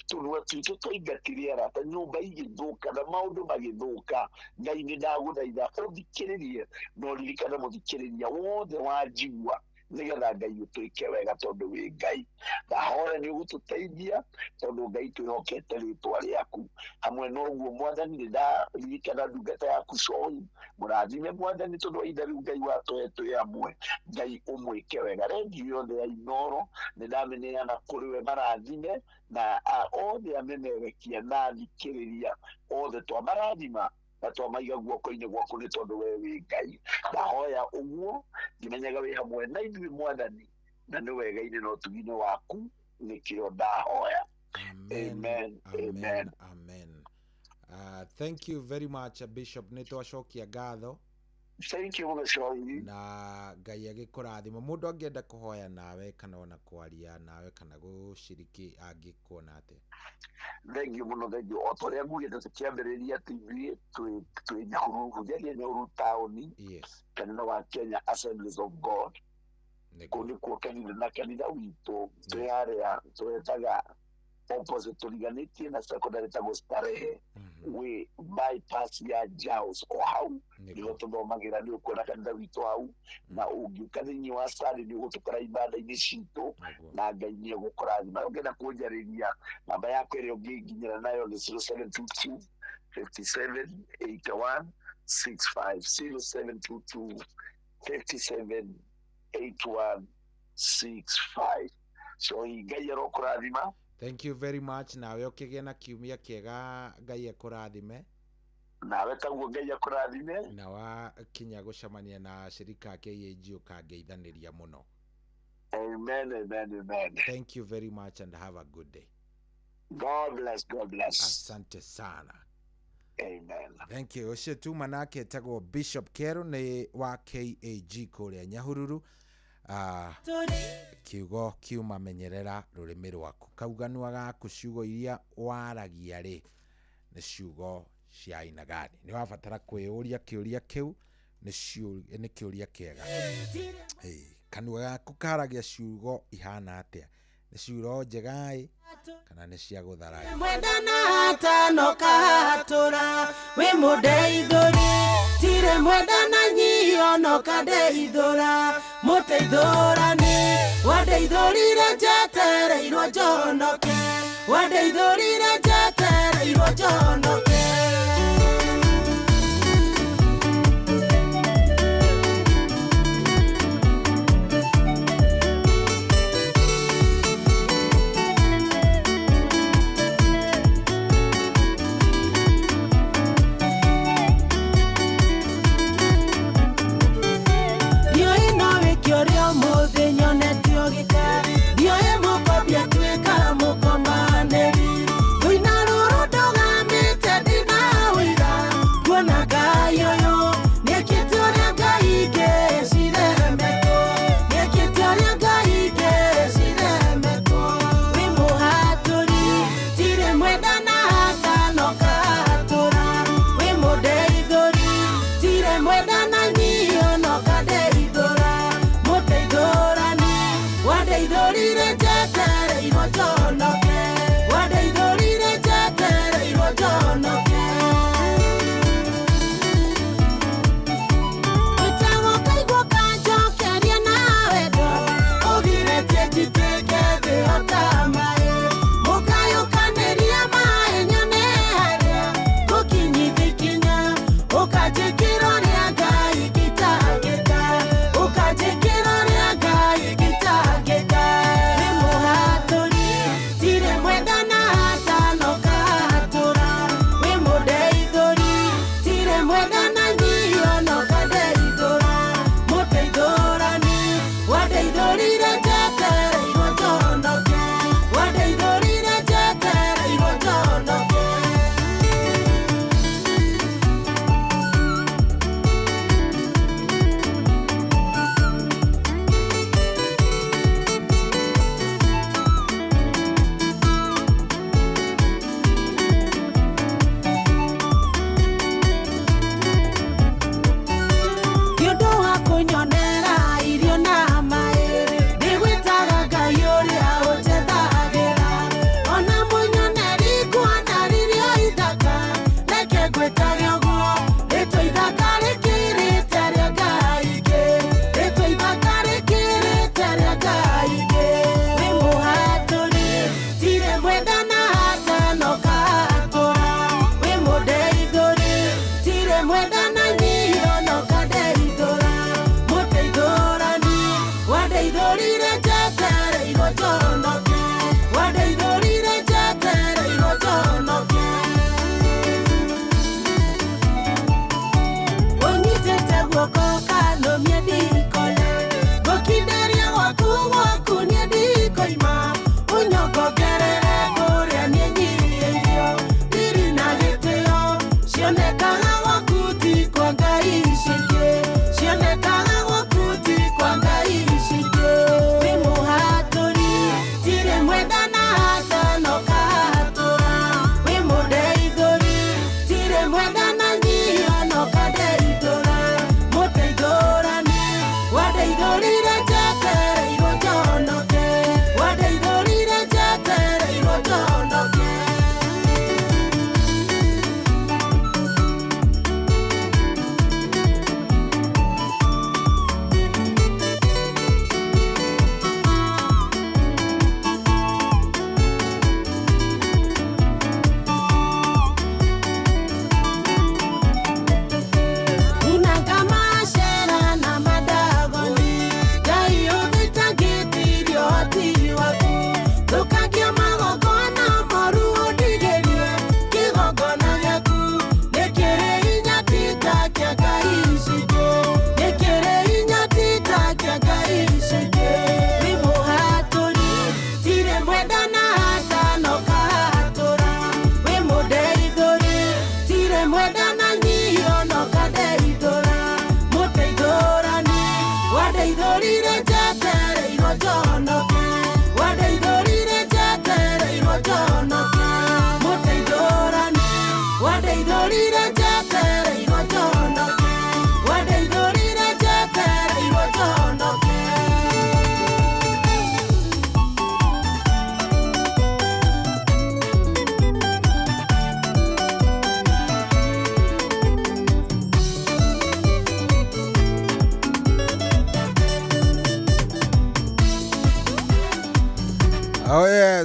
L: tũnua twitũ twaingatire arata, nyũmba igĩthũka na maũndũ magĩthũka. Ngai, nĩ ndagũthaitha ũthikĩrĩrie na ũririkane mũthikĩrĩria wothe wa njigua, nĩgetha Ngai ũtwĩke wega, tondũ wĩ Ngai. Ndahoya nĩ ũgũtũteithia, tondũ Ngai twĩhokete rĩtwa rĩaku. Hamwe na ũguo, Mwathani, nĩ ndaririkana ndungata yaku Coi, mũrathime Mwathani, tondũ wa itha rĩu Ngai watũhe twĩ hamwe. Ngai ũmwĩke wega. Rendio yothe ya Inoro nĩ ndamĩneana kũrĩ we, marathime na othe amemerekia na athikĩrĩria othe, twamarathima na twamaiga guoko-inĩ gwaku, nĩ tondũ we wĩ Ngai. Ndahoya ũguo ngĩmenyaga wĩ hamwe na ithuĩ, Mwathani, na nĩ wega-inĩ na ũtugi-inĩ waku nĩkĩo ndahoya. Amen, amen.
K: Amen. Thank you very much, Bishop, nĩ twacokia ngatho.
L: Thank you mũno, Cohi.
K: Na Ngai agĩkũrathima. Mũndũ angĩenda kũhoya nawe kana ona kwaria nawe kana gũciriki, angĩkuona atĩa?
L: Thank you mũno, thank you. O ta ũrĩa ngugĩte tũkĩambĩrĩria atĩ ithuĩ twĩ Nyahururu, hunjagia Nyahururu taũni, kanitha wa Kenya Assemblies of God. Kũu nĩkuo kanitha, na kanitha witũ twĩ harĩa twetaga opposite, tũriganĩtie na secondary tagwo Starehe, wĩ bypass ya Jaus, o hau nĩho tũthomagĩra. Nĩ ũkuona kanitha witũ hau, na ũngĩũka thĩinĩ wa Sunday nĩ ũgũtũkora ibanda-inĩ citũ, na Ngai nĩ egũkũrathima. Ũngĩenda kũnjarĩria, namba yakwa ĩrĩa ũngĩnginyĩra nayo nĩ 0722 57 81 65, 0722 57 81 65. So Ngai arokũrathima.
K: Thank you very much. Nawe ũkĩgĩe na kiumia kĩega, Ngai akũrathime.
L: Nawe taguo, Ngai akũrathime.
K: Na wakinya gũcemania na shirika a KAG ũkangeithanĩria mũno.
L: Amen, amen, amen.
K: Thank you very much and have a good day.
L: God bless, God bless.
K: Asante sana.
L: Amen.
K: Thank you. Ũcio tuma nake etagwo Bishop Keru, nĩ wa KAG kũrĩa Nyahururu. Kiugo kiuma menyerera rũrĩmĩ rwaku, kauganua gaku, ciugo iria waragia rĩ, nĩ ciugo cia aina gani? Nĩ wabatara kwĩyũria kĩũria kĩu, nĩ kĩũria kĩega. Kanua gaku karagia ciugo ihana atĩa? Nĩ ciugo njega ĩ kana nĩ cia gũthararia?
P: Mwendana atano kahatũra wĩ mũndeithũri, tirĩ mwendana nyio no kandeithũra, mũteithũrani wandeithũrire njetereirwo njonoke, wandeithũrire njetereirwo njonoke. Ndiũĩ no wĩke ũrĩa ũmũthĩ nyonete ũgĩka, ndiũĩ mũkwambia tuĩka mũkomanĩri, rũina rũrũ ndũgamĩte.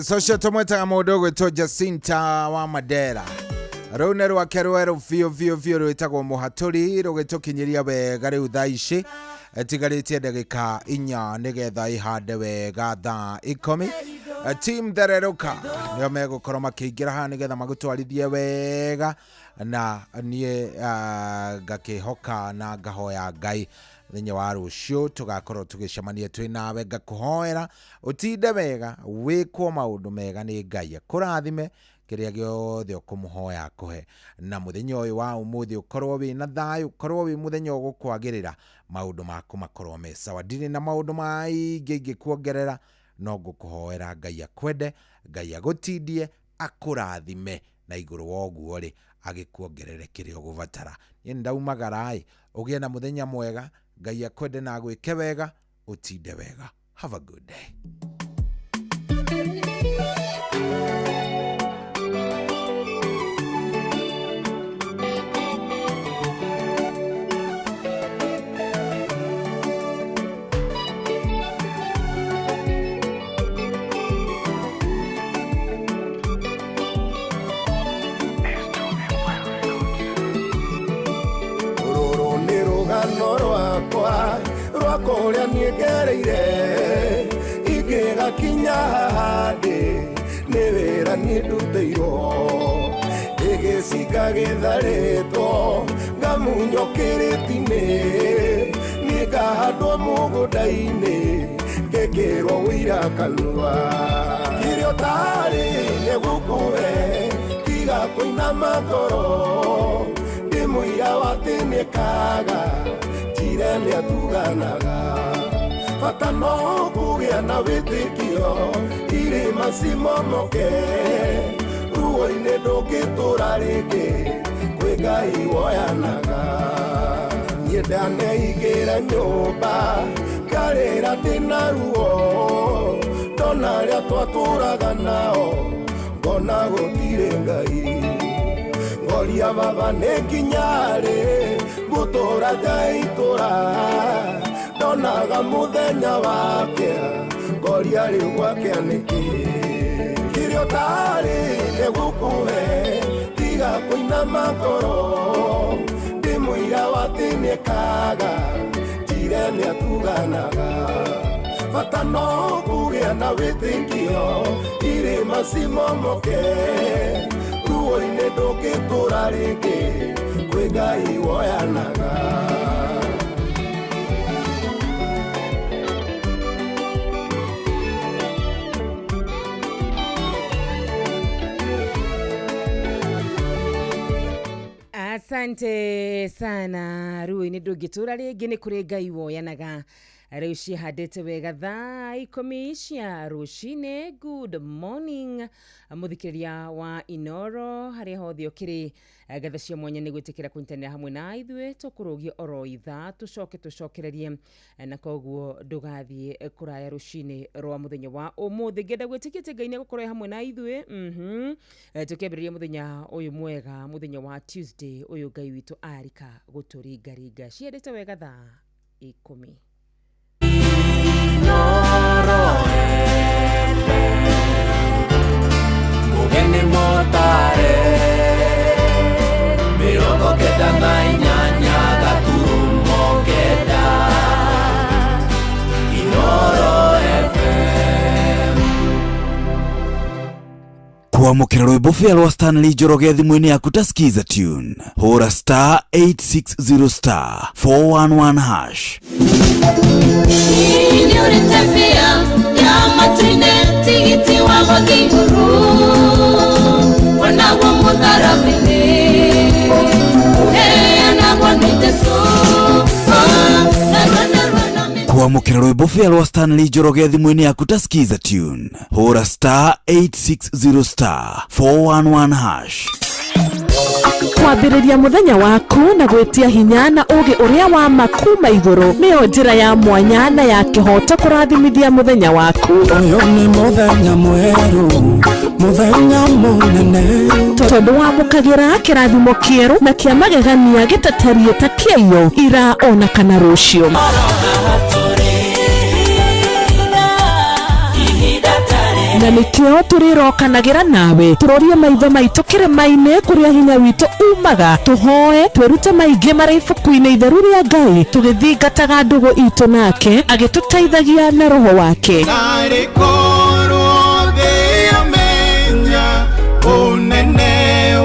K: Yes, ũcio tũmwĩtaga mũndũ ũgwĩtwo Jacinta wa Mandera. Rũu nĩ rwake rwerũ biũ biũ biũ rwĩtagwo Mũhatũri, rũgĩtũkinyĩria wega rĩu thaa ici ĩtigarĩtie ndagĩka 4 nĩgetha ĩhande wega thaa 10. Team Thererũka nĩo megũkorwo makĩingĩra haha nĩgetha magũtwarithie wega, na niĩ ngakĩhoka na ngahoya Ngai mũthenya wa rũciũ tũgakorwo tũgĩcemania twĩ nawe, ngakũhoera ũtinde wega, wĩkwo maũndũ mega nĩ Ngai, akũrathime kĩrĩa gĩothe ũkũmũhoya akũhe, na mũthenya ũyũ wa ũmũthĩ ũkorwo wĩna thayũ, ũkorwo wĩ mũthenya ũgũkwagĩrĩra, maũndũ maku makorwo me sawa. Ndirĩ na maũndũ maingĩ ingĩkuongerera, no ngũkũhoera Ngai akwende, Ngai agũtindie, akũrathime, na igũrũ wa ũguo rĩ, agĩkuongerere kĩrĩa ũgũbatara. Niĩ nĩndaumagara ĩ, ũgĩe na mũthenya mwega, Ngai akwende na agwĩke wega, ũtinde wega. Have a good day.
M: Rũrũ nĩ rũgano rwakwa rwa kũrĩa niĩ ngereire, ingĩgakinya haha ndĩ nĩ wĩra niĩ ndutĩirwo, gĩgĩcinga gĩtharĩtwo ngamunywo kĩrĩti-inĩ, niĩ ngahandwo mũgũnda-inĩ ngĩkĩrwo ũira kanua, kĩrĩa ũtarĩ nĩ gũkũhe tiga kũinama ngoro, ndĩ mũira wa atĩ nĩkaga njire nĩatuganaga, bata no kũgĩa na wĩtĩkio irĩma cimomoke, ruo-inĩ ndũngĩtũra rĩngĩ kwĩ Ngai woyanaga, niĩ ndaneingĩra nyũmba ngarĩra ndĩna ruo, ndona arĩa twatũraga nao ngona gũtirĩ Ngai, ngoria baba nĩ nginya rĩ ngũtũra njaitũra, ndonaga mũthenya wakĩa ngoria rĩu gwakĩa nĩkĩ, kĩrĩa ũtarĩ nĩ gũkũhe tiga kũinama ngoro, ndĩ mũira wa atĩ nĩekaga njire nĩatuganaga, bata no kũgĩa na wĩtĩkio irĩma cimomoke, ruo-inĩ ndũngĩtũra rĩngĩ kwĩ Ngai woyanaga.
Q: Asante sana ruo-inĩ ndũngĩtũra rĩngĩ nĩ kũrĩ Ngai woyanaga. Rĩu cihandĩte wega thaa 10 cia rũcinĩ. Good morning mũthikĩrĩria wa Inoro harĩa hothe ũkĩrĩ, ngatho cia mwanya nĩ gwĩtĩkĩra kũnyitanĩra hamwe na ithuĩ, tũkũrũgie oro ithaa tũcoke tũcokererie, na koguo ndũgathiĩ kũraya rũcinĩ rwa mũthenya wa ũmũthĩ. Ngenda gwĩtĩkia atĩ Ngai nĩegũkorwo e hamwe na ithuĩ, tũkĩambĩrĩria mũthenya ũyũ mwega, mũthenya wa Tuesday ũyũ Ngai witũ arika gũtũringaringa. Ciendete wega thaa 10.
S: Mugeni motare 98.9 Inoro FM.
A: Kwamũkĩra rwĩmbo bĩa rwa Stanley Njoroge thimũ-inĩ yaku ta Skiza Tune, hũra star 860 star 411 hash.
N: Nĩũrĩte bĩa ya matu-inĩ tigiti wa gũthiĩ igũrũ, wonaguo mũtharaba-inĩ ũheanagwo nĩ Jesũ.
A: Kwamũkĩra rwĩmbo bĩa rwa Stanley Njoroge thimũ-inĩ yaku ta Skiza Tune, hũra star 860 star 411 hash.
C: Kwambĩrĩria mũthenya waku na gwĩtia hinya na ũũgĩ ũrĩa wa ma kuma igũrũ nĩyo njĩra ya mwanya na ya kĩhooto kũrathimithia mũthenya waku.
R: Ũyũ nĩ mũthenya mwerũ, mũthenya mũnene,
C: tondũ wamũkagĩra kĩrathimo kĩerũ na kĩa magegania gĩtatariĩ ta kĩaiyo ira ona kana rũciũ. Na nĩkĩo tũrĩrokanagĩra nawe tũrorie maitho maitũ kĩrĩma-inĩ kũrĩa hinya witũ umaga, tũhoe twĩrute maingĩ marĩ ibuku-inĩ itheru rĩa Ngai, tũgĩthingataga ndũgũ itũ nake agĩtũteithagia na roho wake.
S: Narĩ korwo thĩ yamenya ũnene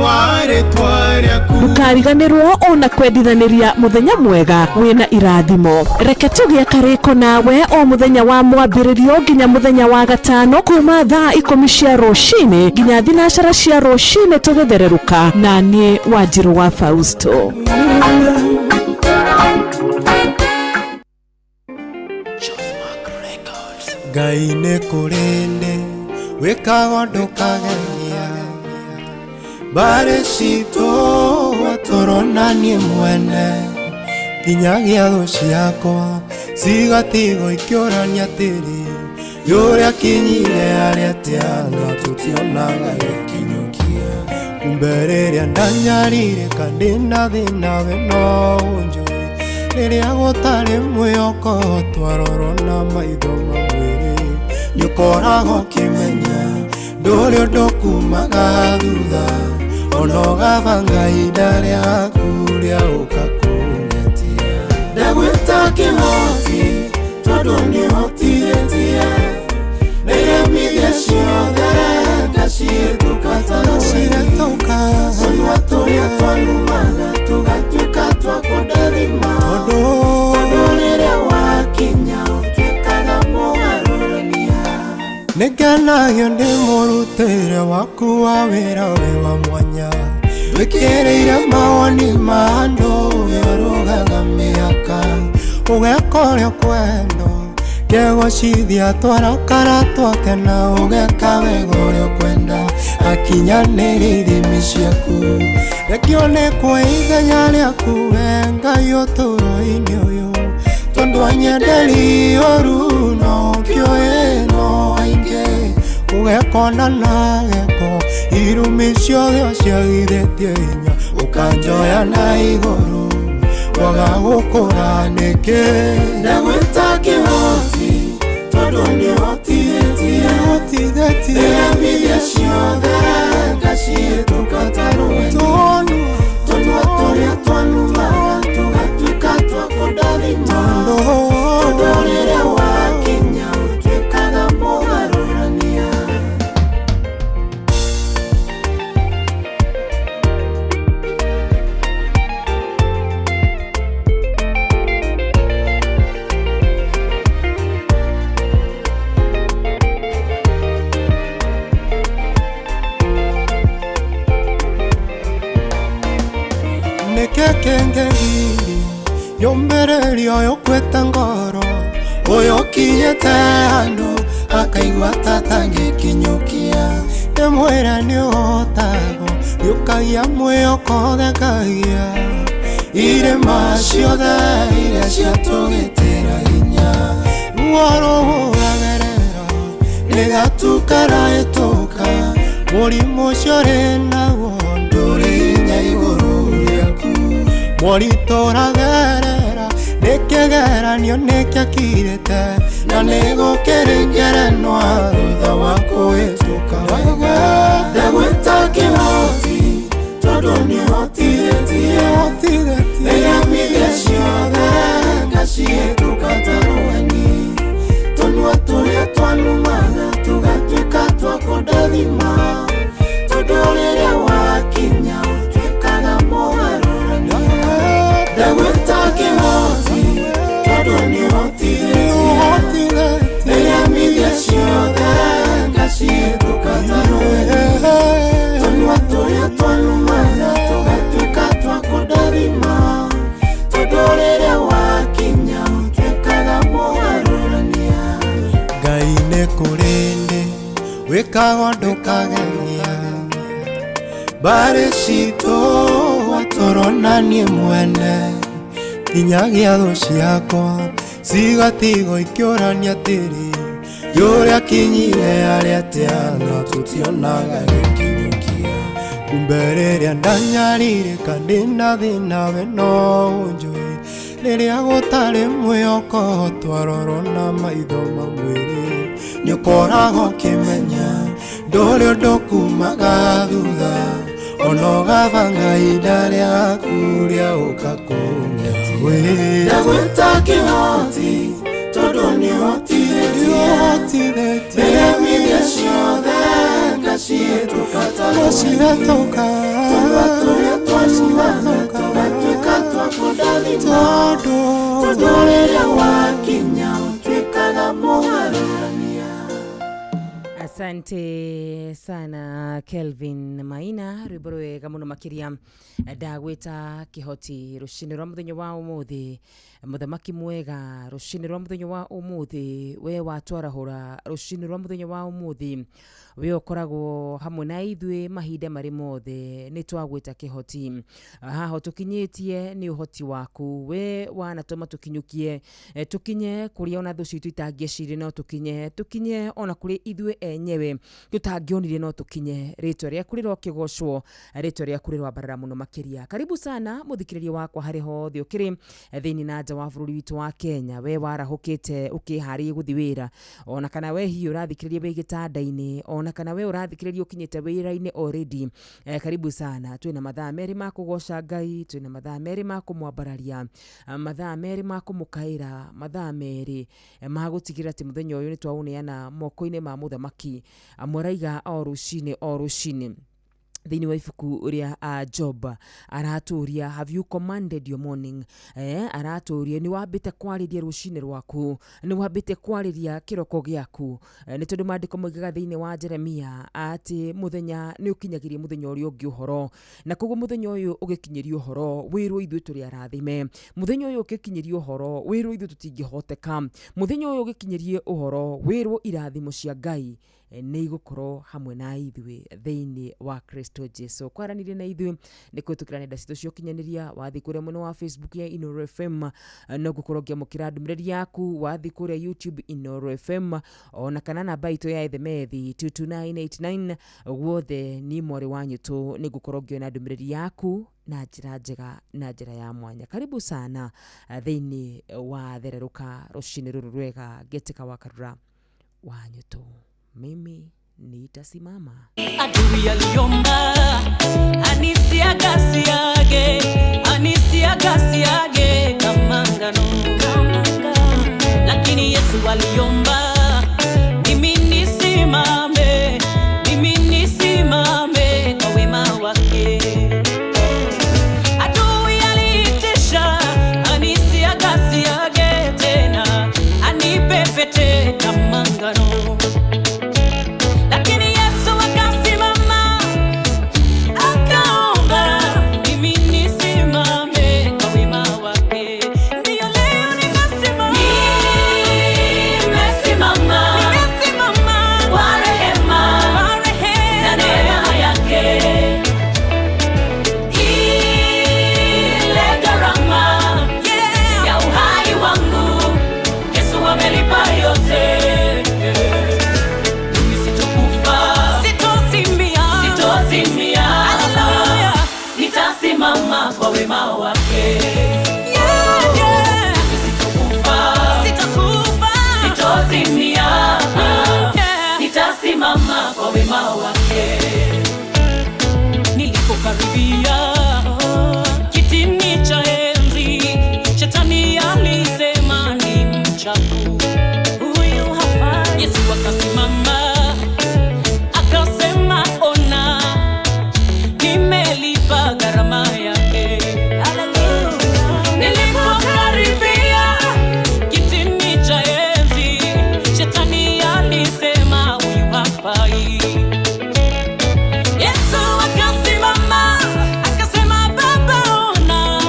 S: wa rĩtwa rĩaku.
C: Ndũkariganĩrwo ona kwendithanĩria mũthenya mwega wĩna irathimo. Reke tũgĩe karĩko nawe o mũthenya wa mwambĩrĩrio nginya mũthenya wa gatano kuma thaa 10 cia rũcinĩ nginya 9 cia rũcinĩ tũgĩthererũka, na niĩ Wanjirũ wa Fausto.
R: Ngai nĩ kũrĩ ndĩ wĩkaga ndũkageria mbarĩ citũ tũrona niĩ mwene nginyagia thũ ciakwa cigatigwo ikĩũrania atĩrĩ yũrĩa kinyire arĩa atĩa na tũtionaga gĩkinyũkia kumbe rĩrĩa ndanyarirĩka ndĩna thĩna we no ũnjũĩ rĩrĩa gũtarĩ mwĩhoko twarorwo na maitho ma mwĩrĩ nĩũkoragwo ũkĩmenya ndũrĩ ũndũ kumaga thutha ona ũgabanga ihinda rĩaku rĩa ũka kũngetia.
S: Ndagwĩta kĩhoti tondũ nĩũhotithĩtie nĩremithia ciothe ngacihĩtũka ta rũĩ tũnua tũrĩa twanumaga tũgatuĩka twa kũndathima tondũ rĩrĩa wakinya ũtuĩkaga mũgarũrania.
R: Nĩngenagio nĩ mũrutĩre waku wa wĩra wĩ wa mwanya wĩkĩrĩire mawoni ma andũ wĩrũgaga mĩhaka ũgeka ũrĩa ũkwenda kegocithia twarakara twakena ũgeka wega ũrĩa ũkwenda akinyanĩria ithimi ciaku rekio nĩ kwa ithenya rĩaku we Ngai ũtũũro-inĩ ũyũ tondũ anyenderi ũru no ũkĩũĩ no aingĩ ũgekona na gĩko irumi ciothe ũciagithĩtie hinya ũkanjoya na igũrũ kwaga gũkũra nĩkĩ.
S: Ndagwĩta kĩhoti tondũ nĩũhotithĩtie nĩremithia ciothe ngacihĩtũka ta rũĩ tũnua tũrĩa twanumaga tũgatuĩka twa kũndathima tondũ rĩrĩa wakinya ũtuĩkaga mũgarũrania.
R: Nĩkĩkĩngĩgiri yũmĩrĩria ũyũ kwĩta ngoro ũyũ ũkinyĩte handũ akaigua ta atangĩkinyũkia ndĩmwĩre nĩũhotagwo nĩũkagia mwĩhoko thekagia irĩma ciothe iria ciatũgĩtĩra hinya ruo rũhũragerera rĩgatukarahĩtũka mũrimũ ũcio ũrĩ naguo ndũrĩ hinya igũrũ rĩaku moritũ ũragerera nĩ kĩgeranio nĩkĩakirĩte na nĩgũkĩrĩ ngerenwa thutha wa kũhĩtũka wega.
S: Ndagwĩta kĩhoti tondũ nĩũhotithĩtie nĩremithia ciothe ngacihĩtũka ta rũheni tũnua tũrĩa twanumaga tũgatuĩka twa kũndathima tondũ rĩrĩa wakinya ũtuĩkaga mũgarũrania. Ndagwĩta kĩhoti tondũ nĩũhotithĩtie nĩremithia ciothe ngacihĩtũka ta rũĩ tũnua tũrĩa twanumaga tũgatuĩka twa kũndathima tondũ rĩrĩa wakinya ũtuĩkaga mũgarũrania.
R: Ngai nĩ kũrĩ ndĩ wĩkaga ndũkageria mbarĩ citũ tũrona niĩ mwene nginyagia thũ ciakwa cigatigwo ikĩũrania atĩrĩ yũrĩa kinyire arĩa atĩa na tũtionaga gĩkinyũkia kumbe rĩrĩa ndanyarirĩka ndĩna thĩna we no ũnjũĩ rĩrĩa gũtarĩ mwĩhoko twarorwo na maitho ma mwĩrĩ nĩũkoragwo ũkĩmenya Ndũrĩ ũndũ kumaga thutha ona ũgabanga ihinda rĩaku rĩa ũka kũngetia. Ndagwĩta kĩhoti tondũ nĩũhotithĩtie Mĩremithia ciothe ngacihĩtũka ta rwenge. Tũnua tũrĩa twacuana tũgatuĩka twa kũndathima tondũ rĩrĩa wakinya ũtuĩkaga mũgarũrania.
Q: Asante sana Kelvin Maina, rwimbo rwega muno makiria. Ndagwita kihoti rucini rwa muthenya wa umuthi, muthamaki mwega rucini rwa muthenya wa umuthi, we watwarahura rucini rwa muthenya wa umuthi, we ukoragwo hamwe na ithuĩ mahinda marĩ mothe, nĩ twagwĩta kĩhoti. Haha tũkinyĩtie nĩ ũhoti waku, we wanatũma tũkinyũkie, tũkinye kũrĩa ona thũ citũ itangĩecirie no tũkinye, tũkinye ona kũrĩ ithuĩ enyewe tũtangĩonire no tũkinye. Rĩtwa rĩaku rĩrokĩgocwo, rĩtwa rĩaku rĩroambarara mũno makĩria. Karibu sana mũthikĩrĩria wakwa harĩ hothe ũkĩrĩ thĩinĩ na nja wa bũrũri witũ wa Kenya, we warahũkĩte ũkĩharĩrie gũthiĩ wĩra, ona kana we hihi ũrathikĩrĩria wĩ gĩtanda-inĩ, ona kana we ũrathikĩrĩria ũkinyĩte wĩra-inĩ already. Karibu sana. Twĩna mathaa merĩ ma kũgoca Ngai, twĩna mathaa merĩ ma kũmwambararia, mathaa merĩ ma kũmũkaĩra, mathaa merĩ ma gũtigĩrĩra atĩ mũthenya ũyũ nĩ twaũneana moko-inĩ ma mũthamaki. Amwe araiga o rũcinĩ o rũcinĩ thĩinĩ wa ibuku rĩa Job aratũria, have you commanded your morning? Aratũria nĩ wambĩte kwarĩria rũcinĩ rwaku, nĩ wambĩte kwarĩria kĩroko gĩaku. Nĩ tondũ maandĩko moigaga thĩinĩ wa Jeremia atĩ mũthenya nĩ ũkinyagĩria mũthenya ũrĩa ũngĩ ũhoro, na koguo mũthenya ũyũ ũgĩkinyĩria ũhoro wĩrwo ithuĩ tũrĩ arathime, mũthenya ũyũ ũgĩkinyĩria ũhoro wĩrwo ithuĩ tũtingĩhoteka, mũthenya ũyũ ũgĩkinyĩrie ũhoro wĩrwo irathimo cia Ngai nĩ igũkorwo hamwe na ithuĩ thĩinĩ wa Kristo Jesu. Kwaranĩria na ithuĩ nĩ kũhĩtũkĩra nenda citũ cia ũkinyanĩria, wathiĩ kũrĩa mwena wa Facebook ya Inooro FM no ngũkorwo ngĩamũkĩra ndũmĩrĩri yaku, wathiĩ kũrĩa YouTube Inooro FM, ona kana namba itũ ya SMS 22989 guothe ni mwarĩ wa nyũtũ nĩ ngũkorwo ngĩona ndũmĩrĩri yaku na njĩra njega na njĩra ya mwanya. Karibu sana thĩinĩ wa thererũka rũcinĩ rũrũ rwega. Ngĩtĩka wa Karura wa nyũtũ, mimi nitasimama.
P: Adui aliomba anisiagasiage, anisiagasiage kama ngano, lakini Yesu aliomba mimi nisimame, mimi nisimame kwa wema wake. Adui aliitisha anisiagasiage tena, anipepete kama ngano, lakini Yesu akasimama akaomba mimi nisimame kwa wema wake. Ndiyo leo nimesimama, nimesimama, nimesimama kwa rehema na neema yake. Ile gharama ya uhai wangu Yesu amelipa yote. Sitozimia, haleluya, nitasimama kwa wema wake. Sitokufa, sitozimia, nitasimama kwa wema wake. Nilipokaribia kitini cha enzi, shetani alisema ni mchafu, huyu hafai. Yesu akasimama akasema, ona nimelipa gharama yake. Nilipokaribia kitini cha enzi, shetani alisema huyu hafai. Yesu akasimama akasema, Baba ona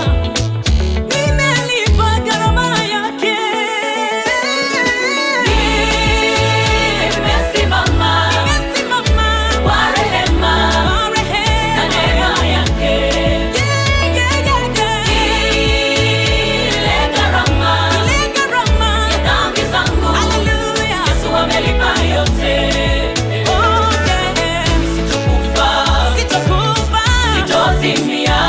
P: nimelipa gharama yake. Nimesimama, nimesimama kwa rehema na neema yake. Ile gharama ya dhambi zangu Yesu amelipa yote. Sitokufa, sitozimia,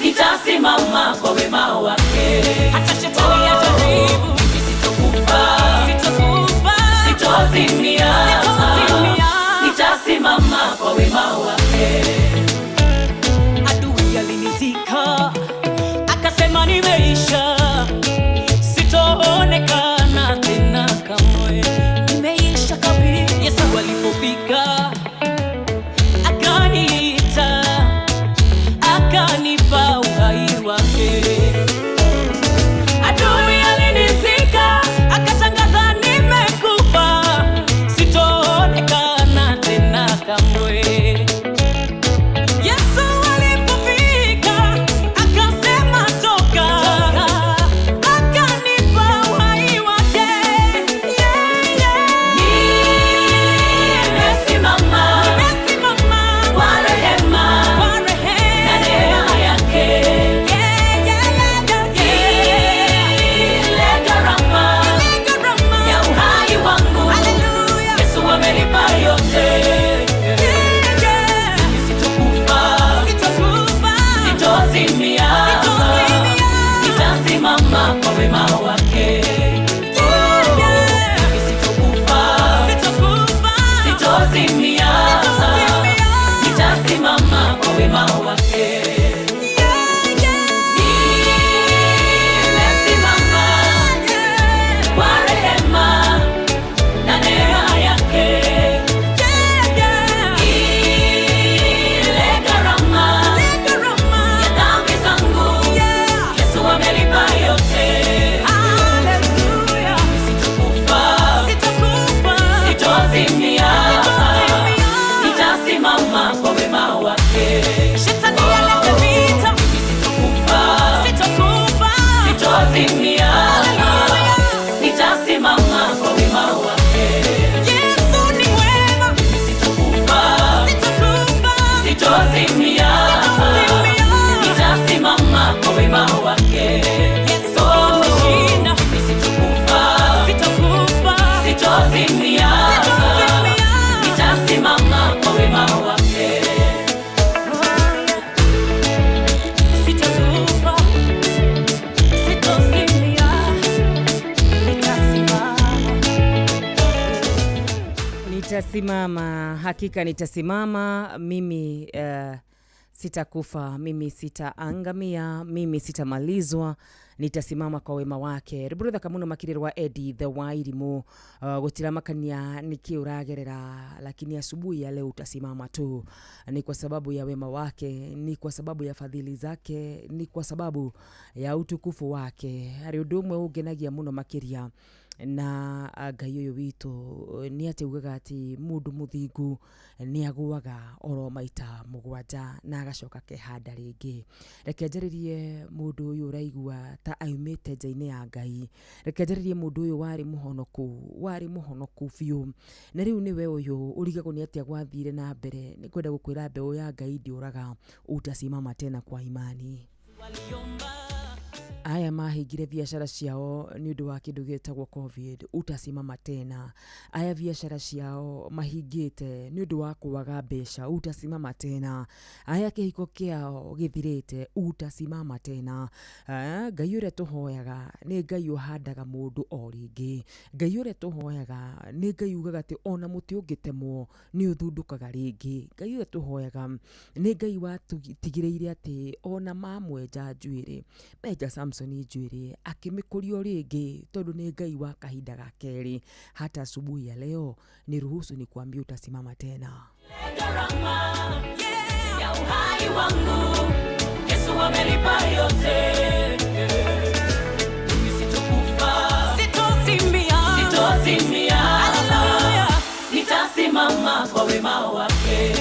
P: nitasimama kwa wema wake. Hata shetani ajaribu, mimi sitokufa, sitozimia, kwa wema wake. Adui alinizika akasema nimeisha, sitoonekana tena kamwe, nimeisha kabisa. Yesu alipofika akaniita, akanipa uhai wake. Adui alinizika akatangaza nimekufa, sitoonekana tena kamwe. Yesu alipofika akasema toka, akanipa uhai wake. Yeah, yeah. Nimesimama, nimesimama kwa rehema, kwa rehema na neema yake. Yeah, yeah, yeah, yeah. Ile gharama, ile gharama ya uhai wangu. Hallelujah. Yesu amelipa yote. Yeah, yeah. Sitokufa, sitokufa, sitozimia, sitozimia, nitasimama kwa wema wake. Yeah, yeah. Sitokufa, sitokufa, sitozimia, sitozimia, nitasimama kwa wema wake. Yeah, yeah. Nimesimama kwa rehema na neema yake. Yeah, yeah. Ile gharama, ile gharama ya dhambi zangu. Yeah. Yesu amelipa yote. Hallelujah. Sitokufa, sitokufa, sitozimia, sitozimia, nitasimama kwa wema wake. Shetani alete vita, sitokufa, sitokufa, sitozimia, hallelujah, nitasimama kwa wema wake. Yesu ni mwema, sitokufa, sitokufa, sitozimia, sitozimia, nitasimama kwa wema wake. Yesu ameshinda, sitokufa, sitokufa, sitozimia, sitozimia, nitasimama kwa wema wake. Sitokufa, sitozimia, nitasimama.
Q: Nitasimama, hakika nitasimama. Mimi sitakufa, mimi sitaangamia, mimi sitamalizwa, nitasimama kwa wema wake. Rwĩmbo kamuno makĩria rwa Eddie the Wairimu. Gũtiramakania nĩkĩ ũragerera, lakini asubuhi ya leo utasimama tu. Ni kwa sababu ya wema wake, ni kwa sababu ya fadhili zake, ni kwa sababu ya utukufu wake. Harĩ ũndũ ũmwe ũngenagia mũno makĩria na Ngai ũyũ witũ nĩ atĩ ugaga atĩ mũndũ mũthingu nĩ agũaga oro maita 7 na agacoka akehanda rĩngĩ. Reke njarĩrie mũndũ ũyũ ũraigua ta aumĩte nja-inĩ ya Ngai. Reke njarĩrie mũndũ ũyũ warĩ mũhonoku biũ, na rĩu nĩwe ũyũ ũrigagwo nĩ atĩa gwathire na mbere. Nĩ kwenda gũkwĩra mbeũ ya Ngai ndĩũraga, utasimama tena kwa imani. Aya mahingire biashara ciao nĩ ũndũ wa kĩndũ gĩtagwo COVID, utasimama tena. Aya biashara ciao mahingĩte nĩ ũndũ wa kwaga mbeca, utasimama tena. Aya kĩhiko kĩao gĩthirĩte, utasimama tena. Ngai ũrĩa tũhoyaga nĩ Ngai ũhandaga mũndũ o rĩngĩ. Ngai ũrĩa tũhoyaga nĩ Ngai ugaga atĩ ona mũtĩ ũngĩtemwo nĩ ũthundũkaga rĩngĩ. Ngai ũrĩa tũhoyaga nĩ Ngai watigĩrĩire atĩ ona mamwenja njuĩrĩ, menja Samson njuĩrĩ akĩmĩkũrio rĩngĩ, tondũ nĩ Ngai wa kahinda ga kerĩ. Hata asubuhi ya leo niruhusu nikuambie utasimama tena.
P: Gharama ya uhai wangu, Yesu amelipa yote. Mimi sitokufa, sitozimia, sitozimia, hallelujah, nitasimama kwa wema wake.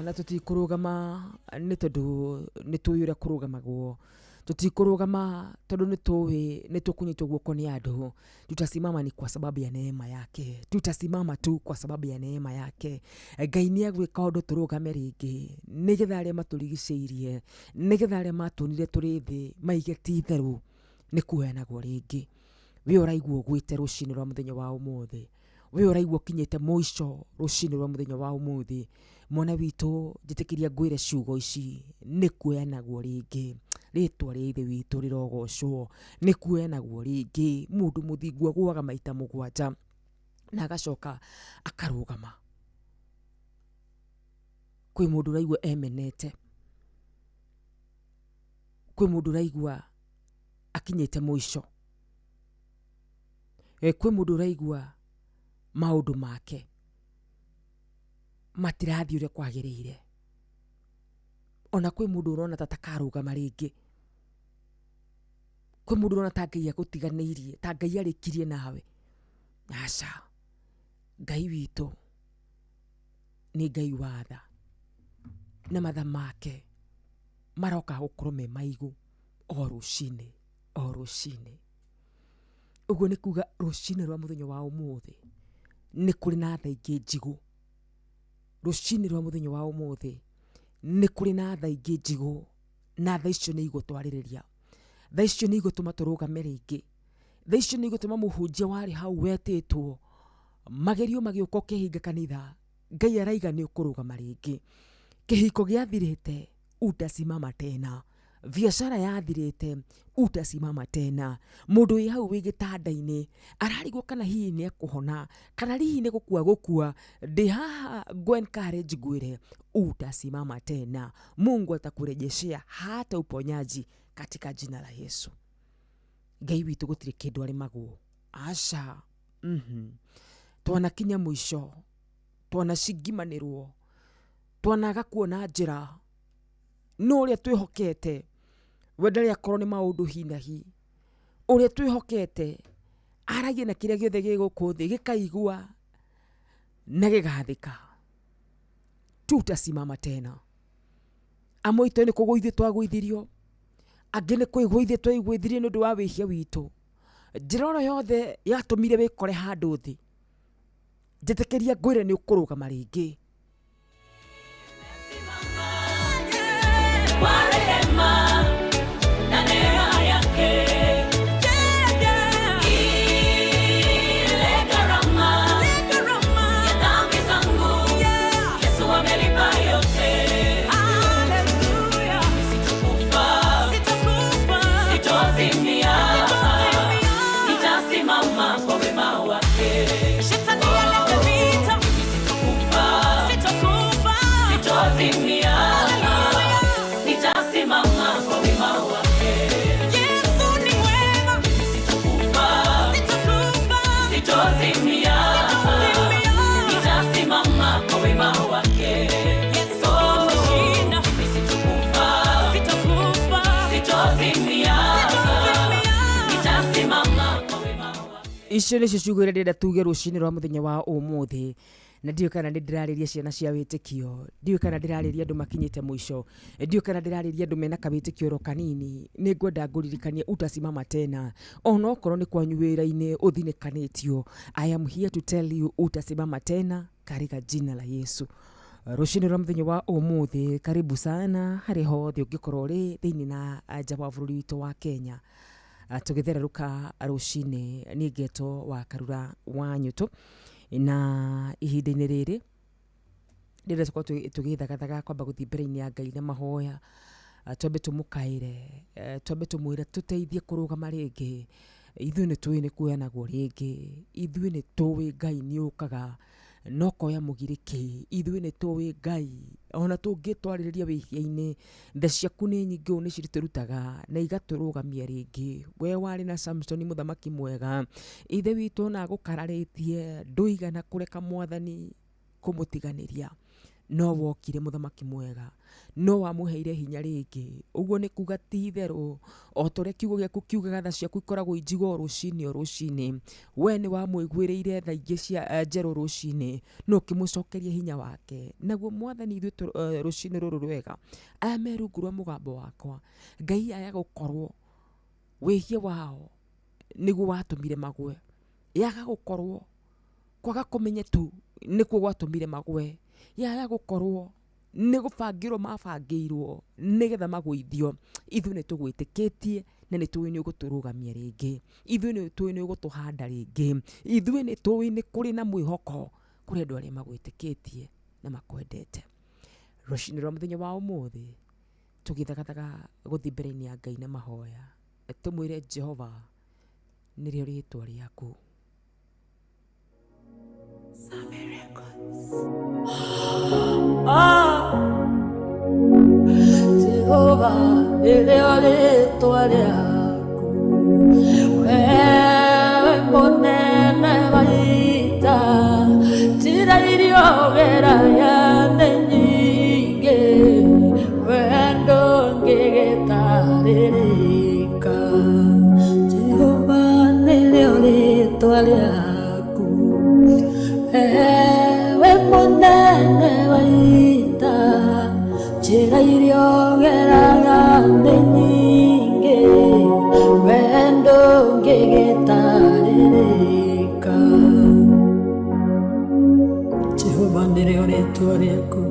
Q: Na tũtikũrũgama nĩ tondũ nĩ tũĩ ũrĩa kũrũgamagwo, tũtikũrũgama tondũ nĩ tũĩ nĩ tũkũnyitwo guoko nĩ andũ. Tutasimama ni kwa sababu ya neema yake, tutasimama tu kwa sababu ya neema yake. Ngai nĩ agwĩka ũndũ tũrũgame rĩngĩ, nĩgetha arĩa matũrigicĩirie, nĩgetha arĩa matuonire tũrĩ thĩ maige ti itherũ nĩ kuheanagwo rĩngĩ. We ũraigua ũgwĩte rũcinĩ rwa mũthenya wa ũmũthĩ, we ũraigua ũkinyĩte mũico rũcinĩ rwa mũthenya wa ũmũthĩ, mwana witũ njĩtĩkĩria ngwĩre ciugo ici, nĩ kuheanagwo rĩngĩ. Rĩtwa rĩa Ithe witũ rĩrogocwo, nĩ kuheanagwo rĩngĩ. Mũndũ mũthingu agũaga maita 7 na agacoka akarũgama. Kwĩ mũndũ ũraigua emenete, kwĩ mũndũ ũraigua akinyĩte mũico, kwĩ mũndũ ũraigua maũndũ make matirathiĩ ũrĩa kwagĩrĩire, ona kwĩ mũndũ ũrona ta takarũgama rĩngĩ, kwĩ mũndũ ũrona ta Ngai agũtiganĩirie, ta Ngai arĩkirie nawe. Aca, Ngai witũ nĩ Ngai wa tha, na matha make maroka gũkorwo me maigũ o rũcinĩ o rũcinĩ. Ũguo nĩ kuga rũcinĩ rwa mũthenya wa ũmũthĩ nĩ kũrĩ na tha ingĩ njigũ. Rũcinĩ rwa mũthenya wa ũmũthĩ nĩ kũrĩ na tha ingĩ njigũ, na tha icio nĩ igũtwarĩrĩria, tha icio nĩ igũtũma tũrũgame rĩngĩ, tha icio nĩ igũtũma mũhunjia warĩ hau wetĩtwo magerio magĩũka ũkĩhinga kanitha, Ngai araiga nĩ ũkũrũgama rĩngĩ. Kĩhiko gĩathirĩte, utasimama tena. Biacara yathirĩte, utasimama tena. Mũndũ wĩ hau wĩ gĩtanda-inĩ ararigwo kana hihi nĩ ekũhona, kana hihi nĩ gũkua gũkua. Ndĩ haha ngũ encourage ngwĩre utasimama tena. Mungu atakurejeshea hata uponyaji katika jina la Yesu. Ngai witũ gũtirĩ kĩndũ arĩmagwo. Aca. Twanakinya mũico, twanacingimanĩrwo, twanaga kuona njĩra, no ũrĩa twĩhokete we ndarĩ akorwo nĩ maũndũ hi na hi. Ũrĩa twĩhokete aragia na kĩrĩa gĩothe gĩ gũkũ thĩ gĩkaigua na gĩgathĩka. Tutasimama tena. Amwe aitũ nĩ kũgũithio twagũithirio, angĩ nĩ kwĩgũithio twaigũithirio nĩ ũndũ wa wĩhia witũ. Njĩra oro yothe yatũmire wĩkore handũ thĩ, njĩtĩkĩria ngwĩre nĩ ũkũrũgama rĩngĩ.
P: Kwa rehema na neema yake, ile gharama ya dhambi zangu, Yesu amelipa yote. Sitakufa, sitozimia, nitasimama kwa wema wake. Sitakufa, sitozimia, nitasimama kwa wema wake. Sitakufa, sitozimia, nitasimama kwa wema wake. Sitakufa, sitozimia, nitasimama kwa wema wake.
Q: Icio nĩcio ciugo iria ndĩrenda tuge rũcinĩ rwa mũthenya wa ũmũthĩ, na ndiũĩ kana nĩ ndĩrarĩria ciana cia wĩtĩkio, ndiũĩ kana ndĩrarĩria andũ makinyĩte mũico, ndiũĩ kana ndĩrarĩria andũ mena kawĩtĩkio oro kanini. Nĩ ngwenda ngũririkanie utasimama tena, onokorwo nĩ kwanyu wĩra-inĩ ũthinĩkanĩtio. I am here to tell you utasimama tena katika jina la Yesu. Rũcinĩ rwa mũthenya wa ũmũthĩ, karibu sana harĩ hothe ũngĩkorwo ũrĩ thĩinĩ na nja wa bũrũri witũ wa Kenya. Tũgĩthererũka rũcinĩ niĩ ngetwo wa Karura wa Nyũtũ, na ihinda-inĩ rĩrĩ rĩrĩa tũkorwo tũgĩthagathaga kwamba gũthiĩ mbere-inĩ ya Ngai na mahoya, twambe tũmũkaĩre, twambe tũmwĩre tũteithie kũrũgama rĩngĩ. Ithuĩ nĩ tũĩ nĩ kuoyanagwo rĩngĩ, ithuĩ nĩ tũĩ Ngai nĩ ũkaga no koya mũgirĩki, ithuĩ nĩ tũĩ Ngai ona tũngĩtwarĩrĩria wĩhia-inĩ, tha ciaku nĩ nyingĩ ũũ nĩ cirĩtũrutaga na igatũrũgamia rĩngĩ. We warĩ na Samsoni mũthamaki mwega, ithe witũ ona agũkararĩtie ndũigana kũreka mwathani kũmũtiganĩria, no wokire mũthamaki mwega, no wamũheire hinya rĩngĩ. Ũguo nĩ kuga ti itherũ o ta ũrĩa kiugo gĩaku kiugaga tha ciaku ikoragwo injigwo o rũcinĩ o rũcinĩ, we nĩ wamũiguĩrĩire tha ingĩ cia njerũ rũcinĩ, no ũkĩmũcokeria hinya wake. Naguo mwathani ithuĩ rũcinĩ rũrũ rwega, aya me rungu rwa mũgambo wakwa, Ngai aya gũkorwo wĩhia wao nĩguo watũmire magwe, yaga gũkorwo kwaga kũmenya tu nĩkuo gwatũmire magwe, yaga gũkorwo nĩ gũbangĩrwo mabangĩirwo nĩgetha magũithio. Ithuĩ nĩ tũgwĩtĩkĩtie na nĩ tũĩ nĩ ũgũtũrũgamia rĩngĩ, ithuĩ nĩ tũĩ nĩ ũgũtũhanda rĩngĩ, ithuĩ nĩ tũĩ nĩ kũrĩ na mwĩhoko kũrĩ andũ arĩa magwĩtĩkĩtie na makwendete. Rũcinĩ rwa mũthenya wa ũmũthĩ tũgĩthagathaga gũthiĩ mbere-inĩ ya Ngai na mahoya, tũmwĩre Jehova nĩrĩo rĩtwa rĩaku.
P: Ah.
J: Jehova nĩrĩo rĩĩtwa rĩaku wewe mũnene wa ita njĩra iria ũgeraga nĩ nyingĩ we ndũngĩgĩtarĩrĩka Jehova nĩrĩo rĩĩtwa rĩaku wewe mũnene wa ita njĩra iria ũgeraga nĩ nyingĩ we ndũngĩgĩtarĩrĩka Jehova nĩrĩo rĩĩtwa rĩaku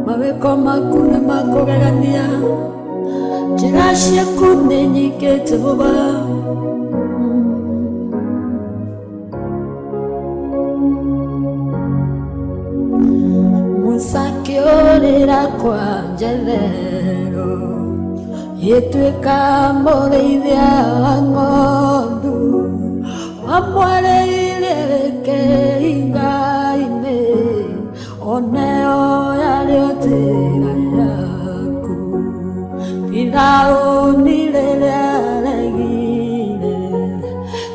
J: mawĩko maku nĩ makũgegania njĩra ciaku nĩ nyingĩ Jehova Musa akĩũrĩra kwa Jethero gĩtuĩka mũrĩithia wa ng'ondu wamwarĩire kĩhinga-inĩ oneo yarĩ njĩra yaku Firaũni rĩrĩa aregire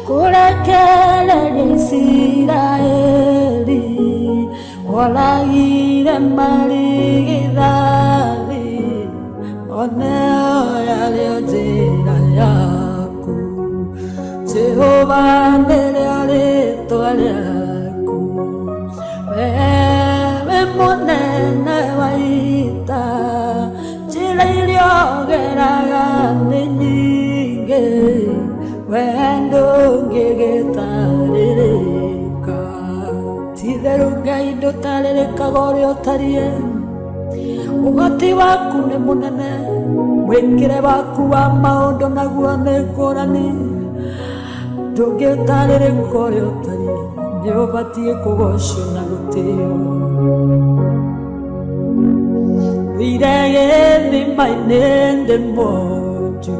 J: kũrekereria Isiraeli oragire marigithathi oneo yarĩ njĩra yaku Jehova nĩrĩo rĩĩtwa rĩaku wewe mũnene wa ita njĩra iria ũgeraga nĩ nyingĩ we ndũngĩgĩtarĩrĩka ti-itherũ Ngai ndũtarĩrĩkaga ũrĩa ũtariĩ ũhoti waku nĩ mũnene mwĩkĩre waku wa maũndũ naguo nĩ ngũrani ndũngĩtarĩrĩka ũrĩa ũtariĩ nĩ ũbatiĩ kũgocwo na gũtĩo Ndũire gĩthima-inĩ ndĩ mwonju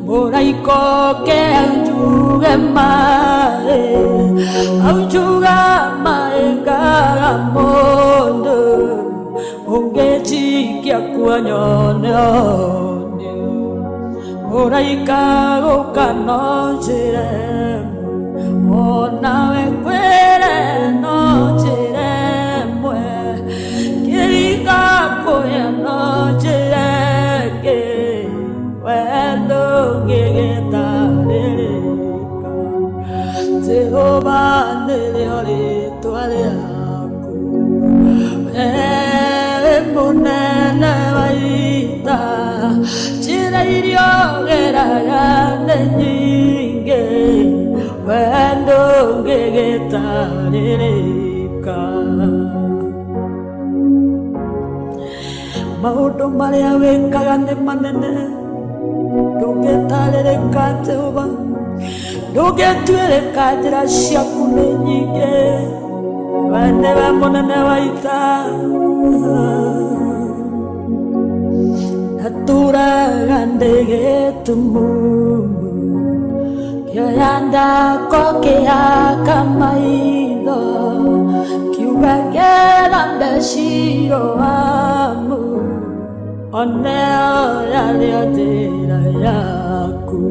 J: mũraika oke aunjuge maĩ aunjuga maĩ ngaga mũndũ ũngĩnjikia kuo nyone ũnio mũraika gũka no njĩra ĩmwe onawe kwĩre no njĩra ĩmwe kĩringa kũya no njĩra ĩngĩ we ndũngĩgĩtarĩrĩka Jehova nĩrĩo rĩĩtwa rĩaku wewe mũnene wa ita njĩra iria ũgeraga nĩ nyingĩ we ndũngĩgĩtarĩrĩka maũndũ marĩa wĩkaga nĩ manene ndũngĩtarĩrĩka Jehova ndũngĩtuĩrĩka njĩra ciaku nĩ nyingĩ we nĩwe mũnene wa ita natũraga ndĩ gĩtumumu kĩoya ndako kĩhaka maitho kiuga kĩrambe Shiloamu oneo yarĩ njĩra yaku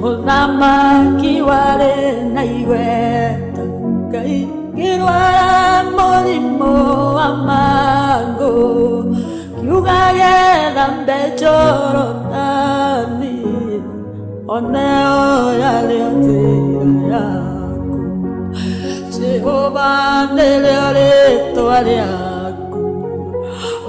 J: mũthamaki warĩ na igweta Ngai ngĩrwara mũrimũ wa mangũ kiuga gĩthambe Jorodani oneo yarĩ njĩra yaku Jehova nĩrĩo rĩĩtwa rĩaku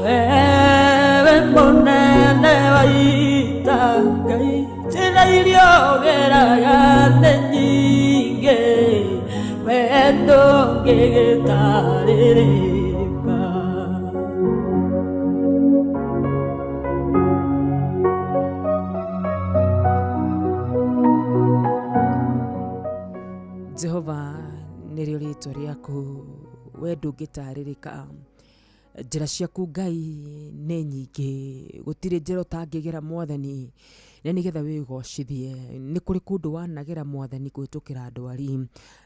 J: wewe mũnene wa ita Ngai njĩra iria ũgeraga nĩ nyingĩ we ndũngĩgĩtarĩrĩka
Q: Jehova nĩrĩo rĩĩtwa rĩaku we ndũngĩtarĩrĩka Njĩra ciaku Ngai nĩ nyingĩ, gũtirĩ njĩra ũtangĩgera Mwathani, na nĩgetha wĩgocithie. Nĩ kũrĩ kũndũ wanagera Mwathani kũhĩtũkĩra ndwari,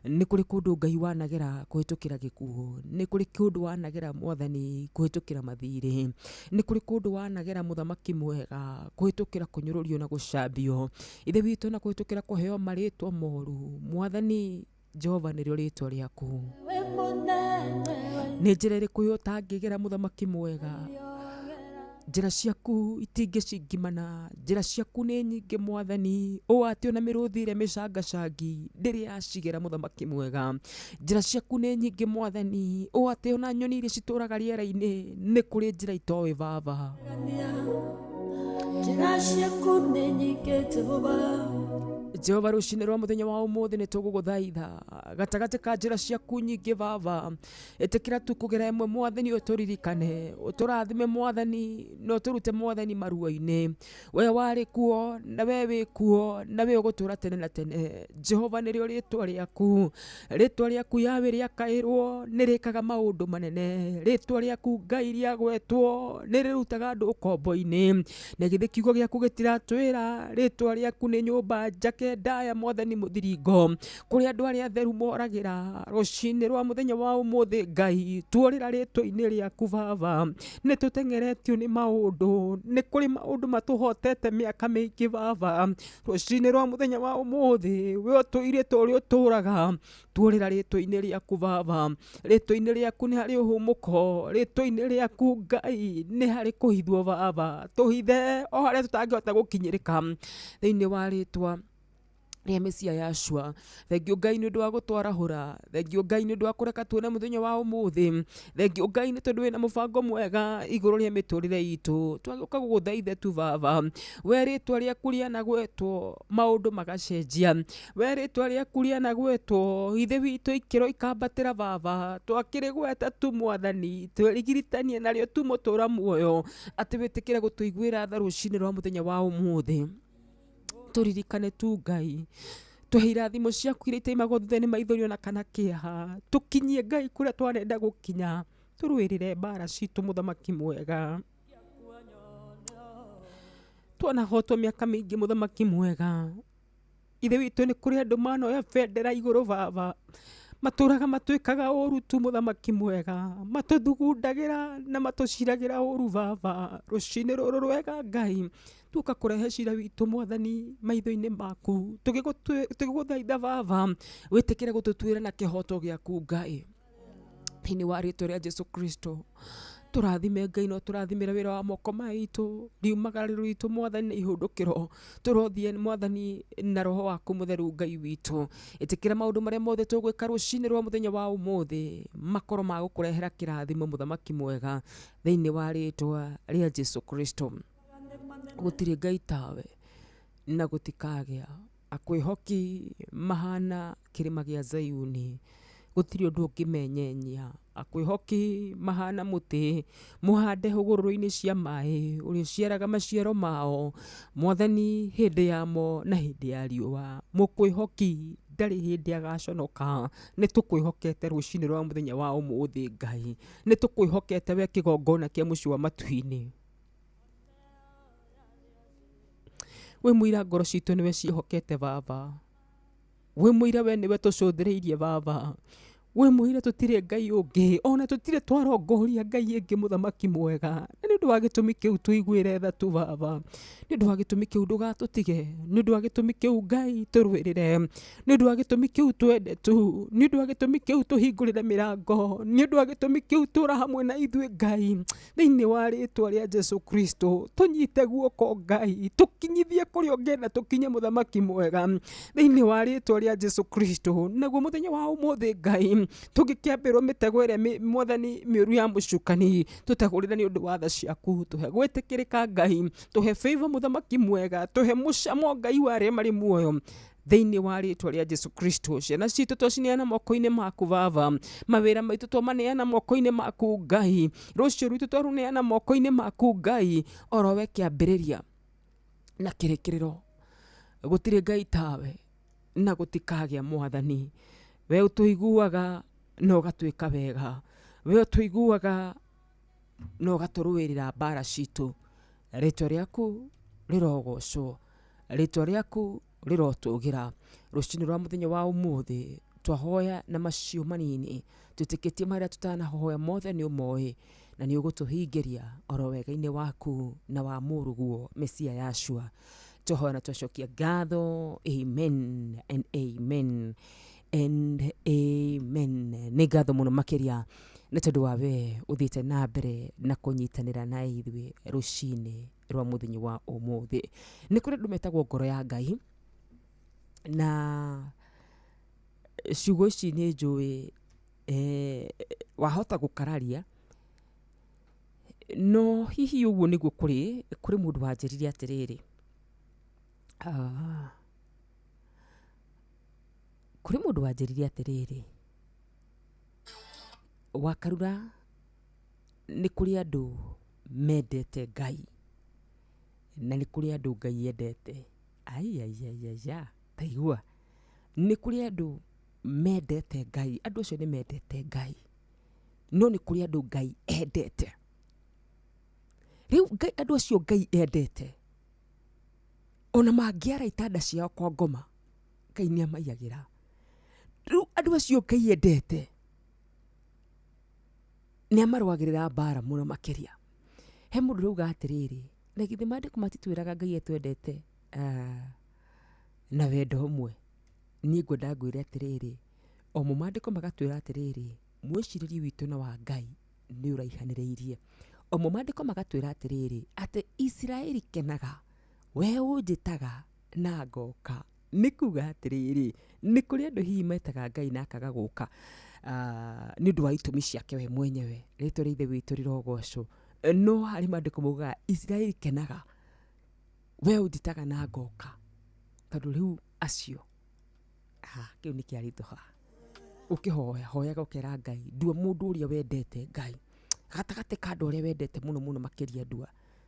Q: nĩ kũrĩ kũndũ Ngai wanagera kũhĩtũkĩra gĩkuũ, nĩ kũrĩ kũndũ wanagera Mwathani kũhĩtũkĩra mathirĩ, nĩ kũrĩ kũndũ wanagera mũthamaki mwega kũhĩtũkĩra kũnyũrũrio na gũcambio, Ithe witũ na kũhĩtũkĩra kũheo marĩtwa moru. Mwathani Jehova nĩrĩo rĩtwa rĩaku. Nĩ njĩra ĩrĩkũ ũtangĩgera mũthamaki mwega? Njĩra ciaku itingĩcingimana, njĩra ciaku nĩ nyingĩ Mwathani, ũũ atĩ ona mĩrũthi ĩrĩa mĩcangacangi ndĩrĩ yacigera mũthamaki mwega. Njĩra ciaku nĩ nyingĩ Mwathani, ũũ atĩ ona nyoni iria citũraga rĩera-inĩ nĩ kũrĩ njĩra itoĩ Baba.
J: Njĩra ciaku nĩ nyingĩ Jehova.
Q: Jehova rũcinĩ rwa mũthenya wa ũmũthĩ nĩ tũgũgũthaitha gatagatĩ ka njĩra ciaku nyingĩ Baba, ĩtĩkĩra tu kũgera ĩmwe Mwathani, ũtũririkane, ũtũrathime Mwathani, na ũtũrute Mwathani maruo-inĩ. We warĩ kuo na we wĩ kuo na we ũgũtũra tene na tene. Jehova nĩrĩo rĩtwa rĩaku, rĩtwa rĩaku Yahweh rĩakaĩrwo nĩ rĩkaga maũndũ manene, rĩtwa rĩaku Ngai rĩagwetwo nĩ rĩrutaga andũ ũkombo-inĩ. Na githĩ kiugo gĩaku gĩtiratwĩra rĩtwa rĩaku nĩ nyũmba njake ndaya Mwathani mũthiringo, kũrĩa andũ arĩa atheru moragĩra. Rũcinĩ rwa mũthenya wa ũmũthĩ Ngai, tuorĩra rĩtwa-inĩ rĩaku Baba. Nĩ tũteng'eretio nĩ maũndũ, nĩ kũrĩ maũndũ matũhotete mĩaka mĩingĩ Baba. Rũcinĩ rwa mũthenya wa ũmũthĩ, we ũtũire ta ũrĩa ũtũraga, tuorĩra rĩtwa-inĩ rĩaku Baba. Rĩtwa-inĩ rĩaku nĩ harĩ ũhũmũko, rĩtwa-inĩ rĩaku Ngai nĩ harĩ kũhithwo Baba. Tũhithe o harĩa tũtangĩhota gũkinyĩrĩka thĩinĩ wa rĩtwa rĩa Mesia Yahshua. Thengio Ngai nĩ ũndũ wa gũtwarahũra, thengio Ngai nĩ ũndũ wa kũreka tuone mũthenya wa ũmũthĩ, thengio Ngai nĩ tondũ wĩna mũbango mwega igũrũ rĩa mĩtũrĩre itũ. Twagĩũka gũgũthaitha tu Baba, we rĩtwa rĩaku rĩanagwetwo maũndũ magacenjia, we rĩtwa rĩaku rĩanagwetwo Ithe witũ ikĩro ikambatĩra Baba, twakĩrĩgweta tu Mwathani, twĩrigiritanie narĩo tu mũtũra muoyo, atĩ wĩtĩkĩre gũtũiguĩra tha rũcinĩ rwa mũthenya wa ũmũthĩ. Tũririkane tu Ngai, tũhe irathimo ciaku iria itaimagwo thutha nĩ maithori ona kana kĩeha, tũkinyie Ngai kũrĩa twarenda gũkinya, tũrũĩrĩre mbara citũ mũthamaki mwega. Twanahotwo mĩaka mĩingĩ mũthamaki mwega, Ithe witũ nĩ kũrĩ andũ manoya bendera igũrũ Baba, matũraga matwĩkaga ũru tu mũthamaki mwega, matũthugundagĩra na matũciragĩra ũru Baba. Rũcinĩ rũrũ rwega Ngai, tuoka kũrehe cira witũ Mwathani maitho-inĩ maku, tũgĩgũthaitha Baba, wĩtĩkĩre gũtũtuĩra na kĩhoto gĩaku Ngai. Thĩinĩ wa rĩtwa rĩa Jesu Kristo, tũrathime Ngai no tũrathimĩre wĩra wa moko maitũ, riumagarĩro ritũ Mwathani na ihũndũkĩro, tũrothiĩ Mwathani na roho waku mũtheru Ngai witũ. Ĩtĩkĩra maũndũ marĩa mothe tũgwĩka rũcinĩ rwa mũthenya wa ũmũthĩ makorwo ma gũkũrehera kĩrathimo mũthamaki mwega, thĩinĩ wa rĩtwa rĩa Jesu Kristo. Gũtirĩ Ngai tawe na gũtikagĩa, akwĩhoki mahana kĩrĩma gĩa Zayuni, gũtirĩ ũndũ ũngĩmenyenyia. Akwĩhoki mahana mũtĩ mũhande hũgũrũrũ-inĩ cia maĩ, ũrĩa ũciaraga maciaro mao Mwathani hĩndĩ yamo na hĩndĩ ya riũa. Mũkwĩhoki ndarĩ hĩndĩ agaconoka. Nĩ tũkwĩhokete rũcinĩ rwa mũthenya wa ũmũthĩ Ngai, nĩ tũkwĩhokete we kĩgongona kĩa mũciĩ wa matu-inĩ. Wĩ mũira ngoro citũ nĩwe ciĩhokete Baba, wĩ mũira we nĩwe tũcũthĩrĩirie Baba, wĩ mũira tũtirĩ Ngai ũngĩ, ona tũtirĩ twarongoria Ngai ĩngĩ mũthamaki mwega. Na nĩ ũndũ wa gĩtũmi kĩu tũiguĩre tha tu Baba, nĩ ũndũ wa gĩtũmi kĩu ndũgatũtige, nĩ ũndũ wa gĩtũmi kĩu Ngai tũrũĩrĩre, nĩ ũndũ wa gĩtũmi kĩu twende tu, nĩ ũndũ wa gĩtũmi kĩu tũhingũrĩre mĩrango, nĩ ũndũ wa gĩtũmi kĩu tũra hamwe na ithuĩ Ngai, thĩinĩ wa rĩtwa rĩa Jesu Kristo. Tũnyite guoko Ngai, tũkinyithie kũrĩa ũngĩenda tũkinye mũthamaki mwega, thĩinĩ wa rĩtwa rĩa Jesu Kristo. Naguo mũthenya wa ũmũthĩ Ngai, tũngĩkĩambĩrwo mĩtego ĩrĩa Mwathani mĩũru ya mũcukani, tũtegũrĩre nĩ ũndũ wa tha ciaku. Tũhe gwĩtĩkĩrĩka Ngai, tũhe favor mũthamaki mwega, tũhe mũcamo Ngai wa arĩa marĩ muoyo, thĩinĩ wa rĩtwa rĩa Jesu Kristo. Ciana citũ twacineana moko-inĩ maku Baba, mawĩra maitũ twamaneana moko-inĩ maku Ngai, rũciũ rwitũ twarũneana moko-inĩ maku Ngai, orowe kĩambĩrĩria na kĩrĩkĩrĩro. Gũtirĩ Ngai tawe na gũtikagĩa Mwathani. We ũtũiguaga na ũgatwĩka wega, we ũtũiguaga Na ũgatũrũĩrĩra mbara citũ. Rĩtwa rĩaku rĩrogocwo, rĩtwa rĩaku rĩrotũgĩra. Rũcinĩ rwa mũthenya wa ũmũthĩ twahoya na macio manini, twĩtĩkĩtie marĩa tũtanahoya mothe nĩ ũmoĩ na nĩ ũgũtũhingĩria oro wega-inĩ waku na wa mũrũguo Mesia Yashua. Twahoya na twacokia ngatho. Amen and amen and amen. Nĩ ngatho mũno makĩria nĩ tondũ wa we ũthiĩte na mbere na kũnyitanĩra na ithuĩ rũcinĩ rwa mũthenya wa ũmũthĩ. Nĩ kũrĩ andũ metagwo ngoro ya Ngai, na ciugo ici nĩ njũĩ wahota gũkararia, no hihi ũguo nĩguo kũrĩ. Kũrĩ mũndũ wanjĩrire atĩrĩrĩ, kũrĩ mũndũ wanjĩrire atĩrĩrĩ, Wakarura, nĩ kũrĩ andũ mendete Ngai na nĩ kũrĩ andũ Ngai endete. Aiaiaiaia, taigua, nĩ kũrĩ andũ mendete Ngai, andũ acio nĩ mendete Ngai, no nĩ kũrĩ andũ Ngai endete. Rĩu Ngai, andũ acio Ngai endete, ona mangĩara itanda ciao kwa ngoma, Ngai nĩ amaiyagĩra. Rĩu andũ acio Ngai endete nĩ amarũagĩrĩra mbara mũno makĩria. He mũndũ ũrauga atĩrĩrĩ, na githĩ maandĩko matitwĩraga Ngai atwendete na wendo ũmwe? Niĩ ngwenda ngwĩre atĩrĩrĩ, omo maandĩko magatwĩra atĩrĩrĩ, mwĩcirĩrie witũ na wa Ngai nĩ ũraihanĩrĩirie. Omo maandĩko magatwĩra atĩrĩrĩ, atĩ Isiraeli kenaga, we ũnjĩtaga na ngoka. Nĩ kuga atĩrĩrĩ, nĩ kũrĩ andũ hihi metaga Ngai na akaga gũka nĩ ũndũ wa itũmi ciake we mwenyewe. Rĩtwa rĩa Ithe witũ rĩrogocwo. No harĩ maandĩko maugaga Isiraeli kenaga, we ũnjĩtaga na ngoka. Tondũ rĩu acio, kĩu nĩ kĩaritũha. Ũkĩhoya, hoyaga ũkera Ngai, ndua mũndũ ũrĩa wendete Ngai. Gatagatĩ ka andũ arĩa wendete mũno mũno makĩria ndua.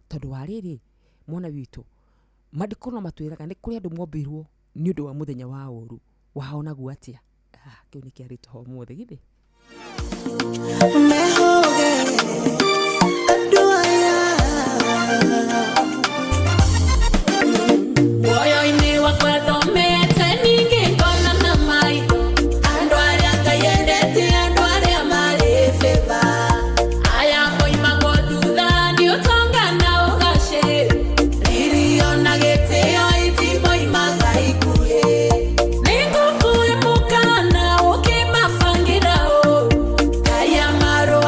Q: Tondũ wa rĩrĩ, mwana witũ, maandĩko no matwĩraga nĩ kũrĩ andũ mombirwo nĩ ũndũ wa mũthenya wa ũru. Wao naguo atĩa? Kĩu nĩ kĩaritũha ũmũthĩ, githĩ?
S: Mehoge andũ aya
P: Muoyo-inĩ wakwa thomete ningĩ ngona na maitho andũ arĩa Ngai endete, andũ arĩa marĩ favor, aya moimagwo thutha nĩ ũtonga na ũgacĩru, riri ona gĩtĩo itimoimaga ikuhĩ. Nĩngũkũhe mũkaana ũkĩmabangĩra ũũru, Ngai amarũagĩrĩra.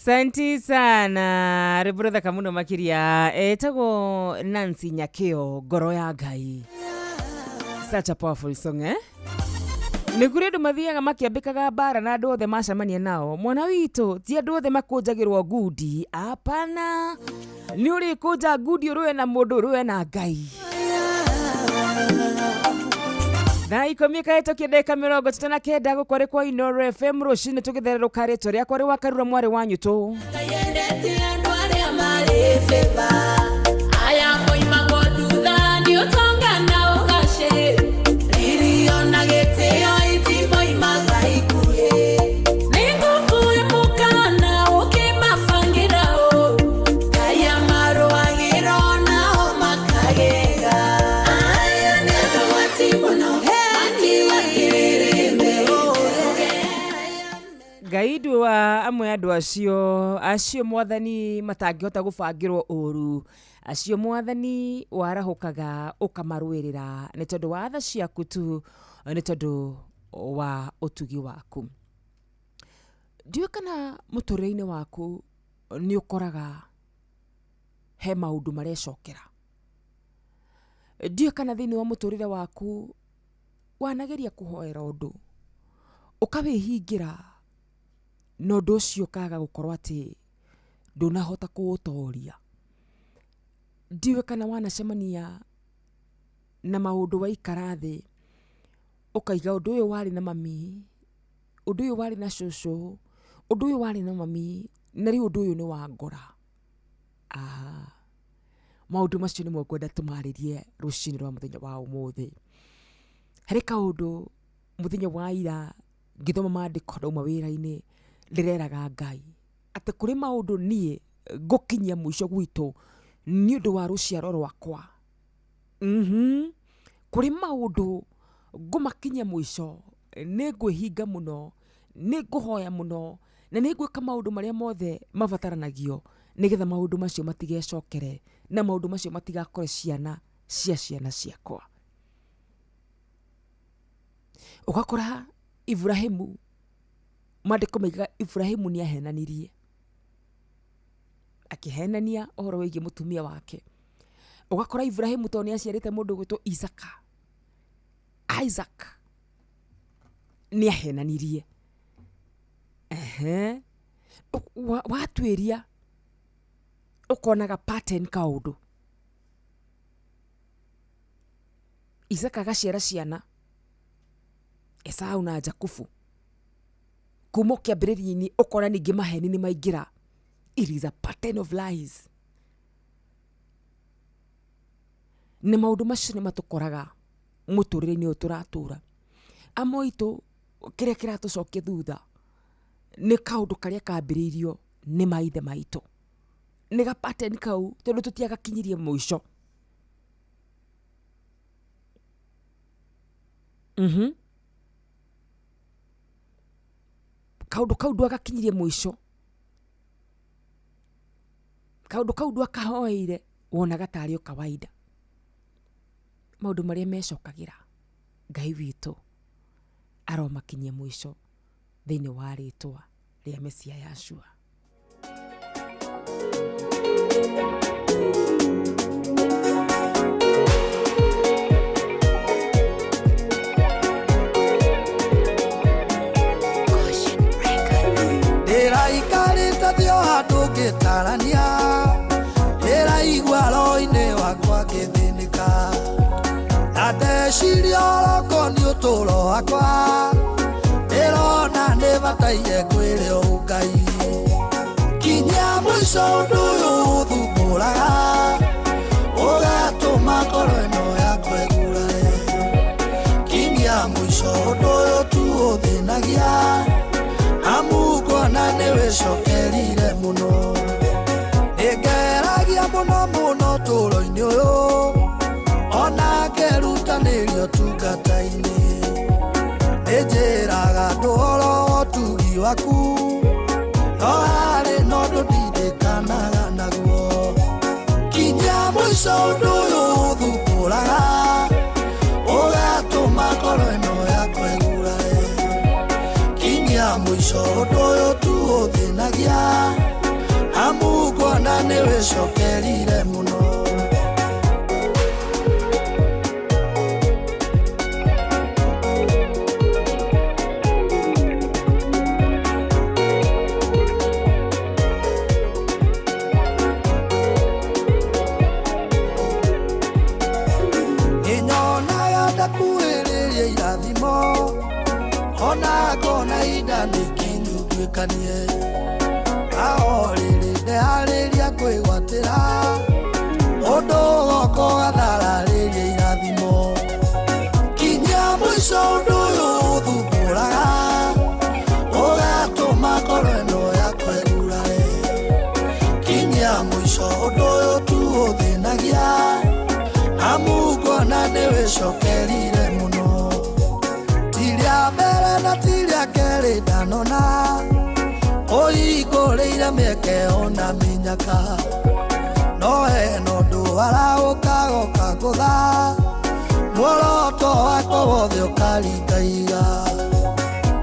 Q: Asanti sana, rwĩmbo rũthaka mũno makĩria. Etagwo Nancy Nyakĩo, ngoro ya Ngai. Such a powerful song, eh? Nĩ kũrĩ andũ mathiaga makĩambĩkaga mbara na andũ othe macemania nao. Mwana witũ, ti andũ othe makũnjagĩrwo ngundi. Hapana, nĩ ũrĩkũnja ngundi ũrũe na mũndũ, ũrũe na Ngai. Thaa 10 kahĩtũkia ndagĩka 39, gũkũ arĩ kwa Inooro FM rũcinĩ tũgĩthererũka. Rĩtwa rĩakwa rĩ Wakarura mwarĩ wa nyũtũ.
P: Yendete andũ arĩa marĩ favor, aya moimagwo thutha nĩ ũtonga na ũgacĩru, riri ona gĩtĩo itimoimaga ikuhĩ. Nĩngũkũhe mũkana ũkĩmabangĩra ũũ, Ngai amarũagĩra nao makagega. Aya nĩ andũ ati mũno makiwa kĩrĩrĩmbĩ.
Q: Ngai ndua amwe andũ acio mwathani matangĩhota gũbangĩrwo ũru, acio mwathani warahũkaga ũkamarũĩrĩra nĩ tondũ wa tha ciaku tu, nĩ tondũ wa ũtugi waku. Ndiũĩ kana mũtũrĩre-inĩ waku nĩ ũkoraga he maũndũ marecokera. Ndiũĩ kana thĩinĩ wa mũtũrĩre waku wanageria kũhoera ũndũ ũkawĩhingĩra, na ũndũ ũcio ũkaga gũkorwo atĩ ndũnahota kũũtoria. Ndiũĩ kana wanacemania na maũndũ waikara thĩ ũkaiga ũndũ ũyũ warĩ na mami, ũndũ ũyũ warĩ na cũcũ, ũndũ ũyũ warĩ na mami, na rĩu ũndũ ũyũ nĩ wangora. Aha. Maũndũ macio nĩmo ngwenda tũmarĩrie rũcinĩ rwa mũthenya wa ũmũthĩ. Harĩ kaũndũ mũthenya wa ira ngĩthoma maandĩko ndauma wĩra-inĩ, ndĩreraga Ngai atĩ kũrĩ maũndũ niĩ ngũkinyia mũico gwitũ nĩ ũndũ wa rũciaro rwakwa. Kũrĩ maũndũ ngũmakinyia mũico, nĩ ngwĩhinga mũno, nĩ ngũhoya mũno, na nĩ ngwĩka maũndũ marĩa mothe mabataranagio nĩgetha maũndũ macio matigecokere na maũndũ macio matigakore ciana cia ciana ciakwa. Ũgakora Ibrahimu, maandĩko maigaga Ibrahimu nĩ ahenanirie, akĩhenania ũhoro wĩgiĩ mũtumia wake. Ũgakora Ibrahimu tondũ nĩ aciarĩte mũndũ ũgwĩtwo Isaka, Isaac nĩ ahenanirie. Ehe. Watuĩria ũkonaga pattern kaũndũ. Isaka agaciara ciana Esau na Jakubu. Kuma kĩambĩrĩria-inĩ ũkona ningĩ maheni nĩ maingĩra. It is a pattern of lies. Na maũndũ macio nĩ matũkoraga mũtũrĩre-inĩ ũyũ tũratũra. Amwe aitũ kĩrĩa kĩratũcokia thutha nĩ kaũndũ karĩa kambĩrĩirio nĩ maithe maitũ. Nĩ ga pattern kau tondũ tũtiagakinyirie mũico. Kaũndũ kau ndwagakinyirie mũico. Kaũndũ kau ndwakahoeire wonaga tarĩ o kawaida. Maũndũ marĩa mecokagĩra Ngai witũ aromakinyia mũico thĩinĩ wa rĩtwa rĩa Mesia Yahshua.
R: Ndĩraikarĩte thĩ o handũ ngĩtarania, ndĩraigua roho-inĩ wakwa ngĩthĩnĩka, na ndeciria ũroko nĩ ũtũũro wakwa, ndĩrona nĩ bataire kwĩre Ngai. Kinyia mũico ũndũ ũyũ ũthumbũraga, ũgatũma ngoro ĩno yakwa ĩgurare. Kinyia mũico ũndũ ũyũ tu ũthĩnagia, amu nguona nĩ wĩcokerire mũno. Nĩngeragia mũno mũno ũtũũro-inĩ ũyũ, ona ngerutanĩria ũtungata-inĩ. Nĩnjĩraga andũ ũhoro wa ũtugi waku, no harĩ na ũndũ ndindĩkanaga naguo. Kinyia mũico ũndũ ũyũ ũthumbũraga, ũgatũma ngoro ĩno yakwa ĩgurare. Kinyia mũico ũndũ ũyũ tu ũthĩnagia, nĩ wĩcokerire mũno. Nĩnyonaga ndakuhĩrĩria irathimo, ona ngona ihinda nĩikinyu nduĩkanie. O rĩrĩ ndeharĩria kwĩgwatĩra, ũndũ ũgoka ũgathararĩria irathimo. Kinya mũico ũndũ ũyũ ũthumbũraga, ũgatũma ngoro ĩno yakwa ĩgurae. Kinya mũico ũndũ ũyũ tu ũthĩnagia, amu ngona nĩwĩcokerire mũno. Ti rĩa mbere na ti rĩa kerĩ ndanona, ũhingũrĩire mĩeke ona mĩnyaka. No hena ũndũ warahũka goka ngũtha, muoroto wakwa wothe ũkaringa iga.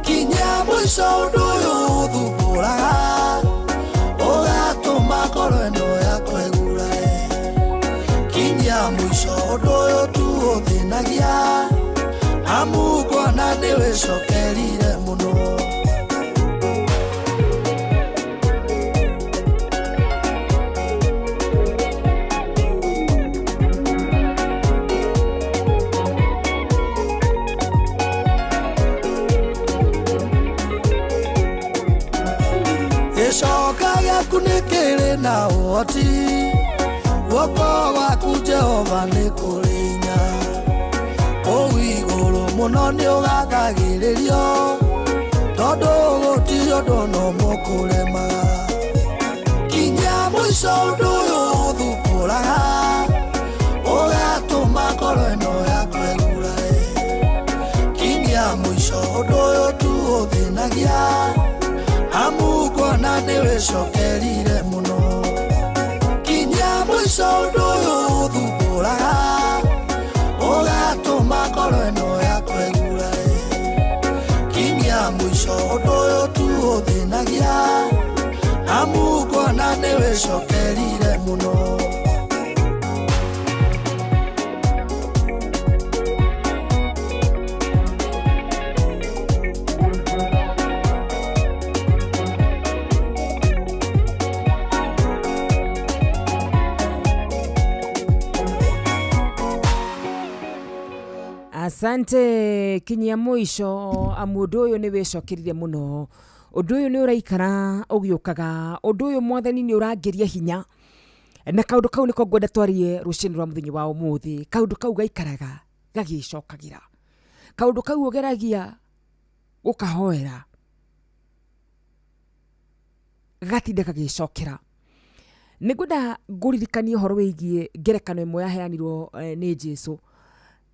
R: Kinya mũico ũndũ ũyũ ũthumbũraga, ũgatũma ngoro ĩno yakwa ĩgurae. Kinya mũico ũndũ ũyũ tu ũthĩnagia, amu ngona nĩwĩcokerire mũno. Gĩcoka gĩaku nĩ kĩrĩ na ũhoti, guoko gwaku Jehova nĩ kũrĩ hinya. Kũu igũrũ mũno nĩũgathagĩrĩrio, tondũ gũtirĩ ũndũ ona ũmwe ũkũremaga. Kinya mũico ũndũ ũyũ ũthumbũraga, ũgatũma ngoro ĩno yakwa ĩgurae. Kinya mũico ũndũ ũyũ tu ũthĩnagia, amu ngona nĩwĩcokerire mũno. Kinya mũico ũndũ ũyũ ũthumbũraga, ũgatũma ngoro ĩno yakwa ĩgurae. Kinya mũico ũndũ ũyũ tu ũthĩnagia, amu ngona nĩwĩcokerire mũno.
Q: Asante kinyia mũico, amu ũndũ ũyũ nĩ wĩcokerire mũno. Ũndũ ũyũ nĩ ũraikara ũgĩũkaga, ũndũ ũyũ mwathani nĩ ũrangĩria hinya, na kaũndũ kau nĩko ngwenda twarie rũcinĩ rwa mũthenya wa ũmũthĩ. Kaũndũ kau gaikaraga gagĩcokagĩra, kaũndũ kau ũgeragia gũkahoera gatinda gagĩcokera. Nĩ ngwenda ngũririkanie ũhoro wĩgiĩ ngerekano ĩmwe yaheanirwo nĩ Jesũ.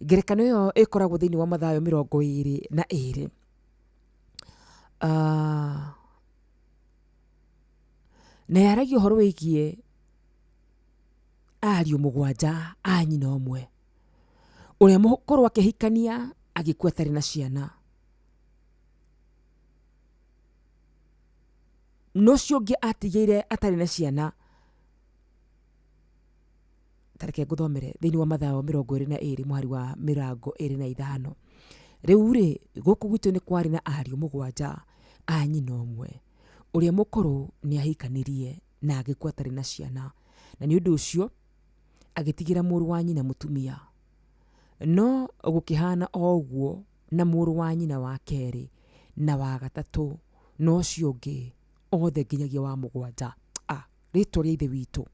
Q: Ngerekano ĩyo ĩkoragwo thĩinĩ wa Mathayo 22. Na yaragia ũhoro wĩgiĩ ariũ 7 a nyina ũmwe, ũrĩa mũkũrũ akĩhikania agĩkua atarĩ na ciana, no ũcio ũngĩ atigĩire atarĩ na ciana. Tareke ngũthomere thĩinĩ wa Mathayo 22 mũhari wa 25. Rĩu rĩ, gũkũ gwitũ nĩ kwarĩ na ariũ 7 a nyina ũmwe, ũrĩa mũkũrũ nĩ ahikanirie na agĩkua atarĩ na ciana, na nĩ ũndũ ũcio agĩtigĩra mũrũ wa nyina mũtumia. No gũkĩhana o ũguo na mũrũ wa nyina wa kerĩ na wa gatatũ, na ũcio ũngĩ othe nginyagia wa 7. Rĩtwa rĩa Ithe witũ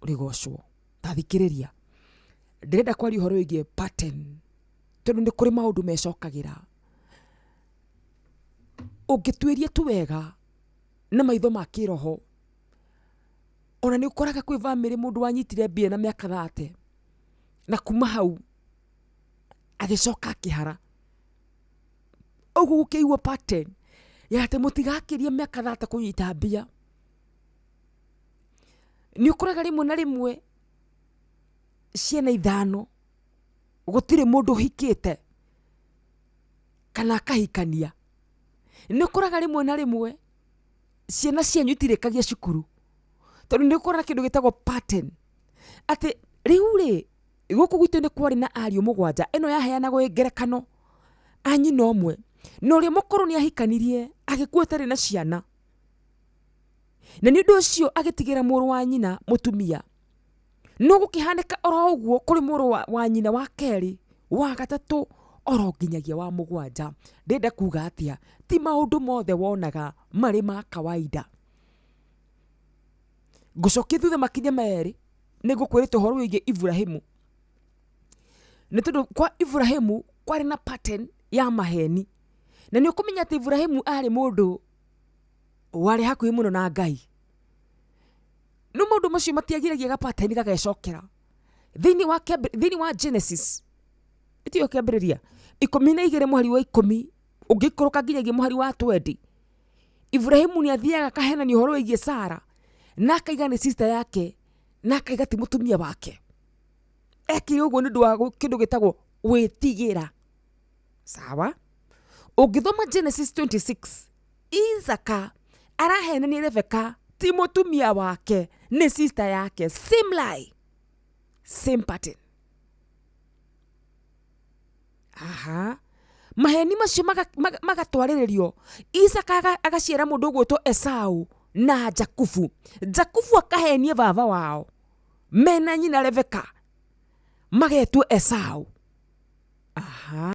Q: rĩgocwo. Ta thikĩrĩria, ndĩrenda kwaria ũhoro wĩgiĩ pattern, tondũ nĩ kũrĩ maũndũ mecokagĩra. Ũngĩtuĩria tu wega na maitho ma kĩroho, ona nĩ ũkoraga kwĩ bamĩrĩ mũndũ wanyitire mbia na mĩaka 30, na kuma hau agĩcoka akĩhara. Ũguo gũkĩigwo pattern ya atĩ mũtigakĩrie mĩaka 30 kũnyita mbia. Nĩ ũkoraga rĩmwe na rĩmwe ciana 5 gũtirĩ mũndũ ũhikĩte kana akahikania. Nĩ ũkoraga rĩmwe na rĩmwe ciana cianyu itirĩkagia cukuru.
I: Tondũ nĩ ũkũrora kĩndũ gĩtagwo pattern. Atĩ rĩu rĩ, gũkũ gwitũ nĩ kwarĩ na ariũ mũgwanja, ĩno yaheanagwo ĩ ngerekano a nyina ũmwe, na ũrĩa mũkũrũ nĩ ahikanirie agĩkua atarĩ na ciana, na nĩ ũndũ ũcio agĩtigĩra mũrũ wa nyina mũtumia. No gũkĩhanĩka oro ũguo kũrĩ mũrũ wa, wa nyina wa kerĩ, wa gatatũ, oro nginyagia wa mũgwanja. Ndĩrenda kuga atĩa? Ti maũndũ mothe wonaga marĩ ma kawaida. Ngũcokia thutha makinya merĩ, nĩ ngũkwĩrĩte ũhoro wĩgiĩ Iburahimu. Nĩ tondũ kwa Iburahimu kwarĩ na pattern ya maheni. Na nĩ ũkũmenya atĩ Iburahimu arĩ mũndũ warĩ hakuhĩ mũno na Ngai. No maũndũ macio matiagiragia ga pattern gagecokera. Thĩinĩ wa thĩinĩ wa Genesis, ĩtiyo kĩambĩrĩria, 12 mũhari wa 10, ũngĩikũrũka nginyagia mũhari wa 20, Iburahimu nĩ athiaga akahenania ũhoro wĩgiĩ Sara, na akaiga nĩ sister yake, na akaiga ti mũtumia wake. Ekire ũguo nĩ ũndũ wa kĩndũ gĩtagwo gwĩtigĩra. Sawa? Ũngĩthoma Genesis 26, Isaka arahenania Rebeka ti mũtumia wake, nĩ sister yake. Same lie, same pattern. Aha. Maheni macio magatwarĩrĩrio. Isaka agaciara mũndũ ũgwĩtwo Esau na Jakubu. Jakubu akahenia baba wao mena nyina Rebeka, magetwo Esau. Aha.